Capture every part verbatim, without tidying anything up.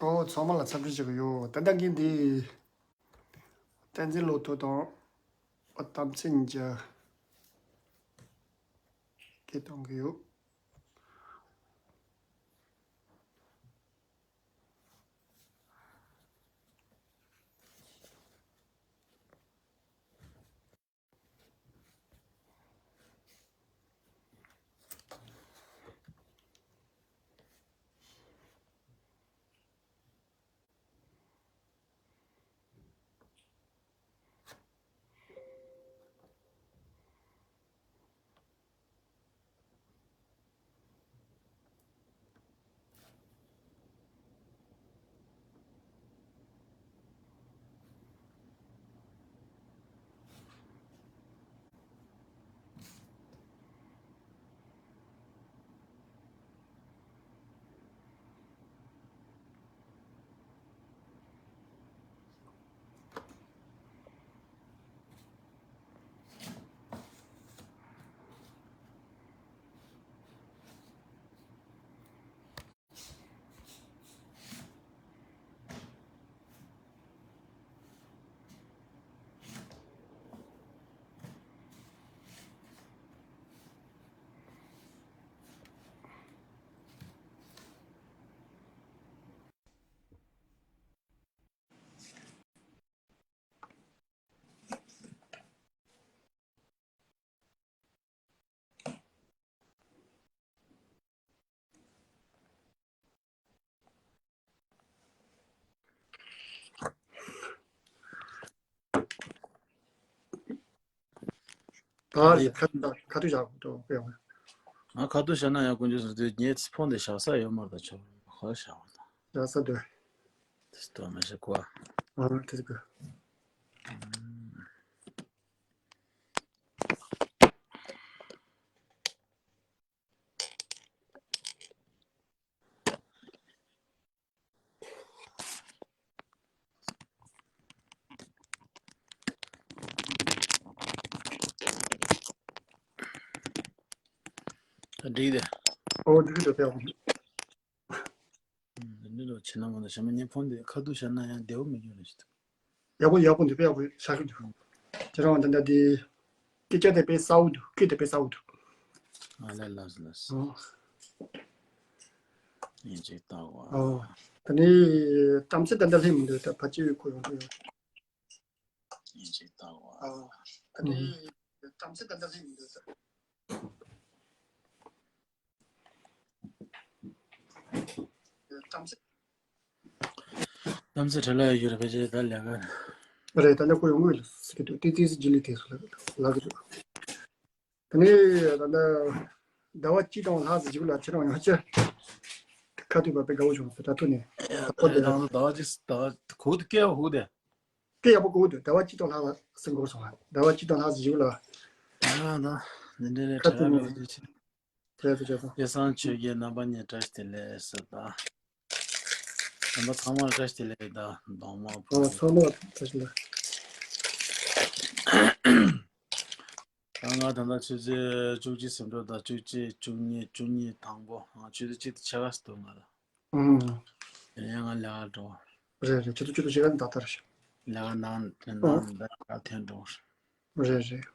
ཨོ། ཚང་མ་ལ་འཚམས་འདྲི་ཞུ་གི་ཡོད། ད་ལྟ་གིན་འདི་བསྟན་འཛིན་བློ་ཐུབ་དང་། ཨ། དམ་ཚིག་གཉིས་ཀྱི་སྐད་གཏོང་གི་ཡོད། ད་ཁ་ཁ་ཐུག་བཞག་འགྲོ་དགོས་ཡོང་། ང་ཁ་ཐུག་བཞག་ན་ཡང་དཀོན་མཆོག་གསུམ་དུས་ངའི་ཕོན་དེ་བཞག་ས་ཡོད་མ་རེད། ད་ཆོག་ཧོ་བཞག་པ་དང་། བཞག་ས་འདུག། དེ་ལྟོ་མ་ཞིག་གོ། ཨ་དེ་གོ། འགྲིག་དེ། ཨོ་འགྲིག་འགྲོ་ཕེབས། འདི་འདྲ་བྱས་ན་མ་གཏོགས་ཞྭ་མོ་ཉན་ཕོན་དེ་ཁ་ཐུག་བཞག་ན་ཡང་བདེ་བོ་མི་འགྱུར་རེད་ཞེས། ཡག་པོ་ཡག་པོ་འདུག་དཔེ་ཡག་པོ་ཆགས་ཀྱི་འདུག་ཁྱེད་རང་ད་ལྟ་དེ་སྐད་ཆ་དེ་དཔེ་གསལ་བོ་འདུག་སྐད་དེ་དཔེ་གསལ་བོ་འདུག་ཨ་ལས་ལགས་ལགས། ཨོ། ཡིན་ཅིག་ལྟ་བ། ཨོ། ད་ནི་གཏམ་ཚེ་ད་ལྟ་སླེབས་མི་འདུག་ད་ཕལ་ཆེར་ཁོ་ཡོང་གི་ཡོད། ཡིན་ཅིག་ལྟ་བ། ཨོ། ད་ནི་གཏམ་ཚེ་ད་ལྟ་སླེབས་མི་འདུག་ད། གཏམ་ཚེ། གཏམ་ཚེ་བྲེལ་ལ་ཡོད་རེད་ཕལ་ཆེར་ད་ལས་ཀ། རེད། ད་ནི་ཁོ་ཡོང་གི་ཡོད་ཟེར་གྱི་འདུག་ཏི་ཏི་སི་ཇི་ལི་ཏི་སི་ལ་ལ་གི་འདུག་ད་ནི་ད་ལྟ་ཟླ་བ་གཅིག་དང་ལྷག་ཙམ་ཞིག་ལ་ཁྱེད་རང་ཡང་ཅི་ཁ་ཐུག་པ་དཔེ་དགའ་བོ་བྱུང་ཟེར་ད་ཐུག་ནས་ད་ཁོ་དེ་ད་ལ་ཟླ་བ་གཅིག་ཟླ་བ་གོ་དུ་སྐད་བ་ཧུ་དེ། སྐད་ཡག་པོ་གོ་འདུག་ཟླ་བ་གཅིག་དང་ལྷག་ཙམ་འགོར་སོང་ང་། ཟླ་བ་གཅིག་དང་ལྷག་ཙམ་ཞིག་ལ། ད་ད་འདི་འདྲ་རེད། ཁ་ཐུག་བྲེལ་ལ་ནས་ཡོད་ཅི། བྱས་ཙང་བྱས་ཙང་། སྐལ་བཟང་ཆོས་རྒྱལ་རྣམ་པ་གཉིས་བཀྲ་ཤིས་བདེ་ལེགས་ཟེར་ད། རྣམ་པ་ཚང་མར་བཀྲ་ཤིས་བདེ་ལེགས་ད་གདོང་དམར་པོ། ཨོ་ཚང་མར་བཀྲ་ཤིས་བདེ་ལེགས། ད་ང་ད་ལྟ་ཆུ་ཚོད་བཅུ་གཅིག་ཟིན་འགྲོ་ད། བཅུ་གཅིག་བཅུ་གཉིས་བཅུ་གཉིས་དང་པོ། ཨང་ཆུ་ཚོད་གཅིག་དང་ཕྱེད་ཀ་ཙམ་འདུག་ང་ལ། ཨང་། ཡང་ང་ལས་ཀ་འགྲོ། རེད་རེད། ཆུ་ཚོད་བཅུ་དང་ཕྱེད་ཀ་ནས་ད་ལྟ་རེད་ཤག་ལས་ཀ་ནང་ནང་ད་ལས་ཀ་ཐོན་འགྲོ། རེད་རེད།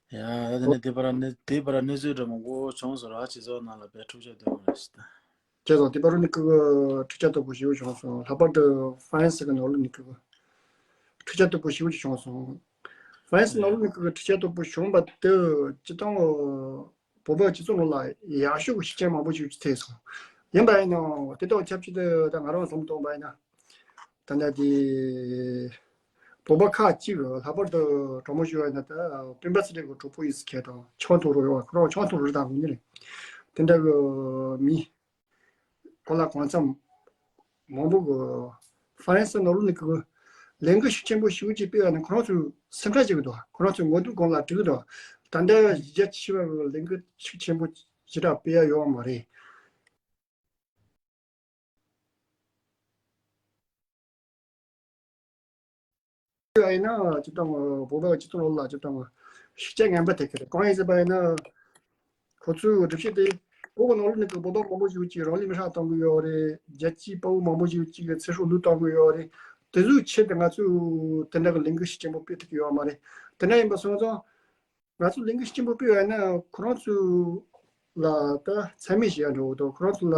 ཡ་ད་ནི་དེ་བར་ནི་དེ་བར་གནས་ཚུལ་འདྲ་མང་པོ་བྱུང་སོང་ར། སྤྱི་ཚོགས་ནང་ལ་དཔེ་འཁྲུག་ཆ་དོན་རེད་ཤག་བྱས་ཙང་དེ་བར་ནི་ཀི་འཁྲུག་ཆ་དོད་པོ་ཞེ་པོ་བྱུང་སོང་། ལྷག་པར་དུ་ཧྥ་རན་སི་གི་ནང་ལོགས་ནི་ཀི་འཁྲུག་ཆ་དོད་པོ་ཞེ་པོ་ཅིག་བྱུང་སོང་། ཧྥ་རན་སི་ནང་ལོགས་ནི་ཀི་འཁྲུག་ཆ་དོད་པོ་བྱུང་བ་དེ་སྤྱི་བཏང་བོད་པའི་སྤྱི་ཚོགས་ནང་ལ་ཡག་ཤོས་ཀྱི་ཤུགས་རྐྱེན་མང་པོ་ཞིག་ཐེབས་སོང་། ཡིན་པ་ཡིན་ནའང་དེ་དང་ཆབས་ཅིག་ཏུ་ད་ང་རང་བསམ་བློ་གཏོང་བ་ཡིན་ན། ད་ལྟ་དེ་བོད་པ་ཁག་ཅིག་ལྷག་པར་དུ་གྲོགས་མོ་ཞུ་བ་ཡིན་ན། ད་སྤེན་པ་ཚེ་རིང་གི་གྲོགས་པོ་ཡིན་ཟེར་མཁན་དང་ཆང་འཐུང་རོགས་ཡོང་བ། ཁོ་རང་ཆང་འཐུང་རོགས་དང་ངོ་ནི་རེད། དེ་འདྲ་གི་མི་གོ་ལ་གང་འཚམ་མང་པོ་གི་ཧྥ་རན་སི་ནང་ལོགས་ནས་གི་ལས་འགུལ་ཤུགས་ཆེན་པོ་ཞེ་པོ་ཅིག་སྤེལ་བ་ནི་ཁོ་རང་ཚོས་སེམས་ཁྲལ་བྱེད་ཀྱི་འདུག་ཁོ་རང་ཚོའི་ངོ་དེབ་སྒང་ལ་བྲིས་ཀྱི་འདུག་ད་ལྟ་གཞིས་ཆགས་ཆེ་བ་གི་ལས་འགུལ་ཤུགས་ཆེན་པོ་ཞེ་དྲག་སྤེལ་ཡ་ཡོད་མ་རེད། ཡིན་ན་སྤྱི་བཏང་བོད་པའི་སྤྱི་ཚོགས་ལ་སྤྱི་བཏང་ཤུགས་རྐྱེན་ངན་པ་ཐེབས་ཀྱི་རེད། གང་ཡིན་ཟེར་བ་ཡིན་ན། ཁོ་ཚོའི་སྒྲུབ་བྱེད་དེ་ བོད་ཀྱི་ནང་ལོགས་ནས་ཀྱི་བོད་པ་མང་པོ་ཞིག་ཅིག་རང་ལུས་མེར་སྲེག་བཏང་གི་ཡོད་རེད། རྒྱལ་སྤྱིའི་དཔའ་བོ་མང་པོ་ཞིག་ཅིག་གི་ཚེ་སྲོག་བློས་བཏང་གི་ཡོད་རེད། དེ་ཚོའི་ཆེད་དུ་ང་ཚོས་དེ་འདྲ་གི་ལས་འགུལ་ཞིག་ཆེན་པོ་སྤེལ་ཐུབ་ཀྱི་ཡོད་མ་རེད། དེ་འདྲ་ཡིན་པ་སོང་ཙང་ང་ཚོ་ལས་འགུལ་ཞིག་ཆེན་པོ་སྤེལ་བ་ཡིན་ན་ཁོ་རང་ཚོ་ལ་ད་མཚན་སྨད་ཞིག་ཡང་འགྲོ་གི་འདུག་ཁོ་རང་ཚོ་ལ་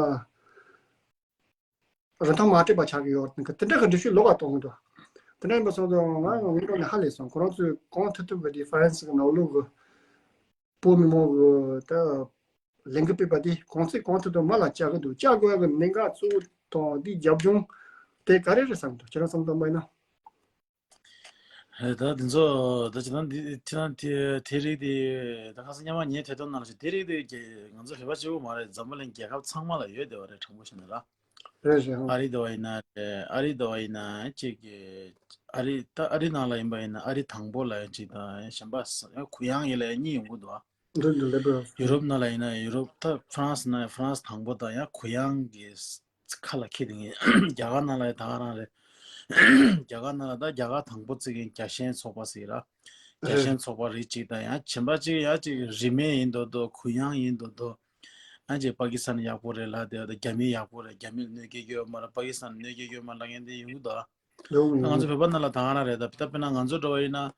རིན་ཐང་མ་སྤྲད་པ་ཆགས་ཀྱི་ཡོད་རེད། དེ་འདྲ་གི་འགྲེལ་བཤད་ལོགས་ཀ་གཏོང་གི་འདུག་དེ་འདྲ་ཡིན་པ་སོང་ཙང་ང་ངོ་འཕྲོ་ནས་ཧ་ལས་སོང་། ཁོ་རང་ཚོས་གང་ཐུབ་ཐུབ་གི་དེ་ཧྥ་རན་སི་གི་ནང་ལོགས་གི་བོད་མི་མང་གི་ད་ལས་འགུལ་སྤེལ་བ་དེ་གང་ཚད་གང་ཐུབ་ཐུབ་མར་ལ་བཅག་གི་འདུག་བཅག་དགོས་ཡག་གི་གནད་འགག་གཙོ་བོ་དང་དེའི་རྒྱབ་ལྗོངས་དེ་ག་རེ་རེད་བསམ་གི་འདུག་ཁྱེད་རང་བསམ་བློ་བཏང་པ་ཡིན་ན། ད་དེ་ཚོ་ད་ཅི་ད་འདི་ཁྱེད་རང་དེ་དེ་རིགས་དེ་ད་ཁ་སང་སྔོན་མ་ངའི་དེབ་ཐེར་ནང་ལ་ཞིག་དེ་རིགས་དེ་ང་ཚོ་བོད་པ་གཅིག་པུ་མ་རེད། འཛམ་བུ་གླིང་རྒྱལ་ཁབ་ཚང་མ་ལ་ཡོད་བསྡད་པ་རེད། དྲང་པོ་བཤད་ན་ར། རེད་རེད། ཨ་རི་དེ་བ་ཡིན་ན་རེད། ཨ་རི་དེ་བ་ཡིན་ན་གཅིག་གི་ཨ་རི་ད་ཨ་རི་ནང་ལ་ཡིན་པ་ཡིན་ན་ཨ་རི་དང་པོ་ལ་ཡང་གཅིག་དང་གཞན་པ་གུ་ཡངས་ཡིན་ལ་ཡང་གཉིས་ཡོང་གི་འདུག་འདི་འདི་འདི་འདི། ཡུ་རོབ་ནང་ལ་ཡིན་ན་ཡུ་རོབ་ད་ཧྥ་རན་སི་ན་ཧྥ་རན་སི་དང་པོ་དང་ཡང་གུ་ཡངས་ཀྱི་ཁ་ལ་འཁྱེར་དེ་ངས་རྒྱ་གར་ནང་ལ་ཡང་ད་ག་རང་རེད། རྒྱ་གར་ནང་ལ་ད་རྒྱ་གར་དང་པོ་བརྩི་མཁན་རྒྱལ་ཞེན་ཚོགས་པ་ཟེར་ར། རྒྱལ་ཞེན་ཚོགས་པ་རིགས་གཅིག་དང་ཡང་གཞན་པ་གཅིག་ཡང་གཅིག་རིས་མེད་ཡིན་མདོག་མདོག་གུ་ཡངས་ཡིན་མདོག་མདོག་ཨ་ཅེ་པ་ཀི་སི་ཐན་ཡག་པོ་རེད་ལབ་དེ་ད་རྒྱ་མི་ཡག་པོ་རེད། རྒྱ་མི་ལ་གནོད་སྐྱེལ་གྱི་ཡོད་མ་རེད། པ་ཀི་སི་ཐན་ལ་གནོད་སྐྱེལ་གྱི་ཡོད་མ་རེད་ལབ་མཁན་དེ་ཡོང་གི་འདུག་ཨ། ཡོང་ད་ང་ཚོ་ཡོང་། བོད་པ་ནང་ལ་ད་ག་རང་རེད། ད་ད་དཔེར་ན་ང་ཚོ་འདྲ་བ་ཡིན་ན་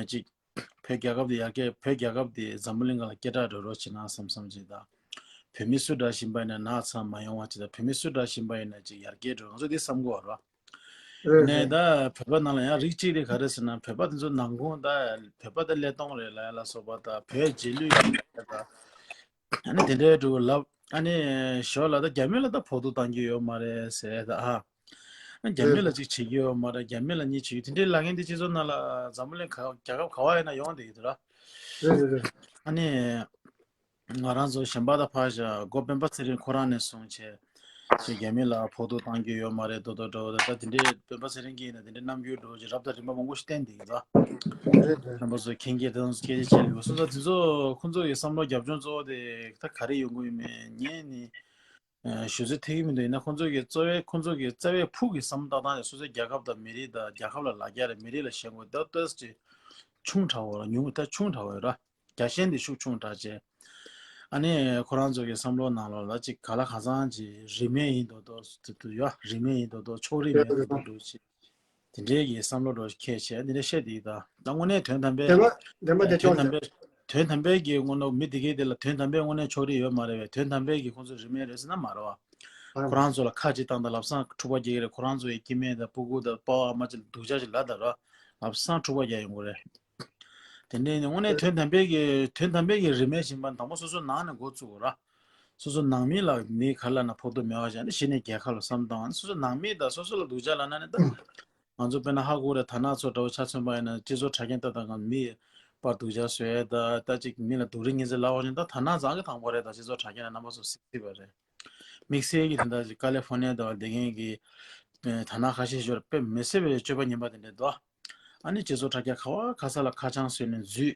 ཅིག་བོད་རྒྱལ་ཁབ་དེ་ཡར་རྒྱས་བོད་རྒྱལ་ཁབ་དེ་འཛམ་བུ་གླིང་སྒང་ལ་སྐད་གྲགས་འགྲོ་རོགས་བྱེད་ན་བསམ་བསམ་ཅིག་ད། བོད་མི་སུ་འདྲ་ཞིག་ཡིན་པ་ཡིན་ན་ནག་ཚ་མ་ཡོང་བ་ཅིག་ད། བོད་མི་སུ་འདྲ་ཞིག་ཡིན་པ་ཡིན་ན་ཅིག་ཡར་རྒྱས་འགྲོ། ང་ཚོ་དེ་བསམ་གི་ཡོད་རེད། རེད་ནས་རེད། ད་བོད་པ་ནང་ལ་ཡང་རིགས་གཅིག་དེ་ག་རེ་ཟེར་ན་བོད་པ་དེ་ཚོ་ནང་ཁོངས་ད་བོད་པ་ད་ཀླད་སྟོང་རེད་ལབ་ཡ་ལ་སོགས་པ་ད་བོད་རྗེས་ལུས་ཡིན་ད། ཨ་ནི་དེ་འདྲའི་འགྲོ་ལབ། ཨ་ནི་ཞོར་ལ་ད་རྒྱ་མི་ལ་ད་ཕོག་ཐུག་བཏང་རྒྱུ་ཡོད་མ་རེད་ཟེར་ད་ཨ། རྒྱ་མི་ལ་གཅིག་བྱེད་ཀྱི་ཡོད་མ་རེད། རྒྱ་མི་ལ་གཉིས་བྱེད་ཀྱི་དེ་འདྲའི་ལབ་མཁན་དེ་སྤྱི་ཚོགས་ནང་ལ་འཛམ་བུ་གླིང་ག་རྒྱལ་ཁབ་ག་བ་ཡིན་ན་ཡོང་བསྡད་ཀྱི་འདུག་ར། རེད་རེད་རེད། ཨ་ནི་ང་རང་ཚོ་གཞན་པ་དང་ཕར་བཞག་སྒོ་སྤེན་པ་ཚེ་རིང་ཁོ་རང་ནས་བཟུང་བྱས་ཅིག་རྒྱ་མི་ལ་ཕོག་ཐུག་བཏང་རྒྱུ་ཡོད་མ་རེད་མདོག་མདོག་འདྲ་བོ་ད། ད་དེ་འདྲའི་སྤེན་པ་ཚེ་རིང་གིས་ཡིན་ན་དེ་འདྲའི་རྣམ་འགྱུར་འདྲ་བོ་ཅིག་རབ་དང་རིམ་པ་མང་པོ་ཞིག་བསྟན་བསྡད་ཀྱི་འདུག་ར། རེད་རེད། རྣམ་པ་ཚོ་མཁྱེན་གྱི་དེ་ཚོ་སྐད་ཆ་བཤད་ལུས་སོང་ཙང་དེ་ཚོ་ཁོང་ཚོ་ཡི་བསམ་བློ་རྒྱབ་ལྗོངས་གཙོ་བོ་དེ་ད་ག་རེ་ཡོང་གི་ཡོད་མེད་ངས་ནི་ཞུ་ཚོད་ཐིག་གི་མི་འདུག་ཡིན་ན་ཁོང་ཚོ་གི་གཙོ་བའི་ཁོང་ཚོ་གི་རྩ་བའི་ཕུགས་ཀྱི་བསམ་བློ་བཏང་སྟངས་དེ་སོ་སོའི་རྒྱལ་ཁབ་དང་མི་རིགས་དང་རྒྱལ་ཁབ་ལ་ལ་རྒྱ་རེད། མི་རིགས་ལ་ཞེན་དགོས་ད་ལྟོས་ཅིག་ཆུང་དྲགས་པ་ར། ཉུང་ད་ཆུང་དྲགས་པ་ར། རྒྱ་ཞེན་དེ་ཤུགས་ཆུང་དྲགས་བྱས། ཨ་ནི་ཁོ་རང་ཚོ་གི་བསམ་བློ་ནང་ལོགས་ལ་ཅིག་ག་ལ་གང་འཚམ་ཅིག་རིས་མེད་ཡིན་མདོག་མདོག་དུ་ཡོད། རིས་མེད་ཡིན་མདོག་མདོག་ཕྱོགས་རིས་མེད་མདོག་མདོག་འགྲོ་ཅིག་དེ་འདྲའི་གི་བསམ་བློ་འགྲོ་ཁྱད་བྱས་འདི་འདྲ་བཤད་དེ་ཡིན་ད། ད་དངོས་གནས་དོན་དམ་པའི་བདེན་པ་བདེན་པ་དེ་དོན་ཅུང་དམ་ཟད། པའི་དོན་དམ་པའི་གི་དངོས་གནས་མི་དེ་གའི་དེ་ལ་དོན་དམ་པའི་དངོས་གནས་ཕྱོགས་རིས་ཡོད་མ་རེད་པས། དོན་དམ་པའི་གི་ཁོང་ཚོ་རིས་མེད་རེད་ཟེར་ན་མ་རེད་བ། ཨ། ཁོ་རང་ཚོ་ལ་ཁ་ཅིག་བཏང་ད་ལབ་སང་འཁྲུག་པ་རྒྱག་གི་རེད། ཁོ་རང་ཚོ་ཡི་སྐྱེ་དམན་དང་སྤུ་གུ་དང་སྤོ་བོ་ཨ་མ་ཅིག་ལ་སྡུག་ཅག་ཅིག་ལབ་ད་ར། ལབ་སང་འཁྲུག་པ་རྒྱག་ཡོང་གི་རེད། དེ་འདྲའི་ནི་དངོས་གནས་དོན་དམ་པའི་གི་དོན་དམ་པའི་གི་རིས་མེད་ཞིག་ཡིན་པ་དང་པོ་སོ་སོ་ནང་ནས་འགོ་བཙུགས་དགོས་ར། སོ་སོ་ནང་མི་ལ་མི་ག་ལ་ན་ཕོག་ཐུག་མེད་པ་བྱས་ནས་གཞི་ནས་རྒྱལ་ཁབ་ལ་བསམ་བཏང་བ་ནི་སོ་སོ་ནང་མི་དང་སོ་སོ་ལ་སྡུག་ཅག་ལབ་ན་ནི་ད། ང་ཚོ་དཔེར་ན་ཧ་གོ་རེད། ད་ནག་ཚོ་འདྲ་བོ་ཆ་མཚོན་པ་ཡིན་ན་སྤྱི་ཚོགས་དྲ་རྒྱ་ལྟ་སྟངས་སྒང་མི་པར་སྡུག་ཅག་བཟོས་ད་ད་ཅིག་མི་ལ་སྡུག་རུས་ངན་ཚད་ལབ་པ་ཡིན་ན་ད་ད་ནག་རང་གི་དང་པོ་རེད། ད་སྤྱི་ཚོགས་དྲ་རྒྱ་ལ་རྣམ་པ་ཚོ་གཟིགས་གཟིགས་པ་རེད། དམིགས་བསལ་གྱི་དེ་འདྲ་ཅིག་ཀ་ལི་ཧྥོར་ནི་ཡ་དང་བསྡད་མཁན་གྱི་ད་ནག་ཁ་ཤས་ཤིག་ཡོད་རེད། དཔེ་མི་སྲིད་པའི་སྤྱོད་པ་ངན་པ་དེ་འདྲ་འདུག་ཨ་ནི་སྤྱི་ཚོགས་དྲ་རྒྱ་ག་བ་ག་ས་ལ་ཁ་བྱང་བཟོས་ནས་འཛུལ།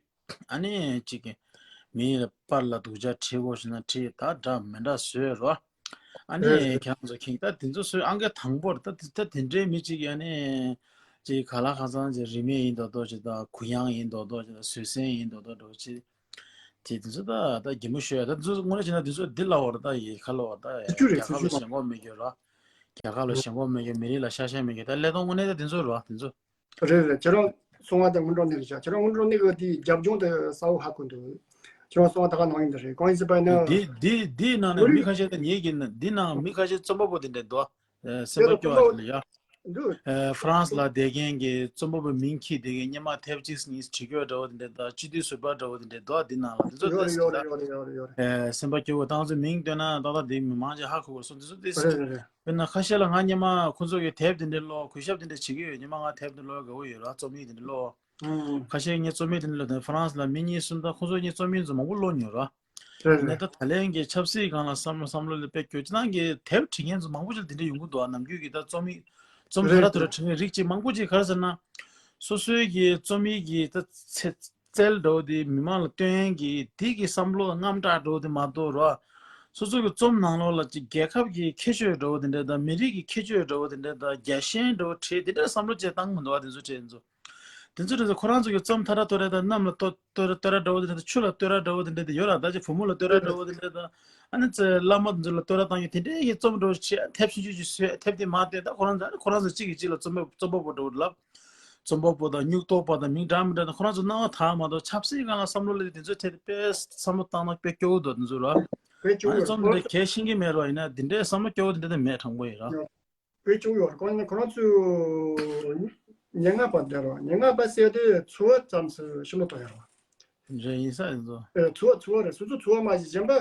ཨ་ནི་གཅིག་གི་མི་ལ་པར་ལ་སྡུག་ཅག་བྲིས་དགོས་ཞེ་ན་བྲིས། ད་འདྲ་མི་འདྲ་བཟོས་རོ། ཨ་ནི་རེད་རེད། ཁྱེད་རང་ཚོ་མཁྱེན་ད་དེ་ཚོ་བཟོས་ཨང་ཀི་དང་པོར་ད་ད་དེ་འདྲའི་མི་གཅིག་ཨ་ནི་གཅིག་ག་ལ་གང་འཚམ་གཅིག་རིས་མེད་ཡིན་མདོག་མདོག་ཅིག་དང་གུ་ཡངས་ཡིན་མདོག་མདོག་ཅིག་དང་བཟོད་བསྲན་ཡིན་མདོག་མདོག་འདྲ་བོ་ཅིག་དེ་དེ་ཚོ་ད་ད་གད་མོ་ཤོར་ཡ། ད་དེ་ཚོ་དངོས་གནས་བྱས་ན་དེ་ཚོ་འདི་ལབ་པ་རེད། ད་ཡི་ག་ལབ་པ་ད་སྲིད་ཇུས་རེད། རྒྱལ་ཁབ་ལ་སྲིད་ཇུས་ཞེན་ཁོག་མེད་རྒྱུ་ར། རྒྱལ་ཁབ་ལ་ཞེན་ཁོག་མེད་རྒྱུ། མི་རིགས་ལ་ཤ་ཞེན་མེད་རྒྱུ། ད་ཀླད་སྟོང་དངོས་གནས་ད་དེ་ཚོ་རེད་བ། དེ་ཚོ། རེད་རེད། ཁྱེད་རང་གསུང་བ་དང་སྔོན་འགྲོ་གནས་རེད་ཤག་ཁྱེད་རང་སྔོན་འགྲོ་གནས་གི་དེའི་རྒྱབ་ལྗོངས་དེ་གསལ་པོ་ཧ་གོ་འདུག་ཁྱེད་རང་གསུང་བ་ད་ག་ནང་བཞིན་དུ་རེད། གང་ཡིན་ཟེར་བ་ཡིན་ན། འདི་འདི་འདིའི་ནང་ནས་མི་ཁ་ཤས་ད་ཉེ་གི་ན་འདི་ནང་མི་ཁ་ཤས་རྩོམ་པ་པོ་དེ་འདྲ་འདུག་ཨ། སེམས་པ་སྐྱོ་བ་དེ་ལ་ཡ། འདུག་ཨ། ཧྥ་རན་སི་ལ་བསྡད་མཁན་གྱི་རྩོམ་པ་པོ་མིང་འཁྱེར་བསྡད་མཁན་སྔོན་མ་དེབ་གཅིག་གཉིས་བྲིས་ཡོད་འདྲ་བོ་དེ་འདྲ་དང་སྤྱི་འཐུས་ཟུར་པ་འདྲ་བོ་དེ་འདྲ་འདུག་ཨ། འདི་ནང་ལ་དེ་ཚོ་ཡོད་རེད་ཡོད་རེད་ཡོད་རེད་ཡོད་རེད། ཨ། སེམས་པ་སྐྱོ་བོ་ད་ང་ཚོ་མིང་བཏོན་ན་ཏག་ཏག་དེ་མི་མང་ཆེ་ཧ་གོ་དགོས་སོང་དེ་ཚོ་དེ། རེད་རེད་རེད། དཔེར་ན་ཁ་ཤས་ལ་ང་སྔོན་མ་ཁོ་ཚོ་གི་དེབ་དེ་འདྲ་ཀློག་གུས་ཞབས་དེ་འདྲ་བྱེད་ཀྱི་ཡོད། སྔོན་མ་ང་དེབ་དེ་ཀློག་དགའ་བོ་ཡོད་ར། རྩོམ་ཡིག་དེ་འདྲ་ཀློག་ཨང་། ཁ་ཤས་ངས་རྩོམ་ཡིག་དེ་འདྲ་ཀློག་དེ་ཧྥ་རན་སི་ལ་མི་གཉིས་གསུམ་དང་ཁོ་ཚོ་གཉིས་རྩོམ་ཡིག་ཚོ་མང་པོ་ཀློག་མྱོང་ར། རེད་རེད་ནས་རེད། ད་ད་ལན་གྱི་ཆབ་སྲིད་སྒང་ལ་བསམ་བློ་བསམ་བློ་ལ་དཔེ་སྐྱོ་ཅི་ནང་གི་དེབ་བྲིས་མཁན་ཚོ་མང་པོ་ཞིག་ལ་དེ་འདྲ་ཡོང་གི་འདུག་ཨ། ནམ་རྒྱུན་གྱི་ད་རྩོམ་ཡིག་རྩོམ་ཐ་ར་རེད་ཐོ་ར་རེད། བྲིས་མཁན་རིགས་གཅིག་མང་པོ་ཅིག་ག་རེ་ཟེར་ན། སོ་སོའི་གི་རྩོམ་ཡིག་གི་ད་ཚེ་རྩལ་འདྲ་བོ་དེ་མི་མང་ལ་སྟོན་མཁན་གྱི་དེ་གི་བསམ་བློ་དངངས་སྐྲག་འདྲ་བོ་དེ་མ་གཏོགས་ར། སོ་སོ་གི་རྩོམ་ནང་ལོགས་ལ་ཅིག་རྒྱལ་ཁབ་ཀྱི་ཁྱད་ཆོས་འདྲ་བོ་དེ་འདྲ་དང་མི་རིགས་ཀྱི་ཁྱད་ཆོས་འདྲ་བོ་དེ་འདྲ་དང་རྒྱལ་ཞེན་འདྲ་བོ་བྲིས་དེ་འདྲ་བསམ་བློ་ཅིག་བཏང་མི་འདུག་ཨ། དེ་ཚོ་བྲིས་ཚོ། དེ་ཚོ་དེ་ཚོ་ཁོ་རང་ཚོ་གི་རྩོམ་ཐ་ར་ཏོ་ར་དང་། གནམ་ལ་ཏོ་ཏོ་ར་ཏོ་ར་འདྲ་བོ་དེ་འདྲ་དང་། ཆུ་ལ་ཏོ་ར་འདྲ་བོ་དེ་འདྲ་དེ་ཡོད་ར། ད་ཅི་བུ་མོ་ལ་ཏོ་ར་འདྲ་བོ་དེ་འདྲ་དང་། ཨ་ནི་ཚེ་བླ་མ་དེ་ཚོ་ལ་ཏོ་ར་བཏང་ཡོད། དེ་འདྲའི་གི་རྩོམ་འདྲ་བོ་ཆེ་ཐེབས་ཆུང་ཆུང་ཆུང་ཐེབས་དེ་མ་དེ། ད་ཁོ་རང་ཚོ་ཨ་ནི་ཁོ་རང་ཚོ་གཅིག་གིས་གཅིག་ལ་རྩོམ་པ་རྩོམ་པ་པོ་འདྲ་བོ་ལབ། རྩོམ་པ་པོ་དང་སྨྱུག་རྡོག་པ་དང་མིང་འདྲ་མི་འདྲ་དང་། ཁོ་རང་ཚོ་སྣང་བ་དག་མ་གཏོགས་ཆབ་སྲིད་སྒང་ལ་བསམ་བློ་སླེབས་དུས་དེ་ཚོ་ཐད་དེ་དཔེ་བསམ་བློ་བཏང་ན་དཔེ་སྐྱོ་བོ་འདུག་དེ་ཚོ་ར། དཔེ་སྐྱོ་ཨ་ནི་བོ་རེད། རྩོམ་འདི་འདྲ་གལ་ཤེས་ཀྱི་མེད་ར། ཡིན་ན་དེ་འདྲའི་བསམ་བློ་སྐྱོ་བོ་དེ་འདྲ་དེ་མེད། དྲང་པོ་ཡིན་ར། དཔེ་སྐྱོ་བོ་ཡོད་རེད། ཁོང་ཁོ་རང་ཚོ་སྙན་ངག་པ་འདྲ་ར། སྙན་ངག་པ་ཟེར་དུས་འཚོ་བ་ཙམ་ཞིག་བཤད་མ་ཐུབ་ཡོད་ར། རེད། ཡིན་ས་ཡིན་ཚོ། ཨེ། འཚོ་བ་འཚོ་བ་རེད། སོ་སོ་འཚོ་བ་མ་གཞི་གཞན་པ་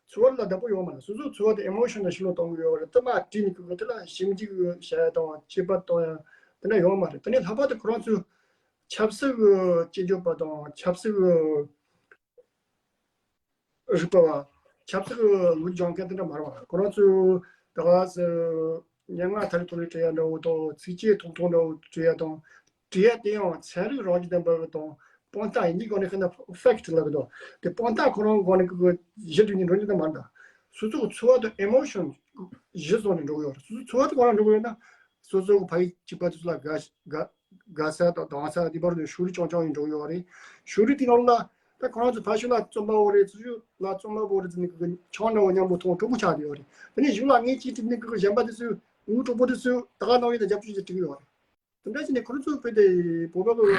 འཚོ་བ་ལ་བདག་པོ་ཡོད་མ་རེད། སོ་སོ་འཚོ་བ་དེ་ཨི་མོ་ཤན་ལ་ཤུགས་སྣོན་གཏོང་གི་ཡོད་རེད། དེ་མ་བྲིས་ནས་ཁོ་དེ་ལ་ཞིབ་འཇུག་བྱ་ཡ་དང་། དཔྱད་པ་གཏོང་ཡ་དེ་འདྲ་ཡོད་མ་རེད། དེ་ནས་ལྷག་པར་དུ་ཁོ་རང་ཚོས་ཆབ་སྲིད་ཀྱི་སྐྱོན་བརྗོད་པ་དང་། ཆབ་སྲིད་ཀྱི་རིག་པ་བ། ཆབ་སྲིད་ཀྱི་ལུགས་སྦྱོང་མཁན་དེ་འདྲ་མ་རེད་བ། ཁོ་རང་ཚོས་ད་ག་སེ་སྙན་ངག་ཐ་རི་ཐོ་རི་བྲིས་ཡ་འདྲ་བོ་དང་། ཚིགས་བཅད་ཐུང་ཐུང་འདྲ་བོ་བྲིས་ཡ་དང་། བྲིས་ཡ་དེ་ཡང་ཚན་རིག་རང་བཞིན་ལྡན་པ་དང་། དཔང་རྟགས། ཡིན་གྱི་སྒོ་ནས་ཤེས་ན་ཕེག་ཊི་ལབ་ཀྱི་འདུག་དེ་དཔང་རྟགས་ཁོ་རང་སྒོ་ནས་ཀྱི་གཞི་བསྒྲིགས་ནས་འགྲོ་རྒྱུ་དེ་མ་རེད། སོ་སོ་གི་འཚོ་བ་དང་ཨི་མོ་ཤན་གཞི་བཟུང་ནས་འགྲོ་གི་ཡོད་རེད། སོ་སོ་འཚོ་བ་དེ་སྒོ་ནས་འགྲོ་གི་ཡོད་ན། སོ་སོ་གི་ཕ་ཡུལ་གཅིག་པ་དེ་ཚོ་ལ་དགའ་དགའ་དགའ་ས་དང་སྡང་ས་དེ་བར་དུ་ཕྱོགས་རིས་རྐྱང་རྐྱང་ཡིན་འགྲོ་གི་ཡོད་རེད། ཕྱོགས་རིས་དེ་ནང་ལ་ད་ཁོ་རང་ཚོ་ཕ་ཤུལ་ལ་རྩོམ་པ་པོ་རེད། ཚུར་ཕྱོགས་ལ་རྩོམ་པ་པོ་རེད་ཟེར་ནས་ཀྱི་ཆང་འདྲ་བོ་མཉམ་པོ་འཐུང་། གྲོགས་པོ་ཆགས་བསྡད་ཡོད་རེད། དེ་ནས་གཞུག་ལ་ངས་ཅིག་བྲིས་ནས་ཀྱི་གཞན་པ་དེ་ཚོས། དངུལ་གྲོགས་པོ་དེ་ཚོས་ད་ག་ནང་བཞིན་དུ་རྒྱབ་སྐྱོར་ཅིག་བྱེད་ཀྱི་ཡོད་རེད། དེ་འདྲ་བྱས་ནས་ཁོ་རང་ཚོ་བོད་དེ་བོད་པ་གི་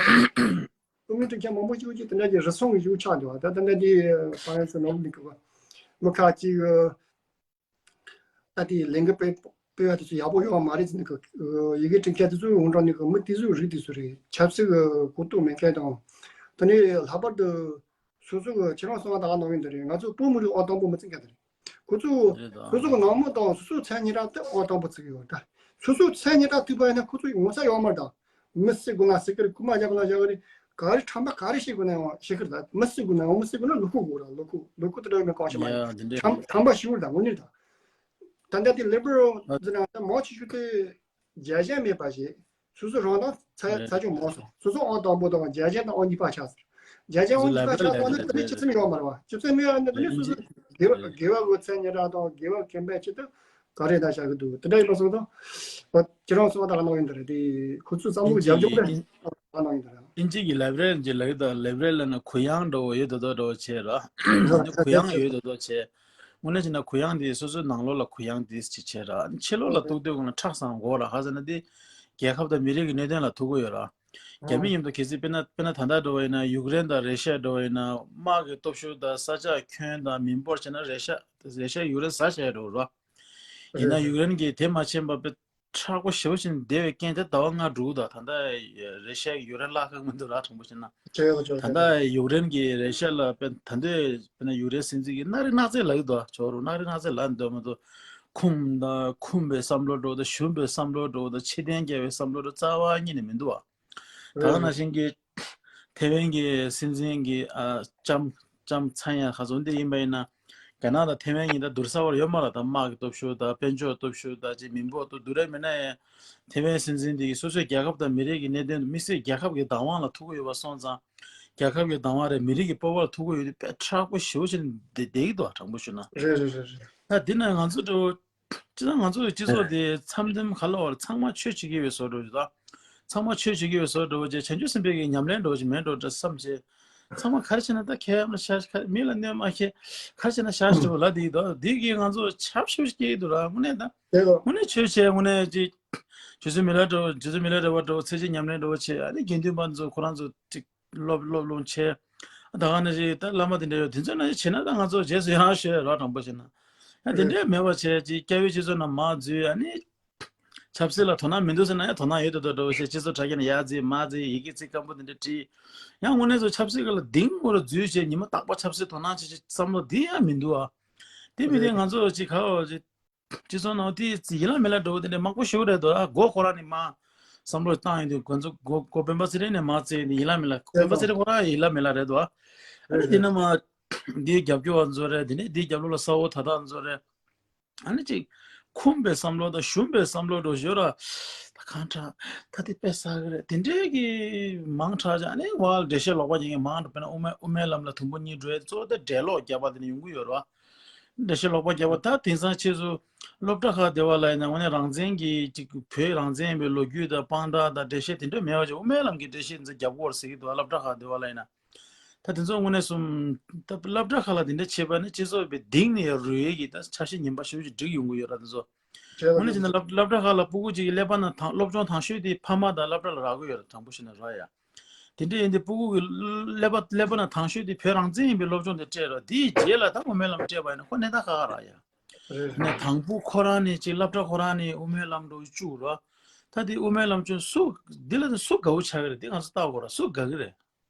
རྩོམ་ཡིག་འབྲི་མཁན་མང་པོ་ཞིག་ཅིག་དེ་འདྲ་གི་རུལ་སུངས་ཀྱི་ཞིག་ཆགས་འདུག་ད་དེ་འདྲ་དེ་ཕ་རན་སི་ནང་ལ་ཀྱི་མི་ཁག་ཅིག་ད་དེ་ལས་འགུལ་སྤེལ་སྤེལ་བ་དེ་ཚོ་ཡག་པོ་ཡོད་མ་རེད་ཟེར་ནས་ཀྱི་ཡི་གེ་འབྲི་མཁན་དེ་ཚོའི་ཧོང་ཀྲང་ནས་ཀྱི་མི་དེ་ཚོའི་རིགས་དེ་ཚོ་རེད། ཆབ་སྲིད་ཀྱི་གོ་རྟོགས་མེད་མཁན་དང་། དེ་ནས་ལྷག་པར་དུ་སོ་སོ་གི་ཁྱེད་རང་གསུངས་པ་ད་ག་ནང་བཞིན་དེ་རེད། ང་ཚོ་བོད་མི་རིགས་དབང་དང་པོ་མི་བརྩི་མཁན་དེ་རེད། ཁོ་ཚོ་རེད་ད། སོ་སོ་གི་ནང་མི་དང་སོ་སོའི་མཚན་སྙན་གྲགས་དེ་དབང་དང་པོ་བརྩི་གི་ཡོད་ད། སོ་སོའི་མཚན་སྙན་གྲགས་བརྩིས་པ་ཡིན་ན་ཁོ་ཚོ་ངོ་ཚ་ཡོད་མ་རེད་ད། མི་སྲིད་དགོས་ན་སྲིད་ཀྱི་རེད། རྐུ་མ་བཞག་དགོས་ན་བཞག་གི་རེད། ག་རེ་ཁྲམ་པ་ག་རེ་བྱེད་དགོས་ན་ཡང་བྱེད་ཀྱི་རེད་ད། མི་སྲིད་དགོས་ན་ཡང་མི་སྲིད་དགོས་ན་ལུག་ཁུག་དགོས་ར། ལུག་ཁུག་ལུག་ཁུག་དེ་འདྲ་ཡོད་མེད་གང་ཤེས་མ་རེད། ཡ་དེ་འདྲ་ཁྲམ་ཁྲམ་པ་ཞིག་རེད་ད། དངོས་གནས་ད། ད་ལྟ་དེ་ལི་བྷི་རལ་ཟེར་ན་ད་མང་ཆེ་ཤོས་དེ་རྒྱལ་ཞེན་མེད་པ་ཞིག་སོ་སོ་རང་དང་ཚ་རེད། ཚ་ཆུང་མང་སོང་། སོ་སོ་ཨང་དང་པོ་དང་རྒྱལ་ཞེན་དང་ཨང་གཉིས་པ་ཆགས་ཟེར། རྒྱལ་ཞེན་ཨང་གཉིས་པ་ཆགས་སོང་ན་དེ་ནི་སྤྱི་སེམས་ཡོད་མ་རེད་བ། སྤྱི་སེམས་མེད་ཡ་ན་དེ་ནི་སོ་སོ་དགེ་བ་དགེ་བ་གི་མཚན་སྙན་གྲགས་དང་དགེ་བ་མཁན་པའི་ཆེད་དུ་ག་རེ་ད་བྱ་གི་འདུག་དེ་འདྲ་ཡིན་པ་སོང་ཙང་། ཁྱེད་རང་གསུངས་པ་ད་ག་ནང་བཞིན་དུ་རེད་དེ། ཁོ་ཚོས་བསམ་བློ་རྒྱབ་ལྗོངས་རེད། ད་ག་ནང་བཞིན་དུ་རེད། ཨིན་ཇི་གི་ལའི་བྷི་རེ་རི་ཅིག་ལབ་ཀྱི་འདུག་ལའི་བྷི་རེ་རི་ལབ་ན་གུ་ཡངས་འདྲ་བོ་ཡོད་དོ་དོ་འདྲ་བོ་བྱས་ར། འདི་གུ་ཡངས་ཡོད་དོ་དོ་བྱས། དངོས་གནས་བྱས་ན་གུ་ཡངས་འདི་སོ་སོའི་ནང་ལོགས་ལ་གུ་ཡངས་འདི་ཅིག་བྱས་ར། ཕྱི་ལོགས་ལ་གཏུག་དུས་ཀུན་ལ་ཁྲག་ཟ་དགོས་ར། ག་ཟེར་ན་འདི་རྒྱལ་ཁབ་དང་མི་རིགས་ཀྱི་གནད་དོན་ལ་ཐུག་གི་ཡོད་ར། རྒྱ་མི་མཉམ་དུ་གལ་སྲིད་དཔེར་ན་དཔེར་ན་ད་ལྟ་འདྲ་བོ་ཡིན་ན་ཡུཀ་རེན་དང་རེ་ཤ་འདྲ་བོ་ཡིན་ན་དམག་གི་སྟོབས་ཤུགས་དང་ས་ཆ་ཁྱོན་དང་མི་འབོར་བྱས་ན་རེ་ཤ་རེ་ཤ་ཡུཀ་རེན་ཟ་བྱས་འགྲོ་ར། ཡིན་ན་ཡུཀ་རེན་གྱིས་དེ་མ་ཕྱིན་པ་དཔེ་མཁྲེགས་པོ་ཞེ་པོ་ཅིག་བསྡད་པའི་རྐྱེན་དེ་ཟླ་བ་ལྔ་འགྲོ་གི་འདུག་ད་ལྟ་རེ་ཤ་ཡུཀ་རེན་བརླག་གི་མི་འདུག་ར། དྲང་པོ་བཤད་ན། ད་ལྟ་ཡུཀ་རེན་གྱིས་རེ་ཤ་ལ་དཔེ་ད་ལྟ་དཔེར་ན་ཡུཀ་རེན་སྲིད་འཛིན་གྱིས་སྣ་རིགས་སྣ་ཚོགས་ལབ་ཀྱི་འདུག་ཇོ་རུ་སྣ་རིགས་སྣ་ཚོགས་ལབ་འདུག་མ་གཏོགས། ཁུངས་དང་ཁུངས་པའི་བསམ་བློ་འདྲ་བོ་དང་། ཞུམ་པའི་བསམ་བློ་འདྲ་བོ་དང་། ཕྱིར་འཐེན་རྒྱག་པའི་བསམ་བློ་འདྲ་རྩ་བ་ཉིད་ནས་མི་འདུག་བ། ད་ག་ནང་བཞིན་གྱི་ཐེ་ཝན་གྱི་སྲིད་འཛིན་གྱི་ཨ་ལྕམ་ལྕམ་ཚན་ཡ་ཁ་ཚོ་འདི་ཡིན་པ་ཡིན་ན། རྒྱ་ནག་དང་ཐེ་ཝན་གཉིས་ད་བསྡུར་ས་བར་ཡོད་མ་རེད། ད་དམག་གི་སྟོབས་ཤུགས་དང་། དཔལ་འབྱོར་སྟོབས་ཤུགས་དང་། ཅིག་མི་འབོར་དང་བསྡུར་ཡ་མིན་ན་ཡང་། ཐེ་ཝན་སྲིད་འཛིན་འདི་གིས་སོ་སོའི་རྒྱལ་ཁབ་དང་མི་རིགས་ཀྱི་གནད་དོན་དུ་དམིགས་བསལ་རྒྱལ་ཁབ་ཀྱི་བདག་དབང་ལ་ཐུག་གི་ཡོད་པ་སོང་ཙང་། རྒྱལ་ཁབ་ཀྱི་བདག་དབང་རེད། མི་རིགས་ཀྱི་སྤོབས་པ་ལ་ཐུག་གི་ཡོད་དུས་དཔེ་མཁྲེགས་པོ་ཞེ་པོ་ཅིག་བསྡད་བསྡད་ཀྱི་འདུག་དྲང་པོ་ཞུ་ན། རེད་རེད་རེད་རེད། ད་འདི་ན་ང་ཚོ་འདྲ་བོ། སྤྱིར་བཏང་ང་ཚོ་སྤྱི་ཚོགས་དེ་མཚམས་མཚམས་ག་ལ་བར་ཚང་མ་ཆོས་བྱེད་ཀྱི་ཡོད་བཟོ་འདྲ་བོ་ཞིག་དང་། ཚང་མ་ཆོས་བྱེད་ཀྱི་ཡོད་བཟོ་འདྲ་བོ་བྱས། བྱང་ཆུབ་སེམས་དཔའི་གི་ཉམས་ལེན་འདྲ་བོ་ཞིག་མེད་འགྲོ་འདྲ་བསམ་བྱས། ཚང་མ་ག་རེ་བྱས་ན་ད་ཁ་ཡ་མ་ཤ་ཁ་མི་ལ་གནོད་མ་ཤེས། ག་རེ་བྱས་ན་ཤ་ཞིག་འདྲ་བོ་ལབ་བསྡད་ཀྱི་འདུག་འདི་གིས་ང་ཚོ་ཆབ་ཞུ་སྐྱེ་ཡི་འདུག་ར། དངོས་གནས་ད། དངོས་གནས་ཆོས་བྱས། དངོས་གནས་ཅིག་རྗེ་བཙུན་མི་ལ་འདྲ་བོ། རྗེ་བཙུན་མི་ལ་འདྲ་བོ་འདྲ་བོ་ཚེ་གཅིག་ཉམས་ལེན་འདྲ་བོ་བྱས། ཨ་ནི་དགེ་འདུན་པ་ཚོ་ཁོ་རང་ཚོ་ཅིག་སློབ་སློབ་སློབ་བྱས། ད་ག་ནང་བཞིན་ད་བླ་མ་དེ་འདྲ་ཡོད། དེ་ཚོ་ནང་བཞིན་བྱས་ན་ད་ང་ཚོ་རྗེས་སུ་ཡི་རང་ཞུ་ཡ་ར། དྲང་པོ་བྱས་ན། ཡང་དེ་འདྲའི་མེད་པ་བྱས། ཅིག་སྐྱ་བོའི་སྤྱི་ཚོགས་ནང་མར་འཛུལ། ཨ་ནི་ཆབ་སྲིད་ལ་དོ་སྣང་མི་འདུག་ཟེར་ན་ཡང་དོ་སྣང་ཡོད་དོ་དོ་འདྲ་བོ་བྱས། སྤྱི་ཚོགས་དྲ་རྒྱ་ནས་ཡར་འཛུལ་མར་འཛུལ། ཡི་གེ་ཚིག་སྐམ་པོ་དེ་འདྲ་བྲིས། ཡང་དངོས་གནས་ཚོ་ཆབ་སྲིད་སྒང་ལ་གཏིང་མོ་རུ་འཛུལ་བྱས། ཉི་མ་རྟག་པར་ཆབ་སྲིད་དོ་སྣང་བྱེད་ཀྱི་བསམ་བློ་དེ་ཡང་མི་འདུག་ཨ། དེ་མི་དེ་ང་ཚོ་ཅིག་ག་བ་ཅིག་སྤྱི་ཚོགས་ནང་དེ་ཡིན་ལ་མིན་ལ་འདྲ་བོ་དེ་འདྲ་མང་པོ་ཞིག་རེད་འདུག་ཨ། མགོ་ཁོ་རང་ནས་མར་བསམ་བློ་བཏང་ཡོང་དུས། ང་ཚོ་མགོ་མགོ་སྤེན་པ་ཚེ་རིང་ནས་མར་བརྩིས་ནས་ཡིན་ལ་མིན་ལ། སྤེན་པ་ཚེ་རིང་ཁོ་རང་ཡིན་ལ་མིན་ལ་རེད་འདུག་ཨ། ཨ་ནི་དེ་ནས་མར་འདིའི་རྒྱབ་སྐྱོར་བ་ཚོ་རེད། དེ་ནས་འདིའི་རྒྱབ་ལོགས་ལ་གསལ་བོ་དག་དག་ཚོ་རེད། ཨ་ནི་ཅིག་འཁུམས་པའི་བསམ་བློ་དང་ཞུམ་པའི་བསམ་བློ་འདྲ་བོ་ཞིག་ཡོད་ར། ད་གང་དྲག་ད་དེ་དཔེ་བསགས་ཀྱི་རེད། དེ་འདྲའི་གི་མང་དྲགས་ཀྱང་། ཨ་ནི་བ་འགྲེལ་བཤད་ལོག་པ་རྒྱག་མཁན་མང་དྲགས། དཔེར་ན་དབུ་མའི་དབུ་མའི་ལམ་ལ་དུམ་བུ་གཉིས་འགྲོ་ཡ། གཙོ་བོ་དེ་འགྲེལ་ལོག་རྒྱབ་པ་དེ་ནས་ཡོང་གི་ཡོད་ར། འགྲེལ་བཤད་ལོག་པ་བརྒྱབ་པ། ད་དེང་སང་ཁྱེད་ཚོ་སློབ་གྲྭ་ཁག་བསྡད་པ་ལ་ཡིན་ན་དངོས་གནས་རང་བཙན་གྱི་ཅིག་བོད་རང་བཙན་ཡིན་པའི་ལོ་རྒྱུས་དང་དཔང་རྟགས་དང་འགྲེལ་བཤད་དེ་འདྲ་མེད་པ་ཅིག་དབུ་མའི་ལམ་གྱི་འགྲེལ་བཤད་འཛིན་རྒྱབ་སྐོར་ཟེར་གྱི་འདུག་སློབ་གྲྭ་ཁག་བསྡད་པ་ལ་ཡིན་ན། ད་དེ་ཚོ་དངོས་གནས་སོང་ད་སློབ་གྲྭ་ཁག་ལ་དེ་འདྲ་བྱས་པ་ནི་སྤྱི་ཚོགས་པའི་གཏིང་ནས་ཡང་རུལ་ཡས་ཀྱི་ད་ཆ་ཤས་ངན་པ་ཞེ་པོ་ཅིག་སྒྲིག་ཡོང་གི་ཡོད་ར། དེ་ཚོ་དངོས་གནས་བྱས་ན་སློབ་སློབ་གྲྭ་ཁག་ལ་སྤུ་གུ་གཅིག་གི་ཀླད་པ་ནང་དང་སློབ་སྦྱོང་དང་ཤོས་དེ་ཕ་མ་དང་སློབ་གྲྭ་ལ་རག་གི་ཡོད་རེད། དྲང་པོ་བཤད་ན་ར་ཡ། དེ་འདྲ་ཡིན་དུས་སྤུ་གུ་གི་ཀླད་པ་ཀླད་པ་ནང་དང་ཤོས་དེ་བོད་རང་བཙན་ཡིན་པའི་སློབ་སྦྱོང་དེ་སྤྲད་ར། དེའི་རྗེས་ལ་ད་དབུ་མའི་ལམ་སྤྲད་པ་ཡིན་ན་ཁོ་གནས་སྟངས་ཁག་ཁག་ར་ཡ། རེད་ནས་དང་པོ་ཁོ་རང་ནས་ཅིག་སློབ་གྲྭ་ཁོ་རང་ནས་དབུ་མའི་ལམ་འགྲོ་བཅུག་ར། ད་དེ་དབུ་མའི་ལམ་ཅུང་སུ་འདི་ལ་དེ་སུ་དགའ་བོ་ཆགས་ཀྱི་རེད། དེ་ང་ཚོ་ལྟ་དགོས་ར། སུ་དགའ་གི་རེད།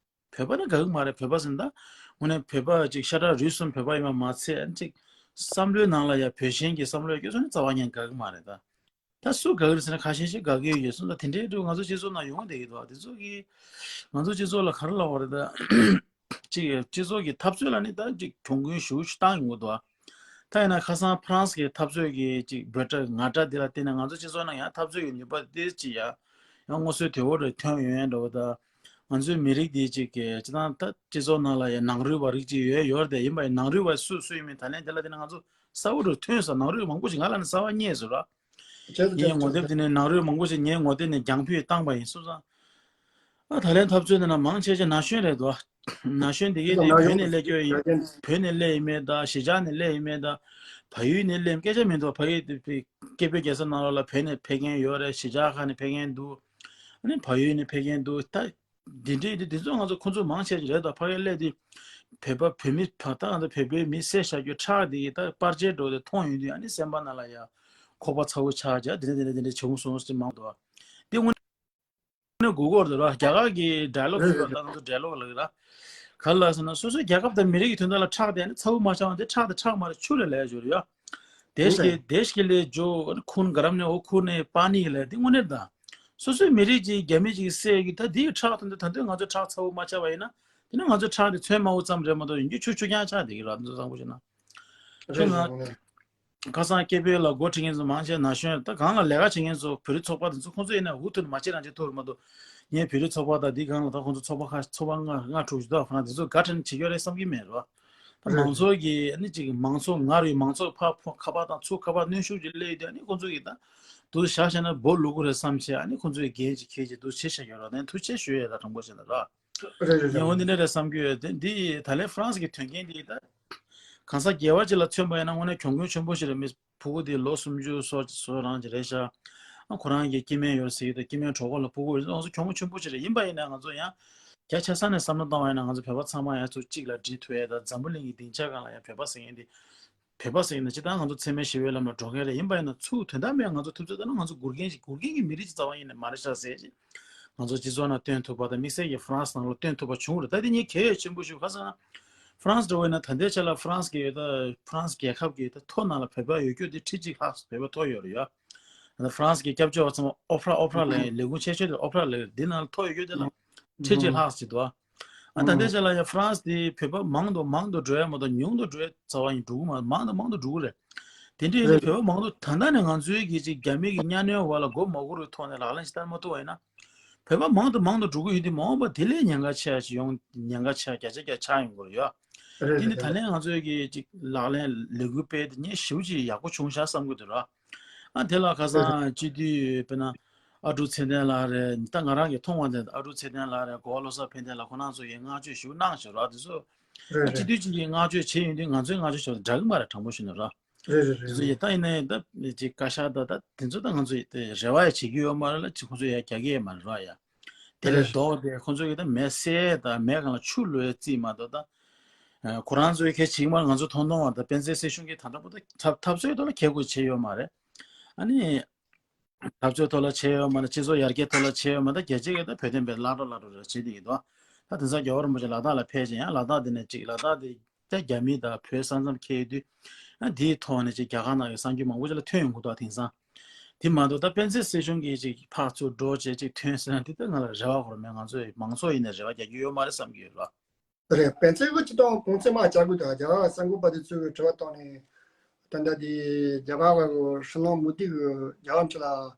བོད་པ་ནི་དགའ་གི་མ་རེད། བོད་པ་ཟེར་ན་ད་དངོས་གནས་བོད་པ་ཅིག་ཤ་ཁྲག་རུས་གསུམ་བོད་པ་ཡིན་པ་མ་ཚད་ཅིག་བསམ་བློའི་ནང་ལ་ཡ་བོད་ཞེན་གྱི་བསམ་བློ་ཡོད་ཀྱི་ཚོ་ནི་རྩ་བ་ཉིད་དགའ་གི་མ་རེད་ད། ད་སུ་དགའ་གི་རེད་ཟེར་ན་ཁ་ཤས་ཤིག་དགའ་གི་ཡོད་ཀྱི་སོང་ད། དེ་འདྲའི་འདྲ་ང་ཚོ་སྤྱི་ཚོགས་ནང་ཡོང་བསྡད་ཀྱི་འདུག་དེ་ཚོ་གིས་ང་ཚོ་སྤྱི་ཚོགས་ལ་ག་རེ་ལབ་དགོས་རེད་ད། ཅིག་སྤྱི་ཚོགས་ཀྱི་འཐབ་རྩོད་ལ་ནི་ད་ཅིག་གྱོང་གུན་ཞེ་པོ་ཅིག་བཏང་ཡོང་གི་འདུག་ད་ཡིན་ན་ཁ་སང་ཧྥ་རན་སི་གི་འཐབ་རྩོད་ཀྱི་ཅིག་འབོད་སྒྲ་ངར་སྒྲ་འདི་ལ་བརྟེན་ནས་ང་ཚོ་སྤྱི་ཚོགས་ནང་ཡང་འཐབ་རྩོད་ཀྱི་ནུས་པ་དེ་ཅིག་ཡང་ཡང་མངོན་གསལ་དོད་པོ་རེ་ཐོན་ཡོང་ཡ་འདྲ་བོ་ད། ང་ཚོའི་མི་རིགས་འདི་ཅིག་གི་སྤྱི་བཏང་ད་སྤྱི་ཚོགས་ནང་ལ་ཡང་ནང་རུལ་བ་རིགས་ཅིག་ཡོད་ཡོད་རེད་དེ། ཡིན་པ་ཡིན་ནང་རུལ་བ་སུ་སུ་ཡིན་མིན་ད་ལན་དེ་ལ་བརྟེན་ནས་ང་ཚོ་གསལ་པོ་རུ་ཐོན་སོང་། ནང་རུལ་མང་པོ་ཞིག་ང་ལ་ནི་གསར་པ་རྙེད་སོང་ར། ངའི་ངོ་དེབ་དེ་ནས་ནང་རུལ་མང་པོ་ཞིག་ངའི་ངོ་དེབ་ནས་རྒྱང་ཕུད་བཏང་པ་ཡིན་སོང་ཙང་། ཨ་ད་ལན་འཐབ་རྩོད་འདི་ན་མང་ཆེ་ཆེ་ན་གཞོན་རེད་དོ། ན་གཞོན་དེ་གས་དེ་བོད་ནས་སླེབས་ཀྱི་ཡིན། བོད་ནས་སླེབས་ཡིན་མེད་ད་གཞིས་ཆགས་ནས་སླེབས་ཡིན་མེད་ད། བལ་ཡུལ་ནས་སླེབས་སྐད་ཆ་མི་འདུག་བལ་ཡུལ་དེ་སྐད་འབོད་རྒྱག་ས་ནང་ལོགས་ལ་བོད་ནས་ཕེབས་མཁན་ཡོད་རེད། གཞིས་ཆགས་ཁག་ནས་ཕེབས་མཁན་འདུག་ཨ་ནི་བལ་ཡུལ་ནས་ཕེབས་མཁན་འདུག་ད་འདི་འདྲས་དེ་དེ་ཚོ་ང་ཚོ་ཁོང་ཚོ་མང་ཆེ་ཆེ་རེད་དོ། ཕ་གིར་སླེབས་དུས་བོད་པ་བོད་མི་ད་ང་ཚོ་བོད་པའི་མི་བསད་བཞག་རྒྱུ་ཁྲག་དེ་གི་ད་པར་ཆས་འགྲོ་དེ་མཐོང་ཡོང་དུས་ཨ་ནི་སེམས་པ་ནང་ལ་ཡ་ཁོག་པ་ཚ་བོ་ཆགས་བྱ་དེ་འདྲས་དེ་འདྲས་དེ་འདྲས་བྱུང་སོང་ཟེར་མང་འདུག་དེ་དངོས་གནས་དགོས་མཁོ་རེད་ར། རྒྱ་གར་གྱི་dialogue་ཞིག་ལ་ད་ང་ཚོ་dialogue་ལབ་ཀྱི་ར། ག་རེ་ལབ་ཟེར་ན་སོ་སོའི་རྒྱལ་ཁབ་དང་མི་རིགས་ཀྱི་དོན་དག་ལ་ཁྲག་དེ་ནི་ཚ་བོ་མ་ཆགས་པ་དེ་ཁྲག་དེ་ཁྲག་མ་རེད། ཆུ་རེད་ལབ་ཡ་ཅིག་ཡོད་རེད་ཡ། देश के देश के लिए जो खून गर्म है वो खून पानी है ལབ་དེ་དངོས་གནས་ད། སོ་སོའི་མི་རིགས་ཀྱི་རྒྱ་མི་ཅིག་བསད་ཀྱི་ད་དེའི་ཁྲག་དང་དེ་ད་དུང་ང་ཚོ་ཁྲག་ཚ་བོ་མ་ཆགས་པ་ཡིན་ན་དེ་ནི་ང་ཚོ་ཁྲག་དེ་ཚོད་དམའ་བོ་ཙམ་རེད་མ་གཏོགས་ཡིན་རྒྱུ་ཆུ་ཆུ་རྐྱང་ཆགས་བསྡད་ཀྱི་ར། དེ་ཚོ་བཟང་པོ་བྱས་ན། ཁྱོད་ང་ཁ་སང་སྐད་འབོད་ལ་འགོ་ཁྲིད་མཁན་ཚོ་མང་ཆེ་ན་གཞོན་ད་གང་ལ་ལས་ཀ་བྱེད་མཁན་ཚོ་བོད་རིགས་ཚོགས་པ་དེ་ཚོ་ཁོང་ཚོ་ཡིན་ན་འུ་ཐུག་ནས་མ་བྱེད་རང་བྱེད་ཐུག་རེད་མ་གཏོགས་ངས་བོད་རིགས་ཚོགས་པ་དང་འདི་སྒང་ལ་ད་ཁོང་ཚོ་ཚོགས་པ་ཁ་ཚོགས་པ་ལྔ་ལྔ་དྲུག་ཅིག་འདུག་ཧྥ་རན་སི་དེ་ཚོ་དགའ་དྲན་བྱེད་ཀྱི་ཡོད་རེད་བསམ་གྱི་མེད་རོ། ད་མང་ཚོགས་ཀྱི་ཨ་ནི་ཅིག་མང་ཚོགས་ང་རུའི་མང་ཚོགས་ཕར་ཕོ་ཁ་པར་དང་ཚུར་ཁ་པར་གནོན་ཤུགས་ཀྱིས་སླེབས་ཡོད་དུས་ཨ་ནི་ཁོང་ཚོ་གིས་ད་དུ་བཞག་བྱས་ན་སྦོ་ལུག་གུ་རེད་བསམ་བྱས་ཨ་ནི་ཁོང་ཚོས་འགན་ཅིག་འཁྱེར་བྱས་དུ་བྱེད་བཞག་ཡོད་རོ། ད་ཐུགས་རྗེ་ཆེ་ཞུ་ཡས་ད་དྲང་པོ་བྱས་ན་རོ། རེད་རེད་ངས་འོ་འདི་འདྲ་རེད་བསམ་གྱི་ཡོད། དེ་འདི་ད་ལན་ཧྥ་རན་སི་གི་དོན་རྐྱེན་འདི་ད་གང་ཟག་སྒེར་བ་ཅིག་ལ་མཚོན་པ་ཡིན་ན་དངོས་གནས་གྱོང་གུན་ཆེན་པོ་ཞིག་རེད། མི་ཕྲུ་གུ་དེ་ལོ་སུམ་ཅུ་སོ་སོ་རང་ཅིག་རེད་ཤག་ཨ་ཁོ་རང་གི་སྐྱེ་དམན་ཡོད་ཟེར་གི་ད་སྐྱེ་དམན་གྲོགས་པོ་ལ་ཕྲུ་གུ་ཡོད་ཙང་ཁྱོང་གུན་ཆེན་པོ་ཞིག་རེད། ཡིན་པ་ཡིན་ན་ང་ཚོ་ཡང་རྒྱ་ཆེ་ས་ནས་བསམ་བློ་བཏང་བ་ཡིན་ན་ང་ཚོ་བོད་པ་ཚང་མ་ཡང་ཚུར་གཅིག་ལ་སྒྲིལ་ཐུབ་ཡས་ད་འཛམ་བུ་གླིང་གི་སྡིངས་ཆ་སྒང་ལ་ཡང་བོད་པ་ཟེར་མཁན་དེ་བོད་པ་ཟེར་ན་སྤྱིར་བཏང་ང་ཚོ་འཚེ་མེད་ཞི་བའི་ལམ་ལ་འགྲོ་མཁན་རེད། ཡིན་པ་ཡིན་ན་ཚུར་དོན་དག་མེད་ང་ཚོ་ཐུབ་ཚོད་ལྟ་ན་ང་ཚོ་སྒུར་མཁན་ཞིག་སྒུར་མཁན་གྱི་མི་རིགས་ཅིག་རྩ་བ་ཉིད་ནས་མ་རེད་ཤག་ཟེར་ཅིག་ང་ཚོ་སྤྱི་ཚོགས་ནང་སྟོན་ཐུབ་པ་དང་དམིགས་བསལ་གྱི་ཧྥ་རན་སི་ནང་ལ་སྟོན་ཐུབ་པ་བྱུང་རེད། ད་དེ་ངས་གལ་ཡ་ཆེན་པོ་ཞིག་ག་ཟེར་ན་ཧྥ་རན་སི་འདྲ་བོ་ཡིན་ན་ད་ལྟའི་ཆ་ལ་ཧྥ་རན་སི་གི་ད་ཧྥ་རན་སི་རྒྱལ་ཁབ་ཀྱི་ད་ཐོ་ནང་ལ་བོད་པ་ཡོད་རྒྱུ་དེ་ཁྲི་གཅིག་ལྷག་བོད་པ་ཐོ་ཡོད་རེད་ཡ། ད་ཧྥ་རན་སི་གི་སྐྱབས་བཅོལ་བ་ཚང་མ་ཨོ་ཕྲ་ཨོ་ཕྲ་ལབ་ཡ་ལས་ཁུངས་ཆེ་ཤོས་དེ་ཨོ་ཕྲ་ལབ་ཡ་འདི་ནང་ལ་ཐོ་ཡོད་རྒྱུ་དེ་ལ་ཁྲི་གཅིག་ལྷག་ཅིག་འདུག་ཨ་ད་ལྟའི་ཆ་ལ་ཡང་ཧྥ་རན་སི་དེ་བོད་པ་མང་དུ་མང་དུ་འགྲོ་ཡ་མ་གཏོགས་ཉུང་དུ་འགྲོ་ཡ་རྩ་བ་ཡིན་འགྲོ་གི་མ་མང་དུ་མང་དུ་འགྲོ་གི་རེད། དེ་འདྲ་ཡིན་དུས་བོད་པ་མང་དུ་ད་ལྟ་ནས་ང་ཚོའི་གི་ཅིག་རྒྱ་མི་གི་གཉའ་གནོན་འོག་ལ་མགོ་མ་སྒུར་བའི་ཐོག་ནས་ལག་ལེན་ཞིག་བསྟར་མ་ཐུབ་པ་ཡིན་ན། བོད་པ་མང་དུ་མང་དུ་འགྲོ་གི་ཡོད་དུས་མ་འོངས་པ་དེ་ལས་ཉེན་ཁ་ཆེ་བ་ཞིག་ཡོང་ཉེན་ཁ་ཆེ་བ་བརྒྱ་ཆ་བརྒྱ་ཆགས་ཡོང་གི་རེད་ཡ། རེད་དེ་ནི་རེད་ད་རེད། ལན་ང་ཚོའི་གི་ཅིག་ལག་ལེན་ལས་འགུལ་སྤེལ་དེ་ངས་ཞེ་པོ་ཅིག་ཡག་པོ་བྱུང་ཤག་བསམ་གི་འདུག་ར། ཨ་དེ་ལ་ཁ་སང་སྤྱི་འཐུས་དཔེར་ན་ཨ་ཀྲུག་ཚེ་བརྟན་ལགས་རེད། ད་ང་རང་གི་མཐོང་བ་དེ་ཨ་ཀྲུག་ཚེ་བརྟན་ལགས་རེད། གོ་བ་བློ་བཟང་ཕན་བདེ་ལགས་ཁོ་རང་ཚོ་ཡིས་བསྔགས་བརྗོད་ཞེ་པོ་གནང་བཞག་ར། དེ་ཚོ་རེད་ཨ་སྤྱི་རེད། འཐུས་ཅིག་གིས་བསྔགས་བརྗོད་བྱས་ཡོང་དུས་ང་ཚོའི་བསྔགས་བརྗོད་ཞུ་བ་འདྲ་གི་མ་རེད། དྲང་པོ་བཤད་ན་ར། རེད་རེད་དེ་ཚོ་རེད། ཡིས་ད་ཡིན་ནའི་ད་ཅིག་བཀའ་ཤག་ད་ད་དེ་ཚོ་ད་ང་ཚོ་ཡིས་དེ་རེ་བ་ཡང་བྱེད་ཀྱི་ཡོད་མ་རེད་ལ་ཅིག་ཁོང་ཚོ་ཡང་རྒྱག་གི་ཡོད་མ་རེད་ར་ཡ། དེ་ལས་རེད། ལྡོག་སྟེ་ཁོང་ཚོ་གིས་ད་མེ་བསད་ད་མེ་སྒང་ལ་ཆུ་བླུགས་རྩིས་མ་གཏོགས་ད། ཨ་ཁོ་རང་ཚོའི་གལ་ཆེ་གི་མ་ང་ཚོ་མཐོང་མཐོང་བ་ད་སྤེན་ཚེ་སྲིད་གཞུང་གིས་ད་ལྟ་བར་དུ་འཐབ་འཐབ་རྩོད་ཐོག་ལ་ཁྱད་ཁོ་བྱས་ཡོད་མ་རེད། ཨ་ནི་འཐབ་རྩོད་ཐོག་ལ་བྱས་ཡོད་མ་རེད། སྤྱི་ཚོགས་ཡར་རྒྱས་ཐོག་ལ་བྱས་ཡོད་མ་རེད། རྒྱལ་སྤྱི་གིས་ད་བོད་དོན་པའི་ལག་འགྲོ་ལག་འགྲོ་རེ་བྱེད་བསྡད་ཀྱི་འདུག་ད་དེང་སང་རྒྱལ་བ་རིན་པོ་ཆེ་ལ་དྭགས་ལ་ཕེབས་ཅིང་ཡང་ལ་དྭགས་དེ་ནས་ཅིག་ལ་དྭགས་དེ་ད་རྒྱ་མི་དང་བོད་ས་མཚམས་འཁེལ་དུས་ཨ་དེའི་ཐོག་ནས་ཅིག་རྒྱ་གར་ནང་གི་གསར་འགྱུར་མང་པོ་ཅིག་ལ་ཐོན་ཡོང་གི་འདུག་དེང་སང་དེ་མ་གཏོགས་ད་སྤེན་ཚེ་སྲིད་གཞུང་གིས་ཅིག་ཕར་ཚུར་འགྲོ་བྱས་ཅིག་ཐོན་ཟེར་ན་དེ་ད་ང་ལ་རེ་བ་ཁོ་ར་མེད། ང་ཚོའི་མང་ཚོགས་ཡིན་ནའི་རེ་བ་རྒྱག་རྒྱུ་ཡོད་མ་རེད་བསམ་གྱི་ཡོད་ར། རེད། སྤེན་ཚེ་གི་སྤྱི་དང་གོང་ཚད་མ་བྱ་དགོས་དང་རྒྱ་གར་གསར་འགོད་པ་དེ་ཚོས་དྲི་བ་བཏང་ནས་ད་ལྟ་དེ་རྒྱ་གར་གི་ཧྲི་ལང་མོ་དི་གི་རྒྱ་གར་འཕྲིན་ལ་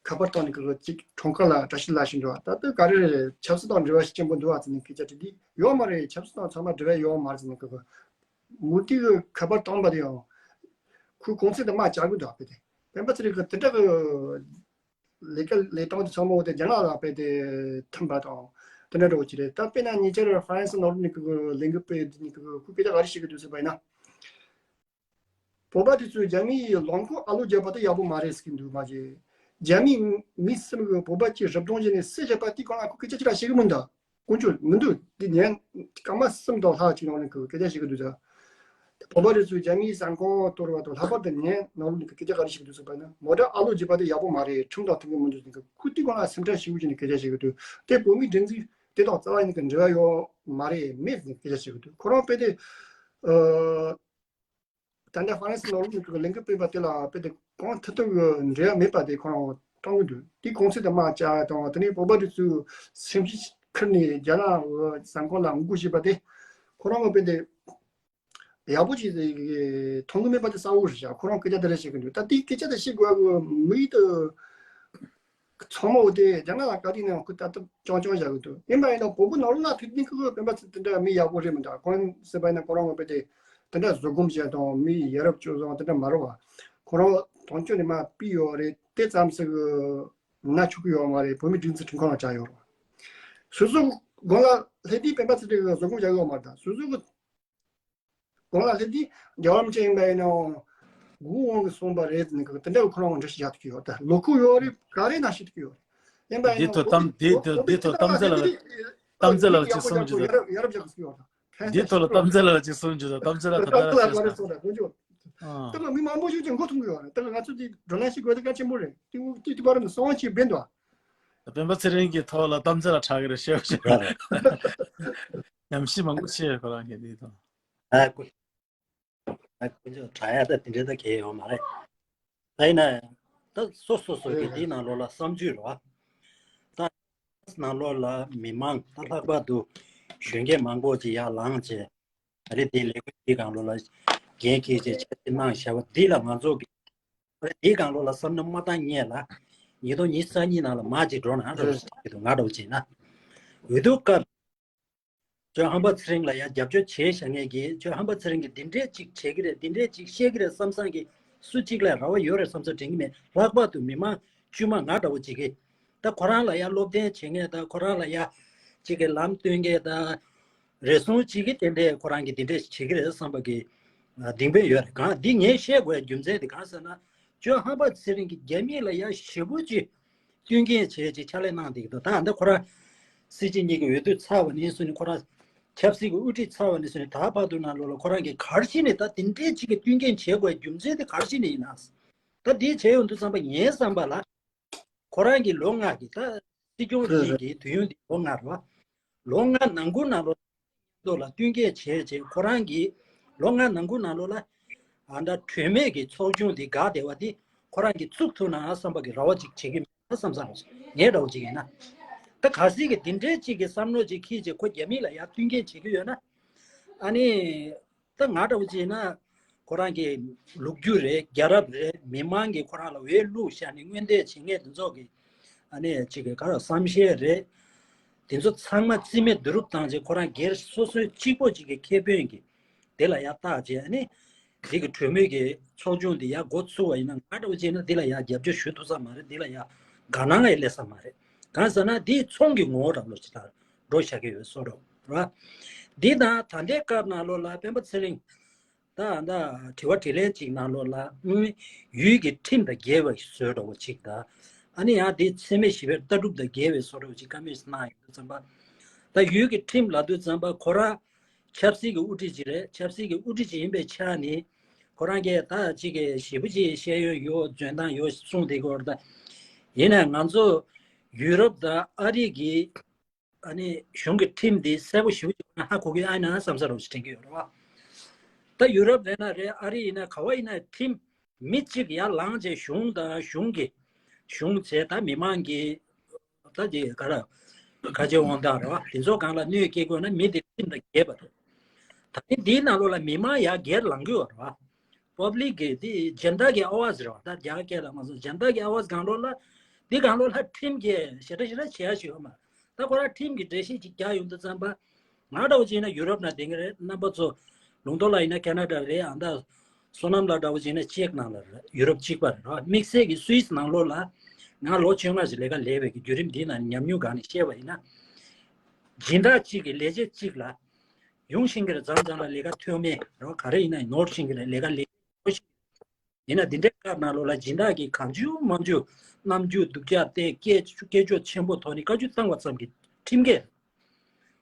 ཁ་པར་བཏང་ནས་གི་ཅིག་གྲོང་ཁྱེར་ལ་བཀྲ་ཤིས་ལ་ཞིག་འགྲོ་བ་ད་ལྟ་ག་རེ་རེད། ཆབ་སྲིད་དང་འབྲེལ་བ་ཞིག་ཆེན་པོ་འདུག་བ་ཟེར་ནས་སྐད་ཆ་དྲིས་དུས་ཡོད་མ་རེད། ཆབ་སྲིད་དང་ཚང་མ་འབྲེལ་བ་ཡོད་མ་རེད་ཟེར་ནས་གི་གི་ མུ་མཐུད་ཀྱི་ཁ་པར་བཏང་པ་དེ་ཡང་ཁོའི་གུང་ཚིགས་དེ་མར་བཅག་གི་འདུག་དཔེ་དེ། སྤེན་པ་ཚེ་རིང་གི་དེ་འདྲ་གི་ལས་ཀ་ལས་སྟངས་དེ་ཚང་མ་འོ་དེ་རྒྱ་ནག་ལ་དཔེ་དེ་འཐམ་པ་དང་དེ་འདྲ་འདྲ་བོ་ཅིག་རེད། ད་དཔེར་ན་ཉེ་ཆར་ཧྥ་རན་སི་ནང་ལོགས་ནས་གི་ལས་འགུལ་སྤེལ་དེ་ནས་གི་ཁོས་སྐད་ཆ་ག་རེ་བཤད་གི་འདུག་ཟེར་བ་ཡིན་ན། བོད་པ་དེ་ཚོས་རྒྱ་མིའི་ལམ་ཁ་ཨ་ལོ་བརྒྱབ་པ་དེ་ཡག་པོ་མ་རེད་ཟེར་གི་འདུག་མ་གཞི་རྒྱ་མིའི་མི་གསུམ་གི་བོད་པ་གཅིག་རུབ་རྡུང་བྱས་ནས་བསད་བཞག་པ་དེའི་སྒང་ལ་ཁོ་སྐད་ཆ་ཅི་ར་བཤད་གི་མི་འདུག་དཀོན་མཆོག་མི་འདུག་དེ་ཉན་སྐར་མ་གསུམ་དང་ལྷག་ཅིག་ནང་ནས་ཁོ་སྐད་ཆ་བཤད་གི་འདུག་ཟེར། བོད་པ་དེ་ཚོས་རྒྱ་མིའི་ཟ་ཁང་གཏོར་བ་དང་ལྷག་པར་དུ་ཉན་ནང་ལོགས་ནས་ཁོ་སྐད་ཆ་ག་རེ་བཤད་གི་འདུག་ཟེར་བ་ན་མོ་ཊ་ཨ་ལོ་བརྒྱབ་པ་དེ་ཡག་པོ་མ་རེད། ཁྲིམས་དང་མཐུན་གི་མི་འདུག་ཟེར་ནས་ཁོ་དེའི་སྒང་ལ་སེམས་ཁྲལ་ཞེ་པོ་བྱས་ནས་སྐད་ཆ་བཤད་གི་འདུག་དེ་བོད་མིའི་སྒྲིག་འཛུགས་དེ་དང་རྩ་བ་ཉིད་ཀྱི་འབྲེལ་བ་ཡོད་མ་རེད་མེད་ཟེར་ནས་སྐད་ཆ་བཤད་གི་འདུག་ཁོ་རང་དཔེ་དེ། ཨ། ད་ལྟ་ཧྥ་རན་སི་ནང་ལོགས་ཀྱི་ལས་འགུལ་སྤེལ་བ་དེ་ལ་དཔེ་དེ་གང་ཐུབ་ཐུབ་ཀྱི་འབྲེལ་བ་མེད་པ་དེ་ཁོ་རང་བཏང་གི་འདུག་དེའི་གུང་ཚིགས་དེ་མར་བཅག་དང་དེ་ནས་བོད་པ་དེ་ཚོས་སེམས་ཤུགས་ཁུར་ནས་རྒྱ་ནག་གི་ཟ་ཁང་ལ་ངོ་རྒོལ་བྱས་པ་དེ་ཁོ་རང་གི་དཔེ་དེ་ཡག་པོ་ཅིག་མཐོང་གི་མེད་པ་དེ་གསལ་པོ་རེད་ཤག་ཁོ་རང་སྐད་ཆ་དེ་འདྲ་བཤད་གི་འདུག་ད་དེའི་སྐད་ཆ་དེ་བཤད་དགོས་པའི་དམིགས་ཡུལ་དེ། ཚང་མ་འོ་དེ་རྒྱ་ནག་ལ་བཀའ་དྲིན་ནས་ཁོ་ལྟ་ཐུབ་རྐྱང་རྐྱང་བཞག་གི་འདུག་ཡིན་པ་ཡིན་ན་བོད་པ་ནང་ལོགས་ལ་ཐུག་ནས་ཁོ་དཔེ་མ་ཚད་དེ་འདྲ་མི་ཡག་པོ་རེད་མི་འདུག་ཁོང་ཟེར་བ་ཡིན་ན་ཁོ་རང་ངོ་དཔེ་དེ་དེ་འདྲ་བཟོད་སྒོམ་བྱས་དང་མི་ཡ་རབས་སྤྱོད་བཟང་དེ་འདྲ་མ་རེད་བ། ཁོ་རང་དོན་གཅོད་ནས་མར་ཕུད་ཡོད་རེད། དེ་ཙམ་ཟེར་གི་ན་ཆོག་གི་ཡོད་མ་རེད། བོད་མི་སྒྲིག་འཛུགས་ཁྲིམས་ཁང་ལ་བཅར་ཡོད་རེད། སོ་སོ་སྒང་ལ་སླེབས་དུས་སྤེན་པ་ཚེ་རིང་གིས་བཟོད་སྒོམ་བྱ་གི་ཡོད་མ་རེད། ད་སོ་སོ་གི་གང་ལ་ལྷད་དེ་རྒྱལ་བ་རིན་པོ་ཆེ་ཡིན་པ་ཡིན་ནའང་དགུང་དབང་གིས་གསུངས་པ་རེད་ཟེར་ནས་དེ་འདྲ་ཁོ་རང་འགྲེལ་བཤད་རྒྱག་ཐུབ་ཀྱི་ཡོད་རེད། ད་ལོ་ཁུག་ཡོད་རེད། ག་རེ་ན་ཤེས་ཐུབ་ཀྱི་ཡོད་རེད། ཡིན་པ་ཡིན་ནའང་འདི་ཐོག་གཏམ་འདི་ཐོག་འདི་ཐོག་གཏམ་ཚེ་ལགས་ལ་གཏམ་ཚེ་ལགས་ལ་ཅིག་གསུང་རྒྱུ་དང་། ཡ་རབས་རྒྱག་གི་ཡོད་རེད། འདི་ཐོག་ལ་གཏམ་ཚེ་ལགས་ལ་ཅིག་གསུང་རྒྱུ་དང་། གཏམ་ཚེ་ལགས་ད་ལྟ་ར་བཤད་སོང་། ད་ལ་མི་མང་པོ་ཞིག་ཅིག་མགོ་འཐོམ་གི་ཡོད་རེད། ད་ལ་ང་ཚོ་འདི་བགྲོ་གླེང་ཞིག་དགོས་ད་གལ་ཆེན་པོ་རེད། དེ་དེ་དེ་བར་ནས་གསང་བ་ཅིག་འབེན་འདུག་སྤེན་པ་ཚེ་རིང་གི་ཐོག་ལ་གཏམ་ཚེ་ལགས་དྲག་གི་རེད། བཤད་བཤད་ཉམས་ཞིབ་མང་པོ་བྱས་ཡོད་ཁོ་རང་གིས་འདི་ཐོག་ཨ་ཁུ། ཨ་ཁུ་ཚོ་དྲག་ཡ་ད་དེ་འདྲའི་ད་གལ་ཡོད་མ་རེད། ད་ཡིན་ན་ད་སོ་སོ་སོ་གི་དེའི་ནང་ལོགས་ལ་བསམ་ཚུལ་རེད་བ། ད་ནང་ལོགས་ལ་མི་མང་ད་ལྷག་པར་དུ་གཞོན་སྐྱེས་མང་པོ་ཅིག་ཡར་ལངས་བྱས་ཨ་རི་དེའི་ལས་འགུལ་དེའི་སྒང་ལོགས་ལ་འགན་འཁྱེར་བྱས་འཆར་གཞི་གནང་བཞག་པ་འདི་ལ་ང་ཚོ་གི་ཨ་རི་དེའི་སྒང་ལོགས་ལ་བསམ་བློ་མ་བཏང་སྔོན་ལ་ཉིས་སྟོང་ཉི་ཤུ་རྩ་གཉིས་ནང་ལ་མར་ཅིག་འགྲོ་ན་འགྲོ་ཟེར་གྱི་འདུག་ང་འདྲ་བོ་བྱས་ན་འོས་བསྡུ་སྐབས། ཇོ་ཧམ་པ་ཚེ་རིང་ལ་ཡང་རྒྱབ་སྐྱོར་བྱས་བཞག་མཁན་གྱི་ཇོ་ཧམ་པ་ཚེ་རིང་གིས་འདི་འདྲས་ཅིག་བྱེད་ཀྱི་རེད། འདི་འདྲས་ཅིག་བཤད་ཀྱི་རེད་བསམ་བསམ་གྱི་སུ་གཅིག་ལ་རེ་བ་ཡོད་རེད་བསམ་བསམ་དྲན་གྱི་མེད། ལྷག་པར་དུ་མི་མང་དཀྱུས་མ་ང་འདྲ་བོ་ཅིག་གིས་ད་ཁོ་རང་ལ་ཡང་སློབ་སྟོན་བྱེད་མཁན་དང་ཁོ་རང་ལ་ཡང་ཅིག་གི་ལམ་སྟོན་མཁན་དང་རེ་ཟུང་ཅིག་གིས་དེ་འདྲས་ཁོ་རང་གིས་འདི་འདྲས་བྱེད་ཀྱི་རེད་བསམ་པ་གི་གདེང་འབོད་ཡོད་རེད། གང་འདི་ངས་བཤད་དགོས་རྒྱུ་མཚན་དེ་གང་ཟེར་ན་ཇོ་ཧམ་པ་ཚེ་རིང་གིས་རྒྱ་མི་ལ་ཡང་ཞེ་པོ་ཅིག་བསྟུན་མཁན་བྱས་ཅིག་ཕྱག་ལས་གནང་བསྡད་ཀྱི་འདུག་ད་ལྟ་ཁོ་རང་སྲིད་སྤྱི་གཉིས་ཀྱི་འོས་བསྡུ་ཚར་བ་ནས་བཟུང་ནས་ཁོ་རང་ཆབ་སྲིད་ཀྱི་དབུ་ཁྲིད་ཚར་བ་ནས་བཟུང་ནས་ད་བར་དུ་ནང་ལོགས་ལ་ཁོ་རང་གིས་ག་རེ་བྱས་ནས་ད་དེ་འདྲའི་ཅིག་གི་བསྟུན་མཁན་བྱེད་དགོས་རྒྱུ་མཚན་དེ་ག་རེ་བྱས་ནས་ཡིན་ན། ད་འདི་བྱས་ཡོང་དུས་ཙམ་པ་ངའི་བསམ་པ་ལ་ཁོ་རང་གི་ལོ་ལྔ་གི་ད་སྲིད་སྐྱོང་རེད་གཉིས་ཀྱི་དུས་ཡུན་འདི་ལོ་ལྔ་རེད་བ། ལོ་ལྔ་ནང་ཁུལ་ནང་ལོགས་ཐོག་ལ་བསྟུན་མཁས་བྱས་རྗེས་ཁོ་རང་གིས་ལོ་ལྔ་ནང་ཁུལ་ནང་ལོགས་ལ་ཨ་ད་གྲོས་མོལ་གྱི་ཚོགས་ཆུང་འདི་འགག་བསྡད་པ་འདི་ཁོ་རང་གིས་ཚུགས་ཐུབ་ན་བསམ་པ་གི་རེ་བ་ཅིག་བྱེད་ཀྱི་མེད་ན་བསམ་བསམ་ངའི་འདྲ་བོ་ཅིག་ཡིན་ན། ད་གལ་སྲིད་ཀྱི་འདི་འདྲའི་ཅིག་གི་བསམ་བློ་ཅིག་འཁྱེར་རྗེས་ཁོ་རྒྱ་མི་ལ་ཡར་བསྟུན་མཁས་བྱེད་ཀྱི་ཡོད་ན་ཨ་ནི་ད་ང་འདྲ་བོ་ཅིག་ཡིན་ན་ཁོ་རང་གི་ལོ་རྒྱུས་རེད། རྒྱལ་རབས་རེད། མི་མང་གིས་ཁོ་རང་ལ་འོས་བླུགས་བཞག་ནས་སྔོན་འདས་བྱེད་མཁན་དེ་ཚོ་གི་ཨ་ནི་ཅིག་གི་ག་རེ་བསམ་ཤེས་རེད། དེ་ཚོ་ཚང་མ་རྩིས་མེད་བསྡུ་རུབ་བཏང་རྗེས་ཁོ་རང་སྒེར་སོ་སོའི་གཅིག་པོ་གཅིག་གི་ཁེ་ཕན་གྱི་དེ་ལ་ཡར་བལྟས་རྗེས་ཨ་ནི་དེ་གི་གྲོས་མོལ་གྱི་ཚོགས་ཆུང་དེ་ཡར་འགོ་ཚུགས་པ་ཡིན་ན་ང་འདྲ་བོ་བྱས་ན་དེ་ལ་ཡར་རྒྱབ་སྐྱོར་ཞུ་ཐུབ་ས་མ་རེད། དེ་ལ་ཡར་དགའ་སྣང་ཡང་སླེབས་ས་མ་རེད། གང་ཟེར་ན་དེ་ཚོང་གི་ངོ་བོ་འདྲ་བོ་ཅིག་ལ་འགྲོ་བཞག་གི་ཡོད་བཟོ་འདྲ་རེད་བ། དེ་དང་ད་ལྟའི་སྐབས་ནང་ལོགས་ལ་སྤེན་པ་ཚེ་རིང་ད་ད་དྲི་བ་དྲིས་ལན་གཅིག་ནང་ལོགས་ལ་ཨུམ་ཡུལ་གྱི་ཁྲིམས་དང་འགལ་བའི་བཟོ་འདྲ་བོ་གཅིག་དང་ཨ་ནི་ཡང་དེ་འཚེ་མེད་ཞི་བའི་ལྟ་གྲུབ་དང་འགལ་བའི་བཟོ་འདྲ་བོ་གཅིག་བཀའ་མོལ་གནང་ཡོང་དུས་ཙམ་པ། ད་ཡུལ་གྱི་ཁྲིམས་ལབ་དུས་ཙམ་པ་ཁོ་རང་ཆབ་སྲིད་ཀྱི་དབུ་ཁྲིད་ཅིག་རེད། ཆབ་སྲིད་ཀྱི་དབུ་ཁྲིད་ཅིག་ཡིན་པའི་ཆ་ནས་ཁོ་རང་གིས་ད་ཅིག་གི་ཞེ་པོ་ཅིག་ཤེས་ཡོན་ཡོད་འཇོན་ཐང་ཡོད་གསུངས་བསྡད་ཀྱི་ཡོད་རེད། ད་ཡིན་ནའང་ང་ཚོ་ཡུ་རོབ་དང་ཨ་རི་གི་ཨ་ནི་གཞུང་གི་ཁྲིམས་འདི་གསལ་པོ་ཞེ་པོ་ཅིག་ཧ་གོ་གི་ཨ་ཡིན་ན་བསམ་ས་རོགས་ཞིག་དྲན་གྱི་ཡོད་རེད་བ། ད་ཡུ་རོབ་རེད་ན་རེད། ཨ་རི་ཡིན་ན་ག་བ་ཡིན་ན་ཁྲིམས་མི་གཅིག་ཡར་ལངས་རྗེས་གཞུང་དང་གཞུང་གི་གཞུང་བྱས་ད་མི་མང་གི་ད་ཅིག་ག་རེ་ཁ་ཆེ་དབང་ཐང་རེད་བ། དེ་ཚོ་སྒང་ལ་གནོད་སྐྱེལ་དགོས་ན་མི་དེ་ཁྲིམས་དང་འགལ་བ་རེད། ད་ནི་འདིའི་ནང་ལོགས་ལ་མི་མང་ཡར་སྒེར་ལངས་ཀྱི་ཡོད་རེད་བ། པབ་ལིག་གི་དེ་ཇན་ཏ་གི་ཨ་ཝ་ཟེར་བ། ད་རྒྱ་སྐད་ལ་མ་སོང་ཇན་ཏ་གི་ཨ་ཝ་སྒང་ལོགས་ལ་འདི་སྒང་ལོགས་ལ་ཁྲིམས་ཀྱི་ཞེ་དྲག་ཞེ་དྲག་བྱེད་ཡ་ཞིག་ཡོད་མ་རེད། ད་ཁོ་རང་ཁྲིམས་ཀྱི་འགྲེལ་བཤད་ཅིག་རྒྱག་ཡོང་དུས་ཙམ་པ་ང་འདྲ་བོ་བྱས་ན་ཡུ་རོབ་ནང་བསྡད་མཁན་རེད། རྣམ་པ་ཚོ་ ལུང་རྟོགས་ལགས་ཡིན་ན་ཁེ་ན་ཌ་རེད། ཨ་ད་བསོད་ནམས་ལགས་འདྲ་བོ་ཅིག་ཡིན་ན་ཅེཀ་ནང་ལ་རེད། ཡུ་རོབ་གཅིག་པ་རེད་རོ། དམིགས་བསལ་གྱི་སུད་སི་ནང་ལོགས་ལ་ང་ལོ་བཅོ་ལྔ་ཞིག་ལས་ཀ་ལས་པའི་གི་བརྒྱུད་རིམ་འདིའི་ནང་ནས་ཉམས་མྱོང་སྒང་ནས་བཤད་པ་ཡིན་ན། སྦྱིན་བདག་གཅིག་གིས་ལས་བྱེད་གཅིག་ལ་ཡོང་ཤིང་གི་རེད། མཚམས་མཚམས་ལ་ལས་ཀ་ཐོན་མེད་རོ། ག་རེ་ཡིན་ན་ནོར་ཤིང་གི་རེད། ལས་ཀ་ལས་ཡིན་ན་འདི་འདྲའི་སྐབས་ནང་ལོགས་ལ་སྦྱིན་བདག་གིས་གང་བྱུང་མང་བྱུང་རྣམ་འགྱུར་སྡུག་ཅག་བསྟན། སྐད་སྐད་ཅོར་ཆེན་པོ་ཐོག་ནས་བཀའ་བཀྱོན་བཏང་བ་ཙམ་གྱིས་ཁྲིམས་འགལ།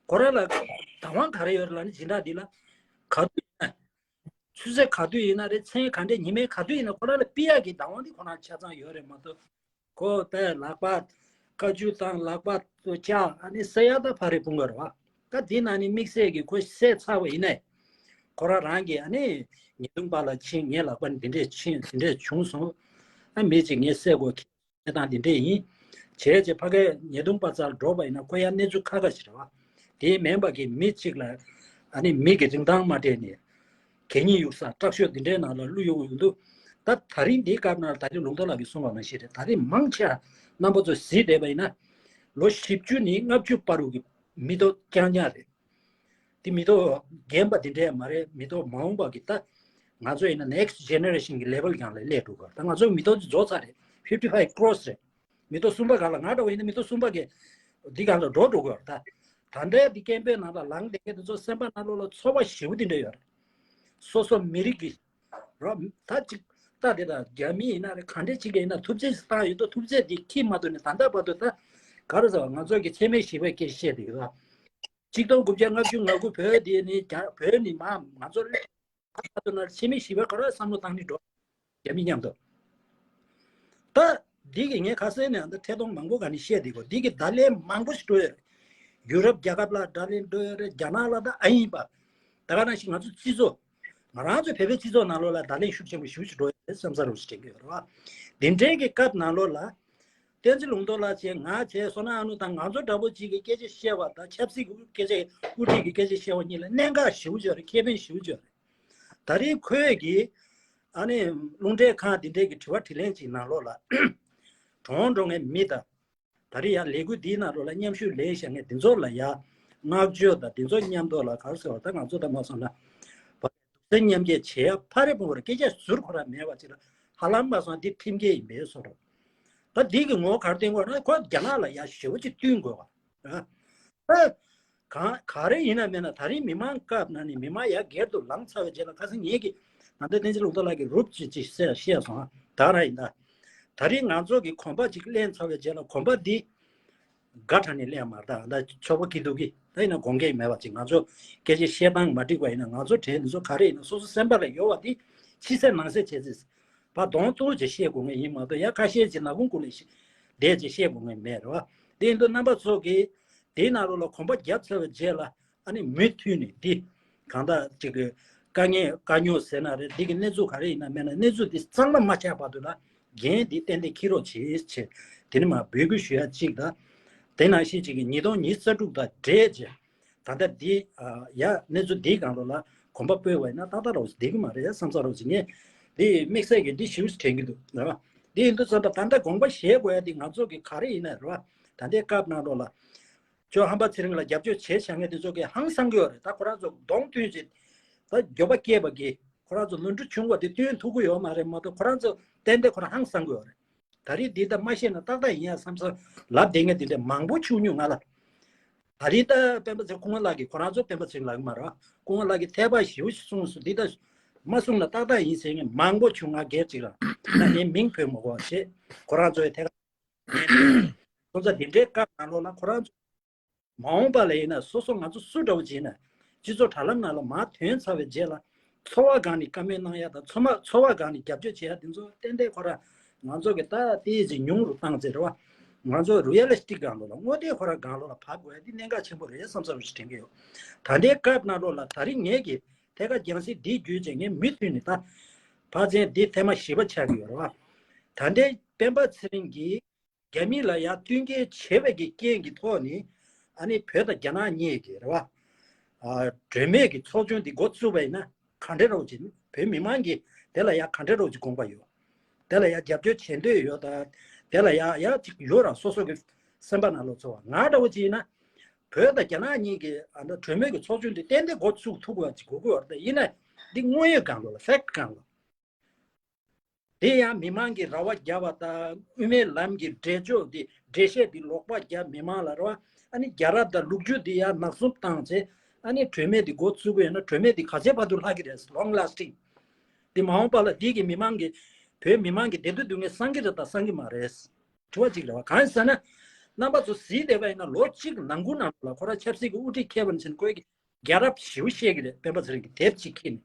ཁོ་རང་ལ་བདག་དབང་ག་རེ་ཡོད་རེད་ལབ་ན། སྦྱིན་བདག་འདི་ལ་ག་དུས་ཡིན་ན། ཆུ་ཚོད་ག་དུས་ཡིན་ན་རེད། མཚན་ག་འདྲའི་ཉི་མའི་ག་དུས་ཡིན་ན་ཁོ་རང་ལ་ཕུད་ཡག་གི་བདག་དབང་འདི་ཁོ་རང་ཆ་ཚང་ཡོད་རེད་མ་གཏོགས། ཁོ་པས་ལག་པ་བཀའ་བཀྱོན་བཏང་། ལག་པ་བཅག། ཨ་ནི་བསད་ཡག་ད་ཕ་རེ་ཕུང་གི་རེད་བ། ད་འདི་ནང་ནས་དམིགས་བསལ་གྱི་ཁོ་བསད་ཚར་བ་ཡིན་ནའི་ཁོ་རང་རང་གིས་ཨ་ནི་ཉེས་རྡུང་པ་ལ་ཕྱིན། ངའི་ལག་པ་ནས་འདི་འདྲས་ཕྱིན། འདི་འདྲས་བྱུང་སོང་། ཨ་མི་གཅིག་ངས་བསད་དགོས། བྱེད་སྟངས་འདི་འདྲས་ཡིན། བྱས་རྗེས་ཕ་གིའི་ཉེས་རྡུང་པ་རྩར་འགྲོ་བ་ཡིན་ན་ཁོ་ཡང་གནས་ཚུལ་ཁ་ཁ་ཞིག་རེད་བ། དེ་མིན་པ་གི་མི་གཅིག་ལ་ཨ་ནི་མི་གི་རིན་ཐང་མ་སྤྲད་ནས་གད་སྙིགས་གཡུག་ས་དྲག་ཤོས་འདི་འདྲའི་ནང་ལ་བླུག་ཡོང་གི་ཡོང་འདུག་ད་ད་རིང་འདིའི་སྐབས་ནང་ད་རིང་ལུང་རྟོགས་ལགས་ཀྱིས་གསུངས་པ་ནང་བཞིན་རེད། ད་རིང་མང་ཆེ་བ་རྣམ་པ་ཚོ་གཟིགས་བསྡད་པ་ཡིན་ན་ལོ་བཞི་བཅུ་ནས་ལྔ་བཅུ་བར་དུ་གི་མི་ཐོག་རྐྱང་རྐྱང་རེད། དེ་མི་ཐོག་རྒན་པ་དེ་འདྲས་མ་རེད། མི་ཐོག་མ་འོངས་པ་གི་ད་ང་ཚོ་ཡིན་ན་next generation གི་level སྒང་ལ་སླེབས་འགྲོ་གི་རེད། ད་ང་ཚོ་མི་ཐོག་དེ་རྫོགས་ཚར་རེད། fifty five cross རེད། མི་ཐོག་གསུམ་པ་སྒང་ལ། ང་འདྲ་བ་ཡིན་ན་མི་ཐོག་གསུམ་པ་གི་འདི་སྒང་ལ་འགྲོ་འགྲོ་གི་རེད། ད་ད་ལྟའི་འདི་ཀེམ་པེན་ནང་ལ་ལངས་བསྡད་མཁན་དེ་ཚོ་སེམས་པ་ནང་ལོགས་ལ་ཚོར་བ་ཞེ་པོ་དེ་འདྲ་ཡོད་རེད། སོ་སོ་མི་རིགས་ཀྱི་རོ། ད་ཅིག་ད་དེ་ད་རྒྱ་མི་ཡིན་ན་རེད། ག་འདྲས་ཅིག་ཡིན་ན་ཐུགས་རྗེ་ཆེ་བཏང་ཡོད་དོ། ཐུགས་རྗེ་དེ་ཁྱི་མ་གཏོགས་ནས་ད་ལྟ་བར་དུ་ད་ག་རེ་ཟེར་བ། ང་ཚོ་གི་འཆི་མེད་ཞི་བའི་སྐད་བཤད་དེ་གི་ད། ཆིག་སྟོང་དགུ་བརྒྱ་ལྔ་བཅུ་ང་དགུ་བོད་དེ་ནི་རྒྱ་བོད་ནི་མ་ང་ཚོ་ལ་ད་ལྟ་ན་འཆི་མེད་ཞི་བའི་ག་རེ་བསམ་བློ་བཏང་ནི་འགྲོ། རྒྱ་མི་མཉམ་དུ། ད་འདི་གི་ངས་ཁ་སང་ནས་ད་ཐད་གཏོང་མང་པོ་ག་ནས་བཤད་དེ་གོ། འདི་གི་བརྡ་ལན་མང་པོ་ཞིག་འགྲོ་ཡོད་རེད། ཡུ་རོབ་རྒྱལ་ཁབ་ལ་བརྡ་ལན་འགྲོ་ཡོད་རེད། རྒྱ་ནག་ལ་ད་ཨ་ཡིན་པ། ད་ག་ནང་བཞིན་ང་ཚོ་སྤྱི་ཚོགས་ང་རང་ཚོའི་བོད་པའི་སྤྱི་ཚོགས་ནང་ལོགས་ལ་བརྡ་ལན་ཤུགས་ཆེན་པོ་ཞེ་པོ་ཞིག་འགྲོ་ཡོད་རེད་བསམ་ས་རུ་ཞིག་དྲན་གྱི་ཡོད་རེད་བ། འདི་འདྲའི་གི་སྐབས་ནང་ལོགས་ལ། བསྟན་འཛིན་ལུང་རྟོགས་ལགས་བྱས། ང་བྱས། བསོད་ནམས་ཨ་ནུ་དང་ང་ཚོ་འདྲ་པོ་ཅིག་གི་སྐད་ཆ་བཤད་པ་དང་། ཆབ་སྲིད་ཀྱི་སྐད་ཆ་དབུ་ཁྲིད་ཀྱི་སྐད་ཆ་བཤད་པ་གཉིས་ལ་གནད་འགག་ཞེ་པོ་ཅིག་ཡོད་རེད། ཁེ་ཕན་ཞེ་པོ་ཅིག་ཡོད་རེད། ད་རེས་ཁོས་ཀྱིས་ཨ་ནི་རླུང་འཕྲིན་ཁང་འདི་འདྲའི་གི་དྲི་བ་དྲིས་ལན་ཅིག་ནང་ལོགས་ལ་གྲོངས་འགྲོ་མཁན་མི་དང་། ད་རེས་ཡང་ལས་འགུལ་འདིའི་ནང་ལོགས་ལ་མཉམ་ཞུགས་ལེན་བཞག་མཁན་འདི་ཚོ་ལ་ཡང་བསྔགས་བརྗོད་དང་། འདི་ཚོ་མཉམ་དུ་ལ་ག་རེ་ཟེར་བ། ད་ང་ཚོ་ད་མ་སོང་ན་བ་སེམས་མཉམ་སྐྱེད་བྱེད་ཡ་ཕ་རེ་ཕུང་བར་སྐད་ཆ་ཟུར་ཁོ་རང་མེད་པ་ཅིག་ལ་ཧ་ལམ་མ་སོང་འདི་ཁྲིམས་འགལ་ཡིན་པའི་བཟོ་འདྲ། ད་འདི་གི་ངོ་བོ་ག་རེ་བསྟན་དགོས་ན། ཁོ་རྒྱ་ནག་ལ་ཡ་ཞེ་པོ་ཅིག་བསྟུན་དགོས་པ། ཨ་གང་ག་རེ་ཡིན་ན་མེད་ན་ད་རིང་མི་མང་སྐབས་ན་ནི་མི་མང་ཡ་སྒེར་དུ་ལངས་ཚར་བའི་རྗེས་ལ། ཁ་སང་ངེད་ཀྱི་ང་ཚོ་བསྟན་འཛིན་ལུང་རྟོགས་ལགས་ཀྱི་རུབ་ཅིག་ཅིག་བཤད་བཤད་སོང་ད་ར་ཡིན་ད། ད་རིང་ང་ཚོ་གི་གོམ་པ་ཅིག་ལེན་ཚར་བའི་རྗེས་ལ་གོམ་པ་འདི་དགའ་དྲགས་ནས་ལེན་མ་རེད། ད་ད་ཆོག་པ་ཁི་ཐུག་གི་ད་ཡིན་ན་དགོངས་འགལ་མེད་པ་ཅིག་ང་ཚོ་སྐད་ཆ་བཤད་སྟངས་མ་འགྲིག་པ་ཡིན་ན། ང་ཚོ་གྲས་འདི་ཚོ་ག་རེ་ཡིན་ན་སོ་སོ་སེམས་པ་ལ་ཡོད་པ་འདི་ཕྱི་གསལ་ནང་གསལ་བྱས་ཚེ་བ་གདོང་གཏུག་ཅིག་བཤད་དགོས་ངེས་ཡིན་མ་གཏོགས། ཡ་ཁ་ཤས་ཅིག་ནག་ཁུང་ཁུག་ལ་བསྡད་ཅིག་བཤད་དགོས་ངེས་མེད་རེད་བ། དེ་ཡིན་དུས་རྣམ་པ་ཚོ་གིས་དེའི་ནང་ལོགས་ལ་གོམ་པ་བརྒྱབ་ཚར་བའི་རྗེས་ལ་ཨ་ནི་མུ་མཐུད་ནས་འདི་གང་ལྟར་ཅིག་གི་དཀའ་ངལ་དཀའ་རྙོག་ཟེར་ན་རེད། འདི་གི་གནས་ཚུལ་ག་རེ་ཡིན་ན་མེད་ན་གནས་ཚུལ་འདི་གཙང་མ་མ་ཆགས་བར་དུ་ལ་འགན་འདི་ཏན་ཏན་འཁྱེར་རོགས་བྱེད་ཅེས་དེ་ནི་མ་འབོད་སྐུལ་ཞུ་ཡ་གཅིག་དང་། དེ་ནང་བཞིན་ཅིག་གི་ཉིས་སྟོང་ཉི་ཤུ་རྩ་དྲུག་དང་འབྲེལ་བྱས་ད་ལྟ་འདི་ཡ་གནས་ཚུལ་འདིའི་སྒང་ལོགས་ལ་གོམ་པ་སྤོས་པ་ཡིན་ན་ཏག་ཏག་རོགས་བསྡད་ཀྱི་མ་རེད་བསམ་ས་རོགས་ཅིག་ངས་འདི་དམིགས་བསལ་གྱི་འདི་ཞེ་པོ་ཅིག་དྲན་གྱི་འདུག་རེད་བ། འདི་ཡིན་དུས་ཙམ་པ་ད་ལྟ་དགོངས་པ་བཞེས་དགོས་ཡ་འདི་ང་ཚོ་གི་ག་རེ་ཡིན་ན་རེད་བ། ད་ལྟའི་སྐབས་ནང་ལོགས་ལ། ཇོ་ཧམ་པ་ཚེ་རིང་ལ་རྒྱབ་སྐྱོར་བྱས་བཞག་མཁན་དེ་ཚོ་གིས་ཧང་སང་གི་ཡོད་རེད། ད་ཁོ་རང་ཚོ་གདོང་བསྟན་བྱས་ད་འགྱོད་པ་སྐྱེས་པ་གིས་ཁོ་རང་ཚོ་ནོར་འཁྲུལ་བྱུང་བ་དེ་བསྟན་ཐུབ་ཀྱི་ཡོད་མ་རེད་མ་གཏོགས། ཁོ་རང་ཚོ་ཏན་ཏན་ཁོ་རང་ཧང་སང་གི་ཡོད་རེད། ད་རེས་འདི་ལྟ་མ་ཤེས་ན་ཏག་ཏག་ཡིན་ཡ་བསམ་ས་ལབ་བསྡད་མཁན་དེ་འདྲ་མང་པོ་བྱུང་མྱོང་ང་ལ། ད་རེས་ད་སྤེན་པ་ཚེ་སྐུ་ངོ་ལགས་ཀྱིས་ཁོ་རང་ཚོ་སྤེན་པ་ཚེ་རིང་ལབ་ཀྱི་མ་རེད་བ། སྐུ་ངོ་ལགས་ཀྱིས་ཐད་པ་ཞེ་པོ་ཞིག་གསུངས་སོང་། འདི་ལྟ་མ་གསུངས་ན་ཏག་ཏག་ཡིན་ཟེར་མཁན་མང་པོ་བྱུང་ང་སྒེར་གཅིག་རང་ད་ངའི་མིང་འབོད་མི་དགོས་པ་བྱས་ཁོ་རང་ཚོའི་ཐད་ཀ་སོང་ཙང་དེ་འདྲའི་སྐབས་ནང་ལོགས་ལ་ཁོ་རང་ཚོ་མ་འོངས་པ་ལ་ཡིན་ན་སོ་སོ་ང་ཚོ་སུ་འདྲ་བོ་ཅིག་ཡིན་ན་སྤྱི་ཚོགས་དྲ་ལམ་ནང་ལ་མར་ཐོན་ཚར་བའི་རྗེས་ལ་ཚོར་བ་སྒང་ནས་བཀའ་མོལ་གནང་ཡ་དང་། ཚོར་མ་ཚོར་བ་སྒང་ནས་རྒྱབ་སྐྱོར་བྱེད་ཡ་དེ་ཚོ་ཏན་ཏན་ཁོ་རང་ང་ཚོ་གི་ད་ཏོག་ཙམ་ཉུང་རུ་བཏང་ཚེ་རེད་བ། ང་ཚོ་རི་ཡ་ལི་སི་ཊིག་སྒང་ལོགས་ལ་དངོས་བདེན་ཁོ་རང་སྒང་ལོགས་ལ་བབས་དགོས་ཡ་དེ་གནད་འགག་ཆེན་པོ་རེད་བསམ་བསམ་རུ་ཞིག་དྲན་གྱི་ཡོད། ད་ལྟའི་སྐབས་ནང་ལོགས་ལ་ད་རིང་ངེད་ཀྱི་ཐད་ཀར་རྒྱང་སྲིང་འདི་བརྒྱུད་བྱས་ངས་མུ་མཐུད་ནས་ད་ཕར་ཚན་འདི་ཐེངས་མ་བཞི་པ་ཆགས་ཀྱི་ཡོད་རེད་བ། ད་ལྟའི་སྤེན་པ་ཚེ་རིང་གིས་རྒྱ་མི་ལ་ཡ་བསྟུན་མཁས་བྱས་པའི་གི་རྐྱེན་གྱི་ཐོག་ནས་ཨ་ནི་བོད་དང་རྒྱ་ནག་གཉིས་ཀྱི་རེད་བ། ཨ་སྒྲོན་མེ་གི་ཚོགས་ཆུང་འདི་འགོ་བཙུགས་པ་ཡིན་ན་ག་འདྲ་རོགས་ཀྱི་བོད་མི་མང་གིས་དེ་ལ་ཡ་ག་འདྲ་རོགས་ཀྱི་དགོངས་པ་ཡོད། དེ་ལ་ཡ་རྒྱབ་སྐྱོར་བྱེད་འདོད་ཡོད་ད། དེ་ལ་ཡ་ཡ་ཅིག་ཡོད་ར་སོ་སོ་གི་སེམས་པ་ནང་ལོགས་ཚོར་བ། ང་འདྲ་བོ་ཅིག་ཡིན་ན་ བོད་དང་རྒྱ་ནག་གཉིས་ཀྱི་ཨ་ནི་གྲོས་མོལ་གྱི་ཚོགས་ཆུང་དེ་ཏན་ཏན་འགོ་ཚུགས་ཐུབ་དགོས་ཅིག་དགོས་ཀྱི་ཡོད་རེད། ད་ཡིན་ན་འདི་དངོས་ཡོད་སྒང་ལ་ཕེག་སྒང་ལ། དེ་ཡང་མི་མང་གིས་ར་བ་བརྒྱབ་པ་དང་དབུ་མའི་ལམ་གྱི་འགྲེལ་བརྗོད་འདི་འགྲེལ་བཤད་འདི་ལོག་པ་བརྒྱབ་མི་མང་ལ་ར་བ། ཨ་ནི་རྒྱལ་རབས་དང་ལོ་རྒྱུས་འདི་ཡང་ནག་བསུབ་བཏང་ཚེ། ཨ་ནི་གྲོས་མོལ་འདི་འགོ་ཚུགས་ཀྱི་ཡོད་ན་གྲོས་མོལ་འདི་ག་ཚད་བར་དུ་ལྷག་གི་རེད། long lasting འདི་མ་འོངས་པ་ལ་འདི་གི་མི་མང་གི་བོད་མི་མང་གི་བདེ་སྡུག་སྡུག་བསྔལ་སངས་ཀྱི་རེད་དང་སངས་ཀྱི་མ་རེད། དྲི་བ་གཅིག་རེད་བ། གང་ཡིན་ཟེར་ན། རྣམ་པ་ཚོ་གཟིགས་བསྡད་པ་ཡིན་ན་ལོ་གཅིག་ནང་ཁུལ་ནང་ལོགས་ལ་ཁོ་རང་ཆབ་སྲིད་ཀྱི་དབུ་ཁྲིད་འཁྱེར་བ་ནས་བྱས་ནས་ཁོས་ཀྱི་རྒྱལ་རབས་ཞེ་པོ་བཤད་ཀྱི་རེད། སྤེན་པ་ཚེ་རིང་གིས་དེབ་ཅིག་ཁྱེར་ནས།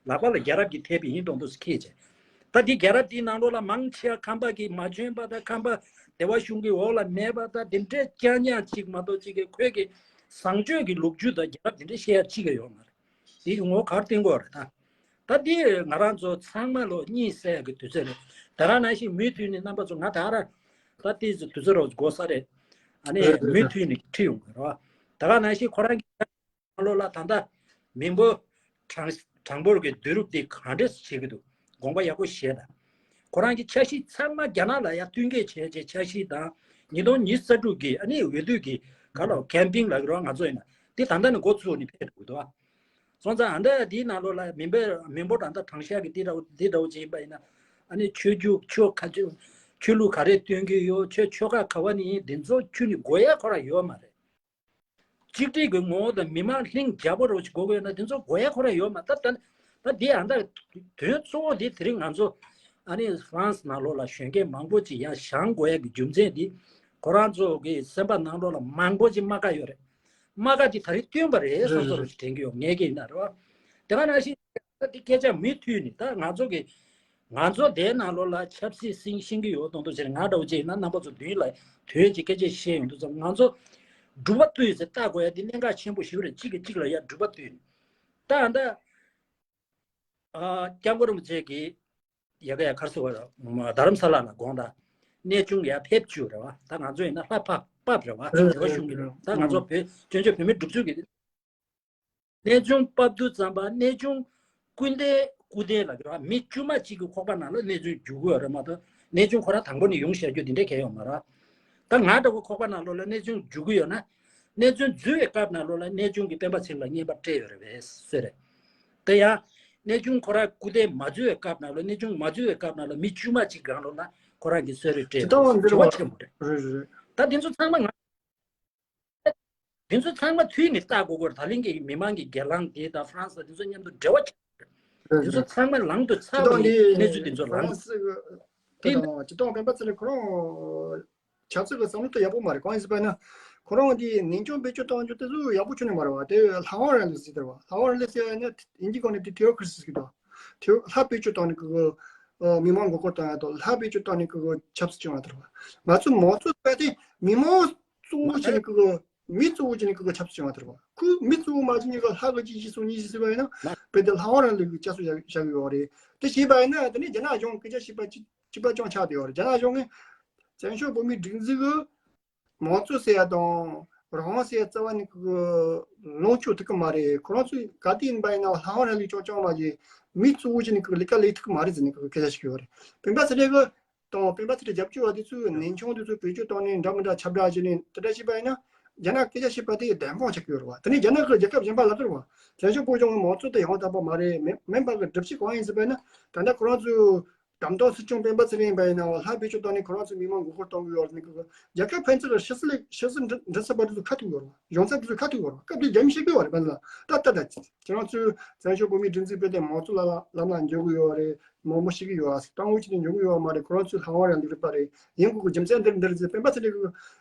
ལག་པ་ལ་རྒྱལ་རབས་ཀྱི་དེབ་ཡིན་མདོག་མདོག་ཅིག་ཁྱེར་བྱས། ད་འདི་རྒྱལ་རབས་འདིའི་ནང་ལོགས་ལ་མང་ཆེ་བ་ཁམས་པ་གིས་མ་འཇོན་པ་དང་ཁམས་པ་བདེ་བ་གཞུང་གི་འོག་ལ་མེད་པ་དང་དེ་འདྲའི་རྐྱང་རྐྱང་ཅིག་མ་གཏོགས་ཅིག་གིས་ཁོས་ཀྱི་བཟང་སྤྱོད་ཀྱི་ལོ་རྒྱུས་དང་རྒྱལ་རབས་དེ་འདྲ་བཤད་ཡ་ཅིག་ཀྱང་ཡོད་མ་རེད། དེ་ངོ་གར་བསྟན་དགོས་རེད་ད། ད་འདི་ང་རང་ཚོ་ཚང་མ་ལོ་གཉིད་སད་ཀྱི་དུས་ཚོད་རེད། དེ་ག་ནང་བཞིན་མུ་མཐུད་ནས་རྣམ་པ་ཚོ་ང་ད་ར་ད་ཏིས་དུས་ཚོད་རོགས་འགོར་ས་རེད། ཨ་ནི་རེད་རེད་མུ་རེད། མཐུད་ནས་ཁྲིད་ཡོང་གི་རེད་བ། དེ་ག་ནང་བཞིན་ཁོ་རང་གི་ནང་ལོགས་ལ་ད་ལྟ་མི་འབོར་གྲངས་གྲངས་འབོར་གྱི་བསྡུ་རུབ་དེ་ག་འདྲས་བྱེད་ཀྱི་འདུག་དགོངས་པ་ཡག་པོ་བཞེས་དང་། ཁོ་རང་གི་འཆར་གཞི་ཚང་མ་རྒྱ་ནག་ལ་ཡང་བསྟུན་མཁས་བྱས་བྱས་འཆར་གཞི་དང་། ཉིས་སྟོང་ཉི་ཤུ་རྩ་དྲུག་གི་ཨ་ནི་འོས་བསྡུ་གི་ག་ལ་ཁེམ་པིང་ལབ་ཀྱི་རེད་བ། ང་ཚོ་ཡིན་ན་དེ་ད་ལྟ་ནས་འགོ་ཚུགས་ནས་ཕེབས་འགྲོ་གི་འདུག་བ། སོང་ཙང་ཨ་འདྲ་འདིའི་ནང་ལོགས་ལ་མི་འབོར་མི་འབོར་ད་ལྟ་གྲངས་བཤེར་གྱི་འདི་འདྲ་བོ་འདི་འདྲ་བོ་བྱས་པ་ཡིན་ན། ཨ་ནི་ཆོས་བརྒྱུད་ཆོས་ཁ་ཆོས་ཆོས་ལུགས་ག་རེ་སྟོན་གྱི་ཡོད། ཆོས་ཆོལ་ཁ་ག་བ་ནས་ཡིན། འདི་ཚོ་ཁྱོན་ནས་དགོས་ཡ་ཁོ་རང་ཡོད་མ་རེད། གཅིག་སྒྲིལ་གྱི་ངོ་བོ་དང་མི་མང་ལྷིང་རྒྱལ་པོ་རུ་དགོས་ཀྱི་ཡོད་ན་འདི་ཚོ་དགོས་ཡ་ཁོ་རང་ཡོད་མ། ད་ད་ད་འདི་ཨ་འདྲ་དོན་གཙོ་བོ་འདི་དེ་རིང་ང་ཚོ་ཨ་ནི་ཧྥ་རན་སི་ནང་ལོགས་ལ་གཞོན་སྐྱེས་མང་པོ་ཅིག་ཡར་བཞེངས་དགོས་ཡ་གི་རྒྱུ་མཚན་འདི་ཁོ་རང་ཚོ་གི་སེམས་པ་ནང་ལོགས་ལ་མང་པོ་ཅིག་རྨ་ཁ་ཡོད་རེད། རྨ་ཁ་དེ་ད་རེས་བཏོན་པ་རེད་བསམ་བསམ་རེད་རེད། དྲན་གྱི་ཡོད། ངས་ཀྱི་ཡིན་ན་རེད་བ། དེ་ག་ནང་བཞིན་ད་འདི་སྐད་ཆ་མུ་མཐུད་ནས་ད་ང་ཚོ་གི་ང་ཚོ་དེའི་ནང་ལོགས་ལ་ཆབ་སྲིད་ཤེས་ཤེས་ཀྱི་ཡོད་མདོག་མདོག་བྱས་ནས། ང་འདྲ་བོ་ཅིག་ཡིན་ན་རྣམ་པ་ཚོ་མདུན་ལ་དོན་གྱི་སྐད་ཆ་བཤད་ཡོང་དུས་ཙམ་ང་ཚོ་སྒྲུབ་པ་བཏུལ་ཟེར་ལྟ་དགོས་ཡ་འདི་གནད་འགག་ཆེན་པོ་ཞིག་རེད། གཅིག་གིས་གཅིག་ལ་ཡ་སྒྲུབ་པ་བཏུལ་ནས། ད་ད་ཨ་སྐྱབས་མགོན་རིན་པོ་ཆེ་གིས་ཡ་ག་ཡ་གར་སོ་བ་རྡ་རམ་ས་ལ་ལ་དགོངས་དག་གནས་ཆུང་ཡར་ཕེབས་བཅུག་རེད་བ། ད་ང་ཚོ་ཡིན་ན་ལྷ་ཕབ་ཕབ་རེད་བ། རེད་རེད་རེད། རེད་བ་གཞུང་གི་རེད། ད་ང་ཚོ་བོད་བཙན་བྱོལ་བོད་མི་སྒྲུབ་ཚུལ་གྱི་གནས་ཆུང་ཕབ་དུས་ཙམ་པ་གནས་ཆུང་སྐུ་ལྡན་སྐུ་ལྡན་ལ་རེད་བ། མི་དཀྱུས་མ་གཅིག་གི་ཁོག་པ་ནང་ལ་གནས་ཆུང་རྒྱུག་གི་ཡོད་རེད་མ་གཏོགས་གནས་ཆུང་ཁོ་རང་དང་པོ་ནས་ཡོང་བཞག་རྒྱུ་དེ་འདྲ་གང་ཡང་ཡོད་མ་རེད། ད་ང་འདྲ་བོ་ཁོག་པ་ནང་ལོགས་ལ་གནས་ཆུང་རྒྱུག་གི་ཡོད་ན། གནས་ཆུང་འཛུལ་བའི་སྐབས་ནང་ལོགས་ལ་གནས་ཆུང་གི་སྤེན་པ་ཚེ་རིང་ལ་རྔན་པ་སྤྲད་ཡོད་རེད་པས་སོ་རེད། དེ་ཡང་། གནས་ཆུང་ཁོ་རང་སྐུ་ལྡན་མ་འཛུལ་བའི་སྐབས་ནང་ལོགས། གནས་ཆུང་མ་འཛུལ་བའི་སྐབས་ནང་ལོགས་མི་དཀྱུས་མ་གཅིག་སྒང་ལོགས་ལ་ཁོ་རང་གི་གསོལ་རས་སྤྲད་ཡོད་རེད། དེ་ལྟ་བ་འདི་རེད་བ། དྲི་བ་ཆེན་པོ་རེད། རེད་རེད་རེད། ད་འདི་ཚོ་ཚང་མ་ང་། འདི་ཚོ་ཚང་མ་མཐུད་ནས་ལྟ་དགོས་ཀྱི་རེད། ད་ལན་གྱི་མི་མང་གི་སྒེར་ལངས་དེ་དང་ཧྥ་རན་སི་དང་འདི་ཚོ་མཉམ་དུ་འབྲེལ་བ་ཆགས་རེད། འདི་ཚོ་ཚང་མ་ལམ་དུ་ཚར་བ་ཡིན། གནས་ཚུལ་འདི་ཚོ་ལམ། དེ་སྤྱི་བཏང་སྤེན་པ་ཚེ་རིང་ཁོ་རང་ཆབ་སྲིད་ཀྱི་བསམ་བློ་དེ་ཡག་པོ་མ་རེད། གང་ཡིན་ཟེར་བ་ན། ཁོ་རང་འདི་ནན་སྐྱོང་བེད་སྤྱོད་གཏོང་རྒྱུ་དེ་ཚོ་ཡག་པོ་ཁྱོན་ནས་མ་རེད་བ། དེ་ལྷ་དབང་རིང་ལུགས་ཟེར་དེ་རེད་བ། ལྷ་དབང་རིང་ལུགས་ཟེར་ཡ་ནི་དབྱིན་ཇིའི་སྐད་ནས་དེ་ཐི་ཨོ་ཀྲི་སི་ཟེར་གི་འདུག་དེ་ལྷ་བེད་སྤྱོད་བཏང་ནས་ཀྱི་མི་མང་མགོ་སྐོར་བཏང་ཡ་དང་། ལྷ་བེད་སྤྱོད་བཏང་ནས་ཀྱི་ཆབ་སྲིད་སྐྱོང་ཡ་དེ་རེད་བ། ང་ཚོ་མང་གཙོ་ཟེར་དེ་མི་མང་གཙོ་བོ་བྱས་ནས་ཀྱི། མི་གཙོ་བོ་བྱས་ནས་ཀྱི་ཆབ་སྲིད་སྐྱོང་བ་དེ་རེད་བ། ཁོས་མི་གཙོ་བོ་མ་བྱས་ནས་ཀྱི་ལྷ་གི་གཅིག་གཅིག་གསུམ་གཉིས་གཅིག་ཟེར་བ་ཡིན་ན། རྦད་དེ་ལྷ་དབང་རིང་ལུགས་ཀྱི་བསྐྱར་གསོ་བྱ་བྱ་གི་ཡོད་རེད། དེ་བྱས་པ་ཡིན་ན་དེ་ནས་རྒྱ་ནག་གཞུང་སྐད་ཆ་བཤད་པ་གཅིག་གཅིག་པ་ཅང་ཆགས་བསྡད་ཡོད་རེད། རྒྱ་ནག་གཞུང་གིས་བཙན་བྱོལ་བོད་མིའི་སྒྲིག་འཛུགས་ཀྱི་མང་གཙོ་ཟེར་ཡ་དང་རང་དབང་ཟེར་ཡ་རྩ་བ་ནས་ཀྱི་ལོངས་སྤྱོད་ཐུབ་ཀྱི་མ་རེད། ཁོ་རང་ཚོས་ག་དུས་ཡིན་པ་ཡིན་ན་ལྷ་དབང་རིང་ལུགས་རྐྱང་རྐྱང་མ་བྱས་མི་གཙོ་བོ་བྱས་ནས་ཀྱི་ལས་ཀ་ལས་ཐུབ་ཀྱི་མ་རེད་ཟེར་ནས་ཀྱི་སྐད་ཆ་བཤད་ཀྱི་ཡོད་རེད། སྤེན་པ་ཚེ་རིང་གིས་དང་སྤེན་པ་ཚེ་རིང་རྒྱབ་སྐྱོར་བ་དེ་ཚོས་ནན་ཆུང་དེ་ཚོས་བེད་སྤྱོད་བཏང་ནས་འདྲ་མི་འདྲ་ཁྱབ་བསྒྲགས་བྱས་ནས་དེ་འདྲ་བྱས་པ་ཡིན་ན། རྒྱ་ནག་སྐད་ཆ་བཤད་པ་དེ་བདེན་དཔང་ཆགས་ཀྱི་ཡོད་རེད་བ། དེ་ནས་རྒྱ་ནག་གི་རྒྱལ་ཁབ་གཞན་པ་ལབ་ཀྱི་རེད་བ། བཙན་བྱོལ་བོད་གཞུང་གི་མང་གཙོ་དེ་ཡང་དག་པ་མ་རེད། མིན་མིན་པ་གི་སྒྲུབ་བྱེད་གང་ཡིན་ཟེར་བ་ཡིན་ན། ད་ལྟ་ཁོ་རང་ཚོས་འགྲམ་ཐོག་སྲིད་སྐྱོང་སྤེན་པ་ཚེ་རིང་ཡིན་པ་ཡིན་ན་ལྷ་བེད་སྤྱོད་བཏང་ནས་ཁོ་རང་ཚོའི་མི་མང་མགོ་སྐོར་གཏོང་གི་ཡོད་རེད། ནི་གི་རྒྱལ་ཁབ་ཕན་ཚུན་ལ་ཕྱི་སྲིད་ལས་ཕྱི་སྲིད་འགྲན་འགྲན་ཚད་པ་དེ་ཚོ་ཁ་ཐུག་ཡོད་རེད་བ། ཡོང་ཚད་དེ་ཚོ་ཁ་ཐུག་ཡོད་རེད་བ། སྐབས་དེ་རྒྱ་མི་བཤད་ཀྱི་ཡོད་རེད། བན་ལ་ད་ལྟ་ད་ཁྱེད་རང་ཚོས་བཙན་བྱོལ་བོད་མིའི་སྒྲིག་འཛུགས་སྤེལ་ཏེ་མང་གཙོ་ལ་ལ་ལམ་ལ་འགྱོ་གི་ཡོད་རེད། མང་པོ་ཤེས་ཀྱི་ཡོད་ཨ་ཟེར། དང་པོ་ཅི་ནས་འགྱོ་གི་ཡོད་མ་རེད། ཁོ་རང་ཚོའི་ལྷ་དབང་རིང་ལུགས་རིག་པ་རེད། ཡིན་དགོས་ཀྱི་རྒྱུ་མཚན་འདིར་འདིར་ཟེར་སྤེན་པ་ཚེ་རིང་གིས་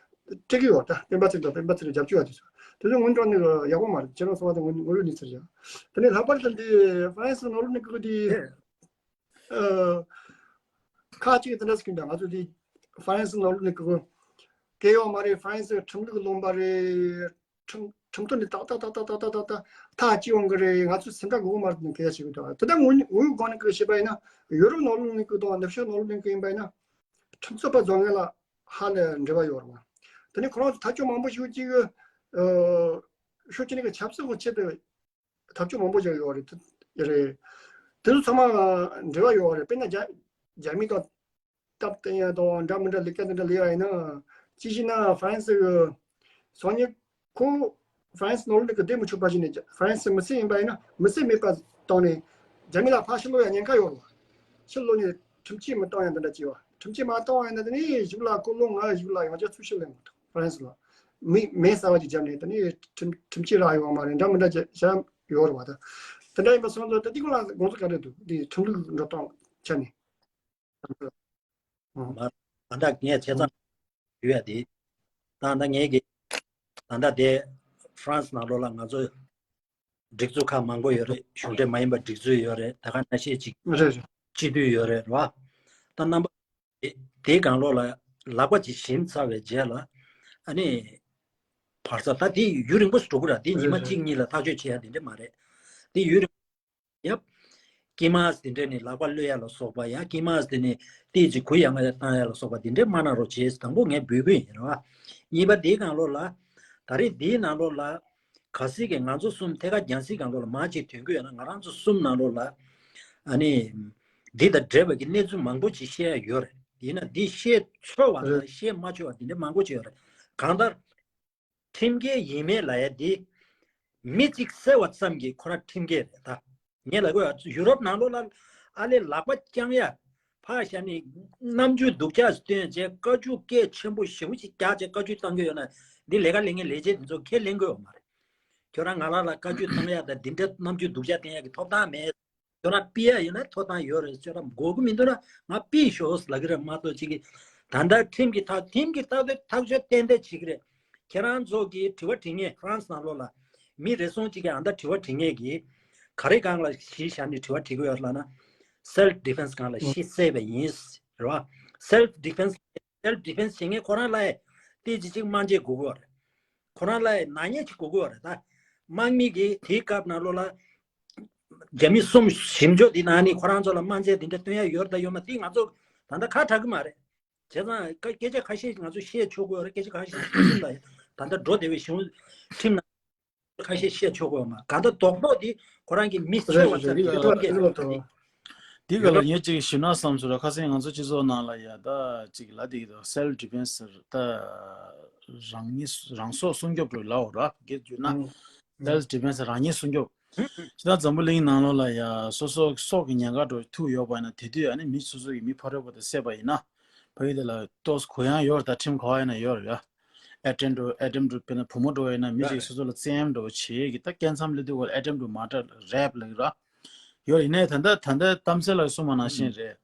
སྤྲད་ཀྱི་ཡོད། ད་སྤེན་པ་ཚེ་རིང་དང་སྤེན་པ་ཚེ་རིང་རྒྱབ་སྐྱོར་བ་དེ་ཚོ་དེ་ཚོ་ངོ་འདྲ་ནི་ཡག་པོ་མ་རེད། ཁྱེད་རང་གསུངས་པ་དང་ངོ་ངོ་ཡོད་ནི་ཚར་བཞག་དེ་ནས་ལྷག་པར་དུ་འདི་ཧྥ་རན་སི་ནང་ལོགས་ནས་ཀྱི་འདི། ཨ། ཁ་ཅིག་དེ་འདྲ་ཟེར་གྱི་འདུག་ང་ཚོ་འདི་ཧྥ་རན་སི་ནང་ལོགས་ནས་ཀྱི་སྐད་ཡོད་མ་རེད། ཧྥ་རན་སི་ཁྲིམས་ལུགས་ལུང་པ་རེད། ཁྲིམས་ཁྲིམས་ཐོག་ནས་ཏག་ཏག་ཏག་ཏག་ཐག་གཅོད་ཡོང་གི་རེད། ང་ཚོ་སེམས་ཁྲལ་དགོས་མ་རེད་ནས་སྐད་ཆ་བཤད་གི་འདུག་དེ་ལྟར་ངོ་ངོ་བོའི་སྒང་ནས་ཀྱི་བཤད་པ་ཡིན་ན་ཡུ་རོབ་ནང་ལོགས་ནས་ཀྱི་དང་ནུབ་ཕྱོགས་ནང་ལོགས་ནས་ཀྱི་ཡིན་པ་ཡིན་ན་ཁྲིམས་རྩོད་པ་བཟོ་མཁན་ལ་ཧ་ལས་འབྲེལ་བ་ཡོད་རེད་བ། དེ་ནས་ཁོ་རང་ཚོ་ཐག་གཅོད་མང་པོ་ཞིག་ཅིག་ཨ། ཕྱོགས་གཅིག་ནས་ཀྱི་ཆབ་སྲིད་ཀྱི་ཆེད་དུ། ཐབས་ཇུས་མང་པོ་ཞིག་ཡོད་རེད། རེད། དེ་ཚོ་ཚང་མ་འབྲེལ་བ་ཡོད་རེད། དཔེར་ན་རྒྱ་རྒྱ་མི་དང་སྟབས་བསྟུན་ཡ་དང་འདྲ་མི་འདྲ་ལས་ཀ་དེ་འདྲ་ལས་པ་ཡིན་ན། ཅི་ཞིག་ན་ཧྥ་རན་སི་གི་སང་ཉིན་ ཁོང་ཧྥ་རན་སི་ནང་ལོགས་ནས་ཀྱི་བསྡད་མི་ཆོག་པ་ཞིག་ནས། ཧྥ་རན་སི་མི་སེར་ཡིན་པ་ཡིན་ན་མི་སེར་མེད་པ་བཏང་ནས་རྒྱ་མི་ལ་ཕར་ཕྱིར་ལོག་ཡ་ཉེན་ཁ་ཡོད་རེད་བ། ཕྱིར་ལོག་ནས་ཁྲིམས་གཅོད་མི་བཏང་ཡ་འདི་འདྲ་བྱས་བ། ཁྲིམས་གཅོད་མ་བཏང་བ་ཡིན་ན་དེ་ནས་གཞུག་ལ་ཀུན་སློང་ང་གཞུག་ལ་ཡང་བསྐྱར་ཚུར་ཕྱིར་ལེན་དགོས་འདུག་ཧྥ་རན་སི་ལ། མི་མེ་གསར་པ་ཅིག་བརྒྱབ་ནས་དེ་ནས་ཁྲིམས་ཁྲིམས་གཅོད་རག་ཡོང་བ་མ་རེད། འདྲ་མི་འདྲ་བྱ་བྱ་ཡོད་རེད་བ། ད་དེ་འདྲ་ཡིན་པ་སོང་ཙང་ད་དེ་སྐོར་ལ་དགོངས་ཚུལ་ག་འདྲ་འདུག་དེ་ཁྲིམས་ལུགས་འགྲོ་སྟངས་ཆ་ནས། ཨང་། མ་ད་ལྟ་ངས་བྱས་ཙང་ཡོད་ཡ་དེ། ད་ད་ངས་ཀྱི་ད་ལྟ་དེ་ཧྥ་རན་སི་ནང་ལོགས་ལ་ང་ཚོ་སྒྲིག་འཛུགས་ཁག་མང་པོ་ཡོད་རེད། གཞུང་འབྲེལ་མ་ཡིན་པ་སྒྲིག་འཛུགས་ཡོད་རེད། ད་ག་ནང་བཞིན་ཅིག་རེད་རེད། སྤྱི་འཐུས་ཡོད་རེད་རེད་བ། ད་རྣམ་པ་དེ་དེའི་སྒང་ལོགས་ལ་ལག་པ་ཅིག་ཞིམ་ཚར་བའི་རྗེས་ལ་ཨ་ནི་བར་ས་ད་དེ་ཡུན་རིང་པོ་ཞིག་འགྲོ་གི་ར། དེ་ཉི་མ་རེད་རེད། གཅིག་གཉིས་ལ་ཐག་གཅོད་བྱེད་ཡ་དེ་འདྲ་མ་རེད། དེ་ཡུན་རིང་ཡབ། ཀི་མཱས་དེ་འདྲ་ནི་ལག་པ་གློད་ཡ་ལ་སོགས་པ་ཡང་ཀི་མཱས་དེ་ནི་ཏིས་ཅིག་གུ་ཡང་ང་བཏང་ཡ་ལ་སོགས་པ་དེ་འདྲ་མ་གནང་རོགས་བྱེད། དང་པོ་ངས་འབོད་སྐུལ་ཡིན་ར་བ། གཉིས་པ་དེའི་སྒང་ལོགས་ལ་ད་རེས་འདིའི་ནང་ལོགས་ལ་གལ་སྲིད་ཀྱི་ང་ཚོ་གསུམ་ཐད་ཀར་རྒྱང་སྲིང་སྒང་ལོགས་ལ་མར་ཅིག་ཐོན་གི་ཡོད་ན། ང་རང་ཚོ་གསུམ་ནང་ལོགས་ལ་ཨ་ནི་འདི་དང་འབྲེལ་བའི་གི་གནས་ཚུལ་མང་པོ་ཅིག་བཤད་ཡ་ཡོད་རེད། ཡིན་ན་འདི་བཤད་ཆོག་པ་དང་རེད། བཤད་མ་ཆོག་པ་དེ་འདྲ་མང་པོ་ཅིག་ཡོད་རེད། གང་ལྟར། ཁྲིམས་འགལ་ཡིན་མེད་ལབ་ཡ་འདི། མི་གཅིག་བསད་པ་ཙམ་གྱིས་ཁོ་རང་ཁྲིམས་འགལ་རེད་ད། ངས་ལབ་དགོས་ཡ། ཡུ་རོབ་ནང་ལོགས་ལ་ཨ་ལས་ལག་པ་བརྐྱང་ཡ། ཕར་བཞག་ནས་རྣམ་འགྱུར་སྡུག་ཅག་སྟོན་བྱས། བཀའ་བཀྱོན་སྐད་ཆེན་པོ་ཞེ་པོ་ཅིག་རྒྱག་བྱས་བཀའ་བཀྱོན་བཏང་གི་ཡོད་ན། འདི་ལས་ཀ་ལས་ངན་ལས་བྱེད་འདི་ཚོ་ཁས་ལེན་དགོས་ཡོད་མ་རེད། ཁྱོད་རང་ང་རང་ལ་བཀའ་བཀྱོན་བཏང་ཡ་དང་འདི་འདྲ་རྣམ་འགྱུར་སྡུག་ཅག་བསྟན་ཡ་གི་ཐོབ་ཐང་མེད། ཁྱོད་རང་ཕུད་ཡ་ཡིན་ན་ཐོབ་ཐང་ཡོད་རེད། ཁྱོད་རང་དགོས་ཀྱི་མི་འདུག་ན་ང་ཕུད་ཤོག་ལབ་ཀྱི་རེད་མ་གཏོགས་ཅིག་གིས། ད་ལྟ་ཁྲིམས་ཀྱི་ཐག་ཁྲིམས་ཀྱི་ཐག་གཅོད་ཐག་གཅོད་ཏན་ཏན་བྱེད་ཀྱི་རེད། ཁྱེད་རང་ཚོ་གིས་དྲི་བ་དྲི་མཁན་ཧྥ་རན་སི་ནང་ལོགས་ལ་མི་རེ་ཟུང་ཅིག་གིས་ཨ་ད་དྲི་བ་དྲི་མཁན་གྱིས་ག་རེ་སྒང་ལ་གཞི་བཞག་ནས་དྲི་བ་དྲི་གི་ཡོད་ལབ་ན། སེལ་ཕི་ཌི་ཕེན་སི་སྒང་ལ་གཞི་བཙུགས་པ་ཡིན། རེད་བ། སེལ་ཕི་ཌི་ཕེན་སི་སེལ་ཕི་ཌི་ཕེན་སི་བྱེད་མཁན་ཁོ་རང་ལ་ཡ་ཏིས་ཅིག་ཅིག་དམའ་འབེབས་དགོས་ཀྱི་ཡོད་རེད། ཁོ་རང་ལ་ཡ་ནག་ཉེས་ཅིག་དགོས་ཀྱི་ཡོད་རེད་ད། དམག་མི་གིས་དེའི་སྐབས་ནང་ལོགས་ལ་རྒྱ་མི་གསུམ་ཞིབ་འཇུག་དེ་ནང་ནས་ཁོ་རང་ཚོ་ལ་དམའ་འབེབས་དེ་འདྲ་སྟོན་ཡ་ཡོད་རེད་ད་ཡོད་མ་རེད་དེ་ང་ཚོ་ད་ལྟ་ཁ་གྲག་གི་མ་རེད། བྱས་ཙང་ཁ་སྐད་ཆ་ཁ་ཤས་ང་ཚོ་བཤད་ཆོག་གི་ཡོད་རེད། སྐད་ཆ་ཁ་ཤས་ཤིག་ལ་ད་ལྟ་འགྲོ་བདེ་བའི་གཞུང་ཁྲིམས་ནང་ཁ་ཤས་བཤད་ཆོག་གི་ཡོད་མ་རེད། གང་ལྟར་རྡོག་རྡོག་དེ་ཁོ་རང་གི་མི་རེད་ཚོ་བ་རེད་ཙམ་རེད། གྱི་དེ་ག་ཐོབ་མཁན་རེད་ད་དེ། དེ་ག་ཡུ་ལ་རོབ་ངས་ཅིག་ཞུ་ན་བསམ་སོང་ར། ཁ་སང་ང་ཚོ་སྤྱི་ཚོགས་ནང་ལ་ཡ་ད་ཅིག་ལབ་བསྡད་ཀྱི་འདུག་སེལ་ཕི་ཌི་ཕེན་སི་ཟེར། ད་རང་ཉིད་རང་སྲོག་སྲུང་སྐྱོབ་རེད་ལབ་ར། སྒེར་བརྗོད་ན་ཨང་། སེལ་ཕི་ཌི་ཕེན་སི་རང་ཉིད་སྲུང་སྐྱོབ། ཨང་ཨང་། ཕྱི་ནང་འཛམ་བུ་གླིང་ནང་ལོགས་ལ་ཡ་སོ་སོ་སྲོག་གི་ཉེན་ཁ་འགྲོ་ཐུག་ཡོད་པ་ཡིན་ན། དེ་དུས་ཨ་ནི་མི་སོ་སོ་གི་མི་ཕ་རོལ་པོ་དེ་བསད་པ་ཡིན་ན། ཕ་གི་དེ་ལ་ཏོག་གུ་ཡངས་ཡོད་རེད། ད་ཁྲིམས་ག་བ་ཡིན་ན་ཡོད་རེད་ཡ། ཨེ་ཊེམ་ཊུ་ཨེ་ཊེམ་ཊུ་དཔེར་ན་བུ་མོ་འགྲོ་བ་ཡིན་ན་མི་རེད་ཞིག་རེད། སོ་སོ་ལ་བཙན་གཡེམ་འགྲོ་བ་བྱེད་ཀྱི། ད་སྐད་མཚམས་སླེབས་དུས་སྐོར་ཨེ་ཊེམ་ཊུ་མར་ཌར་རེབ་ལབ་ཀྱི་ར། ཡོད་རེད། ཡིན་ནའི་ད་ལྟ་ད་ལྟ་གཏམ་གསལ་ལགས་གསུངས་པ་ནང་བཞིན་རེད།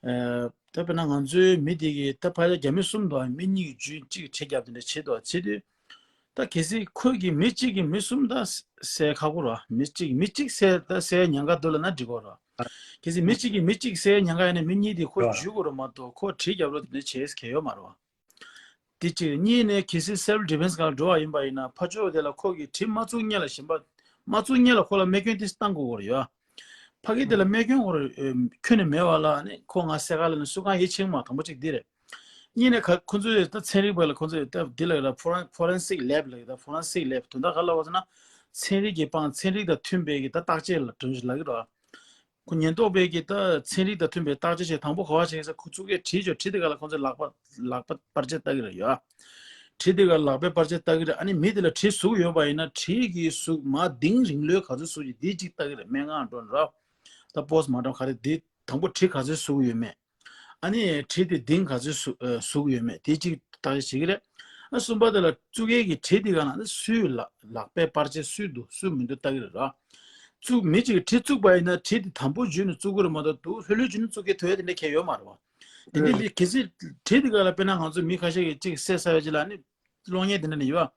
ཨ་ད་དཔེར་ན་ང་ཚོའི་མི་དེ་གི་ད་ཕལ་ཆེར་རྒྱ་མི་གསུམ་འདུག་མི་གཉིས་ཀྱི་རྒྱུད་གཅིག་གིས་གྲི་བརྒྱབ་དེ་འདྲ་བྱེད་འདུག་བྱེད་དུས། ད་གལ་སྲིད་ཁོ་གིས་མི་གཅིག་གིས་མི་གསུམ་ད་བསད་ཁག་པོ་རེད། མི་གཅིག་མི་གཅིག་བསད་ད་བསད་ཉེན་ཁ་འདུག་ལབ་ན་འགྲིག་གི་རེད། གལ་སྲིད་མི་གཅིག་གིས་མི་གཅིག་བསད་ཉེན་ཁ་ཡོད་ན་མི་གཉིས་དེ་ཁོ་འཇུས་དགོས་རེད་མ་གཏོགས་ཁོ་གྲི་བརྒྱབ་རོགས་དེ་འདྲ་བྱེད་གལ་ཡོད་མ་རེད་བ། དེ་གཅིག་གཉིས་ནས་གལ་སྲིད་སེལ་ཕི་ཌི་ཕེན་སི་སྒང་ལ་འགྲོ་བ་ཡིན་པ་ཡིན་ན་ཕར་ཕྱོགས་དེ་ལ་ཁོ་གིས་གྲི་མ་བཙུགས་སྔོན་ལ་གཞན་པ་མ་བཙུགས་སྔོན་ལ་ཁོ་ལ་རྨས་སྐྱོན་དེ་བཏང་དགོས་ཀྱི་རེད་ཡ། ཕ་གི་དེ་ལ་རྨས་སྐྱོན་ཁོ་ར་ཁྱོན་ནས་མེད་པ་ལ་ཨ་ནི་ཁོ་ང་བསད་ག་ལབ་ན་སུ་གང་ཡིད་ཆེས་མ། དང་པོ་གཅིག་འདི་རེད། གཉིས་ནས་ཁ་ཁོ་ཚོས་ད་ཚན་རིག་པ་ལ་ཁོ་ཚོས་ད་འདི་ལ་ཡོད་ལ་ཕོ་རན་ཕོ་རན་སིག་ལེབ་ལ་ཡོད། ད་ཕོ་རན་སིག་ལེབ་དོན་དག་ག་ལ་བ་ཟེར་ན་ཚན་རིག་གི་དཔང་ཚན་རིག་དང་མཐུན་པའི་གི་ད་བརྟག་དཔྱད་ལ་གྲུབ་ལ་གི་རོ། ཁོ་ཉེན་རྟོག་པས་ཀྱི་ད་ཚན་རིག་དང་མཐུན་པའི་བརྟག་དཔྱད་བྱས། དང་པོ་ག་བ་བྱས་ས་ཁོ་གཙུག་གས་གྲི་ཆོད་གྲི་དེ་ག་ལ་ཁོང་ཚོས་ལག་པ་ལག་པ་པར་ཆས་ལྟ་གི་རེད་ཡ། གྲི་དེ་ག་ལག་པའི་པར་ཆས་ལྟ་གི་རེད། ཨ་ནི་མི་དེ་ལ་གྲི་ཟུག་ཡོད་པ་ཡིན་ན་གྲི་གི་ཟུག་མ་གདིང་རིང་ལོས་ག་ཚོད་ཟུག་ཅིག་དེ་གཅིག་ལྟ་གི་རེད། སྨྲེ་སྔགས་འགྲོ་ར། ད་པོ་སི་མོར་ཊམ་ག་རེ་དེ་དང་པོ་གྲི་ག་ཚོད་ཟུག་ཡོད་མེད། ཨ་ནི་གྲི་དེ་གདིང་ག་ཚོད་ཟུག་ཨ་ཟུག་ཡོད་མེད་དེ་གཅིག་བརྟག་དཔྱད་བྱེད་ཀྱི་རེད། ཨ་གསུམ་པ་དེ་ལ་གཙུག་གས་ཀྱི་གྲི་དེ་ག་ན་ད་སུའི་ལག་ལག་པའི་པར་ཆས་སུའི་འདུག་སུའི་མི་འདུག་ལྟ་གི་རེད་ར། གཙུག་མི་གཅིག་གིས་གྲི་བཙུགས་པ་ཡིན་ན་གྲི་དེ་དམ་པོ་འཇུས་ནས་བཙུགས་ཀྱི་རེད་མ་གཏོགས་འདུག་ལྷོད་ལྷོད་འཇུས་ནས་བཙུགས་མཁན་ཐོན་ཡ་དེ་འདྲ་གང་ཡང་ཡོད་མ་རེད་བ། དེ་འདྲ་ལས་གལ་སྲིད་གྲི་དེ་ག་ལ་དཔེར་ན་ང་ཚོ་མི་ཁ་ཤས་ཀྱིས་གཅིག་བསད་ཚར་བའི་རྗེས་ལ་ཨ་ནི་གློག་བརྙན་དེ་འདྲ་ནས་ཡོད་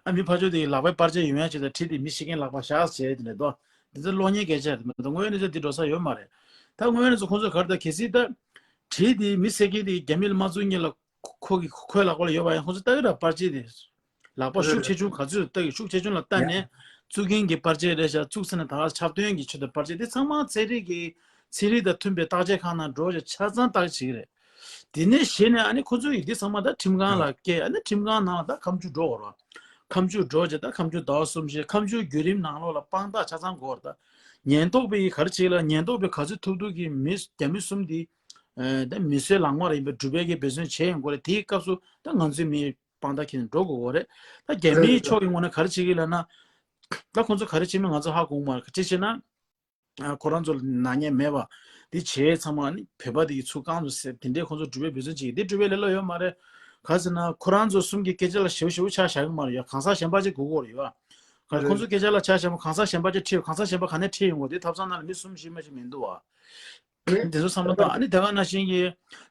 ཨ། མི་ཕར་ཕྱོགས་དེ་ཡི་ལག་པའི་པར་ཆས་ཡོང་ཡ་ཆེད་དུ་གྲི་དེ་མི་ཤི་མཁན་ལག་པ་བཞག་བྱས་དེ་འདྲ་འདུག་དེ་ཚོ་གློག་བརྙན་སྐད་ཆ་རེད་མ་གཏོགས་དངོས་ཡོད་གནས་ཚུལ་ཁོང་ཚོ་ག་རེ་ད་གློག་བརྙན་ཚོ་ཁོང་ཚོས་ག་རེ་ད་གལ་སྲིད་ད་གྲི་དེ་མི་བསད་མཁན་དེ་རྒྱ་མི་ལ་མ་བཙུགས་སྔོན་ལ་ཁོ་ཁོ་གི་ཁོའི་ལག་པ་ལ་ཡོད་པ་ཡང་ཁོང་ཚོས་ལྟ་གི་ར། པར་ཆས་དེ་ལག་པ་ཤུགས་ཆེ་ཆུང་ག་ཚོད་ལྟ་གི་ཤུགས་ཆེ་ཆུང་ལ་ལྟ་ནས་བཙུགས་མཁན་གྱི་པར་ཆས་རེད་ཤག་བཙུགས་ཚར་ནས་ད་ག་ཆབ་སྟོན་གྱི་ཆེད་དུ་པར་ཆས་དེ་ཚང་མ་ཚན་རིག་གི་ཚན་རིག་དང་མཐུན་པའི་བརྟག་དཔྱད་ཁང་ནང་འགྲོ་བྱས་ཆ་ཚང་བརྟག་དཔྱད་བྱེད་ཀྱི་རེད། དེ་ནས་གཞི་ནས་ཨ་ནི་ཁོ་ཚོས་ཡིག་འདི་ཚང་མ་ད་ཁྲིམས་ཁང་ལ་སྐྱེལ། ཨ་ནི་ཁྲིམས་ཁང་ནང་ལ་ད་ཁ་མཆུ་འགྲོ་དགོས་རེད། ཁ་མཆུ་འགྲོ་རྗེས་ད་ཁ་མཆུ་ཟླ་བ་གསུམ་བཞི་ཁ་མཆུ་བརྒྱུད་རིམ་ནང་ལོགས་ལ་དཔང་རྟགས་ཆ་ཚང་དགོས་རེད། ད་ཉེན་རྟོག་པས་ག་རེ་བྱེད་ལ་ཉེན་རྟོག་པས་ག་ཚོད་ཐུབ་ཐུབ་ཀྱིས་མི་རྒྱ་མི་གསུམ་འདི་ད་མི་གསོད་ལག་དམར་ཡིན་པའི་སྒྲུབ་པའི་གི་འབད་བརྩོན་བྱས་ཡོང་གི་རེད། དེའི་སྐབས་སུ་ད་ང་ཚོའི་མི་ དཔང་རྟགས་འཁྱེར་ནས་འགྲོ་དགོས་ཀྱི་རེད། ད་རྒྱ་མིའི་ཕྱོགས་ཀྱི་ངོས་ནས་ག་རེ་བྱེད་ཀྱི་ལབ་ན། ད་ཁོང་ཚོ་ག་རེ་བྱེད་མིན་ང་ཚོ་ཧ་གོ་གི་མ་རེད། གཅིག་བྱས་ན། ཨ། ཁོ་རང་ཚོ་ལ་ནག་ཉེས་མེད་པ་འདི་བྱས་ཚང་མ་ནི་བོད་པ་དེ་གི་ཚུར་བཀང་དུ་ཟེར་དེ་འདྲའི་ཁོང་ཚོ་སྒྲུབ་པའི་འབད་བརྩོན་བྱེད་ཀྱི་འདི་སྒྲུབ་པའི་ལས་སླ་ཡོད་མ་རེད། ག་ཟེར་ན་ཁོ་རང་ཚོ་གསུམ་གྱི་སྐད་ཆ་ལ་ཞེ་པོ་ཞེ་པོ་ཆ་བཞག་གི་མ་རེད་ཡ། གང་ཟག་གཞན་པ་ཅིག་སྒུག་དགོས་རེད་ཡ། ག་ཁོང་ཚོ་སྐད་ཆ་ལ་ཆ་བཞག་མ་གང་ཟག་གཞན་པ་ཅིག་ཁྲིད་གང་ཟག་གཞན་པ་ག་ནས་ཁྲིད་ཡོང་དགོས་དེ་ཐབ་ཚང་ནང་ལ་མི་གསུམ་བཞི་མ་ཞིག་མི་འདུག་བ། དེ་ཚོ་བསམ་བློ་བཏང་ཨ་ནི་དེ་ག་ནང་བཞིན་གྱི་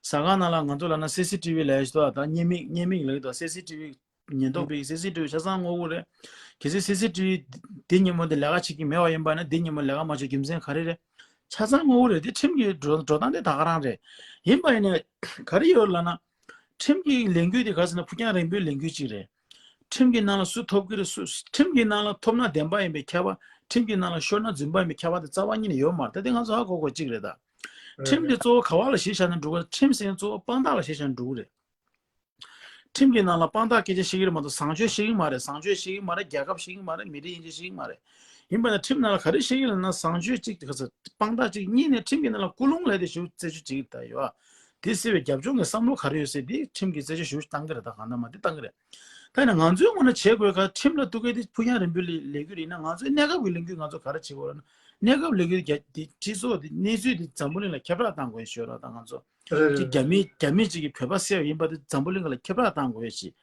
ཟ་ཁང་ནང་ལ་ང་ཚོ་ལ་ན་སི་སི་ཊི་བི་ལབ་ཡ་ཞིག་འདུག་བ། ད་བརྙན་མིག་བརྙན་མིག་ལབ་ཀྱི་འདུག་སི་སི་ཊི་བི། ཉེན་རྟོག་པའི་སི་སི་ཊི་བི་ཆ་ཚང་ངོ་བོ་རེད། གལ་སྲིད་སི་སི་ཊི་བི་འདི་ཉིན་མོ་འདི་ལས་ཀ་བྱེད་ཀྱི་མེད་པ་ཡིན་པ་ན་འདི་ཉིན་མོ་ལས་ཀ་མ་བྱེད་རྒྱུ་མཚན་ག་རེ་རེད། ཆ་ཚང་ངོ་བོ་རེད། དེ་ཁྲིམས་ཀྱི་འགྲོ་འགྲོ་སྟངས་དེ་ད་ག་རང་རེད། ཡིན་པ་ཡིན་ནའི་ག་རེ་ཡོད་ལབ་ན། ཁྲིམས་ཀྱི་ལས་འགུལ་དེ་ག་ཟེར་ན་ཕུགས་རྒྱང་རིང་པོའི་ལས་འགུལ་ཅིག་རེད། ཁྲིམས་ཀྱི་ནང་ལ་སུ་ཐོབ་ཀྱི་རེད། སུ་ཁྲིམས་ཀྱི་ནང་ལ་ཐོབ་ན་བདེན་པ་ཡིན་པའི་ཁྱབ་པ། ཁྲིམས་ཀྱི་ནང་ལ་ཤོར་ན་རྫུན་པ་ཡིན་པའི་ཁྱབ་པ་དེ་རྩ་བ་ཉིད་ནས་ཡོད་མ་རེད། ད་དེ་ང་ཚོ་ཧ་གོ་དགོས་གཅིག་རེད་ད། ཁྲིམས་དེ་གཙོ་བོ་ག་བ་ལ་གཞི་བཞག་ན་འགྲོ་གི་རེད། ཁྲིམས་ཟེར་ན་གཙོ་བོ་དཔང་རྟགས་ལ་གཞི་བཞག་ན་འགྲོ་གི་རེད། ཁྲིམས་ཀྱི་ནང་ལ་དཔང་རྟགས་སྐད་ཆ་བཤད་ཀྱི་རེད་མ་གཏོགས་བཟང་སྤྱོད་བཤད་ཀྱི་མ་རེད། བཟང་སྤྱོད་བཤད་ཀྱི་མ་རེད། རྒྱལ་ཁབ་བཤད་ཀྱི་མ་རེད། མི་རིགས་དབྱེ་འབྱེད་བཤད་ཀྱི་མ་རེད། ཡིན་པ་ན་ཁྲིམས་ནང་ལ་ག་རེ་བཤད་ཀྱི་ལབ་ན་བཟང་སྤྱོད་གཅིག་དེ་ག་ཚོད་དཔང་རྟགས་གཅིག་གཉིས་ནས་ཁྲིམས་ཀྱི་ནང་ལ་ཀུན་སློང་ལབ་དེ་ཞུ་རྩད་གཅོད་བྱེད་ཀྱི་ད་ཡོད། དེ་སེལ་བའི་རྒྱབ་ལྗོངས་ཀྱི་བསམ་བློ་ག་རེ་ཡོད་ཟེར་དེ་ཁྲིམས་ཀྱི་རྩད་གཅོད་ཞུ་བཏང་གི་རེད། ད་གང་ལྟར་མ་དེ་བཏང་གི་རེད། ད་ཡིན་ན་ང་ཚོའི་ངོས་ནས་བྱེད་དགོས་ཁ་ཁྲིམས་ལ་གཏུག་གི་དེ་ཕུགས་རྒྱང་རིང་པོའི་ལས་འགུལ་ཡིན་ན་ང་ཚོའི་གནས་སྐབས་ཀྱི་ལས་འགུལ་ང་ཚོ་ག་རེ་བྱེད་དགོས་ལབ་ན་གནས་སྐབས་ལས་འགུལ་རྒྱ་དེ་སྤྱི་ཚོགས་དེ་གནས་ཚུལ་དེ་འཛམ་བུ་གླིང་ལ་ཁྱབ་བསྒྲགས་བཏང་དགོས་ཞུ་ར། ད་ང་ཚོ། རེད། ཅིག་རྒྱ་མི་རྒྱ་མི་གཅིག་གིས་བོད་པ་བསད་པ་ཡིན་པ་དེ་འཛམ་བུ་གླིང་ལ་ཁྱབ་བསྒྲགས་བཏང་དགོས་ཞེས།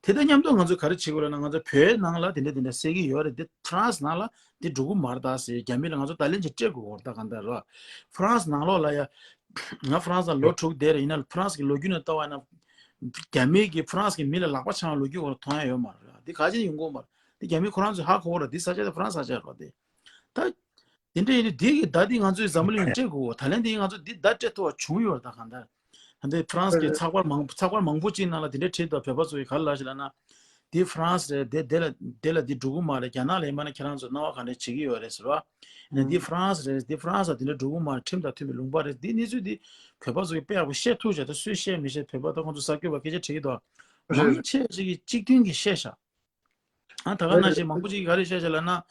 དེ་དང་མཉམ་དུ་ང་ཚོས་ག་རེ་བྱེད་དགོས་ལབ་ན་ང་ཚོ་བོད་ནང་ལ་དེ་འདྲ་དེ་འདྲ་བསད་ཀྱི་ཡོད་རེད། དེ་ཧྥ་རན་སི་ནང་ལ་དེ་འགྲོ་གི་མ་རེད་ད་ཟེར་རྒྱ་མི་ལ་ང་ཚོ་བརྡ་ལན་ཅིག་སྤྲད་དགོས་ཀྱི་ཡོད་རེད། ད་གང་ལྟར་རེད། ཧྥ་རན་སི་ནང་ལོགས་ལ་ཡ་ང་ཧྥ་རན་སི་ལ་ལོ་དྲུག་བསྡད་རེད། ཡིན་ན་ཧྥ་རན་སི་གི་ལོ་རྒྱུས་ནང་ལྟ་བ་ཡིན་ན་རྒྱ་མི་གིས་ཧྥ་རན་སི་གི་མི་ལ་ལག་པ་འཆང་བའི་ལོ་རྒྱུས་སྐོར་ལ་མཐོང་ཡ་ཡོད་མ་རེད། དེ་ག་ཅིག་ཡོང་གི་ཡོད་མ་རེད། དེ་རྒྱ་མི་ཁོ་རང་ཚོས་ཧ་གོ་གི་རེད། དེ་ས་ཆ་དེ་ཧྥ་རན་སི་ས་ཆ་རེད་དེ། ད། དེ་འདྲ་ཡིན་དུས་འདི་གི་བརྡ་འདི་ང་ཚོས་འཛམ་བུ་གླིང་ལ་སྤྲད་དགོས། ད་ལན་འདི་ང་ཚོ་འདི་བརྡ་སྤྲད་ཐུབ་པ་བྱུང་ཡོད་རེད། ད་གང་ལྟར་ད་ལྟའི་ཧྥ་རན་སི་གི་ཚགས་པར་མང་ཚགས་པར་མང་པོ་ཅིག་ནང་ལ་དེ་འདྲའི་བྲིས་འདུག་བོད་པ་ཚོ་གིས་ག་རེ་ལབ་ཤག་ལབ་ན། འདི་ཧྥ་རན་སི་རེད། དེ་དེ་ལ་དེ་ལ་འདི་འགྲོ་གི་མ་རེད། རྒྱ་ནག་ལ་ཡིན་པ་ན་ཁྱེད་རང་ཚོ་སྣང་བ་ག་འདྲ་བྱེད་ཀྱི་ཡོད་རེད་ཟེར་བ། ཡིན་ན་འདི་ཧྥ་རན་སི་རེད། འདི་ཧྥ་རན་སི་དང་དེ་འདྲ་འགྲོ་གི་མ་རེད། ཁྲིམས་དང་མཐུན་པའི་ལུང་པ་རེད། འདི་གནས་ཚུལ་འདི་བོད་པ་ཚོ་གིས་དཔེ་ཡག་པོ་བཤད་ཐུབ་ཤག་ད་སུས་བཤད་མི་བཤད་བོད་པ་ད་ཁོང་ཚོ་གསར་འགོད་པ་སྐད་ཆ་དྲིས་ཀྱི་འདུག་མང་ཆེ་ཞིག་གིས་གཅིག་མཐུན་གྱིས་བཤད་ཤག་ཨ་ད་ག་ནང་བཞིན་མང་པོ་ཅིག་གིས་ག་རེ་བཤད་ཤག་ལབ་ན།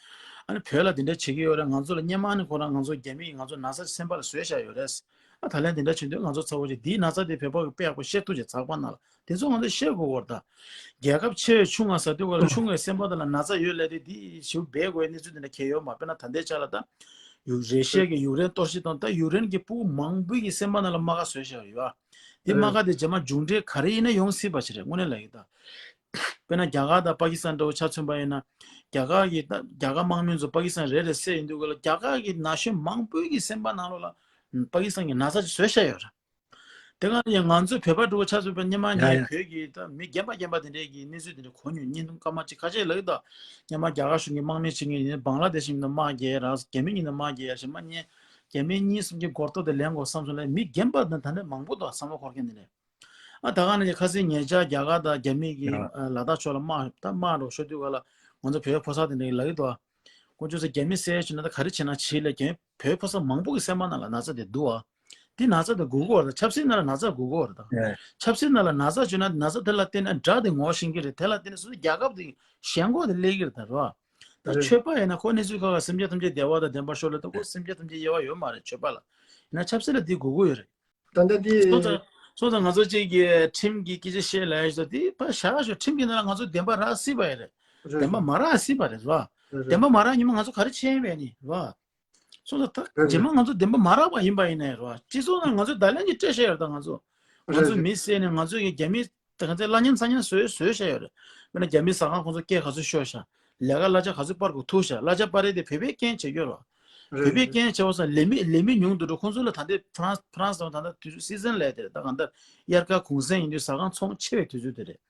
ཨ་ནི་བོད་ལ་དེ་འདྲ་བྱེད་ཀྱི་ཡོད་རེད། ང་ཚོ་ལ་སྔོན་མ་ནས་ཁོ་རང་ང་ཚོ་རྒྱ་མིས་ང་ཚོ་ན་ཚ་སེམས་པ་ལ་བཟོས་བཞག་ཡོད་རེད། ཨ་ད་ལན་དེ་འདྲ་བྱུང་དུས་ང་ཚོ་ཚ་བོ་ཅིག་འདིའི་ན་ཚ་དེ་བོད་པ་གིས་དཔེ་ཡག་པོ་བཤད་ཐུབ་ཅིག་ཚགས་པར་ནང་ལ་དེ་ཚོ་ང་ཚོས་བཤད་དགོས་ཀྱི་ཡོད་རེད་ད། རྒྱལ་ཁབ་ཆེ་ཆུང་ང་ཟེར་དུས་ག་ལ་ཆུང་བའི་སེམས་པ་དེ་ལ་ན་ཚ་ཡོད་ལབ་དེ་འདི་ཞིག་སྦས་དགོས་གནས་ཚུལ་དེ་འདྲ་གང་ཡང་ཡོད་མ་རེད། དཔེར་ན་ད་ལྟའི་ཆ་ལ་ད་ཡུ་རེ་ཤི་ཡ་གིས་ཡུཀ་རེན་གཏོར་བཤིག་བཏང་ད་ཡུཀ་རེན་གྱི་ཕྲུ་གུ་མང་པོ་གི་སེམས་པ་ནང་ལ་རྨ་ཁ་བཟོས་བཞག་ཡོད་ཨ། དེ་རྨ་ཁ་དེ་རྗེས་མ་མཇུག་འབྲས་ག་རེ་ཡིན་ན་ཡོང་སྲིད་པ་ཞིག་རེད་དངོས་གནས་ལབ་ཡོད་ད། དཔེར་ན་རྒྱ་གར་དང་པ་ཀི་སི་ཐན་འདྲ་བོ་ཆ་མཚོན་པ་ཡིན་ན། རྒྱ་གར་གྱི་ད་རྒྱ་གར་དམག་མི་ཚོ་པ་ཀི་སི་ཐན་རེ་རེ་བསད་ཡོང་དུས་ག་ལ་རྒྱ་གར་གྱི་ན་གཞོན་མང་པོའི་གི་སེམས་པ་ནང་ལོགས་ལ་པ་ཀི་སི་ཐན་གྱི་ན་ཚ་ཅིག་བཟོས་བཞག་ཡོད་རེད། དེ་ག་ཡང་ང་ཚོ་བོད་པ་འདྲ་བོ་ཆ་མཚོན་པ་སྔོན་མ་ཡ་ངས་ཡ། བོད་ཀྱི་ད་མི་རྒན་པ་རྒན་པ་དེ་འདྲས་ཀྱི་གནས་ཚུལ་དེ་འདྲ་གོ་མྱོང་། བརྙན་ཐུང་སྐར་མ་གཅིག་ཁ་ཤས་ལབ་ཀྱི་འདུག་སྔོན་མ་རྒྱ་གར་གཞུང་གིས་དམག་མི་བྱེད་མཁན་ཡིན་ན་བང་ལ་དེ་ཤི་མི་ན་དམག་རྒྱག་ར་རྒྱ་མི་ཡིན་ན་དམག་རྒྱག་ཡ་ཞེས་མ་ཉན། རྒྱ་མི་གཉིས་གསུམ་གྱི་སྒོར་ཐོག་དེ་ལེན་དགོས་བསམ་སོང་ལ་མི་རྒན་པ་དང་ད་ནས་མང་པོ་འདུག་བསམ་བློ་འཁོར་མཁན་དེ་འདྲས། ཨ་ད་ག་ནས་ཁ་སང་ཉེ་ཆར་རྒྱ་གར་དང་རྒྱ་མི་གིས་ཡ། ཨ་ལ་དྭགས་ཕྱོགས་ལ་དམག་ད་དམག་འགྲོ་ཤོར་དུས་ག་ལ་ང་ཚོ་བོད་ཕོ་གསར་དེ་འདྲས་ལབ་ཀྱི་འདུག་ཁོང་ཚོས་རྒྱ་མི་བསད་བྱུང་ན་ད་ག་རེ་བྱེད་ན་བྱེད་ལ་རྒྱ་བོད་ཕོ་གསར་མང་པོ་གི་སེམས་པ་ནང་ལ་ན་ཚ་དེ་འདུག་ཨ། དེ་ན་ཚ་དེ་འགོ་གི་ཡོད་རེད། ཆབ་སྲིད་ནང་ལ་ན་ཚ་འགོ་གི་ཡོད་རེད་ད། ཡ། ཆབ་སྲིད་ནང་ལ་ན་ཚ་བྱུང་ན་ན་ཚ་དེ་ལ་བརྟེན་ནས་དགྲ་དེ་ངོ་ཤེས་ཀྱི་རེད། དེ་ལ་བརྟེན་ནས་སོ་སོ་རྒྱལ་ཁབ་དེ་ཞེན་ཁོག་དེ་སླེབས་ཀྱི་རེད་ད་རོ། ད་རེད། ཆོས་པ་ཡིན་ན་ཁོ་གནས་ཚུལ་ཁག་ལ་སེམས་ཅན་ཐམས་ཅད་བདེ་བ་དང་ལྡན་པར་ཤོག་ལབ་ད་ཁོ་སེམས་ཅན་ཐམས་ཅད་དབྱེ་བ་ཡོད་མ་རེད་ཆོས་པ་ལ། ཡིན་ན་ཆབ་སྲིད་ལ་དེ་འགོ་གི་ཡོད་རེད། ད་ལྟ་དེ། སོང་ཙང་སོང་ཙང་ང་ཚོ་གཅིག་གིས་ཁྲིམས་ཀྱི་སྐད་ཆ་བཤད་ལབ་ཡ་ཞིག་དེ་ཕར་བཞག་ཞོག་ཁྲིམས་ཀྱི་ནང་ལ་ང་ཚོ་བདེན་པ་རག་སྲིད་པ་ཡ་རེད། རེད། བདེན་པ་མ་རག་སྲིད་པ་རེད་རོ། རེད། བདེན་པ་མ་རག་ཉིན་མོ་ང་ཚོ་ག་རེ་བྱས་ཡིན་པས་ནི་རོ། སོང་ཙང་ད་རེད། རྗེས་མ་ང་ཚོ་བདེན་པ་མ་རག་པ་ཡིན་པ་ཡིན་ནའི་རོ། སྤྱི་ཚོགས་ནང་ང་ཚོ་བརྡ་ལན་གྱི་སྤྲད་བཞག་ཡོད་ད་ང་ཚོ། ང་ཚོ་རེད། མི་བསད་ནས་ང་ཚོ་གི་རྒྱ་མི་ད་ག་ཚོད་གླ་ཉམས་ཚ་ཉམས་བཟོས་བཟོས་བཞག་ཡོད་རེད། དཔེར་ན་རྒྱ་མི་ཟ་ཁང་ཁོང་ཚོ་སྐད་ག་ཚོད་ཤོར་ཤག་ལས་ཀ་གླ་ཆ་ག་ཚོད་སྤར་དགོས་ཐུག་ཤག་གླ་ཆ་སྤར་རེས་དེ་བོད་པའི་རྐྱེན་བྱེད་ཀྱི་ཡོད་རོ། རེད། བོད་པའི་རྐྱེན་བྱས་པ་སང་ལས་མི་ལས་མི་ཉུང་དུ་འགྲོ། ཁོང་ཚོ་ལ་ད་ལྟའི་ཧྥ་རན་ཧྥ་རན་སི་དང་ད་ལྟ་དུས་ཚོད་སི་ཛན་ལས་དེ་རེད། ད་གང་ལྟར་དབྱར་ཁ་གུང་སེང་ཡིན་དུས་ཟ་ཁང་ཚོང་ཆེ་བའི་དུས་ཚོད་དེ་རེད།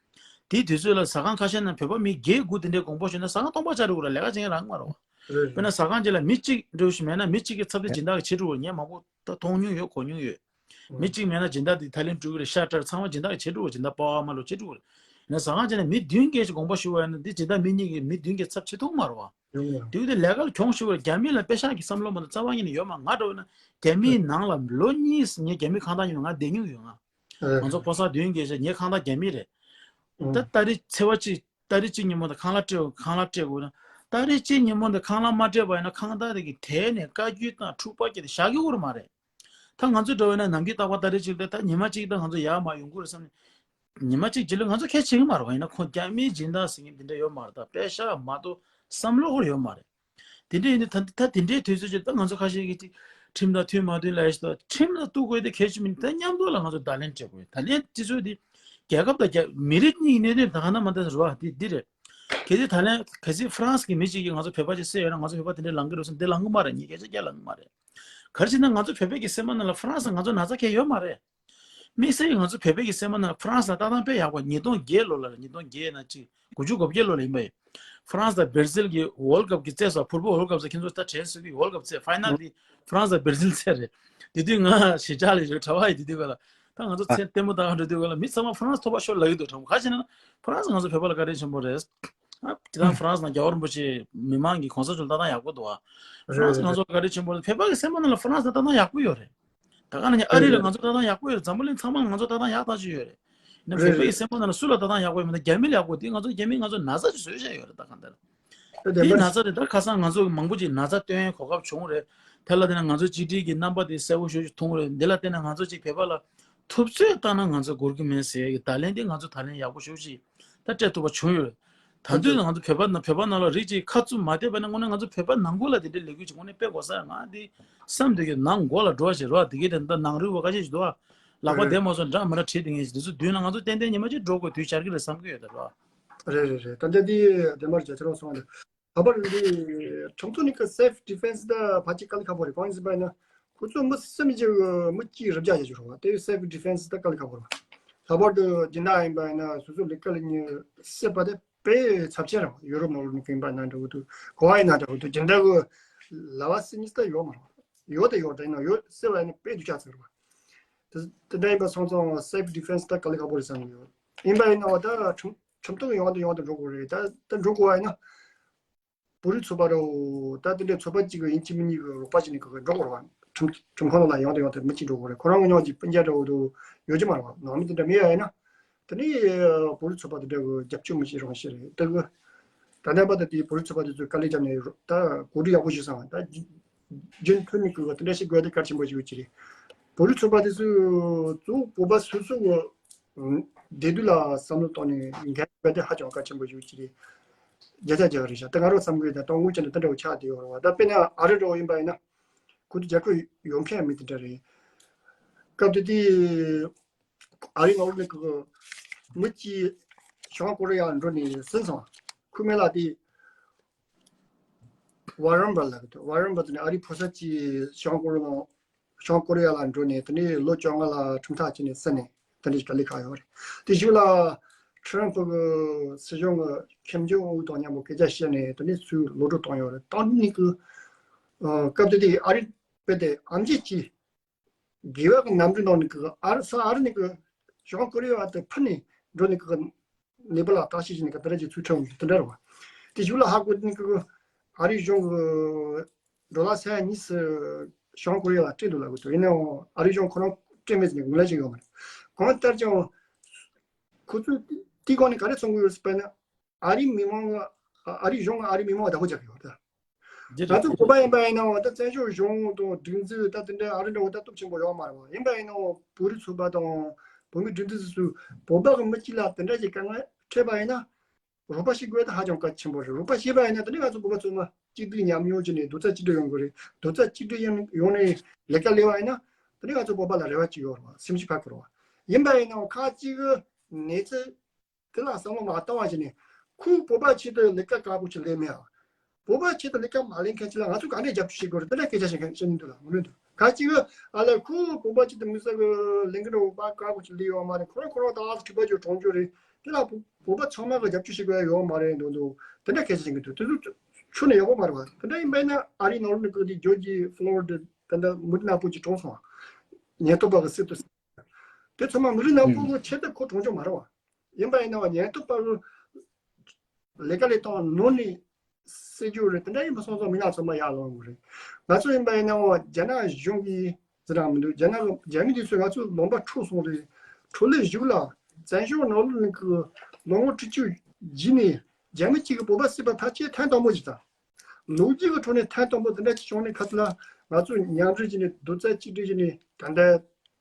དེའི་དུས་ཚོད་ལ་ཟ་ཁང་ཁ་ཤས་ནང་བོད་པ་མི་བརྒྱད་དགུ་དེ་འདྲའི་དགོངས་པ་ཞུས་ན་ཟ་ཁང་སྟོང་པ་ཆགས་འགྲོ་གི་རེད། ལས་ཀ་བྱེད་མཁན་རག་མ་རེད་བ། རེད། དཔེར་ན་ཟ་ཁང་ཅིག་ལ་མི་གཅིག་འགྲོ་ཞིག་མེད་ན་མི་གཅིག་གི་ཚབ་ཏུ་སྦྱིན་བདག་གིས་བྱེད་འགྲོ་གི་རེད། ངས་མང་པོ་ད་མཐོང་མྱོང་ཡོད་གོ་མྱོང་ཡོད། མི་གཅིག་མེད་ན་སྦྱིན་བདག་དེ་ཐ་ལན་སྤྲོད་ཀྱི་རེད། ཤ་སྤྲད་ཚང་མ་སྦྱིན་བདག་གིས་བྱེད་འགྲོ་གི་རེད། སྦྱིན་བདག་པ་ཕ་མ་ལོ་བྱེད་འགྲོ་གི་རེད། ཡིན་ན་ཟ་ཁང་ཅིག་ནས་མི་བདུན་བརྒྱད་ཞིག་དགོངས་པ་ཞུ་བ་ཡིན་ན་འདི་སྦྱིན་བདག་མི་གཉིས་ཀྱིས་མི་བདུན་བརྒྱད་ཚབ་བྱེད་ཐུབ་མ་རེད་བ། ཡོང་ཡོང་། དེ་བས་དེ་ལས་ཀ་ལ་གྱོང་ཞིག་བར་རྒྱ་མི་ལ་པེ་ཤག་གི་བསམ་བློ་མ་གཏོགས་རྩ་བ་ཉིད་ནས་ཡོད་མ་ང་འདྲ་བོ་ན་རྒྱ་མིའི་ནང་ལ་ལོ་གཉིས་ངས་རྒྱ་མི་ཁང་བདག་ཡིན་ན་ང་བསྡད་མྱོང་ཡོད་ང་། ང་ཚོ་ཕོ་གསར་བདུན་བརྒྱད་ཅིག་ངའི་ཁང་བདག་རྒྱ་མི་རེད། ད་ཨ་ཏ་རིག་ཚེས་པ་གཅིག་ཏ་རིག་གཅིག་ཉིན་མོ་དེ་ཁང་གླ་སྤྲད་ཁང་གླ་སྤྲད་དགོས་ན་ཏ་རིག་གཅིག་ཉིན་མོ་དེ་ཁང་གླ་མ་སྤྲད་པ་ཡིན་ན་ཁང་བདག་དེ་གིས་དེད་ནས་བཀའ་བཀྱོན་དང་འཁྲུག་པ་བསྐྱལ་ཏེ་བཞག་གི་ཡོད་རེད་མ་རེད། ད་ང་ཚོ་འདྲ་བོ་ན་ནམ་རྒྱུན་རྟག་པར་ཏ་རིག་གཅིག་ལ་ད་ཉི་མ་གཅིག་ད་ང་ཚོ་ཡར་མར་ཡོང་གི་རེད་བསམ་ནས། ཉི་མ་གཅིག་རྗེས་ལ་ང་ཚོ་གལ་ཆེ་གི་མ་རེད་བ། ཡིན་ན་ཁོང་རྒྱ་མིའི་སྦྱིན་བདག་ཟེར་མཁན་དེ་འདྲ་ཡོད་མ་རེད། ད་པེ་ཤ་མ་གཏོགས་བསམ་བློ་ཧོར་ཡོད་མ་རེད། དེ་འདྲ་ཡིན་དུས་ད་ད་དེ་འདྲའི་དུས་ཚོད་ཅིག་ད་ང་ཚོ་ཁ་ཤས་ཀྱིས་ཅིག་ཁྲིམས་དང་མཐུན་མ་མཐུན་ལབ་ཡ་ཞིག་ད། ཁྲིམས་ལ་གཏུག་དགོས་དེ་གལ་ཆེ་མིན། ད་མཉམ་དུ་ལ་ང་ཚོ་བརྡ་ལན་སྤྲད་དགོས། ད་ལན་སྤྲད་ཚུལ་དེ་རྒྱལ་ཁབ་དང་རྒྱ་མི་རིགས་གཉིས་ཀྱི་གནད་དོན་ད་ག་ན་མ་འདྲ་ཟེར་བ་དེ་འདི་རེད། གལ་སྲིད་ད་ལན་གལ་སྲིད་ཧྥ་རན་སི་གི་མི་གཅིག་གིས་ང་ཚོ་བོད་པ་ཅིག་བསད་ཡོད་ན་ང་ཚོ་བོད་པ་དེ་འདྲ་ལངས་ཀྱི་རེད་ཟེར་ན་དེ་ལངས་ཀྱི་མ་རེད། ངས་སྐད་ཆ་བརྒྱ་ལབ་ཀྱི་མ་རེད། ག་རེ་བྱས་ན་ང་ཚོ་བོད་པའི་གི་སེམས་པ་ནང་ལ་ཧྥ་རན་སི་ང་ཚོ་ན་ཚ་གང་ཡང་ཡོད་མ་རེད། དམིགས་བསལ་གྱི་ང་ཚོ་བོད་པའི་གི་སེམས་པ་ནང་ལ་ཧྥ་རན་སི་ལ་ལྟ་སྟངས་དཔེ་ཡག་པ། ཉིས་སྟོང་བརྒྱད་ལོ་ལ་རེད། ཉིས་སྟོང་བརྒྱད་ན་ཅིག་དགུ་བཅུ་གོ་བརྒྱད་ལོ་ལ་ཡིན་པ་ཡིན། ཧྥ་རན་སི་དང་བེར་ཟིལ་གྱི་ཝོལ་ཀབ་གི་རྩེད་ས། ཕུཊ་བོལ་ཝོལ་ཀབ་ཟེར་ཁྱེད་ཚོ་ད་དྲན་སྲིད་ཀྱི། ཝོལ་ཀབ་རྩེད་ཕའི་ནལ་དེ་ཧྥ་རན་སི་དང་བེར་ཟིལ་རྩེད་རེད། དེ་དུས་ང་གཞིས་ཆགས་ལ་ཡོད། གྲྭ་པ་ཡིན། དེ་དུས་ག་ལ་ད་ང་ཚོ་མཚན་ལྟད་མོ་ལྟ་ག་འགྲོ་དུས་ག་ལ་མི་ཚང་མ་ཧྥ་རན་སི་ཐོག་པ་ཤོར་ལབ་ཀྱི་འདུག་དྲང་པོ། ག་རེ་བྱས་ན་ཧྥ་རན་སི་ང་ཚོ་བོད་པ་ལ་བཀའ་དྲིན་ཆེན་པོ་རེད། ཨ་དེ་དང་ཧྥ་རན་སི་ནང་རྒྱལ་བ་རིན་པོ་ཆེ་མི་མང་གི་གོང་ས་མཆོག་ལ་ལྟ་སྟངས་ཡག་པོ་འདུག་ཨ། ཧྥ་རན་སི་ང་ཚོ་ལ་བཀའ་དྲིན་ཆེན་པོ་རེད། བོད་པ་གི་སེམས་པ་ནང་ལ་ཧྥ་རན་སི་ལ་ལྟ་སྟངས་ཡག་པོ་ཡོད་རེད། ད་ག་ནང་བཞིན་ཨ་རི་ལ་ང་ཚོ་ལྟ་སྟངས་ཡག་པོ་ཡོད་རེད། འཛམ་བུ་གླིང་ཚང་མ་ལ་ང་ཚོ་ལྟ་སྟངས་ཡག་ཐག་ཆོད་ཡོད་རེད། ཡིན་ན་བོད་པའི་སེམས་པ་ནང་ལ་སུ་ལ་ལྟ་སྟངས་ཡག་པོ་ཡོད་མེད་ན། རྒྱ་མི་ལ་ཡག་པོ་དེ་ང་ཚོ་རྒྱ་མིས་ང་ཚོ་ན་ཚ་ཅིག་བཟོས་བཞག་ཡོད་རེད། ད་གང་ལྟར་དེ་ན་ཚ་རེད། ད་ཁ་སང་ང་ཚོ་མང་པོ་ཅིག་ན་ཚ་སྟོན་གོ་སྐབས་བྱུང་རེད། དེ་ལ་བརྟེན་ན་ང་ཚོ་གཅིག་སྒྲིལ་གྱི་རྣམ་པ་དེ་གསལ་པོ་ཞེ་པོ་ཅིག་མཐོང་རེད། འདི་ལ་བརྟེན་ན་ང་ཚོ་ཅིག་བོད་པ་ལ་ཐུབ་ཚོད་བཏང་ན་ང་ཚོ་འགོར་གྱི་མེད་ཟེར་གྱི་བརྡ་ལན་དེ་ང་ཚོ་ད་ལན་ཡག་པོ་ཞེ་པོ་ཅིག་ད་སྤྲད་ཐུབ་པ་བྱུང་ཡོད་རེད། ད་དུང་ང་ཚོ་བོད་པ་ན་བོད་པ་ནང་ལ་རིགས་ཅིག་ཁ་བཙུམ་མ་བསྡད་པ་ན་དངོས་གནས་ང་ཚོ་བོད་པ་ནང་ཁུལ་ལ་དེ་འདྲའི་ལས་འགུལ་ཅིག་དངོས་གནས་སྤེལ་དགོས་ས། ང་དེ་བསམ་དུས་ཀྱི་ནང་མགོ་ལ་འགྲོ་བ་ཞིག་རེད་བ། དེ་གའི་དེ་འདྲ་ནང་རུལ་བ་ཁ་ཤས་ཤིག་འདུག་བ། ལག་པ་བདེ་མ་སོང་འདྲ་མི་འདྲ་བྲིས་དེ་ངས་དེ་ཚོ་མདུན་ལ་ང་ཚོ་ཏན་ཏན་ཉི་མ་གཅིག་འགྲོ་དགོས་དུས་འཆར་གྱི་རེད་བསམ་གྱི་ཡོད་ད་རེད་བ། རེད་རེད་རེད། ད་ལྟ་འདི་དེ་མར་རྒྱ་ཆེ་རང་སོང་རེད། ད་བར་འདི་ཁྲིམས་ཐོག་ནས་ཀྱི་self defense ད་ཕལ་ཆེར་དཀའ་ལས་ཁག་པོ་རེད། གང་ཡིན་ཟེར་བ་ཡིན་ན་ཁོ་ཚོ་མི་སུ་མི་གཅིག་མི་གཅིག་རུབ་རྒྱག་བྱེད་ཆོག་རེད་བ། དེ་self defense ད་དཀའ་ལས་ཁག་པོ་རེད་བ། ལྷག་པར་དུ་སྦྱིན་བདག་ཡིན་པ་ཡིན་ན་སོ་སོ་ལས་ཀ་ལས་ཉེ་སྲིད་པ་དེ་དཔེ་ཚབས་ཆེན་རེད་བ། ཡུ་རོབ་ནང་ལོགས་ནས་ཡིན་པ་ན་འདྲ་བོ་འདུག་གོ་བ་ཡིན་ན་འདྲ་བོ་འདུག་སྦྱིན་བདག་གི་ལ་བ་སྲིད་ཉིས་ད་ཡོད་མ་རེད་བ། ཡོད་དེ་ཡོད་དེ་ཡིན་ན་ཡོད་སྲིད་པ་ཡིན་ན་དཔེ་སྡུག་ཅག་ཚོད་རེད་བ། དེ་དེ་འདྲ་ཡིན་པ་སོང་ཙང་self defense ད་དཀའ་ལས་ཁག་པོ་རེད་བསམ་གྱི་ཡོད། ཡིན་པ་ཡིན་ན་བ་ད་ཁྲིམས་ཁྲིམས་ཐོག་ཡོང་དུ་ཡོང་དུ་འགྲོ་དགོས་རེད། ད་ད་འགྲོ་དགོས་བ་ཡིན་ན། བོད་རིགས་ཚོགས་པ་རེད། ད་དེ་འདྲའི་ཚོགས་པ་གཅིག་གི་ཡིན་གཅིག་མིན་གཉིས་ཀྱི་རོགས་པ་བྱས་ནས་གི་འགྲོ་དགོས་རེད་བ། ཁྲིམས་ཁྲིམས་ཁང་ནང་ལ་ཡོང་དུ་ཡོང་དུ་མི་གཅིག་འགྲོ་དགོས་རེད། ཁོ་རང་གི་ཉོག་གི་སྤུན་ཀྱག་འདྲ་བོ་དུ་ཡོད་ཀྱི་མ་རེད་བ། ནང་མི་དེ་འདྲ་མེད་ཡ་ཡིན་ན། དེ་ནས་བོད་རིགས་ཚོགས་པ་དེ་འདྲ་གི་རྒྱབ་སྐྱོར་མི་བྱེད་རང་བྱེད་རེད། ད་གི་ད་ལྟ་བར་དུ་དེ་བོད་རིགས་ཚོགས་པ་དེ་ཚོས་དཀའ་ལས་བརྒྱབ་ནས་ད་གོ་སྒྲིག་ཡག་པོ་ཞིག་བཟང་བ་ད། རྒྱུན་མཐུད་ནས་གི་དེ་འདྲ་ཞིག་དགོས་དེ་གལ་ཆེན་པོ་ཞིག་ཡོད་ཀྱི་རེད། བོད་རིགས་ཚོགས་པ་དེ་ཚོས་གཙོ་བོ་བོད་པ་སོ་སོ་གི་བདེ་སྡུག་ལ་བསམ་བློ་བཏང་ནས་འགན་དགོས་དེ་ཧ་ཅང་གལ་ཆེན་པོ་ཞིག་ཡོད་ཀྱི་རེད། བརྒྱ་ཆ་བརྒྱ་རེད་ཤག་ད་ང་རང་བསམ་གི་ད་དོན་དངོས་ཅན་དུ་དེ་འདྲ་བོ་ཆགས་བསྡད་ཡོད་རེད་བ། ད་དཔེར་ན་ཨ་རི་འདྲ་བོ་ཡིན་པ་ཡིན་ན་ཁོ་ཚོ་རྒྱབ་སྐྱོར་ཡོད་མཁན་མི་དེ་འདྲ་རེད། སྐབས་དེ་དུས་ཨ་རི་ནང་ལོགས་ནས་གི་མི་གཅིག་བྱང་ཀོ་རི་ཡ་འགྲོ་ནས་ཟིན་སོང་། ཁོའི་མིང་ལ་དེ་ཝ་རན་བྷ་ལབ་གི་འདུག་ཝ་རན་བྷ་དེ་ནི་ཨ་རིའི་ཕོ་གསར་གཅིག་བྱང་ཀོ་རི་ཡ་ནང་བྱང་ཀོ་རི་ཡ་ལ་འགྲོ་ནས་དེ་ནས་ལོ་བཅོ་ལྔ་ལ་ཁྲིམས་ཐག་བཅད་ནས་བསད་ནས་དེ་འདྲའི་དཀའ་ལས་ཁག་ཡོད་རེད། དེ་གཞུག་ལ་ཁྲི་རམ་ཕུ་གི་སྲིད་གཞུང་གི་ཁེམ་ཇོང་ཨུན་དང་མཉམ་པོ་སྐད་ཆ་བཤད་ནས་དེ་ནས་ཚུར་ལོག་འགྲོ་བཏང་ཡོད་རེད། བཏང་ནས་གི་སྐབས་དེ་དུས་ཨ་རི་དཔེ་དེ་ཨམ་ཆི་གཅིག་དགེ་བ་གི་གནམ་གྲུ་ནང་ནས་ཀྱི་ཨ་རི་ས་ཨ་རི་ནས་ཀྱི་བྱང་ཀོ་རི་ཡ་དེ་ཕུ་ནས་འགྲོ་ནས་ཀྱི་ནེ་པ་ལ་བརྟག་དཔྱད་བྱས་ནས་ཀྱི་དེ་འདྲ་ཅིག་ཚུར་ཁྲིད་འོང་དེ་འདྲ་རེད་བ། དེ་གཞུག་ལ་ཧ་གོ་ནས་ཀྱི་ཨ་རི་གཞུང་གི་ཌོ་ལར་ས་ཡ་གཉིས་སུ་བྱང་ཀོ་རི་ཡ་ལ་སྤྲད་འདུག་ལབ་གི་འདུག་ཡིན་ནའང་ཨ་རི་གཞུང་ཁོ་རང་སྤྲད་མེད་ཟེར་ནས་ངོས་ལེན་བྱེད་ཡོད་མ་རེད། གང་ལྟར་ཀྱང་ཁོ་ཚོས་དེའི་སྒང་ནས་ག་རེ་གསུང་གི་ཡོད་ཟེར་བ་ན། ཨ་རིའི་མི་མང་ཨ་རིའི་གཞུང་ཨ་རིའི་མི་མང་བདག་པོ་རྒྱག་གི་ཡོད་ད། འདི་ང་རེད། ཚོ་བོད་པ་ཡིན་པ་ཡིན་ནའང་ད་བཙན་བྱོལ་གཞུང་དང་སྒྲིག་འཛུགས་ད་དེ་འདྲ་ཨ་རི་འདྲ་བོ་ད་སྟོབས་ཆེན་པོ་ཡོད་མ་རེད་བ། ཡིན་པ་ཡིན་ནའང་བོད་རིགས་ཚོགས་པ་དང་བོད་མི་སྒྲིག་འཛུགས་སུ་བོད་པ་གི་མི་གཅིག་ལ་དེ་འདྲ་ཞིག་དཀའ་ངལ་འཕྲད་པ་ཡིན་ན་རོགས་པ་བྱེད་དགོས་ད་ཧ་ཅང་གལ་ཆེན་པོ་རེད། རོགས་པ་བྱས་པ་ཡིན་ན་དེ་ནི་ང་ཚོ་བོད་པ་ཚོ་མ་གཅིག་སྡུད་ཉམས་མྱོང་བྱས་ནས་རྡོག་རྩ་གཅིག་སྒྲིལ་ཡོང་དགོས་རེད། རྡོག་རྩ་གཅིག་སྒྲིལ་ཡོང་ཡོང་ནས་ལས་ཀ་ལས་པ་ཡིན་ན་དེ་ནི་ང་ཚོ་བོད་པ་ལ་རེ་བ་གཅིག་ཡོད་རེད་བ། སེམས་ཤུགས་འཕར་དགོས་རེད་བ། ཡིན་པ་ཡིན་ནའང་ཁག་ཅིག་གི་གནས་ཚུལ་དེ་ལ་བསམ་བློ་མ་བཏང་བ་བྱས་ནས་ཁོས་བོད་པ་ཆེད་དུ་ལས་ཀ་དཀར་པོ་ཅིག་ལས་མེད་ཨ། བོད་པ་ཆེད་དུ་ལས་ཀ་མ་ལས་མཁན་ཅིག་ལ་ང་ཚོ་ག་འདྲས་རྒྱབ་སྐྱོར་བྱེད་དགོས་རེད། དེ་འདྲ་སྐད་ཆ་བཤད་མཁན་བཤད་མི་འདུག་ལ་ངོ་ནས་འདུག་ཁ་ཅིག་གི་ཨ་ལས་ཁོས་བོད་པ་ཆེད་དུ་དམིགས་བསལ་གི་ལས་འགུལ་འདྲ་བོ་དཀར་པོ་ཅིག་ལས་ཡོད་མ་རེད། ཁོ་རང་ཁོ་རང་ད་ཨ་ཚོ་གྲྭ་པ་ཅིག་གྲོངས་རྒྱུ་རེད། དེ་ལ་བོད་པ་ཚང་མ་གི་རྒྱབ་སྐྱོར་བྱེད་དགོས་ཡ་ཡོད་མ་རེད་འདུག་འདུག་དེ་འདྲ་སྐད་ཆ་བཤད་མཁན་འདུག་དེ་ཚོ་ཆོས་ནས་ཡག་པོ་མ་རེད་བ། དེ་འདྲ་ཡིན་པ་ཡིན་ན་ཨ་རིའི་ནང་ལོགས་ནས་ཀྱི་དེ་ཇོར་ཇི་ཕློ་རི་ཌ་དེ་འདྲ་མི་རིགས་ནག་པོ་ཅིག་གྲོངས་སོང་བ། ཉེན་རྟོག་པ་གི་སྲིད་དུ་དེ་ཚང་མ་མི་རིགས་ནག་པོ་གི་ཆེད་དུ་ཁོ་གྲོངས་རྒྱུ་མ་རེད་བ། ཡིན་པ་ཡིན་ནའང་ཉེན་རྟོག་པ་གི་ལས་ཀ་ལས་སྟངས་ནོར་ནས་སྲིད་ཇུས་རེད། དེ་འདྲ་ཡིན་པ་སོང་ཙང་མི་ནག་ཚང་མ་ཡར་ལངས་དགོས་རེད། ང་ཚོ་ཡིན་པ་ཡིན་ནའང་རྒྱ་ནག་གཞུང་གིས་ཟེར་རང་མི་འདུག་རྒྱ་ནག་རྒྱ་མི་དེ་ཚོས་ང་ཚོའི་ལུང་པ་འཕྲོག་སོང་རེད། འཕྲོག་ལས་གཞུག་ལ་བཙན་བྱོལ་ནང་ལོགས་ནས་ཀྱི་ལོ་ངོ་དྲུག་ཅུ་རྗེས་ནས་རྒྱ་མི་གཅིག་གིས་བོད་པ་བསད་པ་ཕལ་ཆེར་ཐེངས་དང་པོ་ཞིག་དང་། ལོ་རྒྱུས་ཀྱི་ཁྲོད་ནས་ཐེངས་དང་པོ་དེ་འདྲ་ཞིག་བྱུང་ནས་ཁ་ཐུག་ལ་ང་ཚོས་མཉམ་རུབ་བྱས་ནས་རྡོག་རྩ་གཅིག་སྒྲིལ་བྱས་ནས་ད་ལྟ་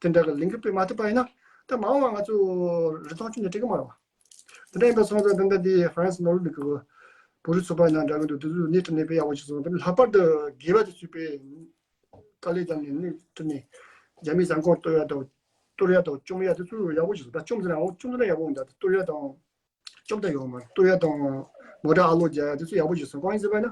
དེ་འདྲ་གི་ལས་འགུལ་སྤེལ་མ་ཐུབ་པ་ཡིན་ན། ད་ ད་མ་འོངས་པ་ང་ཚོ་རིན་ཐང་ཅུང་ནས་སྤྲད་ཀྱི་མ་རེད་བ། དེ་འདྲ་ཡིན་པ་སོང་ཙང་ད་ལྟ་དེ་ཧྥ་རན་སི་ནང་ལོགས་ཀྱི་བོད་རིགས་ཚོགས་པ་ཡིན་ན་འདྲ་གི་འདུག་དེ་ཚོས་སྣེ་ཁྲིད་ནས་དཔེ་ཡག་པོ་ཞིག་སོང་། དེ་ལྷག་པར་དུ་དགེ་བ་དེ་ཚོས་དཔེ་དཀའ་ལས་བརྒྱབ་ནས་སྣེ་ཁྲིད་ནས་རྒྱ་མིའི་བཟའ་འཁོར་གཏོར་ཡ་དང་གཏོར་ཡ་དང་བཅོམ་ཡ་དེ་ཚོ་ཡག་པོ་ཞིག་སོང་། ད་བཅོམ་ཟེར་ན་འོ་བཅོམ་ཟེར་ན་ཡག་པོ་མི་འདུག་གཏོར་ཡ་དང་བཅོམ་ད་ཡོང་མ་རེད། གཏོར་ཡ་དང་མོ་ཊ་ཨ་ལོ་རྒྱག་ཡ་དེ་ཚོ་ཡག་པོ་ཞིག་སོང་། གང་ཡིན་ཟེར་བ་ན་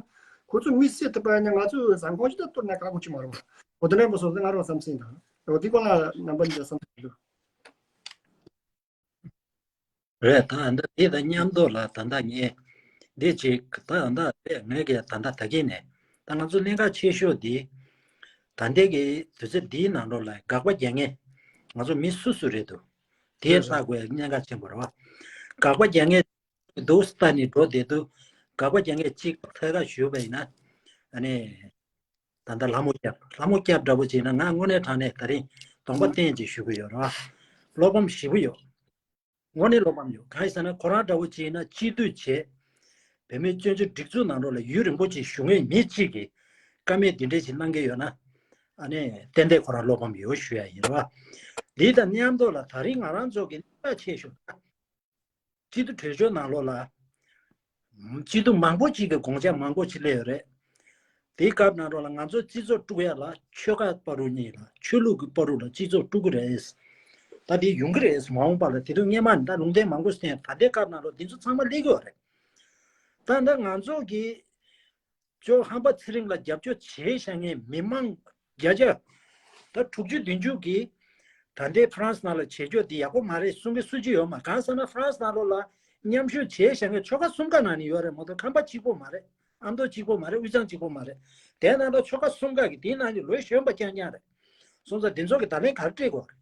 ཁོ་ཚོ་མི་བསད་ཐུབ་པ་ཡིན་ན་ང་ཚོས་བཟའ་འཁོར་ཅིག་ད་གཏོར་ན་ཁག་པོ་ཅིག་མ་རེད་བ། འོ་དེ་འདྲ་མ་སོང་ཙང་ང་རང་བསམ་སེམས་དང་འོ་དེ་སྐོར་ལ་རྣམ་པ་གཉིས་ཀྱི་བསམ་ཚུལ་འདུག་རེད། ད་ཨ་འདྲ་དེ་དང་མཉམ་དུ་ལ་ད་ལྟ་ངས་འདི་ཅིག་ད་ཨ་འདྲ་རེད། ངས་ཀྱི་ད་ལྟ་ད་གིན་ནས་ད་ང་ཚོ་གནད་འགག་ཆེ་ཤོས་འདི་ད་ལྟའི་གི་དུས་ཚོད་འདིའི་ནང་ལོགས་ལ་དགག་པ་རྒྱག་མཁན་ང་ཚོ་མི་སུ་སུ་རེད་འདུག་དེ་ལྟ་དགོས་གནད་འགག་ཆེན་པོ་རེད་བ། དགག་པ་རྒྱག་མཁན་འདུག་ལྟ་ནས་འགྲོ་བསྡད་འདུག་དགག་པ་རྒྱག་མཁན་གཅིག་ཐད་ཀར་ཞུས་པ་ཡིན་ན་ཨ་ནི། ད་ལྟ་ལྷ་མོ་སྐྱབས། ལྷ་མོ་སྐྱབས་འདྲ་པོ་བྱས་ན་ང་དངོས་གནས་དྲང་གནས་ད་རིང་གདོང་པ་བསྟན་ཅིག་ཞུ་གི་ཡོད་རེད་བ། བློ་ཕམ་ཞེ་པོ་ཡོད། དངོས་གནས་བློ་ཕམ་ཡོད། གང་ཡིན་ཟེར་ན་ཁོ་རང་འདྲ་པོ་བྱས་ན་སྤྱི་འཐུས་བྱས། བོད་མིའི་སྤྱི་འཐུས་སྒྲིག་འཛུགས་ནང་ལོགས་ལ་ཡུན་རིང་པོ་ཅིག་བཞུགས་མཁན་མི་གཅིག་གིས་ཀ་མེད་འདི་འདྲས་ཅིག་གནང་གི་ཡོད་ན། ཨ་ནི་ཏན་ཏན་ཁོ་རང་བློ་ཕམ་ཡོད་ཞུ་ཡ་ཡིན་རེད་བ། འདི་དང་མཉམ་དུ་ལ་ད་རིང་ང་རང་ཚོ་གི་གནད་འགག་ཆེ་ཤོས་ད། སྤྱི་འཐུས་གྲོས་ཆོད་ནང་ལོགས་ལ། སྤྱི་འཐུས་མང་པོ་ཅིག་གིས་དགོངས་འཆར་མང་པོ་ཅིག་སླེབས་ཡོད་རེད། དེའི་སྐབས་ནང་ལོགས་ལ་ང་ཚོ་སྤྱི་ཚོགས་དཀྲུག་ཡ་ལ་ཆོལ་ཁ་བར་དུ་གཉིས་ལ་ཆོས་ལུགས་ཀྱི་བར་དུ་ལ་སྤྱི་ཚོགས་དཀྲུག་གི་རེད། ད་དེ་ཡོང་གི་རེད། མ་འོངས་པ་ལ་དེ་དུས་སྔོན་མ་ནས་ད་ལུང་བསྟན་མང་པོ་བསྟན། ད་ལྟའི་སྐབས་ནང་ལོགས་འདི་ཚོ་ཚང་མ་སླེབས་ཀྱི་ཡོད་རེད། ད་ལྟ་ང་ཚོ་གི་ཇོ་ཧམ་པ་ཚེ་རིང་ལ་རྒྱབ་སྐྱོར་བྱས་བཞག་མཁན་མི་མང་བརྒྱ་ཆ་ད་དྲུག་ཅུ་བདུན་ཅུ་གིས་ད་ལྟའི་ཧྥ་རན་སི་ནང་ལ་བྱེད་ཕྱོགས་འདི་ཡག་པོ་མ་རེད་གསུང་གི་སུ་གཅིག་ཡོད་མ། གང་ཟེར་ན་ཧྥ་རན་སི་ནང་ལོགས་ལ་མཉམ་ཞུགས་བྱས་བཞག་མཁན་ཆོལ་ཁ་གསུམ་ཀ་ནང་ནས་ཡོད་རེད་མ་གཏོགས་ཁམས་པ་གཅིག་པོ་མ་རེད། ཨ་མདོ་གཅིག་པོ་མ་རེད། དབུས་གཙང་གཅིག་པོ་མ་རེད། དེ་ནང་ལ་ཆོལ་ཁ་གསུམ་ཀ་གི་དེའི་ནང་གི་ལོ་གཞོན་པ་རྐྱང་རྐྱང་རེད། སོང་ཙང་འདི་ཚོ་གི་ད་ལན་ག་རེ་སྤྲད་དགོས་རེད།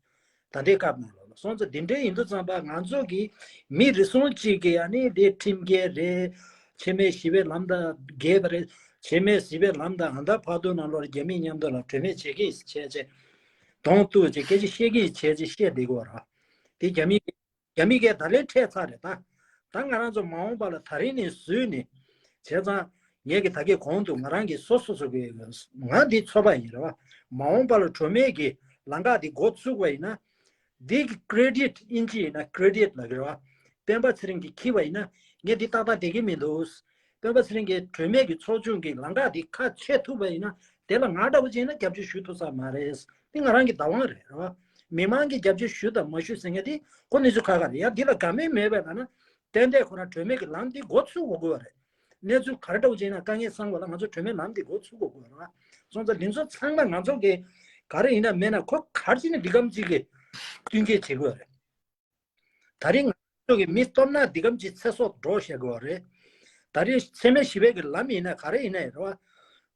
ད་ལྟའི་སྐབས་ནང་ལོགས་ལ་སོང་ཙང་འདི་འདྲའི་ཡིན་དུས་ཙམ་པ་ང་ཚོ་གི་མི་རེ་ཟུང་གཅིག་གིས་ཨ་ནི་དེ་ཁྲིམས་འགལ་རེད། འཆི་མེད་ཞི་བའི་ལམ་དང་འགལ་བ་རེད། འཆི་མེད་ཞི་བའི་ལམ་དང་ཨ་མདའ་ཕག་གདུང་ནང་ལོགས་ལ་རྒྱ་མི་མཉམ་དུ་ལ་གྲོས་མོལ་བྱེད་ཀྱི་བྱས་རྗེས་གདོང་གཏུག་བྱས་སྐད་ཆ་བཤད་ཀྱི་བྱས་རྗེས་བཤད་བསྡད་དགོས་ར། དེ་རྒྱ་མི་རྒྱ་མི་གས་ད་ལན་འཕྲད་ཚར་རེད་ད། ད་ང་རང་ཚོ་མ་འོངས་པ་ལ་ད་རིང་ནས་བཟོས་ནས་བྱས་ཙང་ངས་ཀྱི་ད་གའི་གོང་དུ་ང་རང་གི་སོ་སོ་སོ་གི་ང་འདི་ཚོ་པ་ཡིན་རེད་བ། མ་འོངས་པ་ལ་གྲོས་མོལ་གྱི་ལམ་ཁ་འདི་འགོ་ཚུགས་པ་ཡིན་ན། འདི་གི་ཀི་རེ་ཌིཊ་ཨིན་ཇི་ཡིན་ན་ཀི་རེ་ཌིཊ་ལབ་ཀྱི་རེད་བ། སྤེན་པ་ཚེ་རིང་གིས་འཁྱེར་བ་ཡིན་ན་ངས་འདི་ཏག་ཏག་བསྡད་ཀྱི་མི་འདུག་སྤེན་པ་ཚེ་རིང་གིས་གྲོས་མོལ་གྱི་ཚོགས་ཆུང་གི་ལམ་ཁ་འདི་ཁ་ཕྱེ་ཐུབ་པ་ཡིན་ན་དེ་ལ་ང་འདྲ་བོ་ཅིག་ཡིན་ན་རྒྱབ་སྐྱོར་ཞུ་ཐུབ་ས་མ་རེད། འདི་ང་རང་གི་བདག་དབང་རེད་རེད་བ། མི་མང་གིས་རྒྱབ་སྐྱོར་ཞུ་དང་མ་ཞུ་ཟེར་མཁན་འདི་ཁོ་གནས་ཚུལ་ཁག་ཁག་རེད། ཡང་འདི་ལ་དགའ་མོས་མེད་པའི་ལ་ན་ཏན་ཏན་ཁོ་རང་གྲོས་མོལ་གྱི་ལམ་འདི་འགོ་ཚུགས་དགོས་དགོས་རེད། གནས་ཚུལ་ག་རེ་འདྲ་བོ་ཅིག་ཡིན་ན་དཀའ་ངལ་སང་བ་ལ་ང་ཚོ་གྲོས་མོལ་ལམ་འདི་འགོ་ཚུགས་དགོས་དགོས་རེད་བ། སོང་ཙང་འདི་ཚོ་ཚང་མ་ང་ཚོ་གི་ག་རེ་ཡིན་ན་མེད་ན་ཁོ་ག་རེ་བྱས་ནས་འདི་གམ་ཅིག་གི་བསྟུན་མཁས་བྱེད་དགོས་རེད། ད་རིང་ང་ཚོ་གི་མི་སྟོབས་ན་འདི་གམ་གྱི་ཚེ་སྲོག་འགྲོ་བཞག་གི་ཡོད་རེད། ད་རིང་འཚེ་མེད་ཞི་བའི་གི་ལམ་ཡིན་ན་ག་རེ་ཡིན་ན་ཡང་རེད་བ།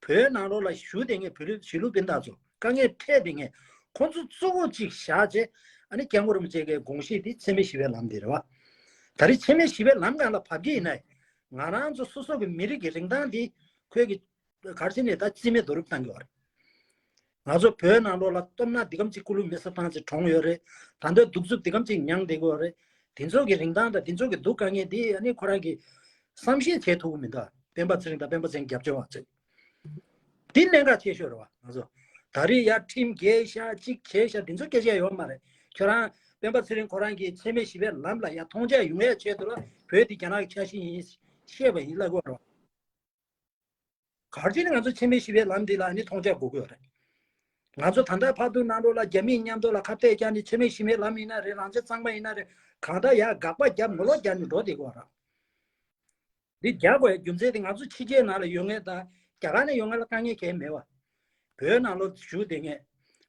བོད་ནང་ལོགས་ལ་བཞུགས་བསྡད་མཁན་བོད་རིགས་གཞིས་ལུས་སྤུན་ཟླ་ཚོ་དཀའ་ངལ་འཕྲད་བསྡད་མཁན་ཁོང་ཚོ་གཙོ་བོ་གཅིག་བཞག་བྱས་ཨ་ནི་སྐྱབས་མགོན་རིན་པོ་ཆེ་གི་དགོངས་གཞི་དེ་འཚེ་མེད་ཞི་བའི་ལམ་དེ་རེད་བ། ད་རིང་འཚེ་མེད་ཞི་བའི་ལམ་སྒང་ལ་བབས་ཀྱི་ཡིན་ན་ཡང་ང་རང་ཚོ་སོ་སོ་གི་མི་རིགས་ཀྱི་རིན་ཐང་དེ་ཁོས་ཀྱི་ག་རེ་བྱས་ནས་ད་རྩིས་མེད་རྡོ་རིབ་བཏང་གི་ཡོད་རེད། ང་ཚོ་བོད་ནང་ལོགས་ལ་སྟོབས་ན་འདི་གམ་གཅིག་ཀུ་ལུ་མི་ས་ཐང་ཅིག་གྲོངས་ཡོད་རེད། ད་ལྟ་གདུག་རྩུབ་འདི་གམ་གཅིག་མྱངས་བསྡད་ཀྱི་ཡོད་རེད། དེ་ཚོ་གི་རིན་ཐང་དང་དེ་ཚོ་གི་སྡུག་དཀའ་ངལ་འདི་ཨ་ནི་ཁོ་རང་གིས་བསམ་ཤེས་བྱེད་ཐུབ་ཀྱི་མི་འདུག་སྤེན་པ་ཚེ་རིང་དང་སྤེན་པ་ཚེ་རིང་རྒྱབ་སྐྱོར་བ་ཚོས། འདི་གནད་འགག་ཆེ་ཤོས་རེད་བ་ང་ཚོ། ད་རེས་ཡར་ཁྲིམས་འགལ་ཤག་གཅིག་བྱས་ཤག་འདི་ཚོ་སྐད་ཆ་ཡོད་མ་རེད། ཁྱོད་རང་སྤེན་པ་ཚེ་རིང་ཁོ་རང་གིས་འཚེ་མེད་ཞི་བའི་ལམ་ལ་ཡར་མཐོང་རྒྱ་ཡོང་ཡའི་ཆེད་དུ་ལ་བོད་འདི་རྒྱ་ནག་གི་ཆ་ཤས་ཡིན་བཤད་པ་ཡིན་ལབ་དགོས་རེད་བ། ག་རེ་བྱས་ནས་ང་ཚོ་འཚེ་མེད་ཞི་བའི་ལམ་འདི་ལ་ནི་མཐོང་རྒྱ་དགོས་ཀྱི་ཡོད་རེད། ང་ཚོ་ད་ལྟ་བར་དུ་ནང་ལོགས་ལ་རྒྱ་མིའི་མཉམ་དུ་ལ་ཁ་གཏད་བཅག་ནས་འཚེ་མེད་ཞི་བའི་ལམ་ཡིན་ན་རེད། རང་བཙན་གཙང་མ་ཡིན་ན་རེད། གང་ལྟར་ཡར་དགག་པ་བརྒྱབ་ངོ་ལོག་བརྒྱབ་ནས་འགྲོ་བསྡད་ཀྱི་ཡོད་རེད། འདི་རྒྱག་དགོས་རྒྱུ་མཚན་དེ་ང་ཚོ་ཕྱི་རྒྱལ་ནང་ལ་ཡོད་མཁན་དང་རྒྱ་གར་ནས་ཡོང་མཁན་ལ་དཀའ་ངལ་གང་ཡང་མེད་པ། བོད་ནང་ལོགས་བཞུགས་བསྡད་མཁན་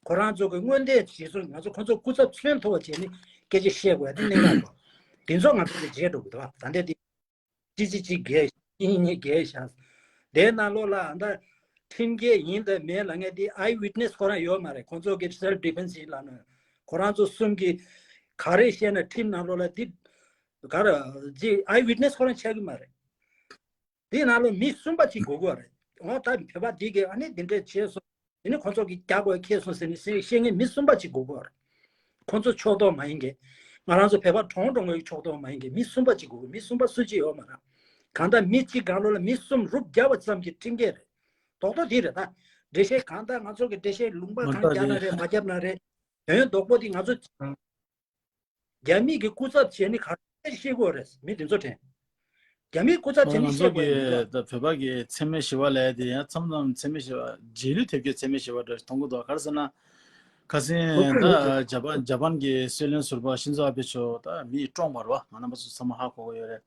ཁོ་རང་ཚོ་གི་དངོས་བདེན་བྱེད་སྲོལ་ང་ཚོ་ཁོ་ཚོ་སྐུ་ཚབ་མཚོན་ཐུབ་པ་བྱས་ནས་སྐད་ཆ་བཤད་དགོས་ཡ་དེ་གནད་འགག་རེད། དེ་ཚོ་ང་ཚོ་གི་བརྗེད་འགྲོ་གི་འདུག་ད་ལྟ་དེ། ཅི་ཅི་ཅི་རྒྱལ་ཤ་ཨིན་ཉི་རྒྱལ་ཤ། དེའི་ནང་ལོགས་ལ་ཨ་ད་ཁྲིམས་འགལ་ཡིན་དང་མིན་ལབ་མཁན་དེ་ཨའི་ཝིཊ་ནེ་སི་ཁོ་རང་ཡོད་མ་རེད། ཁོང་ཚོ་གི་སེལ་ཕི་ཌི་ཕེན་སི་ཡིན་ལབ་ན་ཁོ་རང་ཚོ་གསུམ་གྱིས་ག་རེ་བཤད་ན་ཁྲིམས་ནང་ལོགས་ལ་དེ་ག་རེ་ཅི་ཨའི་ཝིཊ་ནེ་སི་ཁོ་རང་ཆགས་ཀྱི་མ་རེད། དེའི་ནང་ལོགས་མི་གསུམ་པ་ཅིག་དགོས་ཀྱི་རེད། འོ་ད་བོད་པ་འདི་གིས་ཨ་ནི་འདི་འདྲས་བྱས་སོང་། དེ་ནི་ཁོང་ཚོ་གིས་རྒྱག་དགོས་ཁེལ་སོང་ཟེར་ནས་བཤད་མཁན་མི་གསུམ་པ་ཅིག་དགོས་ཀྱི་རེད། ཁོང་ཚོ་ཕྱོགས་གཏོགས་མ་ཡིན་མཁན། ང་རང་ཚོ་བོད་པ་གྲོངས་གྲོངས་པའི་ཕྱོགས་གཏོགས་མ་ཡིན་མཁན་མི་གསུམ་པ་ཅིག་དགོས་ཀྱི། མི་གསུམ་པ་སུ་གཅིག་ཡོད་མ་རེད། གང་ལྟར་མི་གཅིག་སྒང་ལོགས་ལ་མི་གསུམ་རུབ་བརྒྱབ་པ་ཙམ་གྱིས་ཁྲིམས་འགལ་རེད། རྡོག་རྡོག་དེ་རེད་ད། འགྲེལ་བཤད་གང་ལྟར་ང་ཚོ་གི་འགྲེལ་བཤད་ལུང་པ་གང་རྒྱག་ན་རེད་མ་རྒྱབ་ན་རེད། དོན་རྡོག་པོ་དེ་ང་ཚོ། རྒྱ་མི་གི་སྐུ་ཚབ་བྱས་ནས་ག་རེ་ཤེས་དགོས་རེད། མི་དེ་ཚོ་དྲན། རྒྱ་མིའི་སྐུ་ཚབ་བྱས་ནས་ང་ཚོ་ཤེས་དགོས་ཡིན་འདུག་གི་ད་བོད་པ་གི་འཚེ་མེད་ཞི་བ་ལབ་དེ་ཡང་མཚམས་མཚམས་འཚེ་མེད་ཞི་བ་རྗེས་ལུས་ཐེབས་རྒྱུ་འཚེ་མེད་ཞི་བ་འདྲ་མཐོང་གི་འདུག་ག་རེ་ཟེར་ན། ཁ་སང་ད་ཇ་པན་ཇ་པན་གྱི་སྲིད་བློན་ཟུར་པ་ཤིན་ཛོ་ཨ་བྷེ་མཆོག་ད་མིས་བཀྲོངས་པ་རེད་བ། ང་རྣམ་པ་ཚོ་ཚང་མ་ཧ་གོ་གི་ཡོད་རེད།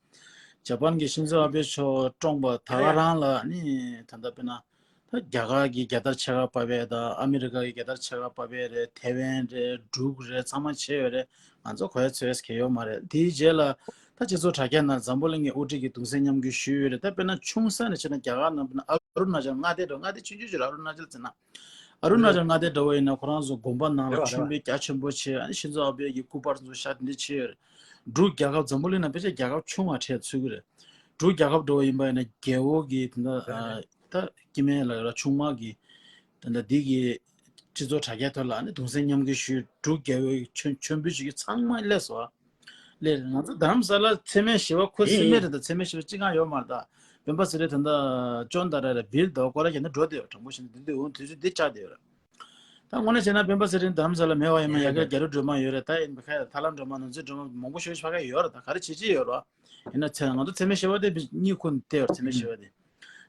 ཇ་པན་གྱི་ཤིན་ཛོ་ཨ་བྷེ་མཆོག་བཀྲོངས་པ་ད་ག་རང་ལ་ནི་ད་ལྟ་དཔེར་ན། ད་རྒྱ་གར་གྱི་རྒྱལ་དར་ཕྱེད་ཀ་ཕབ་པ་དང་ཨ་མི་རི་ཀ་གི་རྒྱལ་དར་ཕྱེད་ཀ་ཕབ་པ་རེད། ཐེ་ཝན་རེད། འབྲུག་རེད། ཚང་མ་བྱས་ཡོད་རེད། ང་ཚོ་གོ་ཡ་ཚོད་ཡ་གལ་ཡོད་མ་རེད། དེའི་རྗེས་ལ་ད་སྤྱི་ཚོགས་དྲ་རྒྱ་ནང་འཛམ་བུ་གླིང་གི་དབུ་ཁྲིད་ཀྱི་གདུང་སེམས་མཉམ་སྐྱེད་ཞུས་ཡོད་རེད། ད་དཔེར་ན་ཆུང་ས་ནས་བྱས་ན་རྒྱ་གར་ནང་དཔེར་ན་ཨ་རུ་ན་ཅལ་མངའ་སྡེ་འདྲ་མངའ་སྡེ་ཆུང་ཆུང་ཞིག་རེད། ཨ་རུ་ན་ཅལ་ཟེར་ན། ཨ་རུ་ན་ཅལ་མངའ་སྡེ་འདྲ་བོ་ཡིན་ན་ཁོ་རང་ཚོ་དགོན་པ་ནང་ལ་མཆོད་འབུལ་རྒྱ་ཆེན་པོ་བྱས། ཨ་ནི་ཤིན་ཛོ་ཨ་བྷེ་ཡི་སྐུ་པར་ཚོ་ཤར་དེ་འདྲ་བྱས་ཡོད་རེད། འབྲུག་རྒྱལ་ཁབ་འཛམ་བུ་གླིང་ནང་ཕལ་ཆེར་རྒྱལ་ཁབ་ཆུང་བ་གྲས་ཚུད་ཀྱི་རེད། འབྲུག་རྒྱལ་ཁབ་འགྲོ་བ་ཡིན་པ་ཡིན་ན་རྒྱལ་པོ་གི་དེ་འདྲ་ཨ་ད་སྐྱེ་དམན་ལ་ཡོད་ཆུང་མ་གི་དེ་འདྲ་འདི་གི་སྤྱི་ཚོགས་དྲ་རྒྱ་ཐོག་ལ་ནི་གདུང་སེམས་མཉམ་སྐྱེད་ཞུས། འབྲུག་རྒྱལ་པོའི་མཆོད་མཆོད་འབུལ་ཞུ་རྒྱུ་ཚང་མ་སླེབས་སོང་། སླེབས་ང་ཚོ་རྡ་རམ་ས་ལ་འཚེ་མེད་ཞི་བ་ཁོ་སྲིད་མེད་རེད། ད་འཚེ་མེད་ཞི་བ་ཅི་གང་ཡོད་མ་རེད། ད་སྤེན་པ་ཚེ་རིང་དེ་འདྲ་ཅོན་ད་ར་རེད་བིལ་དོ་ཀོ་ར་ཁྱེད་ནི་འགྲོ་བསྡད་ཡོད། དྲང་པོ་བཤད་ན་འདི་འདི་འོང་དུས་ཚོད་འདི་ཆགས་བསྡད་ཡོད་རེད། ད་དངོས་གནས་བྱས་ན་སྤེན་པ་ཚེ་རིང་རྡ་རམ་ས་ལ་མེད་པ་ཡིན་ན་ཡ་གི་རྒྱ་རི་སྒྲོལ་མ་ཡོད་རེད། ད་ཡིན་པ་ཁ་ཐར་ལམ་སྒྲོལ་མ་ནོར་འཛིན་སྒྲོལ་མ་མང་པོ་ཞེ་པོ་ཕ་གི་ཡོད་རེད། ད་ག་རེ་བྱེད་ཀྱི་ཡོད་རེད། ཡིན་ན་ཚེ་ང་ཚོ་འཚེ་མེད་ཞི་བ་དེ་གཉིད་ཁུག་བསྡད་ཡོད་རེད། འཚེ་མེད་ཞི་བ་དེ།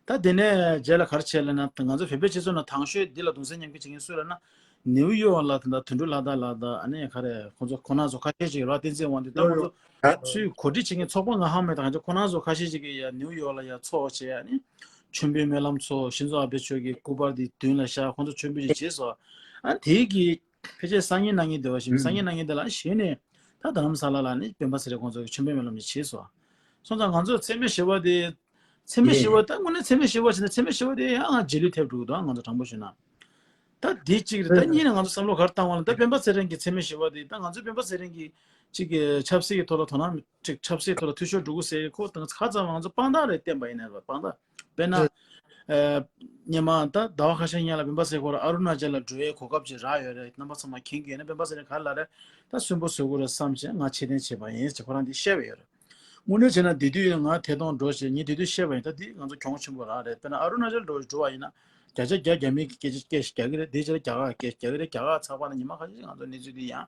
ད་དེ་ནས་རྗེས་ལ་ག་རེ་བྱས་ལབ་ན་ང་ཚོ་བོད་པའི་སྤྱི་ཚོགས་ནང་དང་ཤོས་འདི་ལ་གདུང་སེམས་མཉམ་སྐྱེད་བྱེད་མཁན་སུ་ལབ་ན། ནེའུ་ཡོག་ལ་ད་ལྟ་དོན་གྲུབ་ལྷ་དར་ལགས་དང་ཨ་ནི་ག་རེ་ཁོང་ཚོ་ཁོང་རྣམ་ཚོ་ཁ་ཤས་ཅིག་རེད་བ། བསྟན་འཛིན་དབང་འདུས་ད་ང་ཚོ་ཚུར་གོ་སྒྲིག་བྱེད་མཁན་ཚོགས་པ་ང་ཧ་མེད། ད་ང་ཚོ་ཁོང་རྣམ་ཚོ་ཁ་ཤས་ཅིག་གིས་ཡ་ནེའུ་ཡོག་ལ་ཡ་ཚོགས་བྱས་ཨ་ནི། མཆོད་འབུལ་སྨོན་ལམ་ཚོགས། ཤིན་ཛོ་ཨ་བྷེ་མཆོག་གི་སྐུ་པར་དེ་མདུན་ལ་བཞག་ཁོང་ཚོ་མཆོད་འབུལ་ཅིག་བྱས་སོང་། ཨ་དེའི་གི་ཕལ་ཆེར་སང་ཉིན་གནངས་ཉིན་དེ་བ་ཞིག་སང་ཉིན་གནངས་ཉིན་དེ་ལ་གཞི་ནས་ད་རྡ་རམ་ས་ལ་ལ་ནི་སྤེན་པ་ཚེ་རིང་ཁོང་ཚོ་གི་མཆོད་འབུལ་སྨོན་ལམ་ཅིག་བྱས་སོང་། སོང་ཙང་ང་ཚོ་འཚེ་མེད་ཞི་བ་དེ་འཚེ་མེད་ཞི་བ་ད་དངོས་གནས་འཚེ་མེད་ཞི་བ་བྱས་ན་འཚེ་མེད་ཞི་བ་དེ་ཡང་རྗེས་ལུས་ཐེབས་འགྲོ་གི་འདུག་ང་ཚོ་དྲང་པོ་ཞུས་ན། ད་དེ་གཅིག་རེད། ད་གཉིས་ནས་ང་ཚོ་བསམ་བློ་ག་རེ་བཏང་བ་ལ་ད་སྤེན་པ་ཚེ་རིང་གི་འཚེ་མེད་ཞི་བ་དེ་ད་ང་ཚོ་སྤེན་པ་ཚེ་རིང་གི་གཅིག་གི་ཆབ་སྲིད་ཀྱི་ཐོག་ལ་དོ་སྣང་གཅིག་ཆབ་སྲིད་ཐོག་ལ་འཐུས་ཤོར་འགྲོ་གི་ཟེར་ཁོ་དང་ཁ་ཙམ་ང་ཚོ་དཔང་རྟགས་རེད་བསྟན་པ་ཡིན་ན་རེད་བ། དཔང་རྟགས་དཔེར་ན། ཨེ། སྔོན་མ་ད་ཟླ་བ་ཁ་ཤས་སྔོན་ལ་སྤེན་པ་ཚེ་རིང་ཁོ་རང་ཨ་རུ་ན་ཅལ་ལ་འགྲོ་ཡའི་གོ་སྐབས་ཅིག་རག་ཡོད་རེད། རྣམ་པ་ཚང་མ་མཁྱེན་གྱི་ཡོད་ན་སྤེན་པ་ཚེ་རིང་ག་རེ་ལབ་རེད། ད་སུན་པོ་བཟོ་དགོས་རེད་བསམ་བྱས་ང་ཕྱིར་འཐེན་བྱས་པ་ཡིན་ཅེས་ཁོ་རང་འདི་བཤད་པ་ཡོད་རེད། དངོས་གནས་བྱས་ན་དེ་དུས་ང་ཐད་གཏོང་འགྲོ་བྱས་ངས་དེ་དུས་བཤད་པ་ཡིན། ད་འདི་ང་ཚོ་གྱོང་ཆེན་པོ་རག་རེད། དཔེར་ན་ཨ་རུ་ན་ཅལ་འགྲོ་འགྲོ་བ་ཡིན་ན་བརྒྱ་ཆ་བརྒྱ་རྒྱ་མིའི་སྐད་ཆ་སྐད་ཆ་རྒྱག་གི་རེད། དེ་རྗེས་ལ་རྒྱ་གར་སྐད་ཆ་རྒྱག་གི་རེད། རྒྱ་གར་ཚགས་པར་ནང་ཉི་མ་ཁ་ཤས་ཤིག་ང་ཚོ་གནས་ཚུལ་འདི་ཡང་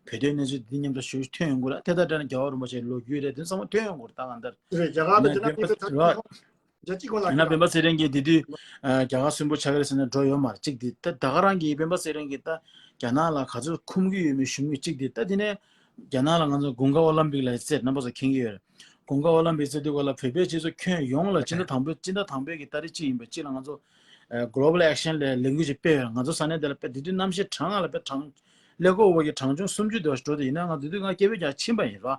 བོད་དོན་གནས་ཚུལ་འདི་མཉམ་དུ་ཞུ་ཐོན་ཡོང་གི་རེད། དེ་དང་འབྲེལ་ནས་རྒྱལ་བ་རིན་པོ་ཆེའི་ལོ་རྒྱུས་རེད། དེ་ཚང་མ་ཐོན་ཡོང་གི་རེད། ད་གང་ལྟར་རེད། རྒྱ་གར་དང་རྒྱ་ནག་གཉིས་ཀ་ད་རྒྱ་གཅིག་གོ་ལ་ཡིན་ན་སྤེན་པ་ཚེ་རིང་གིས་དེ་དུས་རྒྱ་གར་སུན་པོ་ཆགས་ཀྱི་རེད་ཟེར་ནས་འགྲོ་ཡོད་མ་རེད། གཅིག་དེ་ད་ད་ག་རང་གིས་སྤེན་པ་ཚེ་རིང་གིས་ད་རྒྱ་ནག་ལ་ག་ཚོད་འཁུམ་གྱི་ཡོད་མེད་ཞུ་མུས་གཅིག་དེ་ད་དེ་ནས་རྒྱ་ནག་ལ་ང་ཚོ་དགུན་ཁ་ཨོ་ལམ་པིག་ལ་རྩེད་རྣམ་པ་ཚོ་མཁྱེན་གྱི་ཡོད་རེད། དགུན་ཁ་ཨོ་ལམ་པིག་རྩེད་དུས་སྐབས་ལ་བོད་པའི་སྤྱི་ཚོགས་ཁྱོན་ཡོངས་ལ་སྤྱི་ཟླ་དང་པོའི་སྤྱི་ཟླ་དང་པོའི་གི་ཏ་རིག་གཅིག་ཡིན་པ་གཅིག་ལ་ང་ཚོ་Global Action་ལས་ལས་འགུལ་ཅིག་སྤེལ་ཡོད་རེད། ང་ཚོ་ས་གནས་དེ་ལ་དཔེ་དེ་དུས་གནམ་གཤིས་གྲང་ང་ལ་དཔེ་གྲང་། ཀླད་ཀོར་འོག་གི་གྲང་ཆུང་སུམ་ཅུ་དེ་བ་ཞིག་འགྲོ་དེ་ཡིན་ན་ང་དེ་དུས་ང་སྐྱེ་བོའི་རྒྱ་ཕྱིན་པ་ཡིན་རོ།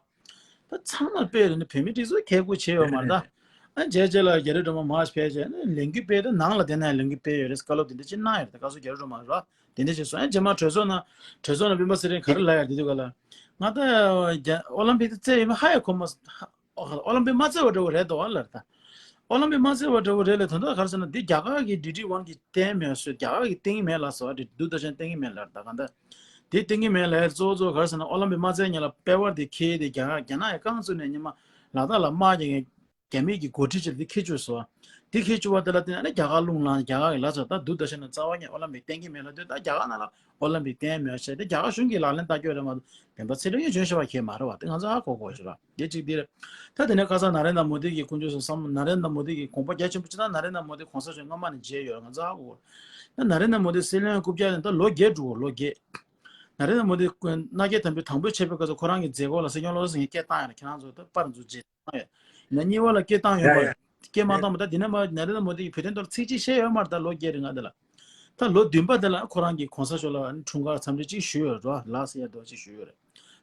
ད་ཚང་མར་སྤེལ་རེད་ནི་བོད་མི་སྒྲིག་འཛུགས་ཁས་ཁུར་བྱས་ཡོད་མ་རེད་ད། ཨ་རྗེས་རྗེས་ལ་རྒྱ་རི་སྒྲོལ་མ་མར་ཕེབས་རྗེས་ནི་ལས་འགུལ་སྤེལ་ཏེ་ནང་ལ་དེ་ནས་ལས་འགུལ་སྤེལ་ཡོད་རེད། བཀའ་སློབ་དེ་འདྲ་ཅིག་གནང་ཡོད་རེད། ད་སྐབས་སུ་རྒྱ་རི་སྒྲོལ་མ་རེད་རོ། དེ་འདྲ་ཅིག་སོང་། ཨ་རྗེས་མ་གྲོས་ཚོགས་ནང་གྲོས་ཚོགས་ནང་སྤེན་པ་ཚེ་རིང་ག་རེ་ལབ་ཡོད་རེད་དེ་དུས་ག་ལ། ང་ད་རྒྱ་ཨོ་ལམ་པིག་དེ་རྩེ་ཡོད་མེད་ཧ་ཡང་གོ་མ་སོང་། ཨོ་ཨོ་ལམ་པིག་མ་རྩེ་བ་འདྲ་བོ་རེད་འདུག་ཨ་ལར་ད། ཨོ་ལམ་པིག་མ་རྩེ་བ་འདྲ་བོ་རེད་ལ་དོན་དག་ག་རེ་ཟེར་ན་འདི་རྒྱ་གར་གྱི་ཌི་ཌི་ཝན་གྱིས་བསྟན་མེད་སོ། རྒྱ་གར་གྱིས་བསྟན་གྱི་མེད་ལ་སོ། ཨ་འདི་དུར་དར་ཤན་བསྟན་གྱི་མེད་ལར་ད་གང་ལྟར། དེ་བསྟན་གྱི་མེད་ལ་གཙོ་བོ་གཙོ་བོ་ག་རེ་ཟེར་ན་ཨོ་ལམ་པིག་མ་རྩེ་སྔོན་ལ་པེ་པར་དེ་འཁྱེར་ཏེ་རྒྱ་གར་རྒྱ་ནག་ཡང་རྐང་བཙུགས་ནས་ཉི་མ་ལ་དྭགས་ལ་དམག་རྒྱག་མཁན་རྒྱ་མིའི་གི་འགོ་ཁྲིད་ཅིག་དེ་འཁྱེར་བཅུག་སོ། དེ་འཁྱེར་བཅུག་པ་དེ་ལ་བརྟེན་ནས་རྒྱ་གར་རླུང་ལངས། རྒྱ་གར་གྱིས་ལབ་ཚར། ད་དུར་དར་ཤན་ནི་རྩ་བ་ཉིད་ཨོ་ལམ་པིག་བསྟན་གྱི་མེད་ལ་དེ་ད་རྒྱ་གར་ནང་ལ་ཨོ་ལམ་པིག་བསྟན་མེད་བྱས་ཏེ་རྒྱ་གར་གཞུང་གིས་ལག་ལེན་བསྟར་རྒྱུ་རེད་མ་གཏོགས་སྤེན་པ་ཚེ་རིང་གིས་འཇོན་ཤེས་པ་གང་ཡང་མ་རེད་བ། དེ་ང་ཚོ་ཧ་གོ་དགོས་ཤེས་ར། དེ་གཅིག་དེ་རེད། ད་དེ་ནས་ཁ་སང་ན་རེན་དྲ་མོ་དི་གི་དཀོན་མཆོག་གསུམ་བསམ། ན་རེན་དྲ་མོ་དི་གི་དགོངས་པ་རྒྱ་ཆེན་པོ་ཅིག་དང་། ན་རེན་དྲ་མོ་དི་གོང་ས་མཆོག་སྔ་མ་ནས་མཇལ་ཡོད་ར། ང་ཚོ་ཧ་གོ་གོ། ད་ན་རེན་དྲ་མོ་དི་སྲིད་བློན་རྐུབ་བཀྱག་ནས་ད་ལོ་བརྒྱད་འགྲོ་གོ། ལོ་བརྒྱད། ན་རེན་དྲ་མོ་དི་མནའ་སྐྱེལ་དམ་འབུལ་དང་པོ་བྱས་པའི་སྐབས་སུ་ཁོ་རང་གི་མཛད་སྒོ་ལ་སྲིད་སྐྱོང་བློ་བཟང་སེང་གེས་སྐད་བཏང་ཡོད་ར། ཁྱེད་རང་ཚོ་ད་པར་འཛུགས་རྗེས་བཏང་ཡོད། ཡིན་ན་གཉིས་པ་ལ་སྐད་བཏང་ཡོད་ཡ་པ་ཡ། སྐད་མ་ཡ། བཏང་པ་ད་དེ་ནས་མ་ན་རེན་དྲ་མོ་དི་གིས་བོད་དོན་ཐོག་ཚིག་གཅིག་བཤད་ཡོད་མ་རེད། ད་ལོ་བརྒྱད་རིང་ང་དེ་ལ། ད་ལོ་བདུན་པ་དེ་ལ་ཁོ་རང་གིས་གོང་ས་མཆོག་ལ་འཁྲུངས་སྐར་འཚམས་འདྲི་གཅིག་ཞུས་ཡོད་རེད་བ། ལགས་སེ་ཡ་དོ་གཅིག་ཞུས་ཡོད་རེད།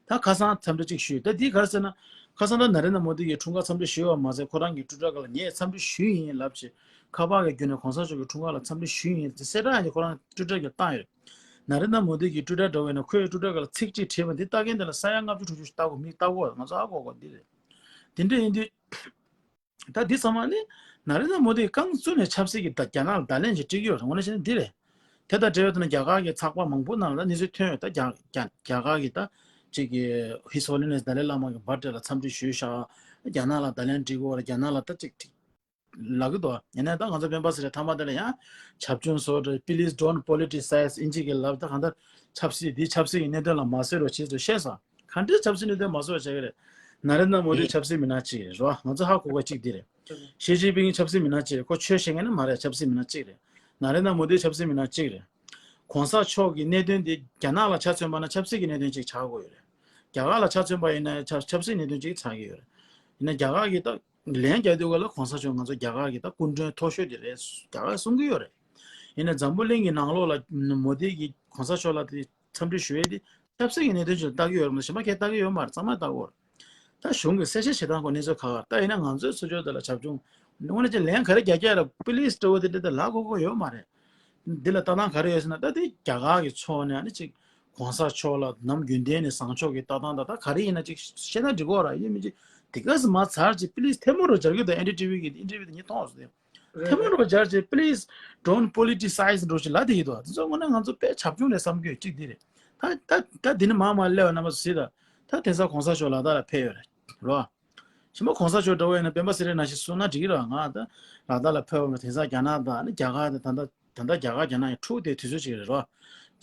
ད་ཁ་སང་འཚམས་འདྲི་གཅིག་ཞུས། ད་འདི་ག་རེ་ཟེར་ན། ཁ་སང་ད་ན་རེན་དྲ་མོ་དི་གིས་འཁྲུངས་སྐར་འཚམས་འདྲི་ཞུས་པ་མ་ཟད་ཁོ་རང་གི་ཊུ་ཊར་སྒང་ལ་ངས་འཚམས་འདྲི་ཞུས་ཡིན་ལབ་བྱས། ཁ་པར་གྱི་བརྒྱུད་ནས་གོང་ས་མཆོག་གི་འཁྲུངས་སྐར་ལ་འཚམས་འདྲི་ཞུས་ཡིན་ཟེར་གསལ་བསྒྲགས་ཡང་ཁོ་རང་ཊུ་ཊར་གྱིས་བཏང་ཡོད། ན་རེན་དྲ་མོ་དི་གི་ཊུ་ཊར་འདྲ་བོ་ཡིན་ན་ཁོའི་ཊུ་ཊར་སྒང་ལ་ཚིག་གཅིག་བྲིས་པ་འདི་ལྟ་མཁན་དེ་ལ་ས་ཡ་ལྔ་བཅུ་དྲུག་ཅུ་ལྟ་གོ། མི་ལྟ་གོ། ང་ཚོ་ཧ་གོ་གོ་འདི་རེད། དེ་འདྲ་ཡིན་དུས། ད་འདི་ཚང་མ་ནི་ན་རེན་དྲ་མོ་དི་རྐང་བཙུགས་ནས་ཆབ་སྲིད་ཀྱི་ད་རྒྱ་ནག་ལ་བརྡ་ལན་ཞིག་སྤྲད་ཀྱི་ཡོད་རེད། དངོས་གནས་བྱས་ན་འདི་རེད། དེ་དང་འབྲེལ་བའི་ཐོག་ནས་རྒྱ་གར་གྱི་ཚགས་པར་མང་པོ་ནང་ལ་ད་གནས་ཚུལ་ཐོན་ཡོད། ད་རྒྱ་རྒྱ་རྒྱ་གར་གྱི་ད་ཅིག་གི་His Holiness Dalai Lama གི་བར་ཐེ་ལ་འཚམས་འདྲི་ཞུས་ཤག་རྒྱ་ནག་ལ་བརྡ་ལན་སྤྲད་ཀྱི་ཡོད་རེད། རྒྱ་ནག་ལ་ད་ཅིག་ཅིག་ལབ་ཀྱི་འདུག་ཡིན་ནའི་ད་ང་ཚོ་སྤེན་པ་ཚེ་རིང་མཐའ་མ་དེ་ལ་ཡང་བྱབ་ཆུང་བཟོ་འདྲ། Please don't politicize ཨིན་ཇི་གི་ལབ། ད་གང་ལྟར་ཆབ་སྲིད་འདི་ཆབ་སྲིད་ཀྱི་གནད་དོན་ལ་མ་བཟོ་རོགས་བྱེད་ཟེར་བཤད་སོང་། ག་འདྲའི་ཆབ་སྲིད་གནད་དོན་མ་བཟོ་བ་བྱ་གི་རེད། ན་རེ་ན་མོ་དིའི་ཆབ་སྲིད་མི་སྣ་གཅིག་རེད་རོ། ང་ཚོ་ཧ་གོ་ག་གཅིག་འདི་རེད། ཞི་ཅིན་ཕིང་ཆབ་སྲིད་མི་སྣ་གཅིག་རེད། ཁོ་ཆོས་བཤད་མཁན་ནི་མ་རེད། ཆབ་སྲིད་མི་སྣ་གཅིག་རེད། ན་རེ་ན་མོ་དིའི་ཆབ་སྲིད་མི་སྣ་གཅིག་རེད། གོང་ས་མཆོག་གི་གནད་དོན་འདི་རྒྱ་ནག་ལ་ཆ་མཚོན་པ་ན་ཆབ་སྲིད་ཀྱི་གནད་དོན་ཅིག་ཆགས་དགོས་ཡོད་རེད། རྒྱ་གར་ལ་ཆ་མཚོན་པ་ཡིན་ན་ཆབ་ཆབ་སྲིད་གནད་དོན་ཅིག་ཆགས་ཀྱི་ཡོད་རེད། ཡིན་ན་རྒྱ་གར་གྱི་ད་ལན་རྒྱག་དུས་ག་ལ་གོང་ས་མཆོག་ང་ཚོ་རྒྱ་གར་གྱི་ད་སྐུ་མགྲོན་མཐོ་ཤོས་དེ་རེད། རྒྱ་གར་གསུང་གི་ཡོད་རེད། ཡིན་ན་འཛམ་བུ་གླིང་གི་ནང་ལོགས་ལ་མོ་དི་གིས་གོང་ས་མཆོག་ལ་དེ་འཚམས་འདྲི་ཞུ་ཡས་དེ་ཆབ་སྲིད་ཀྱི་གནད་དོན་ཅིག་ལ་ལྟ་གི་ཡོད་རེད་མ་གཏོགས་གཞན་པ་གང་ཡང་ལྟ་གི་ཡོད་མ་རེད། གཙང་མ་ལྟ་གི་ཡོད་རེད། ད་གཞུང་གིས་གསལ་བཤད་བྱེད་སྟངས་སྐོར་གནས་ཚུལ་ཁག་ཁག་ད་ཡིན་ན་ང་ཚོའི་ཚུར་ཕྱོགས་དེ་ལ་བྱབ་ཆུང་དངོས་གནས་ཀྱི་ལན་ག་རེ་རྒྱག་རྒྱག་ར་པི་ལིས་སྤྲོ་བོ་དེ་འདྲ་ད་ལབ་དགོས་དགོས་ཡོད་མ་རེད། འདི་ལ་ལྟ་སྟངས་ག་རེ་ཡོད་ཟེར་ན་ད་དེ་རྒྱ་གར་གྱི་ཕྱོགས་ནས་ཨ་ནི་ཅིག་གོང་ས་མཆོག་ལ་ནམ་རྒྱུན་ལྡན་ནས་བཟང་ཕྱོགས་ཀྱི་ལྟ་སྟངས་དང་ད་ག་རེ་ཡིན་ན་ཅིག་བཤད་ན་འགྲིག་གོ་ར་ཡིན་མི་ཅིག་དེ་ག་ཟེ་མ་ཚར་ཅིག་པི་ལིས་ཐལ་མོ་རུ་སྦྱར་གི་འདུག་ཨེན་ཌི་ཊི་བི་གི་ཨིན་ཊར་བིའུ་དེ་ཉིད་མཐོང་སོང་། ཐལ་མོ་རུ་སྦྱར་ཅིག་པི་ལིས་ཌོན་པོ་ལི་ཊི་སའི་ཛི་འགྲོ་ཞིག་ལབ་བསྡད་ཀྱི་འདུག་དེ་ཚོ་དངོས་གནས་ང་ཚོ་དཔེ་བྱབ་ཆུང་ནས་བསམ་གྱི་ཡོད་གཅིག་འདི་རེད། ད་ད་ད་འདི་ནི་མ་མ་སླེབས་པ་རྣམ་པ་ཚོ་གཟིགས་དང་། ད་དེང་སང་གོང་ས་མཆོག་ལ་དྭགས་ལ་ཕེབས་ཡོད་རེད་རོ། ཞི་མོ་གོང་ས་མཆོག་འདྲ་བོ་ཡིན་ན་སྤེན་པ་ཚེ་རིང་ནང་བཞིན་གསུངས་ན་འགྲིག་གི་རེད། ང་ད་ལ་དྭགས་ལ་ཕེབས་པ་དེང་སང་རྒྱ་ནག་དང་ནི་རྒྱ་གར་དང་ད་ལྟ་ད་ལྟ་རྒྱ་གར་རྒྱ་ནག་ཡང་འཁྲུག་དེ་དུས་ཚོད་ཅིག་རེད་རོ།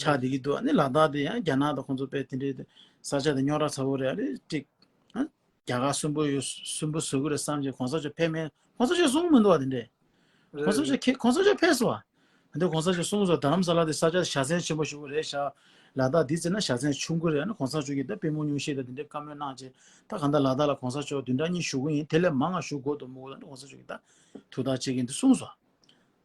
ཆགས་བསྡད་ཀྱི་འདུག་ཨ་ནི་ལ་དྭགས་དེ་ཡང་རྒྱ་ནག་དང་ཁོང་ཚོ་དཔེ་དེ་འདྲའི་ས་ཆ་དེ་རྙོག་དྲ་ཚ་བོ་རེད། ཨ་ནི་ཅིག་ཨ་རྒྱ་གར་སུན་པོ་ཡོད་སུན་པོ་བཟོ་གི་རེད་བསམ་བྱས་གོང་ས་མཆོག་ཕེབས་མེད། གོང་ས་མཆོག་གསུངས་མི་འདུག་བ་དེ་འདྲས། གོང་ས་མཆོག་ཁེ་གོང་ས་མཆོག་ཕེབས་སོང་བ། ད་ལྟ་གོང་ས་མཆོག་གསུངས་སོང་། རྡ་རམ་ས་ལ་དེ་ས་ཆ་བཞའ་ཚན་ཆེན་པོ་ཞེ་པོ་རེད་ཤག་ལ་དྭགས་འདི་བརྩིས་ན་བཞའ་ཚན་ཆུང་ཀུ་རེད། ཨ་ནི་གོང་ས་མཆོག་གིས་ད་པུས་མོ་སྙུང་གཞི་དང་དེ་འདྲའི་བཀའ་མོལ་གནང་བྱས་ད་གང་ལྟར་ལ་དྭགས་ལ་གོང་ས་མཆོག་བདུན་ཕྲག་གཉིས་བཞུགས་ཀྱི་ཡིན། དེ་ལས་མང་ང་བཞུགས་དགོས་འདུག་མི་དགོས་ད་གོང་ས་མཆོག་གིས་ད་ཐུགས་ཐག་བཅད་ཀྱི་ཡིན་འདུག་གསུངས་སོང་།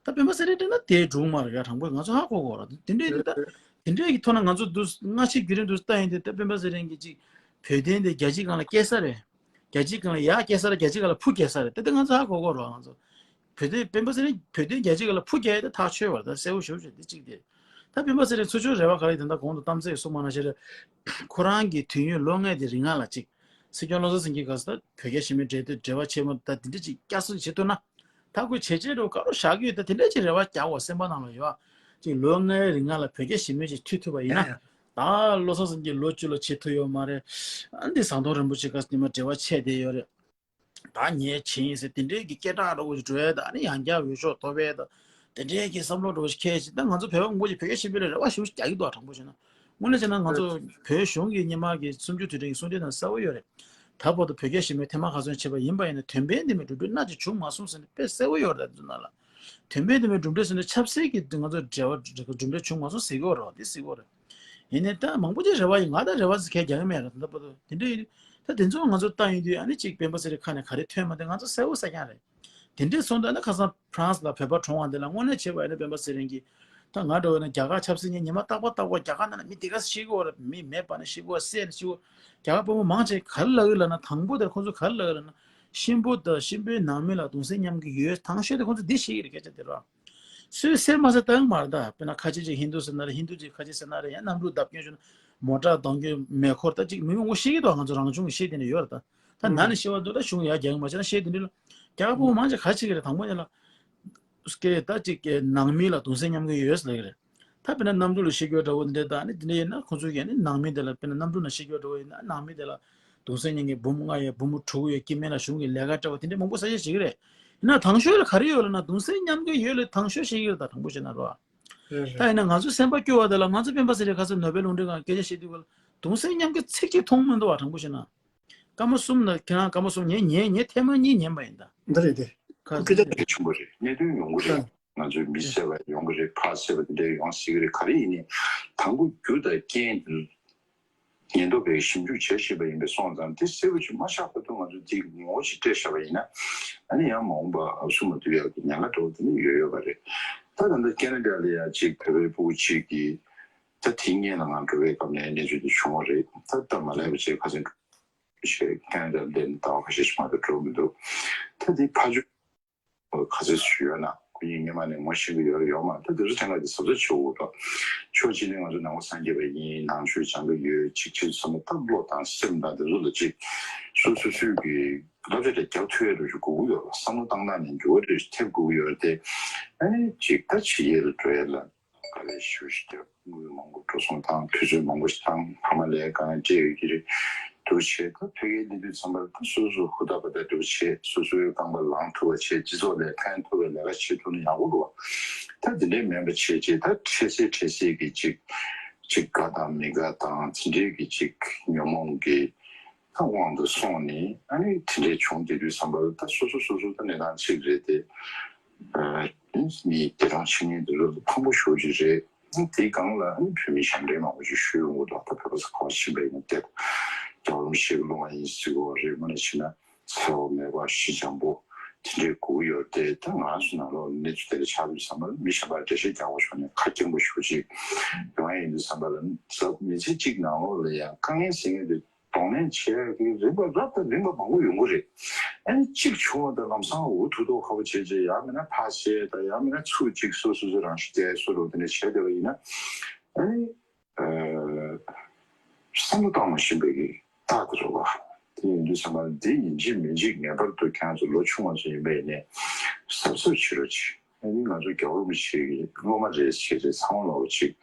ད་སྤེན་པ་ཚེ་རིང་དྲན་ན་དེ་སྒྲུང་མ་རེད་ཡ། དྲང་པོ་ང་ཚོ་ཧ་གོ་གོ་ར། དེ་འདྲའི་ད་དེ་འདྲའི་གི་ཐོག་ན་ང་ཚོ་འདུག་སྔ་ཕྱི་བརྒྱུད་རིམ་འདུག་ལྟ་ཡིན་དུས་ད་སྤེན་པ་ཚེ་རིང་གི་ཅིག་བོད་དོན་དེ་རྒྱལ་སྤྱིའི་སྒང་ལ་སྐྱེལ་ས་རེད། རྒྱལ་སྤྱིའི་སྒང་ལ་ཡར་སྐྱེལ་ས་རེད། རྒྱལ་སྤྱིའི་སྒང་ལ་ཕུ་སྐྱེལ་ས་རེད། དེ་དེ་ང་ཚོ་ཧ་གོ་གོ་ར་ང་ཚོ། བོད་དོན་སྤེན་པ་ཚེ་རིང་བོད་དོན་རྒྱལ་སྤྱིའི་སྒང་ལ་ཕུ་རྒྱག་ཡས་དེ་ཐག་ཆོད་པ་རེད། ད་གསལ་པོ་ཞེ་པོ་ཅིག་འདི་གཅིག་དེ། ད་སྤེན་པ་ཚེ་རིང་ཚུར་ཕྱོགས་རེ་བ་ག་རེ་ཡིན་ད་གོང་དུ་གཏམ་ཚེ་གསུངས་པ་ནང་བཞིན་རེད། ཁོ་རང་གི་དུས་ཡུན་ལོ་ལྔའི་དེ་རིང་ལ་ཅིག་སྲིད་སྐྱོང་བློ་བཟང་སེང་གེ་ག་ས་ད་བོད་རྒྱ་ཞི་མོལ་འབྲེལ་མཐུད་འབྲེལ་བ་ཆེན་མོ་ད་དེ་འདྲ་ཅིག་བསྐྱར་གསོ་བྱེད་ཐུབ་ན། ད་ཁོས་བྱས་རྗེས་འགྲོ་དཀའ་རུ་བཞག་གི་ཡོད། ད་དེ་འདྲ་ཅིག་རེ་བ་རྒྱག་དགོས་སེམས་པ་ནང་ལ་ཡོད། ཅིག་ལོ་ལྔའི་རིང་ལ་བོད་རྒྱ་ཞི་མོལ་ཅིག་མཐུད་ཐུབ་པ་ཡིན་ན། ད་བློ་བཟང་སེང་གེ་ལོ་བཅུ་ལ་བྱེད་ཐུབ་ཡོད་མ་རེད། ཨ་འདི་ཟམ་གདོང་རིན་པོ་ཆེ་ག་ས་ཉི་མ་འབྲེལ་བ་ཆད་བསྡད་ཡོད་རེད། ད་ངས་བྱེད་ཡིན་ཟེར་དེ་འདྲའི་གི་སྐད་གྲགས་འདྲ་བོ་ཞིག་འགྲོ་ཡས་ད་ནི་ཡང་བསྐྱར་འོས་ཤོག་ཐོབ་ཡས་ད་དེ་འདྲའི་གི་བསམ་བློ་འདྲ་བོ་ཞིག་འཁྱེར་ཞིག་ད་ང་ཚོ་བོད་པ་མང་པོ་ཞིག་བོད་རྒྱ་ཞི་མོལ་ལ་རེ་བ་ཞེ་པོ་ཞིག་རྒྱག་གི་འདུག་དྲང་པོ་བཤད་ན། དངོས་གནས་བྱས་ན་ང་ཚོ་བོད་གཞུང་གི་སྔོན་མ་གི་གསུམ་བཅུ་དུས་དྲན་གསུང་དེབ་ནང་གསལ་པོ་ཡོད་རེད། ད་བར་དུ་བོད་རྒྱ་ཞི་མོལ་ཐེངས་མ་ག་ཚོད་བྱས་པ་ཡིན་པ་ཡིན་ན་དོན་ཕན་ལྡན་པའི་གྲུབ་འབྲས་སྣ་གཅིག་བྱུང་མ་སོང་ཟེར་ནས་དཔེ་གསལ་པོ་ཡོད་རེད། ད་དེ་ཚོ་ནང་ལ་དོན་ཕན་ལྡན་པའི་གྲུབ་འབྲས་ཟེར་ན་ཆབ་སྲིད་ཀྱི་ང་ཚོ་འབྲེལ་བ་གྲུབ་འབྲས་བྱུང་མ་སོང་ཟེར་གི་ཡོད་རེད། དེ་ཟེར་གི་ཡོད་རེད། ཡིན་ནའི་ད་མང་པོ་ཅིག་རེ་བ་ཡིན། ང་ད་རེ་བ་ཟེར་མཁན་རྒྱག་གི་མེད་རེད། ད་ལྟ་བར་དུ་དེ་འདྲ་ཡིན། ད་དེ་ཚོ་ང་ཚོ་ལྟ་ཡོང་དུས་ཨ་ནི་གཅིག་སྤེན་པ་ཚེ་རིང་ཁ་ནས་ག་རེ་ཐོན་མ་ཐོན་ང་ཚོ་གསལ་པོ་གསལ་རྐྱང་རེད། དེ་འདྲས་སོང་ད་ནི་ཁ་སང་ཕ་རན་སི་ལ་བོད་པ་གྲོངས་པ་འདི་ལ་དངོས་གནས་བྱས་པ་ཡིན་ན་སྤེན་པ་ཚེ་རིང་གིས་ད་ང་འདྲ་བོ་ཡིན་ན་རྒྱ་གར་ཆབ་སྲིད་ཉིན་ཉི་མ་རྟག་པར་རྟག་པར་རྒྱ་གར་ནང་ལ་མི་དེ་ག་ཤི་གི་ཡོད་རེད། མི་མེད་པ་ནས་ཤི་གི་ཡོད། བསད་ནས་ཤི་གི་ཡོད། རྒྱ་གར་དཔོན་པོ་མང་ཆེ་ག་རེ་ལབ་ཀྱི་ལབ་ན་དང་པོ་དེར་ཁོང་ཚོ་ག་རེ་ལབ་ཀྱི་ལབ་ན་གཤིན་པོ་དང་གཤིན་པོའི་ནང་མི་ལ་གདུང་སེམས་མཉམ་སྐྱེད་ཡོད། དང་ཤོས་དེ་ཁོང་ཚོ་འདི་ཤེས་ཀྱི་རེད། སྐད་ཆ་དེ་རོ། སུས་གསེར་དམར་ཟས་བཏང་མ་རེད། ད་དཔེར་ན་ཁ་ཆེ་ཅིག་ཧིན་རྡུ་ཟེར་ན་རེད། ཧིན་རྡུ་ཅིག་ཁ་ཆེ་ཟེར་ན་རེད། ཡང་གནམ་གྲུ་བརྡབ་སྐྱོན་བྱུང་ན་མོ་ཊ་གཏོང་རྒྱུ་མེ་འཁོར་ད་ཅིག་མི་མང་པོ་ཤེས་ཀྱི་འདུག་ང་ཚོ་རང་བྱུང་གི་ཤེས་དེ་འདྲ་ཡོད་རེད། ད་ད་ནང་ནས་ཤེས་པ་འདུག་ད་གཞུང་ཡར་རྒྱག་གི་མ་བྱས་ན་ཤེས་དེ་འདྲ་ལ་རྒྱ་གར་ཕོ་མོ་མང་ཆེ་ག་རེ་བྱེད་ཀྱི་རེད། དང་པོ་ཉིད་ལ་སྐད་ད་ཅིག་གི་ནང་མི་ལ་གདུང་སེམས་མཉམ་སྐྱེད་ཡོད་ཟེར་ལབ་ཀྱི་རེད། ད་དཔེར་ན་གནམ་གྲུ་ལ་ཤི་རྒྱུ་འདྲ་བོ་འདི་འདྲ་ད་ནི་འདི་འདྲ་ཡིན་ན་ཁོང་ཚོ་གིས་ནི་ནང་མི་འདི་ལ་དཔེར་ན་གནམ་གྲུ་ནང་ཤི་རྒྱུ་འདྲ་བོ་ཡིན་ན་ནང་མི་འདི་ལ་གདུང་སེམས་མཉམ་སྐྱེད་འབུམ་ལྔ་ཡོད། འབུམ་དྲུག་ཡོད། སྐྱེ་དམན་ལ་གཞུང་གིས་ལས་ཀ་སྤྲད་པ་དེ་འདྲ་མང་པོ་གསལ་བཤད་བྱེད་ཀྱི་རེད། ཡིན་ན་དང་ཤོས་ལ་ག་རེ་ཡོད་ལབ་ན་གདུང་སེམས་མཉམ་སྐྱེད་ཡོད་ལ་དང་ཤོས་ཤིག་ཡོད་ལ་ད་དྲང་པོ་བཤད་ན་རོ། རེད་རེད། ད་ཡིན་ན་ང་ཚོ་སེམས་པ་སྐྱོ་བ་དེ་ལ་ང་ཚོ་སྤེན་པ་ཚེ་རིང་ཁ་སང་ནོ་བེལ་རླུང་འཕྲིན་ཁང་སྐད་ཆ་བཤད་དུས་སྐབས་ལ་གདུང་སེམས་མཉམ་སྐྱེད་ཚིག་གཅིག་མཐོང་མི་འདུག་བ། དྲང་པོ་བཤད་ན། སྐར་མ་གསུམ་ན་ཁྱེད་རང་སྐར་མ་གསུམ་ངས་ཉན་ངས་ཐེངས་མ་གཉིས་ཉན་པ་ཡིན་ད། འདི་རེད་དེ། ཁ་སྐད་ཆ་དེ་ཆེན་པོ་རེད། གནད་དོན་ཡོང་གི་རེད། ང་ཚོའི་མི་བསད་པ་ཡོང་གི་རེད། ཕར་བསད་པ་དེ་འདྲ་ཡོང་སྲིད་ཀྱི་རེད། ག་རེ་ཡིན་ནའི་དང་པོ་རྒྱུ་དང་རྐྱེན་དེ་ཉེན་རྟོག་པས་ཞིབ་འཇུག་བྱེད་བཞིན་པ་ཡིན་པས་སོང་ཙང་དེ་གསལ་པོ་ཞིག་མ་ཆགས་བར་དུ་ང་ཚོ་དེ་ངོ་བོ་ཞིག་སྤྲད་བཞག་པ་ཡིན་ན་ཨ་ནི་ཡང་མ་འོངས་པ་ཨ་སུ་མ་ཐུབ་ཡག་གི་ཉེན་ཁ་འདྲ་བོ་དེ་ནི་ཡོད་ཡོད་པ་རེད། ད་ད་ལྟ་ཁེ་ན་ཌ་ལ་ཡ་གཅིག་བོད་པའི་ཕྲུ་གུ་གཅིག་གིས་ད་དེ་སྔོན་ལ་ང་འགྲོ་བའི་སྐབས་ནས་གནས་ཚུལ་དེ་བྱུང་བ་རེད། ད་ད་མ་ལས་པ་བྱས་ཁ་སང་བྱས་ཁེ་ན་ཌ་ལ་སླེབས་ནས་ཟླ་བ་ཁ་ཤས་ཤིག་མ་གཏོགས་འགྲོ་མི་འདུག་ད་དེ་ཕ་ཇོ་ག་ཚོད་ཞུ་ཡོད་ན་ཁོ་གཉིས་སྔོན་མ་ནས་ངོ་ཤེས་ཀྱི་ཡོད་རེད་ཡོད་མ་རེད། ད་དེ་ཚོ་ཕྲན་ཁ་དེ་གཟབ་གཟབ་བྱེད་དགོས་འདུག་ཕྱོགས་གཅིག་ནས་ང་ཚོ་ནང་པ་སངས་རྒྱས་པ་ཡིན། ནང་ཆོས་སྦྱང་གི་ཡོད། ཅིག་ཅིག་བསམ་བློ་བཏང་བློ་དང་སེམས་དང་དེ་ཚོ་ལ་ཅིག་སོ་སོ་སོའི་གི་བསླབ་བྱ་དེ་རྒྱབ་ཐུབ་ཡས་འདྲ་ཞིག་དགོས་ཀྱི་ཡོད་རེད། བསམ་བློ་བཏང་སྟངས་ནས་འགྱུར་བ་འདྲ་ཞིག་ཐེབས་དགོས་ཀྱི་ཡོད་རེད་དེ། ཨ་ནི་ཅིག་ད་ཕྱི་རྒྱལ་ལ་འགྲོ་ཡས་ལ། ག་རེ་ཞུ་ཞིག་རྒྱབ། དངུལ་མང་པོ་འགྲོ་སོང་བཏང་། དུས་ཚོད་མང་པོ་ཞིག་བཏང་། ཕ་མ་ལ་གང་སྤྲད་ཡོད་ཀྱི་རེད། འདུག་བྱས་ད་ཕ་གིར་སླེབས་དུས་ཙམ་པར་ད་སོ་སོ་ཧུར་ཐག་པ་ད་འདུག་བྱས་སོ་སོའི་རྐང་པ་ལངས་ཐུབ་པ་བྱས་སྤྱི་ཚོགས་ལ་ཕན་ཐོགས་པའི་ལས་ཀ་བྱེད་ཐུབ་ན་ཡག་པོ་འདུག་བ། ད་དེ་འདྲའི་མིན་པ་བྱས་རྗེས་ད་འཕྲལ་སེལ་འཕྲལ་སེལ་གྱི་ཅིག་ ཅིག་དགའ་དང་མི་དགའ་དང་དེ་འདྲའི་གི་ཅིག་ཉོན་མོངས་ཀྱི་ད་དབང་དུ་སོང་ནས་ཨ་ནི་དེ་འདྲའི་བྱུང་བསྡད་དུས་ཙམ་པ་ལ་ད་སོ་སོ་སོ་སོ་ད་གནས་སྟངས་གཅིག་རེད་དེ། ཨ་ནི་དེ་རང་ཕྱི་ཉིན་དེ་ཚོ་ཕངས་པོ་ཞེ་པོ་ཅིག་རེད། དེའི་སྒང་ལ་ཨ་ནི་བོད་མི་ཞབས་འདྲེན་མང་པོ་ཅིག་ཞུས་ཡོང་གི་འདུག་ད་བོད་པ་ཚོ་ག་པར་ཕྱིན་པ་ཡིན་ན་བལྟས། རྒྱལ་བ་རིན་པོ་ཆེ་གི་སློབ་མ་ཡིན་ཟེར་གི་རེད། དངོས་གནས་བྱས་ན་འཚེ་བ་མེད་པ་ཞི་འཇམ་པོ་དེ་འདྲའི་དགོས་ཀྱི་ཡོད་རེད་དེ། ད་ང་ཚོ་ནང་ལོགས་གནས་ཚུལ་དེ་འདྲ་ཆགས་དུས་ཙམ་པ་ལ་མི་གཞན་པར་འགྲེལ་བཤད་རྒྱག་དགོས་བྱུང་ནས་ཁ་སྐྱེངས་པོ་ཞེ་པོ་ཅིག་ཡོང་ཡ་ཡིན་དུས་ཙམ་པ་ལ་ད་མི་ཚེ་གཅིག་ནང་ལོགས་ལ་ཡང་དཀའ་ངལ་ཟེར་མཁན་དེ་གདོང་ལེན་བྱེད་ཡག་གི་རིམ་པ་རབ་དང་རིམ་པ་མང་པོ་ཡོང་གི་རེད། ཨ་ནི་གཅིག་བྱུང་བ་དང་ལམ་སང་འུ་ཐུག་ཐུག་ཁ་པོ་བྱེད་བྱེད་ཡང་མིན་ན་ཕར་བཤད་དང་ཡང་མིན་ན་ཚུར་གཅིག་སོ་སོ་སོ་རང་ཤི་རྒྱག་སོ་རུ་དེ་འདྲ་བྱས་བསྡད་པ་ཡིན་ན། ཨ་ནི་ཨ་བསམ་བློ་བཏང་མ་ཤེས་པའི་གི་རྟགས་དེ་རེད་བ། དེ་ཡིན་དུས་ཙམ་པ་འདི་ཡིན་གཅིག་མིན་གཅིག་ངེས་པར་དུ་ཁྱེད་རང་ཚོ་ལོ་ཆུང་བ་ཚོ་ཡིན་པ་ཡིན་ནའི་གཟབ་གཟབ་བྱེད་རོགས་གྱིས། ཨ་ནི་ང་ཚོ་རྒྱལ་བ་རིན་པོ་ཆེ་གི་སློབ་མ་རེད་ཟེར་རེད་ཚང་མ་ལོག་ཅིག་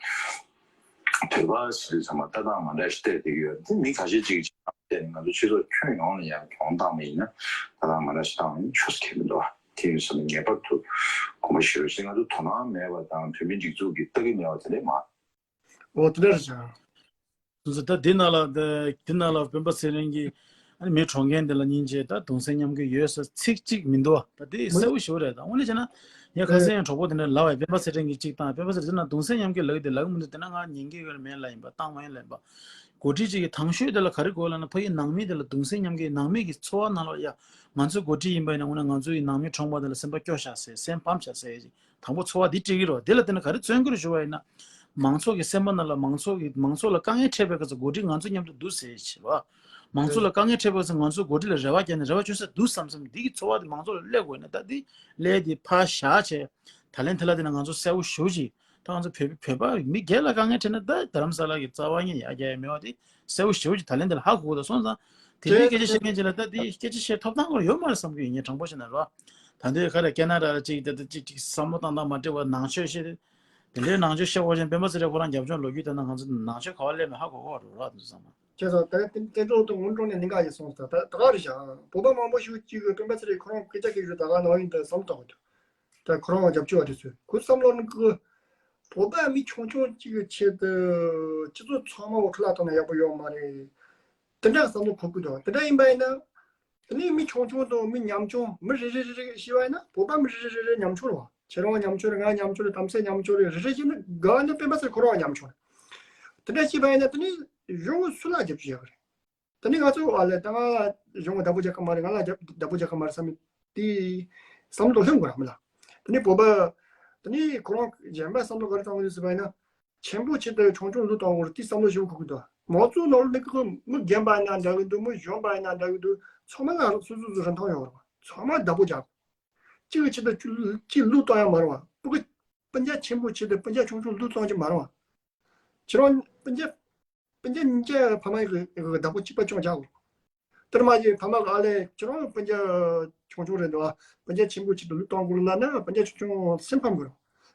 བོད་པ་ཟེར་དུས་ཚང་མ་ལྟ་སྟངས་མ་འདྲ་ཞིག་བལྟས་བསྡད་ཀྱི་ཡོད། དེ་མི་ཁ་ཤས་ཅིག་བལྟས་ནས་ང་ཚོ་སྤྱི་ཚོགས་ཁྱོན་ཡོངས་ལ་ཡང་གྱོང་བཏང་བ་ཡིན་ན་ལྟ་སྟངས་མ་འདྲ་ཞིག་བཏང་བ་ཡིན་ཆོས་སུ་ཁེལ་མི་འདུག་དེ་ཡིན་སོང་ན་ངེས་པར་དུ་དགོངས་པ་བཞེས་རོགས་ཞེས། ང་ཚོ་དོ་སྣང་མེད་པ་དང་བོད་མི་སྒྲིག་འཛུགས་ཀྱི་ལྟ་གི་མེད་པ་དེ་འདྲས་མ། འོ་དེ་འདྲ་རེད་ཀྱང་། སོང་ཙང་ད་འདི་ནང་ལ་འདི་འདི་ནང་ལ་སྤེན་པ་ཚེ་རིང་གིས་ཨ་ནི་མི་གྲོངས་མཁན་དེ་ལ་སྙིང་རྗེ་དང་གདུང་སེམས་མཉམ་སྐྱེད་ཡོད་ཟེར་ཚིག་གཅིག་མི་འདུག་ད་དེ་གསལ་པོ་ཞེ་པོ་རེད། ད་དངོས་གནས་བྱས་ན་ངས་ཁ་སང་ཡང་གྲོགས་པོ་དེ་འདྲ་ལབ་པ་ཡིན། སྤེན་པ་ཚེ་རིང་གིས་གཅིག་བཏང་། སྤེན་པ་ཚེ་རིང་ན་གདུང་སེམས་མཉམ་སྐྱེད་ལབ་ཀྱི་དེ་ལབ་ཀྱི་མི་འདུག་དེ་ན་ང་ཉན་གྱི་ཡོད་མེད་ལབ་ཡིན་པ། བཏང་བ་ཡིན་ལབ་ཡིན་པ། འགོ་ཁྲིད་ཅིག་གི་དང་ཤོས་དེ་ལ་ག་རེ་དགོས་ལབ་ན་ཕ་གི་ནང་མི་དེ་ལ་གདུང་སེམས་མཉམ་སྐྱེད། ནང་མི་གི་ཚོར་བ་ནང་ལོགས་ཡ་ང་ཚོའི་འགོ་ཁྲིད་ཡིན་པ་ཡིན་ན་དངོས་གནས་ང་ཚོ་ཡི་ནང་མི་གྲོངས་པ་དེ་ལ་སེམས་པ་སྐྱོ་ཤག་ཟེར་སེམས་ཕམ་ཤག་ཟེར་ཡ་ཅིག་དང་པོ་ཚོར་བ་འདི་སྤྲད་ཀྱི་རེད་བ། དེ་ལ་བརྟེན་ནས་ག་རེ་བརྩོན་གྱི་རེད་ཞུ་བ་ཡིན་ན། མང་ཚོགས་ཀྱི་སེམས་པ་ནང་ལ་མང་ཚོགས་ཀྱི་མང་ཚོགས་ལ་དཀའ་ངལ་འཕྲད་པའི་སྐབས་སུ་འགོ་ཁྲིད་ང་ཚོ་མཉམ་དུ་འདུག་ཟེར་བྱས་བ། མང་ཚོགས་ལ་དཀའ་ངལ་འཕྲད་པའི་སྐབས་སུ་ང་ཚོ་འགོ་ཁྲིད་ལ་རེ་བ་བརྒྱབ་ནས་རེ་བ་བཅོལ་ས་འདུག་བསམ་བསམ་འདི་གི་ཚོར་བ་དེ་མང་ཚོགས་ལ་སླེབས་དགོས་ན། ད་འདི་སླེབས་དེ་ཕར་བཞག་བྱས་ད་ལན་དེ་ལ་དེ་ན་ང་ཚོ་གསལ་པོ་ཞེ་པོ་ཅིག་ད་ང་ཚོ་བོད་བོད་པ་མི་སྒེར་ལ་དཀའ་ངལ་འཕྲད་ན་ད་རྡ་རམ་ས་ལ་གི་རྩ་བ་ཉིད་ཡར་རྒྱག་ཡ་མེད་པ་དེ་གསལ་པོ་ཞེ་པོ་ཅིག་ད་ལན་དེ་ལ་ཧ་གོ་གི་འདུག་སོང་ཙང་དེ་འདྲའི་སྐད་ཆ་བཤད་མཁན་ཅིག་ལ་ད་དེ་སྐད་ཆ་བཤད་ཐོབ་ཐང་ཁོ་རང་ཡོད་མ་རེད་བསམ་གྱི་ཡོད། ངས་དྲང་པོ་བཤད་ན་རོ། ད་འདི་ག་རེ་ཀེ་ན་ཌ་ལ་ཅིག་དེ་ད་ཅིག་ཅིག་བསམ་བློ་བཏང་སྟངས་མ་འགྲིག་པ་ནང་ཆོས་བཤད་དེ་དེ་འདྲའི་ནང་ཆོས་བཤད་དགོས་ཅན་སྤེན་པ་ཚེ་རིང་ཁོ་རང་རྒྱབ་ལྗོངས་ལོ་རྒྱུས་ལྟར་ན་ང་ཚོ་ནང་ཆོས་ག་བ་སླེབས་མེད་ཧ་གོ་གོ་རོ་རོ་དེ་ཚོ་ཚང་མ། ཁྱེད་ཚོ་ད་དེ་དེ་ཚོ་དུ་སྔོན་འགྲོ་ནས་གླིང་ག་ཡིན་སོང་ད་ད་ག་རེ་བྱ། བོད་པ་མང་པོ་ཞིག་ཅིག་གིས་སྤེན་པ་ཚེ་རིང་ཁོ་རང་སྐད་ཆ་སྐད་ཞུ་ད་ག་ནང་ཡིན་ད་བསམ་བཏང་གི་འདུག་ད་ཁོ་རང་རྒྱབ་སྐྱོར་བ་དེ་ཚོས་ཁོ་བསམ་བློ་ནི་ཁོ་བོད་པ་མི་ཆུང་ཆུང་གཅིག་གི་ཆེད་དུ་སྤྱི་ཚོགས་ཚང་མ་བོ་ཁྲི་ལ་བཏང་ན་ཡག་པོ་ཡོད་མ་རེད། དེ་འདྲ་བསམ་བློ་འཁོར་གི་འདུག་དེ་འདྲ་ཡིན་པ་ཡིན་ན། དེ་ནས་མི་ཆུང་ཆུང་དང་མི་ཉམ་ཆུང་མི་རེ་རེ་རེ་རེ་ཞེས་པ་ཡིན་ན་བོད་པ་མི་རེ་རེ་རེ་རེ་ཉམ་ཆུང་རེད་བ། ཁྱེད་རང་ཉམ་ཆུང་རེད། ང་ཉམ་ཆུང་རེད། དམ་སེ་ཉམ་ཆུང་རེད། རེ་རེ་བཞིན་དགའ་ནི་སྤེན་པ་ཚེ་ཁོ་རང་ཉམ་ཆུང་རེད། དེ་འདྲ་ཞེས་པ་ཡིན་ན་དེ་ནས་གཞུང་སུ་ལ་རྒྱབ་སྐྱོར་བྱེད་ཀྱི་རེད། དེ་ནས་ང་ཚོ་ཨ་ལས་ད་ང་གཞུང་བདག་པོ་རྒྱག་གི་མ་རེད། ང་ལ་རྒྱབ་བདག་པོ་རྒྱག་གི་མ་རེད་བསམ་མི་དེ་བསམ་བློ་སླེབས་དགོས་ར་མི་ལ། དེ་ནས་བོད་པ་དེ་ནས་ཁོ་རང་གཞན་པ་བསམ་བློ་ག་རེ་བཏང་གི་ཡོད་ཟེར་བ་ཡིན་ན། ཆེན་པོ་ཆེད་དུ་ཆུང་ཆུང་ལུག་བཏང་བར་དེ་བསམ་བློ་ཞིག་འཁོར་གི་འདུག་མང་གཙོའི་ནང་ལ་ནི་ཁོ་མི་རྒན་པ་ཡིན་ན་འདྲ་གི་འདུག་མི་གཞོན་པ་ཡིན་ན་འདྲ་གི་འདུག་ཚང་མ་ལ་སོ་སོ་སོ་རིན་ཐང་ཡོད་རེད་བ། ཚང་མ་བདག་པོ་རྒྱག་གཅིག་གི་ཆེད་དུ་གཅིག་ལུག་བཏང་ཡ་མ་རེད་བ། སྤུ་གུ་སྤུན་ཀྱག་ཆེན་པོ་ཆེད་དུ་སྤུན་ཀྱག་ཆུང་ཆུང་ལུག་བཏང་གི་མ་རེད་བ། ཁྱེད་རང་སྤུན་ཀྱག་སྤུན་ཀྱག་གཉིས་ཀ་ཕ་མ་གི་བདག་པོ་གཅིག་པ་ཅུང་རྒྱག་དགོས། དེར་མ་ཟད་ཕ་མ་གི་ཨ་ལས་ཁྱེད་རང་སྤུན་ཀྱག་ཆུང་ཆུང་རེད་འདུག་ཨ། སྤུན་ཀྱག་ཆེན་པོ་གཅིག་ཏུ་ལུས་གཏོང་དགོས་ལབ་ན་སྤུན་ཀྱག་ཆུང་ཆུང་སེམས་ཕམ་དགོས།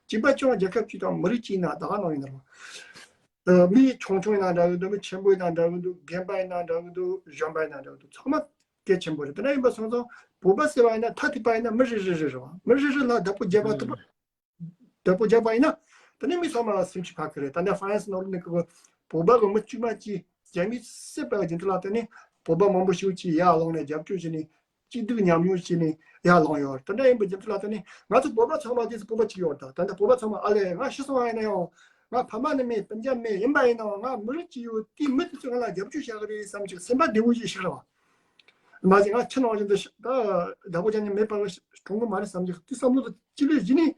གཅིག་པ་ཅུང་རྒྱལ་ཁབ་གཅིག་དང་མི་རིགས་གཅིག་ཡིན་ན་ད་ག་ནང་ཡིན་ན་རུང་། མི་ཆུང་ཆུང་ཡིན་ན་འདྲ་གི་འདུག་མི་ཆེན་པོ་ཡིན་ན་འདྲ་གི་འདུག་རྒན་པ་ཡིན་ན་འདྲ་གི་འདུག་གཞོན་པ་ཡིན་ན་འདྲ་གི་འདུག་ཚང་མ་གལ་ཆེན་པོ་རེད། དེ་འདྲ་ཡིན་པ་སོང་ཙང་བོད་པ་ཟེར་བ་ཡིན་ན་ཐ་དད་པ་ཡིན་ན་མི་རེ་རེ་རེ་རེད་བ། མི་རེ་རེ་ལ་བདག་པོ་རྒྱག་པ་ཐུབ་པ། བདག་པོ་རྒྱག་པ་ཡིན་ན། དེ་ནས་མི་ཚང་མ་ལ་སེམས་ཤུགས་འཕར་གི་རེད། ད་ནི་ཧྥ་རན་སི་ནང་ལོགས་ནས་ཀྱི་བོད་པ་གི་མི་དཀྱུས་མ་གཅིག་རྒྱ་མིས་བསད་པ་གི་རྒྱུ་མཚན་ལ་བརྟེན་ནས་བོད་པ་མང་པོ་ཞིག་གཅིག་ཡར་ལངས་ནས་རྒྱབ་སྐྱོར་བྱས་ནས་སྐྱིད་སྡུག་མཉམ་མྱོང་བྱས་ནས་ཡར་ལངས་ཡོད་རེད། དེ་འདྲ་ཡིན་པའི་རྒྱུ་མཚན་ལ་བརྟེན་ནས་ང་ཚོ་བོད་པ་ཚང་མ་དེ་ཚོ་བོད་པ་གཅིག་ཡོད་རེད། ད་ད་ལྟ་བོད་པ་ཚང་མ་ཨ་ལས་ང་ཤི་སོང་བ་ཡིན་ན་ཡང་ང་ཕ་མ་ནི་མེད། སྤུན་ཀྱག་མེད། ཡིན་པ་ཡིན་ནའང་ང་མི་རིགས་གཅིག་ཡོད། དེའི་མི་དེ་ཚོས་ང་ལ་རྒྱབ་སྐྱོར་བྱ་གི་རེད་བསམ་གྱི་སེམས་པ་བདེ་བོ་ཞིག་ཞིག་རེད་བ། མ་གཞི་ང་ཁྱི་ནང་བཞིན་དུ་ཤི་ད་བདག་པོ་རྒྱག་མཁན་མེད་པ་གྲོངས་གི་མ་རེད་བསམ་གྱི་དེ་བསམ་བློ་དེ་གཅིག་ལས་གཞི་ནས།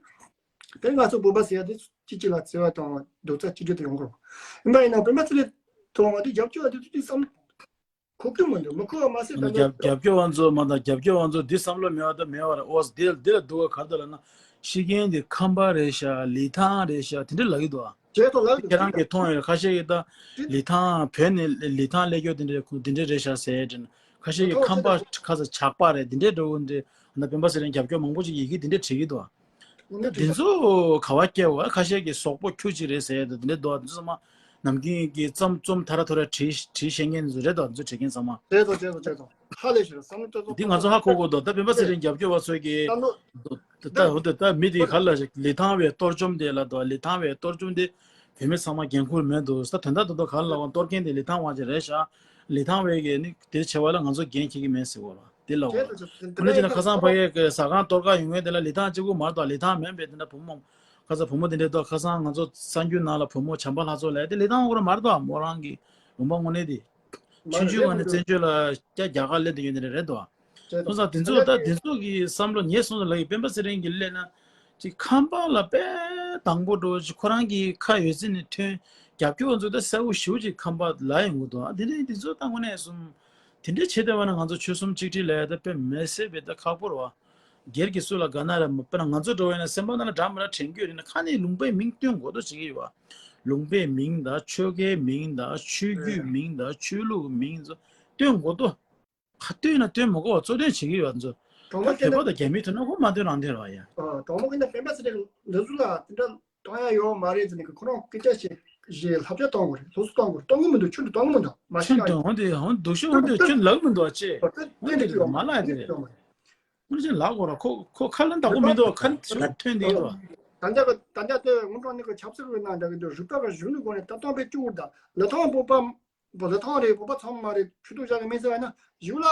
དེ་ང་ཚོ་བོད་པ་ཟེར་ཡ་དེ་གཅིག་གཅིག་ལ་བརྩེ་བ་དང་རྡོག་རྩ་གཅིག་སྒྲིལ་དུ་ཡོང་དགོས། ཡིན་པ་ཡིན་ན་སྤེན་པ་ཚེ་རིང་དང་ང་དེ་རྒྱབ་སྐྱོར་བ་དེ་ཚོ་དེ་བསམ་གོ་གི་མི་འདུག་མི་གོ་བ་མ་ཟད་ད་ལྟ་རྒྱབ་རྒྱབ་སྐྱོར་བ་ཚོ་མ་དང་རྒྱབ་སྐྱོར་བ་ཚོ་འདི་བསམ་བློ་མེད་པ་དང་མེད་པ་རེད། ཨོ་འདི་འདི་ལ་སྡུག་ག་ག་རེ་འདུག་ལབ་ན་ཤི་རྐྱེན་འདི་ཁམས་པ་རེད་ཤག་ལི་ཐང་རེད་ཤག་དེ་འདྲ་ལབ་ཀྱི་འདུག་ཨ། བྱས་ཐོག་ལབ་ཀྱི་འདུག་ཁྱེད་རང་གིས་མཐོང་ཡོད། ཁ་ཤས་ཀྱིས་ད་ལི་ཐང་བོད་ནས་ལི་ཐང་སླེབས་རྒྱུ་དེ་འདྲ་ཁུ་དེ་འདྲ་རེད་ཤག་ཟེར་དྲན། ཁ་ཤས་ཀྱིས་ཁམས་པ་ཁ་ས་ཇག་པ་རེད་དེ་འདྲ་འདྲ་བོ་འདྲ་ན་སྤེན་པ་ཚེ་རིང་རྒྱབ་སྐྱོར་མང་པོ་ཅིག་ཡི་གེ་དེ་འདྲ་བྲིས་ཀྱི་འདུག་ཨ། འདི་ཚོ་ག་བ་སྐྱེ་བ་ཁ་ཤས་ཀྱིས་སོག་པོ་ཁྱུ་གཅིག་རེད་ཟེར་དུས་འདི་འདྲ་འདུག་འདི་ཚོ་མ་ནམ་རྒྱུན་གྱི་རྩོམ་རྩོམ་ཐ་ར་ཐོ་ར་བྲིས་བྲིས་ཤེས་མཁན་ཚོ་རེད་དོ། འདི་ཚོ་བྲིས་མཁན་ཚང་མ། རེད་དོ་རེད་དོ་རེད་དོ། ཧ་ལས་ཤིག་རེད། བསམ་བློ་ཏོག་ཙམ། འདི་ང་ཚོ་ཧ་གོ་གོ་འདུག་ད་སྤེན་པ་ཚེ་རིང་རྒྱབ་སྐྱོར་བ་ཚོས་ཀྱིས་བསམ་བློ་ད་ད་ཧོ་ད་ད་མི་དེ་ག་ལ་ཞིག་ལི་ཐང་བའི་གཏོར་བཅོམ་དེ་ལ་དོ། ལི་ཐང་བའི་གཏོར་བཅོམ་དེ་ བོད་མི་ཚང་མ་འགན་འཁུར་མེད་འདུག་ཟེར། དོན་དག་ཏོག་ཏོག་ག་ལ་ལབ་པ། གཏོར་མཁན་དེ་ལི་ཐང་དབང་ཆེན་རེད་ཤག་ལི་ཐང་བས་ཀྱི་ནི་དེ་བྱས་པ་ལ་ང་ཚོ་འགན་འཁྱེར་གྱི་མེད་ཟེར་བ་རེད་བ། དེ་ལབ་པ། ཁོ་ན་ཅི་ན་ཁ་སང་ཕ་གིའི་ཟ་ཁང་གཏོར་ཁ་ཡོང་མཁན་དེ་ལ་ལི་ཐང་གཅིག་པུ་མ་རེད་དོ། ལི་ཐང་མིན་པའི་དེ་འདྲ་བུ་མོ། ཁ་སང་བུ་མོ་དེ་འདྲས་འདུག་ཁ་སང་ང་ཚོ་གསར་འགྱུར་ནང་ལ་བུ་མོ་བྱམས་པ་ལྷ་མཚོ་ལབ་དེ་ལི་ཐང་འོག་ར་མ་རེད་དོ། མོ་རང་གི་ལུང་པ་དངོས་གནས་དེ། ཆུང་ཆུང་བ་ནས་བཙན་བྱོལ་ལ་སྐྱ་རྒྱ་གར་སླེབས་བསྡད་ཡོད་ནི་རེད་དོ། སོང་ཙང་དེ་ཚོ་ད་དེ་ཚོ་གི་བསམ་བློ་ངས་སོང་ཙང་ལབ་ཡི། སྤེན་པ་ཚེ་རིང་གིས་སླེབས་ན་ཅིག་ཁམས་པ་ལ་དཔེ་དང་པོ་འགྲོ་ཅིག་ཁོ་རང་གི་ཁ་ཡོད་ཚད་ནས་ཐོན། རྒྱབ་སྐྱོར་ཚོ་ད་གསལ་པོ་ཞེ་པོ་ཅིག་ཁམས་པ་ལ་ཡོང་གི་འདུག་དེ་འདྲའི་དེ་ཚོ་ད་དངོས་གནས་སོང་དེ་འདྲའི་བྱེད་བསྡད་པ་ན་ང་ཚོ་ཆོལ་གསུམ་གཅིག་སྒྲིལ་ལ་ད་དཔེ་མི་སྲིད་པའི་ད་ཁག་པོ་རེད་བ། སྒེར་གྱི་སུ་ལ་དགའ་ན་ར་དཔེར་ན་ང་ཚོ་འགྲོ་བས་ན་སེམས་པ་ནང་ལ་འདྲ་མི་འདྲ་དྲན་གྱི་ཡོད་རེད་ན་ཁ་ནས་ལུང་པའི་མིང་བཏོན་དགོས་འདུག་བྱེད་ཀྱི་ཡོད་བ། ལུང་པའི་མིང་དང་ཆོལ་ཁའི་མིང་དང་ཆོས་བརྒྱུད་མིང་དང་ཆོས་ལུགས་མིང་ཚོ་བཏོན་དགོས་འདུག་ག་བཏོན་ན་བཏོན་མི་དགོས་པ་གཙོ་དོན་བྱེད་ཀྱི་ཡོད་ཚོ། ད་བོད་པ་དང་རྒྱ་མི་མཐུན་ན་ཁོ་མ་བཏོན་རང་བཏོན་ར་ཡ། གྲོགས་མོ་གིས་ན་སྤེན་པ་ཚེ་རིང་འདི་ཚོ་ལ་དེ་འདྲ་གཏོང་ཡ་ཡོད་མ་རེད་ཟེར་ནས་ཁོ་རང་སྐད་ཆ་བཤད་བཞིན་བསླབ་བྱ་གཏོང་དགོས་རེད། སློབ་གསོ་གཏོང་དགོས་རེད། གཏོང་གི་མི་འདུག་ཁྱོད་ཚོ་གཏོང་གི་མི་འདུག་མ་ཤེས་ཁྱོད་ཀྱང་ཚོ་ཧོན་དེ་ཧོན་སྡུག་ཤོས་ཧོན་དེ་ཁྱོད་ལབ་མི་འདུག་ཅེས་ཧོན་དེ་ལ་མ་ལབ་དེ་རེད། ཁོ་ཅན་ལབ་དགོས་ར་ཁོ་ཁོ་ཁ་ལ་བདག་པོ་མི་འདུག་ཁ་ཐོན་དེ་ཡིན་རོ། ད་ལྟ་གི་ད་ལྟ་དེ་སྔོན་འགྲོ་ནི་གི་ཆབ་སྲིད་རུ་ནང་འདྲ་གི་འདུག་རུ་ཏོག་གི་གཞུང་ནི་དགོས་ནས་ད་སྟོང་པའི་བཅུ་དགུ་དང་ལི་ཐང་བོད་པ་བོད་ལི་ཐང་རེད། བོད་པ་ཚང་མ་རེད། ཆོས་དུ་བཞག་གི་མེད་ཟེར་བ་ན་གཞུང་ལ་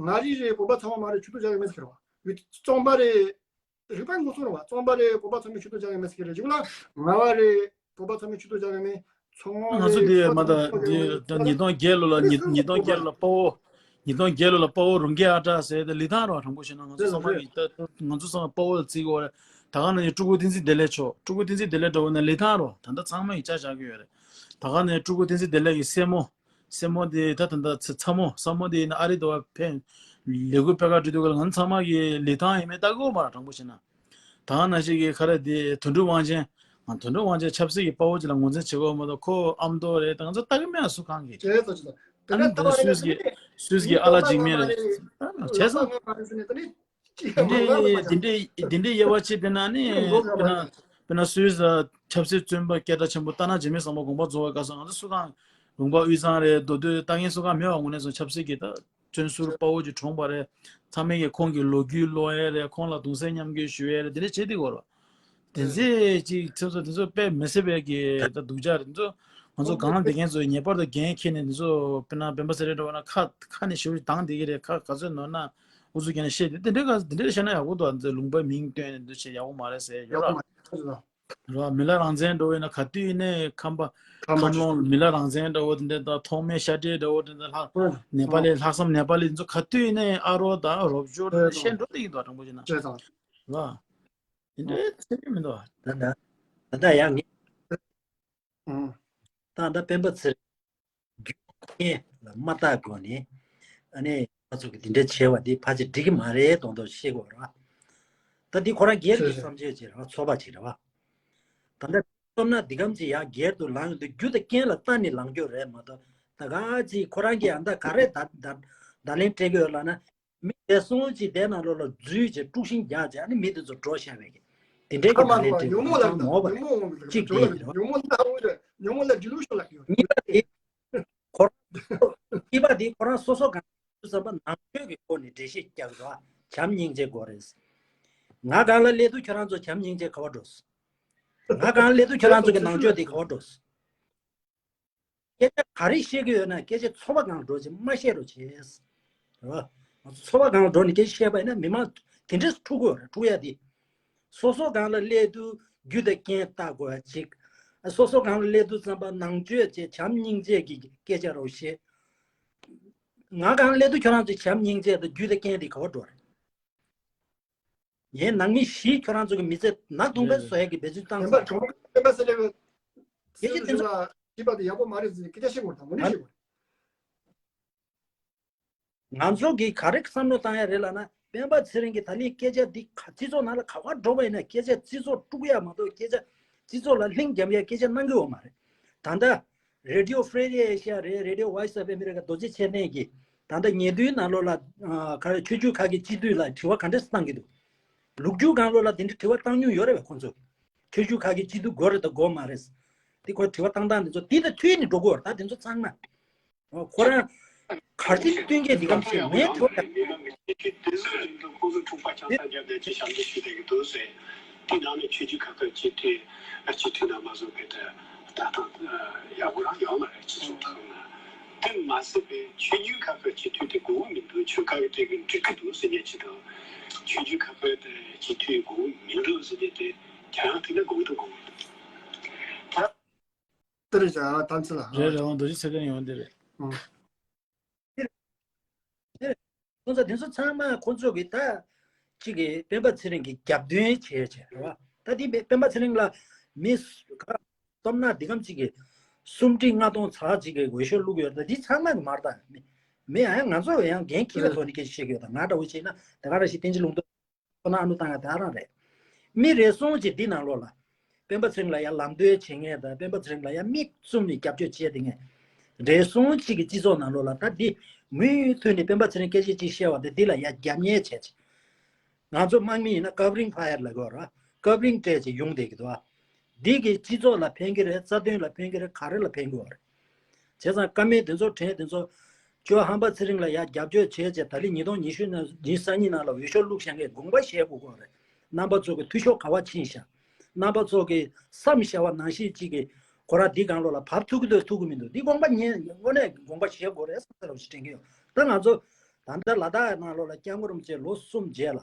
ང་རི་རེད། བོད་པ་ཚང་མ་མ་རེད། ཆོས་དུ་བཞག་གི་མེད་ཟེར་བ་རྩོམ་པ་རེད། རིག་པ་ངོ་སོང་ར་བ་རྩོམ་པ་རེད། བོད་པ་ཚང་མས་ཆོས་དུ་བྱ་གི་མེད་ཟེར་གི་རེད། གཞུག་ལ་ང་བ་རེད། བོད་པ་ཚང་མས་ཆོས་དུ་བྱ་གི་མེད། ཚོང་ང་ཚོ་རེད། དེ་མ་ད་དེ་ཉིས་སྟོང་བརྒྱད་ལོ་ལ་ཉིས་ཉིས་སྟོང་བརྒྱད་ལོ་ལ་དཔའ་བོ། ཉིས་སྟོང་བརྒྱད་ལོ་ལ་དཔའ་བོ་རུང་གེ་ཨ་ཏྲ་ཟེར་དེ་ལི་ཐང་ར་བ་དྲང་པོ་བཤད་ན་ང་ཚོ་ཚང་མ་གི་ད་ང་ཚོ་ཚང་མ་དཔའ་བོ་ལ་བརྩི་གི་ཡོད་རེད། ད་ག་ནང་བཞིན་སྤྲུལ་སྐུ་བསྟན་འཛིན་བདེ་ལེགས་མཆོག་སྤྲུལ་སྐུ་བསྟན་འཛིན་བདེ་ལེགས་འདྲ་བོ་ན་ལི་ཐང་ར་བ་ད་ལྟ་ཚང་མ་གི་ཅ་བཞག་གི་ཡོད་རེད། ད་ག་ནས་སྤྲུལ་སྐུ་བསྟན་འཛིན་བདེ་ལེགས་ཀྱི་སྲས་མོ། སྲས་མོ་དེ་ད་ད་ད་ཚ་ཚ་མོ་ཚ་མོ་དེ་ཡིན་ན་ཨ་རི་དོ་བ་ཕན། ལས་འགུལ་སྤེལ་ཁ་བྲིས་དུས་ག་ལ་ང་ཚང་མ་གི་ལི་ཐང་ཡིན་མིན་ལྟ་གི་ཡོད་མ་རེད་དྲང་པོ་བཤད་ན། ད་ག་ནང་བཞིན་གི་ཁ་ར་དེ་དོན་གྲུབ་དབང་ཆེན། ང་དོན་གྲུབ་དབང་ཆེན་ཆབ་སྲིད་ཀྱི་དཔའ་བོ་ཅིག་ལ་ངོས་འཛིན་བྱེད་དགོས་མ་གཏོགས་ཁོ་ཨ་མདོ་རེད། ད་ང་ཚོ་ལྟ་གི་མེད་སུ་གང་གི། བྱས་ཙང་ཅི་ད། ཨ་ནི་ད་སུས་ཀྱི་སུས་ཀྱི་ཨ་ལ་འཇིགས་མེད་རེད། བྱས་ཙང་། དེ་འདྲའི་དེ་འདྲའི་དེ་འདྲའི་དབྱེ་བ་ཕྱེ་དེ་ན་ནི་དཔེར་ན་དཔེར་ན་སུད་སི་ཆབ་སྲིད་བཙོན་པ་སྐད་གྲགས་ཆེན་པོ་ཏཱ་ན་འཇིགས་མེད་བཟང་པོ་དགོངས་པ་རྫོགས་པའི་སྐབས་སུ་ང་ཚོ་སུ་གང་ལུང་པ་དབུས་གཙང་རེད། མདོ་སྟོད་ལྟ་མཁན་སུ་གང་མེད་པ་དངོས་གནས་སུ་ཆབ་སྲིད་ཀྱི་ད་བཙོན་ཟུར་དཔའ་བོ་ཅིག་གྲོངས་པ་རེད། ཚང་མས་ཀྱི་ཁོང་གི་ལོ་རྒྱུས་ཀློག་ཡས་རེད། ཁོང་ལ་གདུང་སེམས་མཉམ་སྐྱེད་ཞུ་ཡས་རེད། དེ་འདྲ་བྱེད་དེ་གོ་ར། དེ་ཚེ་ཅིག་ཚེ་སོ་དེ་ཚོ་དཔེ་མི་སྲིད་པའི་གི་ད་སྡུག་ཅག་རེད། དེ་ཚོ་ང་ཚོ་སྒང་ལ་བསྡད་མཁན་ཚོ་ངེས་པར་དུ་འགན་འཁྱེར་ནས་དེ་ཚོ་དཔེར་ན་སྤེན་པ་ཚེ་རིང་འདྲ་བོ་ན་ཁ་ཁ་ནས་ཞེ་པོ་ཅིག་དྭངས་བསྡད་ཀྱི་རེད། ཁ་ག་ཚོད་ནོར་ན་ཨུ་ཚུགས་རྒྱག་ནས་བཤད་དེ་དེ་འདྲའི་ག་དེ་འདྲའི་བཤད་ན་ཡག་པོ་འདུག་དེ་ཚོ་ལུང་པའི་མིང་བཏོན་ནས་འདི་བྱས་ཡག་པོ་མ་རེད་ཟེར་ཡོད་ར། ར་མི་ལ་རང་བཙན་འདྲ་བོ་ཡིན་ན་ག་དུས་ཡིན་ནའི་ཁམས་པ་ཁམས་ལོང་མི་ལ་རང་བཙན་འདྲ་བོ་དེ་འདྲ་དང་ཐོགས་མེད་ཤ་སྤྲེལ་འདྲ་བོ་དེ་འདྲ་ལྷག་ནེ་པ་ལི་ལྷག་བསམ་ནེ་པ་ལི་ཚོ་ག་དུས་ཡིན་ནའི་ཨ་རོགས་དང་རོབ་སྦྱོར་དེ་འདྲ་བཤད་འགྲོ་དེ་ཡིན་དོ་དྲང་པོ་བྱས་ན། ར། དེ་འདྲའི་ཚད་མེད་མི་འདུག་ད་ད་ད་ད་ཡང་ངས། ད་ད་སྤེན་པ་ཚེ་རིང་རྒྱུ་རྐྱེན་ལ་མ་བརྟག་གོང་ནས་ཨ་ནི་ང་ཚོ་གི་དེ་འདྲ་བྱས་པ་འདི་ཕལ་ཆེར་འགྲིག་གི་མ་རེད་དོན་དག་ཤེས་དགོས་ར། ད་འདི་ཁོ་རང་སྒེར་གྱི་བསམ་ཚུལ་ཅིག་རེད་བ། ཚོགས་པ་ཅིག་རེད་བ། ད་ལྟ་བསམ་ན་འདི་གམ་ཅིག་ཡང་སྒེར་དུ་ལངས་ཡོང་དུས་རྒྱུ་དང་རྐྱེན་ལ་བལྟས་ནས་ལངས་རྒྱུ་རེད་མ་གཏོགས་ད་ག་ཅིག་ཁོ་རང་གི་ཡང་ད་ག་རེ་ད་ད་ད་ལན་སྤྲད་གི་ཡོད་ལབ་ན། མི་བདེ་སོང་ཅིག་དེ་ནང་ལོགས་ལ་འཛུལ་བྱས་དཀྲུག་ཤིང་རྒྱག་བྱས་ཨ་ནི་མི་དེ་ཚོ་འགྲོ་བཞག་པའི་གི་དེ་འདྲའི་གི་ད་ལན་སྤྲད་ཉོན་མོངས་ལ་ཉོན་མོངས་ལ་གཅིག་དེ་ཉོན་མོངས་ལ་ཉོན་མོངས་ལ་ཌི་ལུ་ཤོན་ལ་གཉིས་པ་དེ་ཁོ་རང་གཉིས་པ་དེ་ཁོ་རང་སོ་སོ་གང་བསམ་པ་ནང་ཆོས་ཀྱི་སྒོ་ནས་འགྲེལ་བཤད་རྒྱག་རོགས་བྱམས་སྙིང་རྗེ་དགོས་རེད། ང་གང་ལ་སླེབས་དུས་ཁྱོད་རང་ཚོ་བྱམས་སྙིང་རྗེ་ག་བ་འགྲོ། ང་གང་སླེབས་དུས་ཁྱོད་རང་ཚོ་གི་ནང་ཆོས་དེ་ག་བ་འགྲོ། སྐད་ཆ་ག་རེ་བཤད་ཀྱི་ཡོད་ན་སྐད་ཆ་ཚོགས་པ་སྒང་འགྲོ་ཅིག་མ་བཤད་རོགས་བྱས། རེད་བ། ཚོགས་པ་སྒང་འགྲོ་ནས་སྐད་ཆ་བཤད་པ་ཡིན་ན་མི་མང་དེ་འདྲས་འཁྲུག་གི་ཡོད་རེད། འཁྲུག་ཡ་དེ། སོ་སོ་སྒང་ལ་སླེབས་དུས་རྒྱུ་དང་རྐྱེན་བལྟ་དགོས་ཡ་གཅིག་སོ་སོ་སྒང་ལ་སླེབས་དུས་ཙམ་པ་ནང་ཆོས་བྱས་བྱམས་སྙིང་རྗེ་གི་སྐད་ཆ་རོགས་བཤད། ང་སྒང་སླེབས་དུས་ཁྱོད་རང་ཚོས་བྱམས་སྙིང་རྗེ་དང་རྒྱུ་དང་རྐྱེན་དེ་ག་བ་འགྲོ་རེད། ངའི་ནང་མི་བཞི་ཁྱོད་རང་ཚོ་གི་མི་ཚེ་ནག་དུང་པའི་བཟོ་ཡ་གི་འབད་བརྩོན་བཏང་སོང་། སེམས་པ་གྲོང་སེམས་པ་སེ་ལེ་གི་ཡེ་ཤེས་དེ་ཚོ་ཞིབ་པ་དེ་ཡག་པོ་མ་རེད་ཟེར་སྐད་ཆ་བཤད་དགོས་དང་ངོ་ནས་བཤད་དགོས། ང་ཚོ་གི་ག་རེ་བསམ་བློ་བཏང་ཡ་རེད་ལབ་ན་སྤེན་པ་ཚེ་རིང་གི་ད་ལན་སྐད་ཆ་འདི་ག་སྤྱི་ཚོགས་ནང་ལ་ག་བ་འགྲོ་བ་ཡིན་ན་སྐད་ཆ་སྤྱི་ཚོགས་དཀྲུག་ཡ་མ་གཏོགས་སྐད་ཆ་སྤྱི་ཚོགས་ལ་ལྷིང་འཇམ་ཡ་སྐད་ཆ་གནང་གི་ཡོད་མ་རེད། ད་ལྟ་Radio Free Asia རེད། Radio Voice of America རྡོ་རྗེ་འཆད་ཉན་གྱི་ད་ལྟ་ཉེ་དུའི་ནང་ལོགས་ལ་ཨ་ག་རེ་ཆོས་བརྒྱུད་ཁག་གི་སྤྱི་འཐུས་ལ་དྲི་བ་ག་འདྲས་བཏང་གི་འདུག་ལོ་རྒྱུས་སྒང་ལོགས་ལ་དེ་འདྲའི་དྲི་བ་བཏང་མྱོང་ཡོད་རེད་བས་ཁོང་ཚོ། ཆོས་བརྒྱུད་ཁག་གི་སྤྱི་འཐུས་དགོས་རེད་དང་དགོས་མ་རེད། དེ་ཁོ་དྲི་བ་བཏང་སྟངས་དེ་ཚོ་དེ་དང་མཐུན་ནས་འགྲོ་དགོས་རེད། ད་དེ་ཚོ་ཚང་མ་ཁོ་རང་གར་སྟེགས་བསྟུན་མཁན་འདི་གམ་ཞིག་ངས་དྲི་བ་དེ་ནང་ནས་ཆོས་བརྒྱུད་ཁག་ཁག་སྤྱི་འཐུས་སྤྱི་འཐུས་རྣམ་པ་ཚོ་ཕེབས་ཏེ། ལྟ་སྟངས་ཡག་པོ་རང་ཡོད་མ་རེད། སྤྱི་ཚོགས་ཐོག་ན། དེ་མ་ཟད་པའི་ཆོས་བརྒྱུད་ཁ་ཁ་སྤྱི་འཐུས་དེ་དགོས་མི་འདུག་ཆོས་ཁ་ཁ་དེ་གི་འགྲིག་གི་འདུག་ཟེར་མཁན་ཅིག་དང་། ཆོས་བརྒྱུད་ཁ་ཁ་དེ་སྤྱི་འཐུས་དགོས་མི་འདུག་ཟེར་མཁན་དེ་ཁྱེད་རང་དེ་ན་དགོས་འདུག་དགོས་མི་འདུག་དེ་རེད་ཟེར་ཨ། དམ་ཚིག་ལ། རེད་རེད། འོང་། རྡོ་རྗེ་ཚེ་བརྟན་ཡོང་དེ་རེད། ཨང་། དེ་རེད། ཁོང་ཚོ་དེ་ཚོ་ཚང་མ་ཁོང་ཚོ་གི་ད་གཅིག་གི་སྤེན་པ་ཚེ་རིང་གི་རྒྱབ་སྟོན་བྱས་བྱས་རེད་བ། ད་དེ་སྤེན་པ་ཚེ་རིང་ལ་མི་ག་སྟོབས་ན་འདི་གམ་གཅིག་གི་སུམ་ཁྲི་ལྔ་སྟོང་ཚ་གཅིག་གི་འོས་ཤོག་བླུགས་ཡོད། ད་འདི་ཚང་མ་གི་མར་ད་མི་མི་ཨ་ང་ཚོ་ཡང་འགན་འཁྱེར་བའི་ཐོག་ནས་སྐད་ཆ་བཤད་ཀྱི་ཡོད། ད་ང་འདྲ་བོ་བྱས་ན་ད་ག་ར་ཞིག་བསྟན་འཛིན་ལུང་རྟོགས། ཁོ་ན་ཨ་ནུ་བཏང་ཡ་དེ་ཨ་རང་རེད། མི་རེ་ཟུང་གཅིག་འདི་ནང་ལོགས་ལ་སྤེན་པ་ཚེ་རིང་ལ་ཡ་ལམ་སྟོན་བྱེད་མཁན་དང་སྤེན་པ་ཚེ་རིང་ལ་ཡ་མིག་བཙུམ་ནས་རྒྱབ་སྐྱོར་བྱེད་བསྡད་མཁན་རེ་ཟུང་གཅིག་གི་སྤྱི་ཚོགས་ནང་ལོགས་ལ་ད་འདི་མུ་མཐུད་ནས་སྤེན་པ་ཚེ་རིང་སྐད་ཆ་གཅིག་བཤད་པ་དེ་འདི་ལ་ཡ་རྒྱབ་གཉེར་བྱས་ཅིག་ང་ཚོ་དམག་མི་ཡིན་ན་ཀ་བ་རིང་ཕ་ཡར་ལ་གོ་ར་ཀ་བ་རིང་སྤྲད་ཅིག་ཡོང་བསྡད་ཀྱི་འདུག་ཨ། འདི་གི་སྤྱི་ཚོགས་ལ་ཕན་གྱི་རེད། རྩ་དོན་ལ་ཕན་གྱི་རེད། ག་རེ་ལ་ཕན་གྱི་ཡོད་རེད། བྱས་ཙང་ཀ་མེད་དེ་ཚོ་དྲན་དེ་ཚོ་ཅོ་ཧམ་པ་ཚེ་རིང་ལ་ཡ་རྒྱབ་སྐྱོར་བྱས་བྱས་ད་ལི་ཉིས་སྟོང་ཉི་ཤུ་ནང་ཉི་ཤུ་རྩ་གཉིས་ནང་ལ་འོས་ཤོག་བླུགས་བཞག་མཁན་དགོངས་པ་བཞེས་དགོས་ཀྱི་རེད། རྣམ་པ་ཚོ་གི་འཐུས་ཤོར་ག་བ་ཕྱིན་ཤག་རྣམ་པ་ཚོ་གི་བསམ་བཞག་པ་ནང་བཞིན་གཅིག་གི་ཁོ་ར་འདི་སྒང་ལོགས་ལ་བབས་ཐུབ་ཀྱི་འདུག་ཐུབ་ཀྱི་མི་འདུག་འདི་དགོངས་པ་ངས་དངོས་གནས་དགོངས་པ་བཞེས་དགོས་རེད་བསམ་ས་ར་བ་ཞིག་དྲན་གྱི་ཡོད། ད་ང་ཚོ་ད་ལྟ་ལ་དྭགས་ནང་ལོགས་ལ་སྐྱབས་མགོན་རིན་པོ་ཆེ་ལོ་གསུམ་རྗེས་ལ།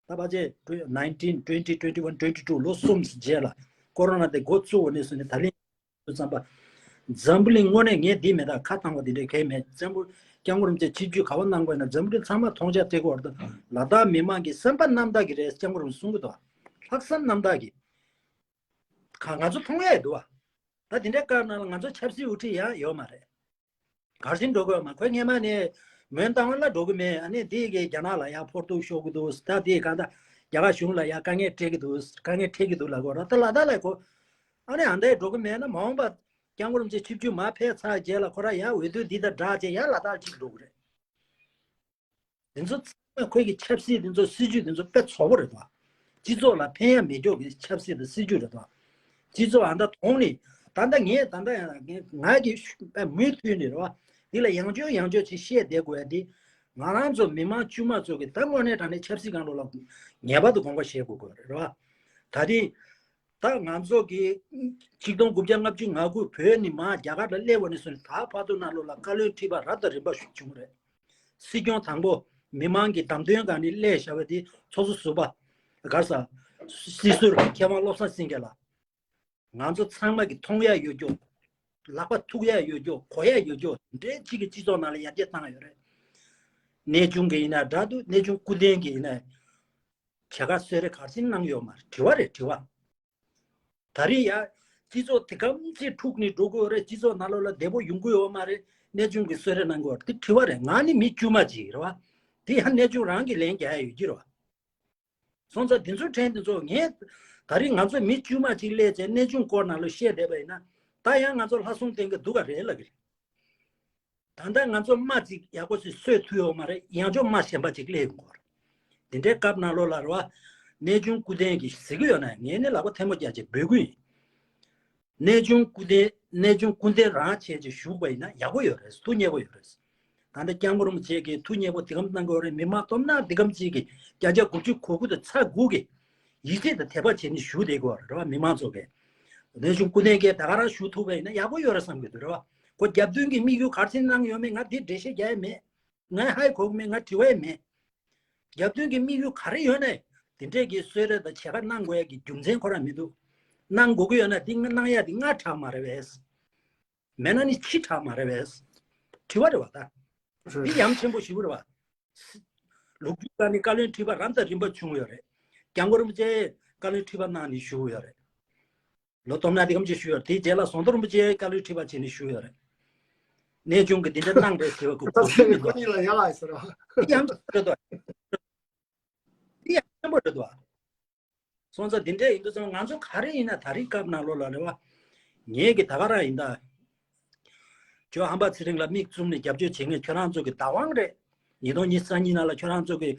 ད་ཕལ་ཆེར་nineteen twenty twenty one twenty two ལོ་གསུམ་རྗེས་ལ་ཀོ་རོ་ན་དེ་འགོ་བཙུགས་པ་ནས་བཟུང་ནས་ད་ལན་བཙན་པ། འཛམ་བུ་གླིང་དངོས་གནས་ངས་འདི་མེད་ད་ཁ་བཏང་བ་དེ་འདྲས་གལ་མེད། འཛམ་བུ་སྐྱབས་མགོན་རིན་པོ་ཆེ་ཆིབས་བསྒྱུར་ག་བ་གནང་དགོས་ན་འཛམ་བུ་གླིང་ཚང་མ་མཐོང་རྒྱ་སྤྲད་དགོས་བར་དུ་ལ་དྭགས་མི་མང་གི་སེམས་པ་རྣམ་དག་གི་རེད། སྐྱབས་མགོན་རིན་པོ་ཆེ་གསུང་གི་འདུག་ལྷག་བསམ་རྣམ་དག་གི་ག་ང་ཚོ་མཐོང་ཡ་འདུག་བ། ད་དེ་འདྲའི་སྐབས་ནང་ལ་ང་ཚོ་ཆབ་སྲིད་དབུ་ཁྲིད་ཡང་ཡོད་མ་རེད། གར་ཞིག་འགྲོ་དགོས་མ། ཁོས་སྔས་མ་ནས་མོན་རྟ་དབང་ལ་འགྲོ་གི་མེད། ཨ་ནི་དེ་གི་རྒྱ་ནག་ལ་ཡང་ཕོར་ཐུག་ཤོར་གི་འདུག་ད་དེ་གང་ལྟར་རྒྱ་གར་གཞུང་ལ་ཡང་དཀའ་ངལ་སྤྲད་གི་འདུག་དཀའ་ངལ་འཕྲད་གི་འདུག་ལབ་གོ་ར། ད་ལ་དྭགས་ལ་ཁོ་ཨ་ནི་ཨ་འདྲས་འགྲོ་གི་མེད་ན་མ་འོངས་པ་སྐྱབས་མགོན་རིན་པོ་ཆེ་ཆིབས་བསྒྱུར་མར་ཕེབས་ཚར་རྗེས་ལ་ཁོ་ར་ཡང་འོས་བསྡུ་འདི་དང་སྦྲགས་རྗེས་ཡང་ལ་དྭགས་གཅིག་འགྲོ་གི་རེད། དེ་ཚོ་ཚང་མ་ཁོས་ཀྱི་ཆབ་སྲིད་དེ་ཚོ་སྲིད་ཇུས་དེ་ཚོ་དཔེ་བཙོག་པོ་རེད་དོ། སྤྱི་ཚོགས་ལ་ཕན་ཡ་མེད་ཀྱོག་གི་ཆབ་སྲིད་དང་སྲིད་ཇུས་རེད་དོ། སྤྱི་ཚོགས་ཨ་ད་དོང་ནི་ད་ལྟ་ངས་ད་ལྟ་ཡང་ང་གི་ཤུ་དཔེ་མུ་མཐུད་ནས་རེད་བ། འདི་ལ་ཡང་བསྐྱར་ཡང་བསྐྱར་ཅིག་བཤད་བསྡད་དགོས་ཡ་དེ། ང་རང་ཚོ་མི་མང་དཀྱུས་མ་ཚོ་གི་ད་དངོས་གནས་དྲང་གནས་ཆབ་སྲིད་སྒང་ལོགས་ལ་ངེས་པར་དུ་དགོངས་པ་བཞེས་དགོས་དགོས་རེད་བ། ད་དེ། ད་ང་ཚོ་གི་ཆིག་སྟོང་དགུ་བརྒྱ་ལྔ་བཅུ་ང་དགུ་བོད་ནས་མར་རྒྱ་གར་ལ་སླེབས་པ་ནས་བཟུང་ནས་ད་བར་དུ་ནང་ལོགས་ལ་བཀའ་བློན་ཁྲི་པ་རབ་དང་རིམ་པ་ཞིག་བྱུང་རེད། སྲིད་སྐྱོང་དང་པོ་མི་མང་གི་བདམས་ཐོན་སྒང་ནས་སླེབས་བཞག་པ་དེ་ཚོགས་གཙོ་ཟུར་པ་ག་ས་སྲིད་ཟུར་མཁས་དབང་བློ་བཟང་སེང་གེ་ལགས། ང་ཚོ་ཚང་མ་གི་མཐོང་ཡ་ཡོད་རྒྱུ། ལག་པ་ཐུག་ཡ་ཡོད་རྒྱུ། གོ་ཡ་ཡོད་རྒྱུ་འདྲའི་གཅིག་གི་སྤྱི་ཚོགས་ནང་ལ་ཡར་རྒྱས་བཏང་ཡ་ཡོད་རེད། གནས་ཆུང་གི་ཡིན་ན་འདྲ་འདུག་གནས་ཆུང་སྐུ་རྟེན་གི་ཡིན་ན། བྱེད་ཀ་གསོལ་རས་ག་རེ་གནང་ཡོད་མ་རེད། དྲི་བ་རེད་དྲི་བ། ད་རེས་ཡ། སྤྱི་ཚོགས་དེ་གམ་ཅིག་འཁྲུག་ནས་འགྲོ་གི་ཡོད་རེད། སྤྱི་ཚོགས་ནང་ལོགས་ལ་བདེ་པོ་ཡོང་གི་ཡོད་མ་རེད། གནས་ཆུང་གི་གསོལ་རས་གནང་གི་ཡོད་རེད། དེ་དྲི་བ་རེད། ང་ནི་མི་དཀྱུས་མ་ཅིག་རེད་བ། དེ་ཡང་གནས་ཆུང་རང་གི་ལན་རྒྱག་ཡ་ཡོད་ཀྱི་རེད་བ། སོང་ཙང་དེ་ཚོའི་དྲན་དེ་ཚོ་ངས་ད་རེས་ང་ཚོ་མི་དཀྱུས་མ་ཅིག་སླེབས་བྱས་གནས་ཆུང་སྐོར་ནང་ལ་བཤད་བསྡད་པ་ཡིན་ན་ད་ཡང་ང་ཚོ་ལྷ་སྲུང་བསྟེན་གི་འདུག་ག་རེད་ལབ་གི་རེད། ད་ལྟ་ང་ཚོ་དམག་ཅིག་ཡག་པོ་ཞིག་གསོད་ཐུབ་ཡོད་མ་རེད། ཡང་ཅོག་དམག་གཞན་པ་ཅིག་སླེབས་ཡོང་གི་རེད། དེ་འདྲའི་སྐབས་ནང་ལོགས་ལ་རེད་བ། གནས་ཆུང་སྐུ་རྟེན་གྱིས་ཟེར་གི་ཡོད་ན་ངས་ནི་ལག་པ་ཐལ་མོ་སྦྱར་བྱས་འབོད་སྐུལ་ཡིན། གནས་ཆུང་སྐུ་རྟེན་གནས་ཆུང་སྐུ་རྟེན་རང་བྱས་ཅིག་བཞུགས་པ་ཡིན་ན་ཡག་པོ་ཡོད་རེད། ཐུགས་མཉེས་པོ་ཡོད་རེད། ད་ལྟ་སྐྱབས་མགོན་རིན་པོ་ཆེ་གིས་ཐུགས་མཉེས་པོ་དེ་གམ་གནང་གི་ཡོད་རེད། མི་མང་སྟོབས་ན་དེ་གམ་ཅིག་གིས་བརྒྱ་ཆ་དགུ་བཅུ་གོ་དགུ་དང་ཚ་དགུ་གིས་ཡིད་ཆེས་དང་དད་པ་བྱས་ནས་བཞུགས་བསྡད་ཀྱི་ཡོད་རེད་བ། མི་མང་ཚོ་གིས་གནས་ཆུང་སྐུ་རྟེན་གྱིས་ད་ག་རང་བཞུགས་ཐུབ་པ་ཡིན་ན་ཡག་པོ་ཡོད་རེད་བསམ་གྱི་འདུག་རེད་བ། ཁོ་རྒྱབ་མདུན་གྱི་དམིགས་ཡུལ་ག་རེ་བྱས་གནང་ཡོད་མེད་ང་འདི་འགྲེལ་བཤད་རྒྱག་ཡ་མེད། ང་ཧ་གོ་གི་མེད། ང་དྲི་བ་ཡང་མེད། རྒྱབ་མདུན་གྱི་དམིགས་ཡུལ་ག་རེ་ཡོད་ནས་དེ་འདྲས་ཀྱི་གསོལ་རས་དང་བྱེད་ཀ་གནང་དགོས་ཡ་གི་རྒྱུ་མཚན་ཁོ་རང་མི་འདུག་གནང་དགོས་ཀྱི་ཡོད་ན་དེ་གནང་ཡ་དེ་སྔ་དྲགས་མ་རེད་པས། མེད་ན་ནི་ཕྱི་དྲགས་མ་རེད་པས། དྲི་བ་རེད་བ་ད། འདི་ཡ་མཚན་པོ་ཞེ་པོ་རེད་བ། ལོ་རྒྱུས་ཀ་ནི་བཀའ་བློན་ཁྲི་པ་རབ་དང་རིམ་པ་བྱུང་ཡོད་རེད། སྐྱབས་མགོན་རིན་པོ་ཆེ་བཀའ་བློན་ཁྲི་པ་གནང་ནས་བཞུགས་ཡོད་རེད། ལོ་སྟོང་ཕྲག་འདི་གམ་ཅིག་བཞུགས་ཡོད་རེད། དེའི་རྗེས་ལ་ཟམ་གདོང་རིན་པོ་ཆེ་བཀའ་བློན་ཁྲི་པ་བྱས་ནས་བཞུགས་ཡོད་རེད། གནས་ཆུང་གི་འདི་འདྲ་གནང་རེད་ཟེར་བ་གི་གོ་ཐོས་མི་འདུག་ཁོ་གཉིས་ལ་ཡ་ལ་ཟེར་བ། འདི་ཡང་རེད་དོ། འདི་ཡང་ཆེན་པོ་རེད་དོ། སོང་ཙང་འདི་འདྲ་ཡིན་དུས་ཙང་ང་ཚོ་ག་རེ་ཡིན་ན་ད་རེས་སྐབས་ནང་ལོགས་ལ་རེད་བ། ངས་གི་ད་ག་རང་ཡིན་ད། ཇོ་ཧམ་པ་ཚེ་རིང་ལ་མིག་བཙུམ་ནས་རྒྱབ་སྐྱོར་བྱེད་མཁན་ཁྱོད་རང་ཚོ་གི་བདག་དབང་རེད། ཉིས་སྟོང་ཉི་ཤུ་རྩ་གཉིས་ནང་ལ་ཁྱོད་རང་ཚོ་གི་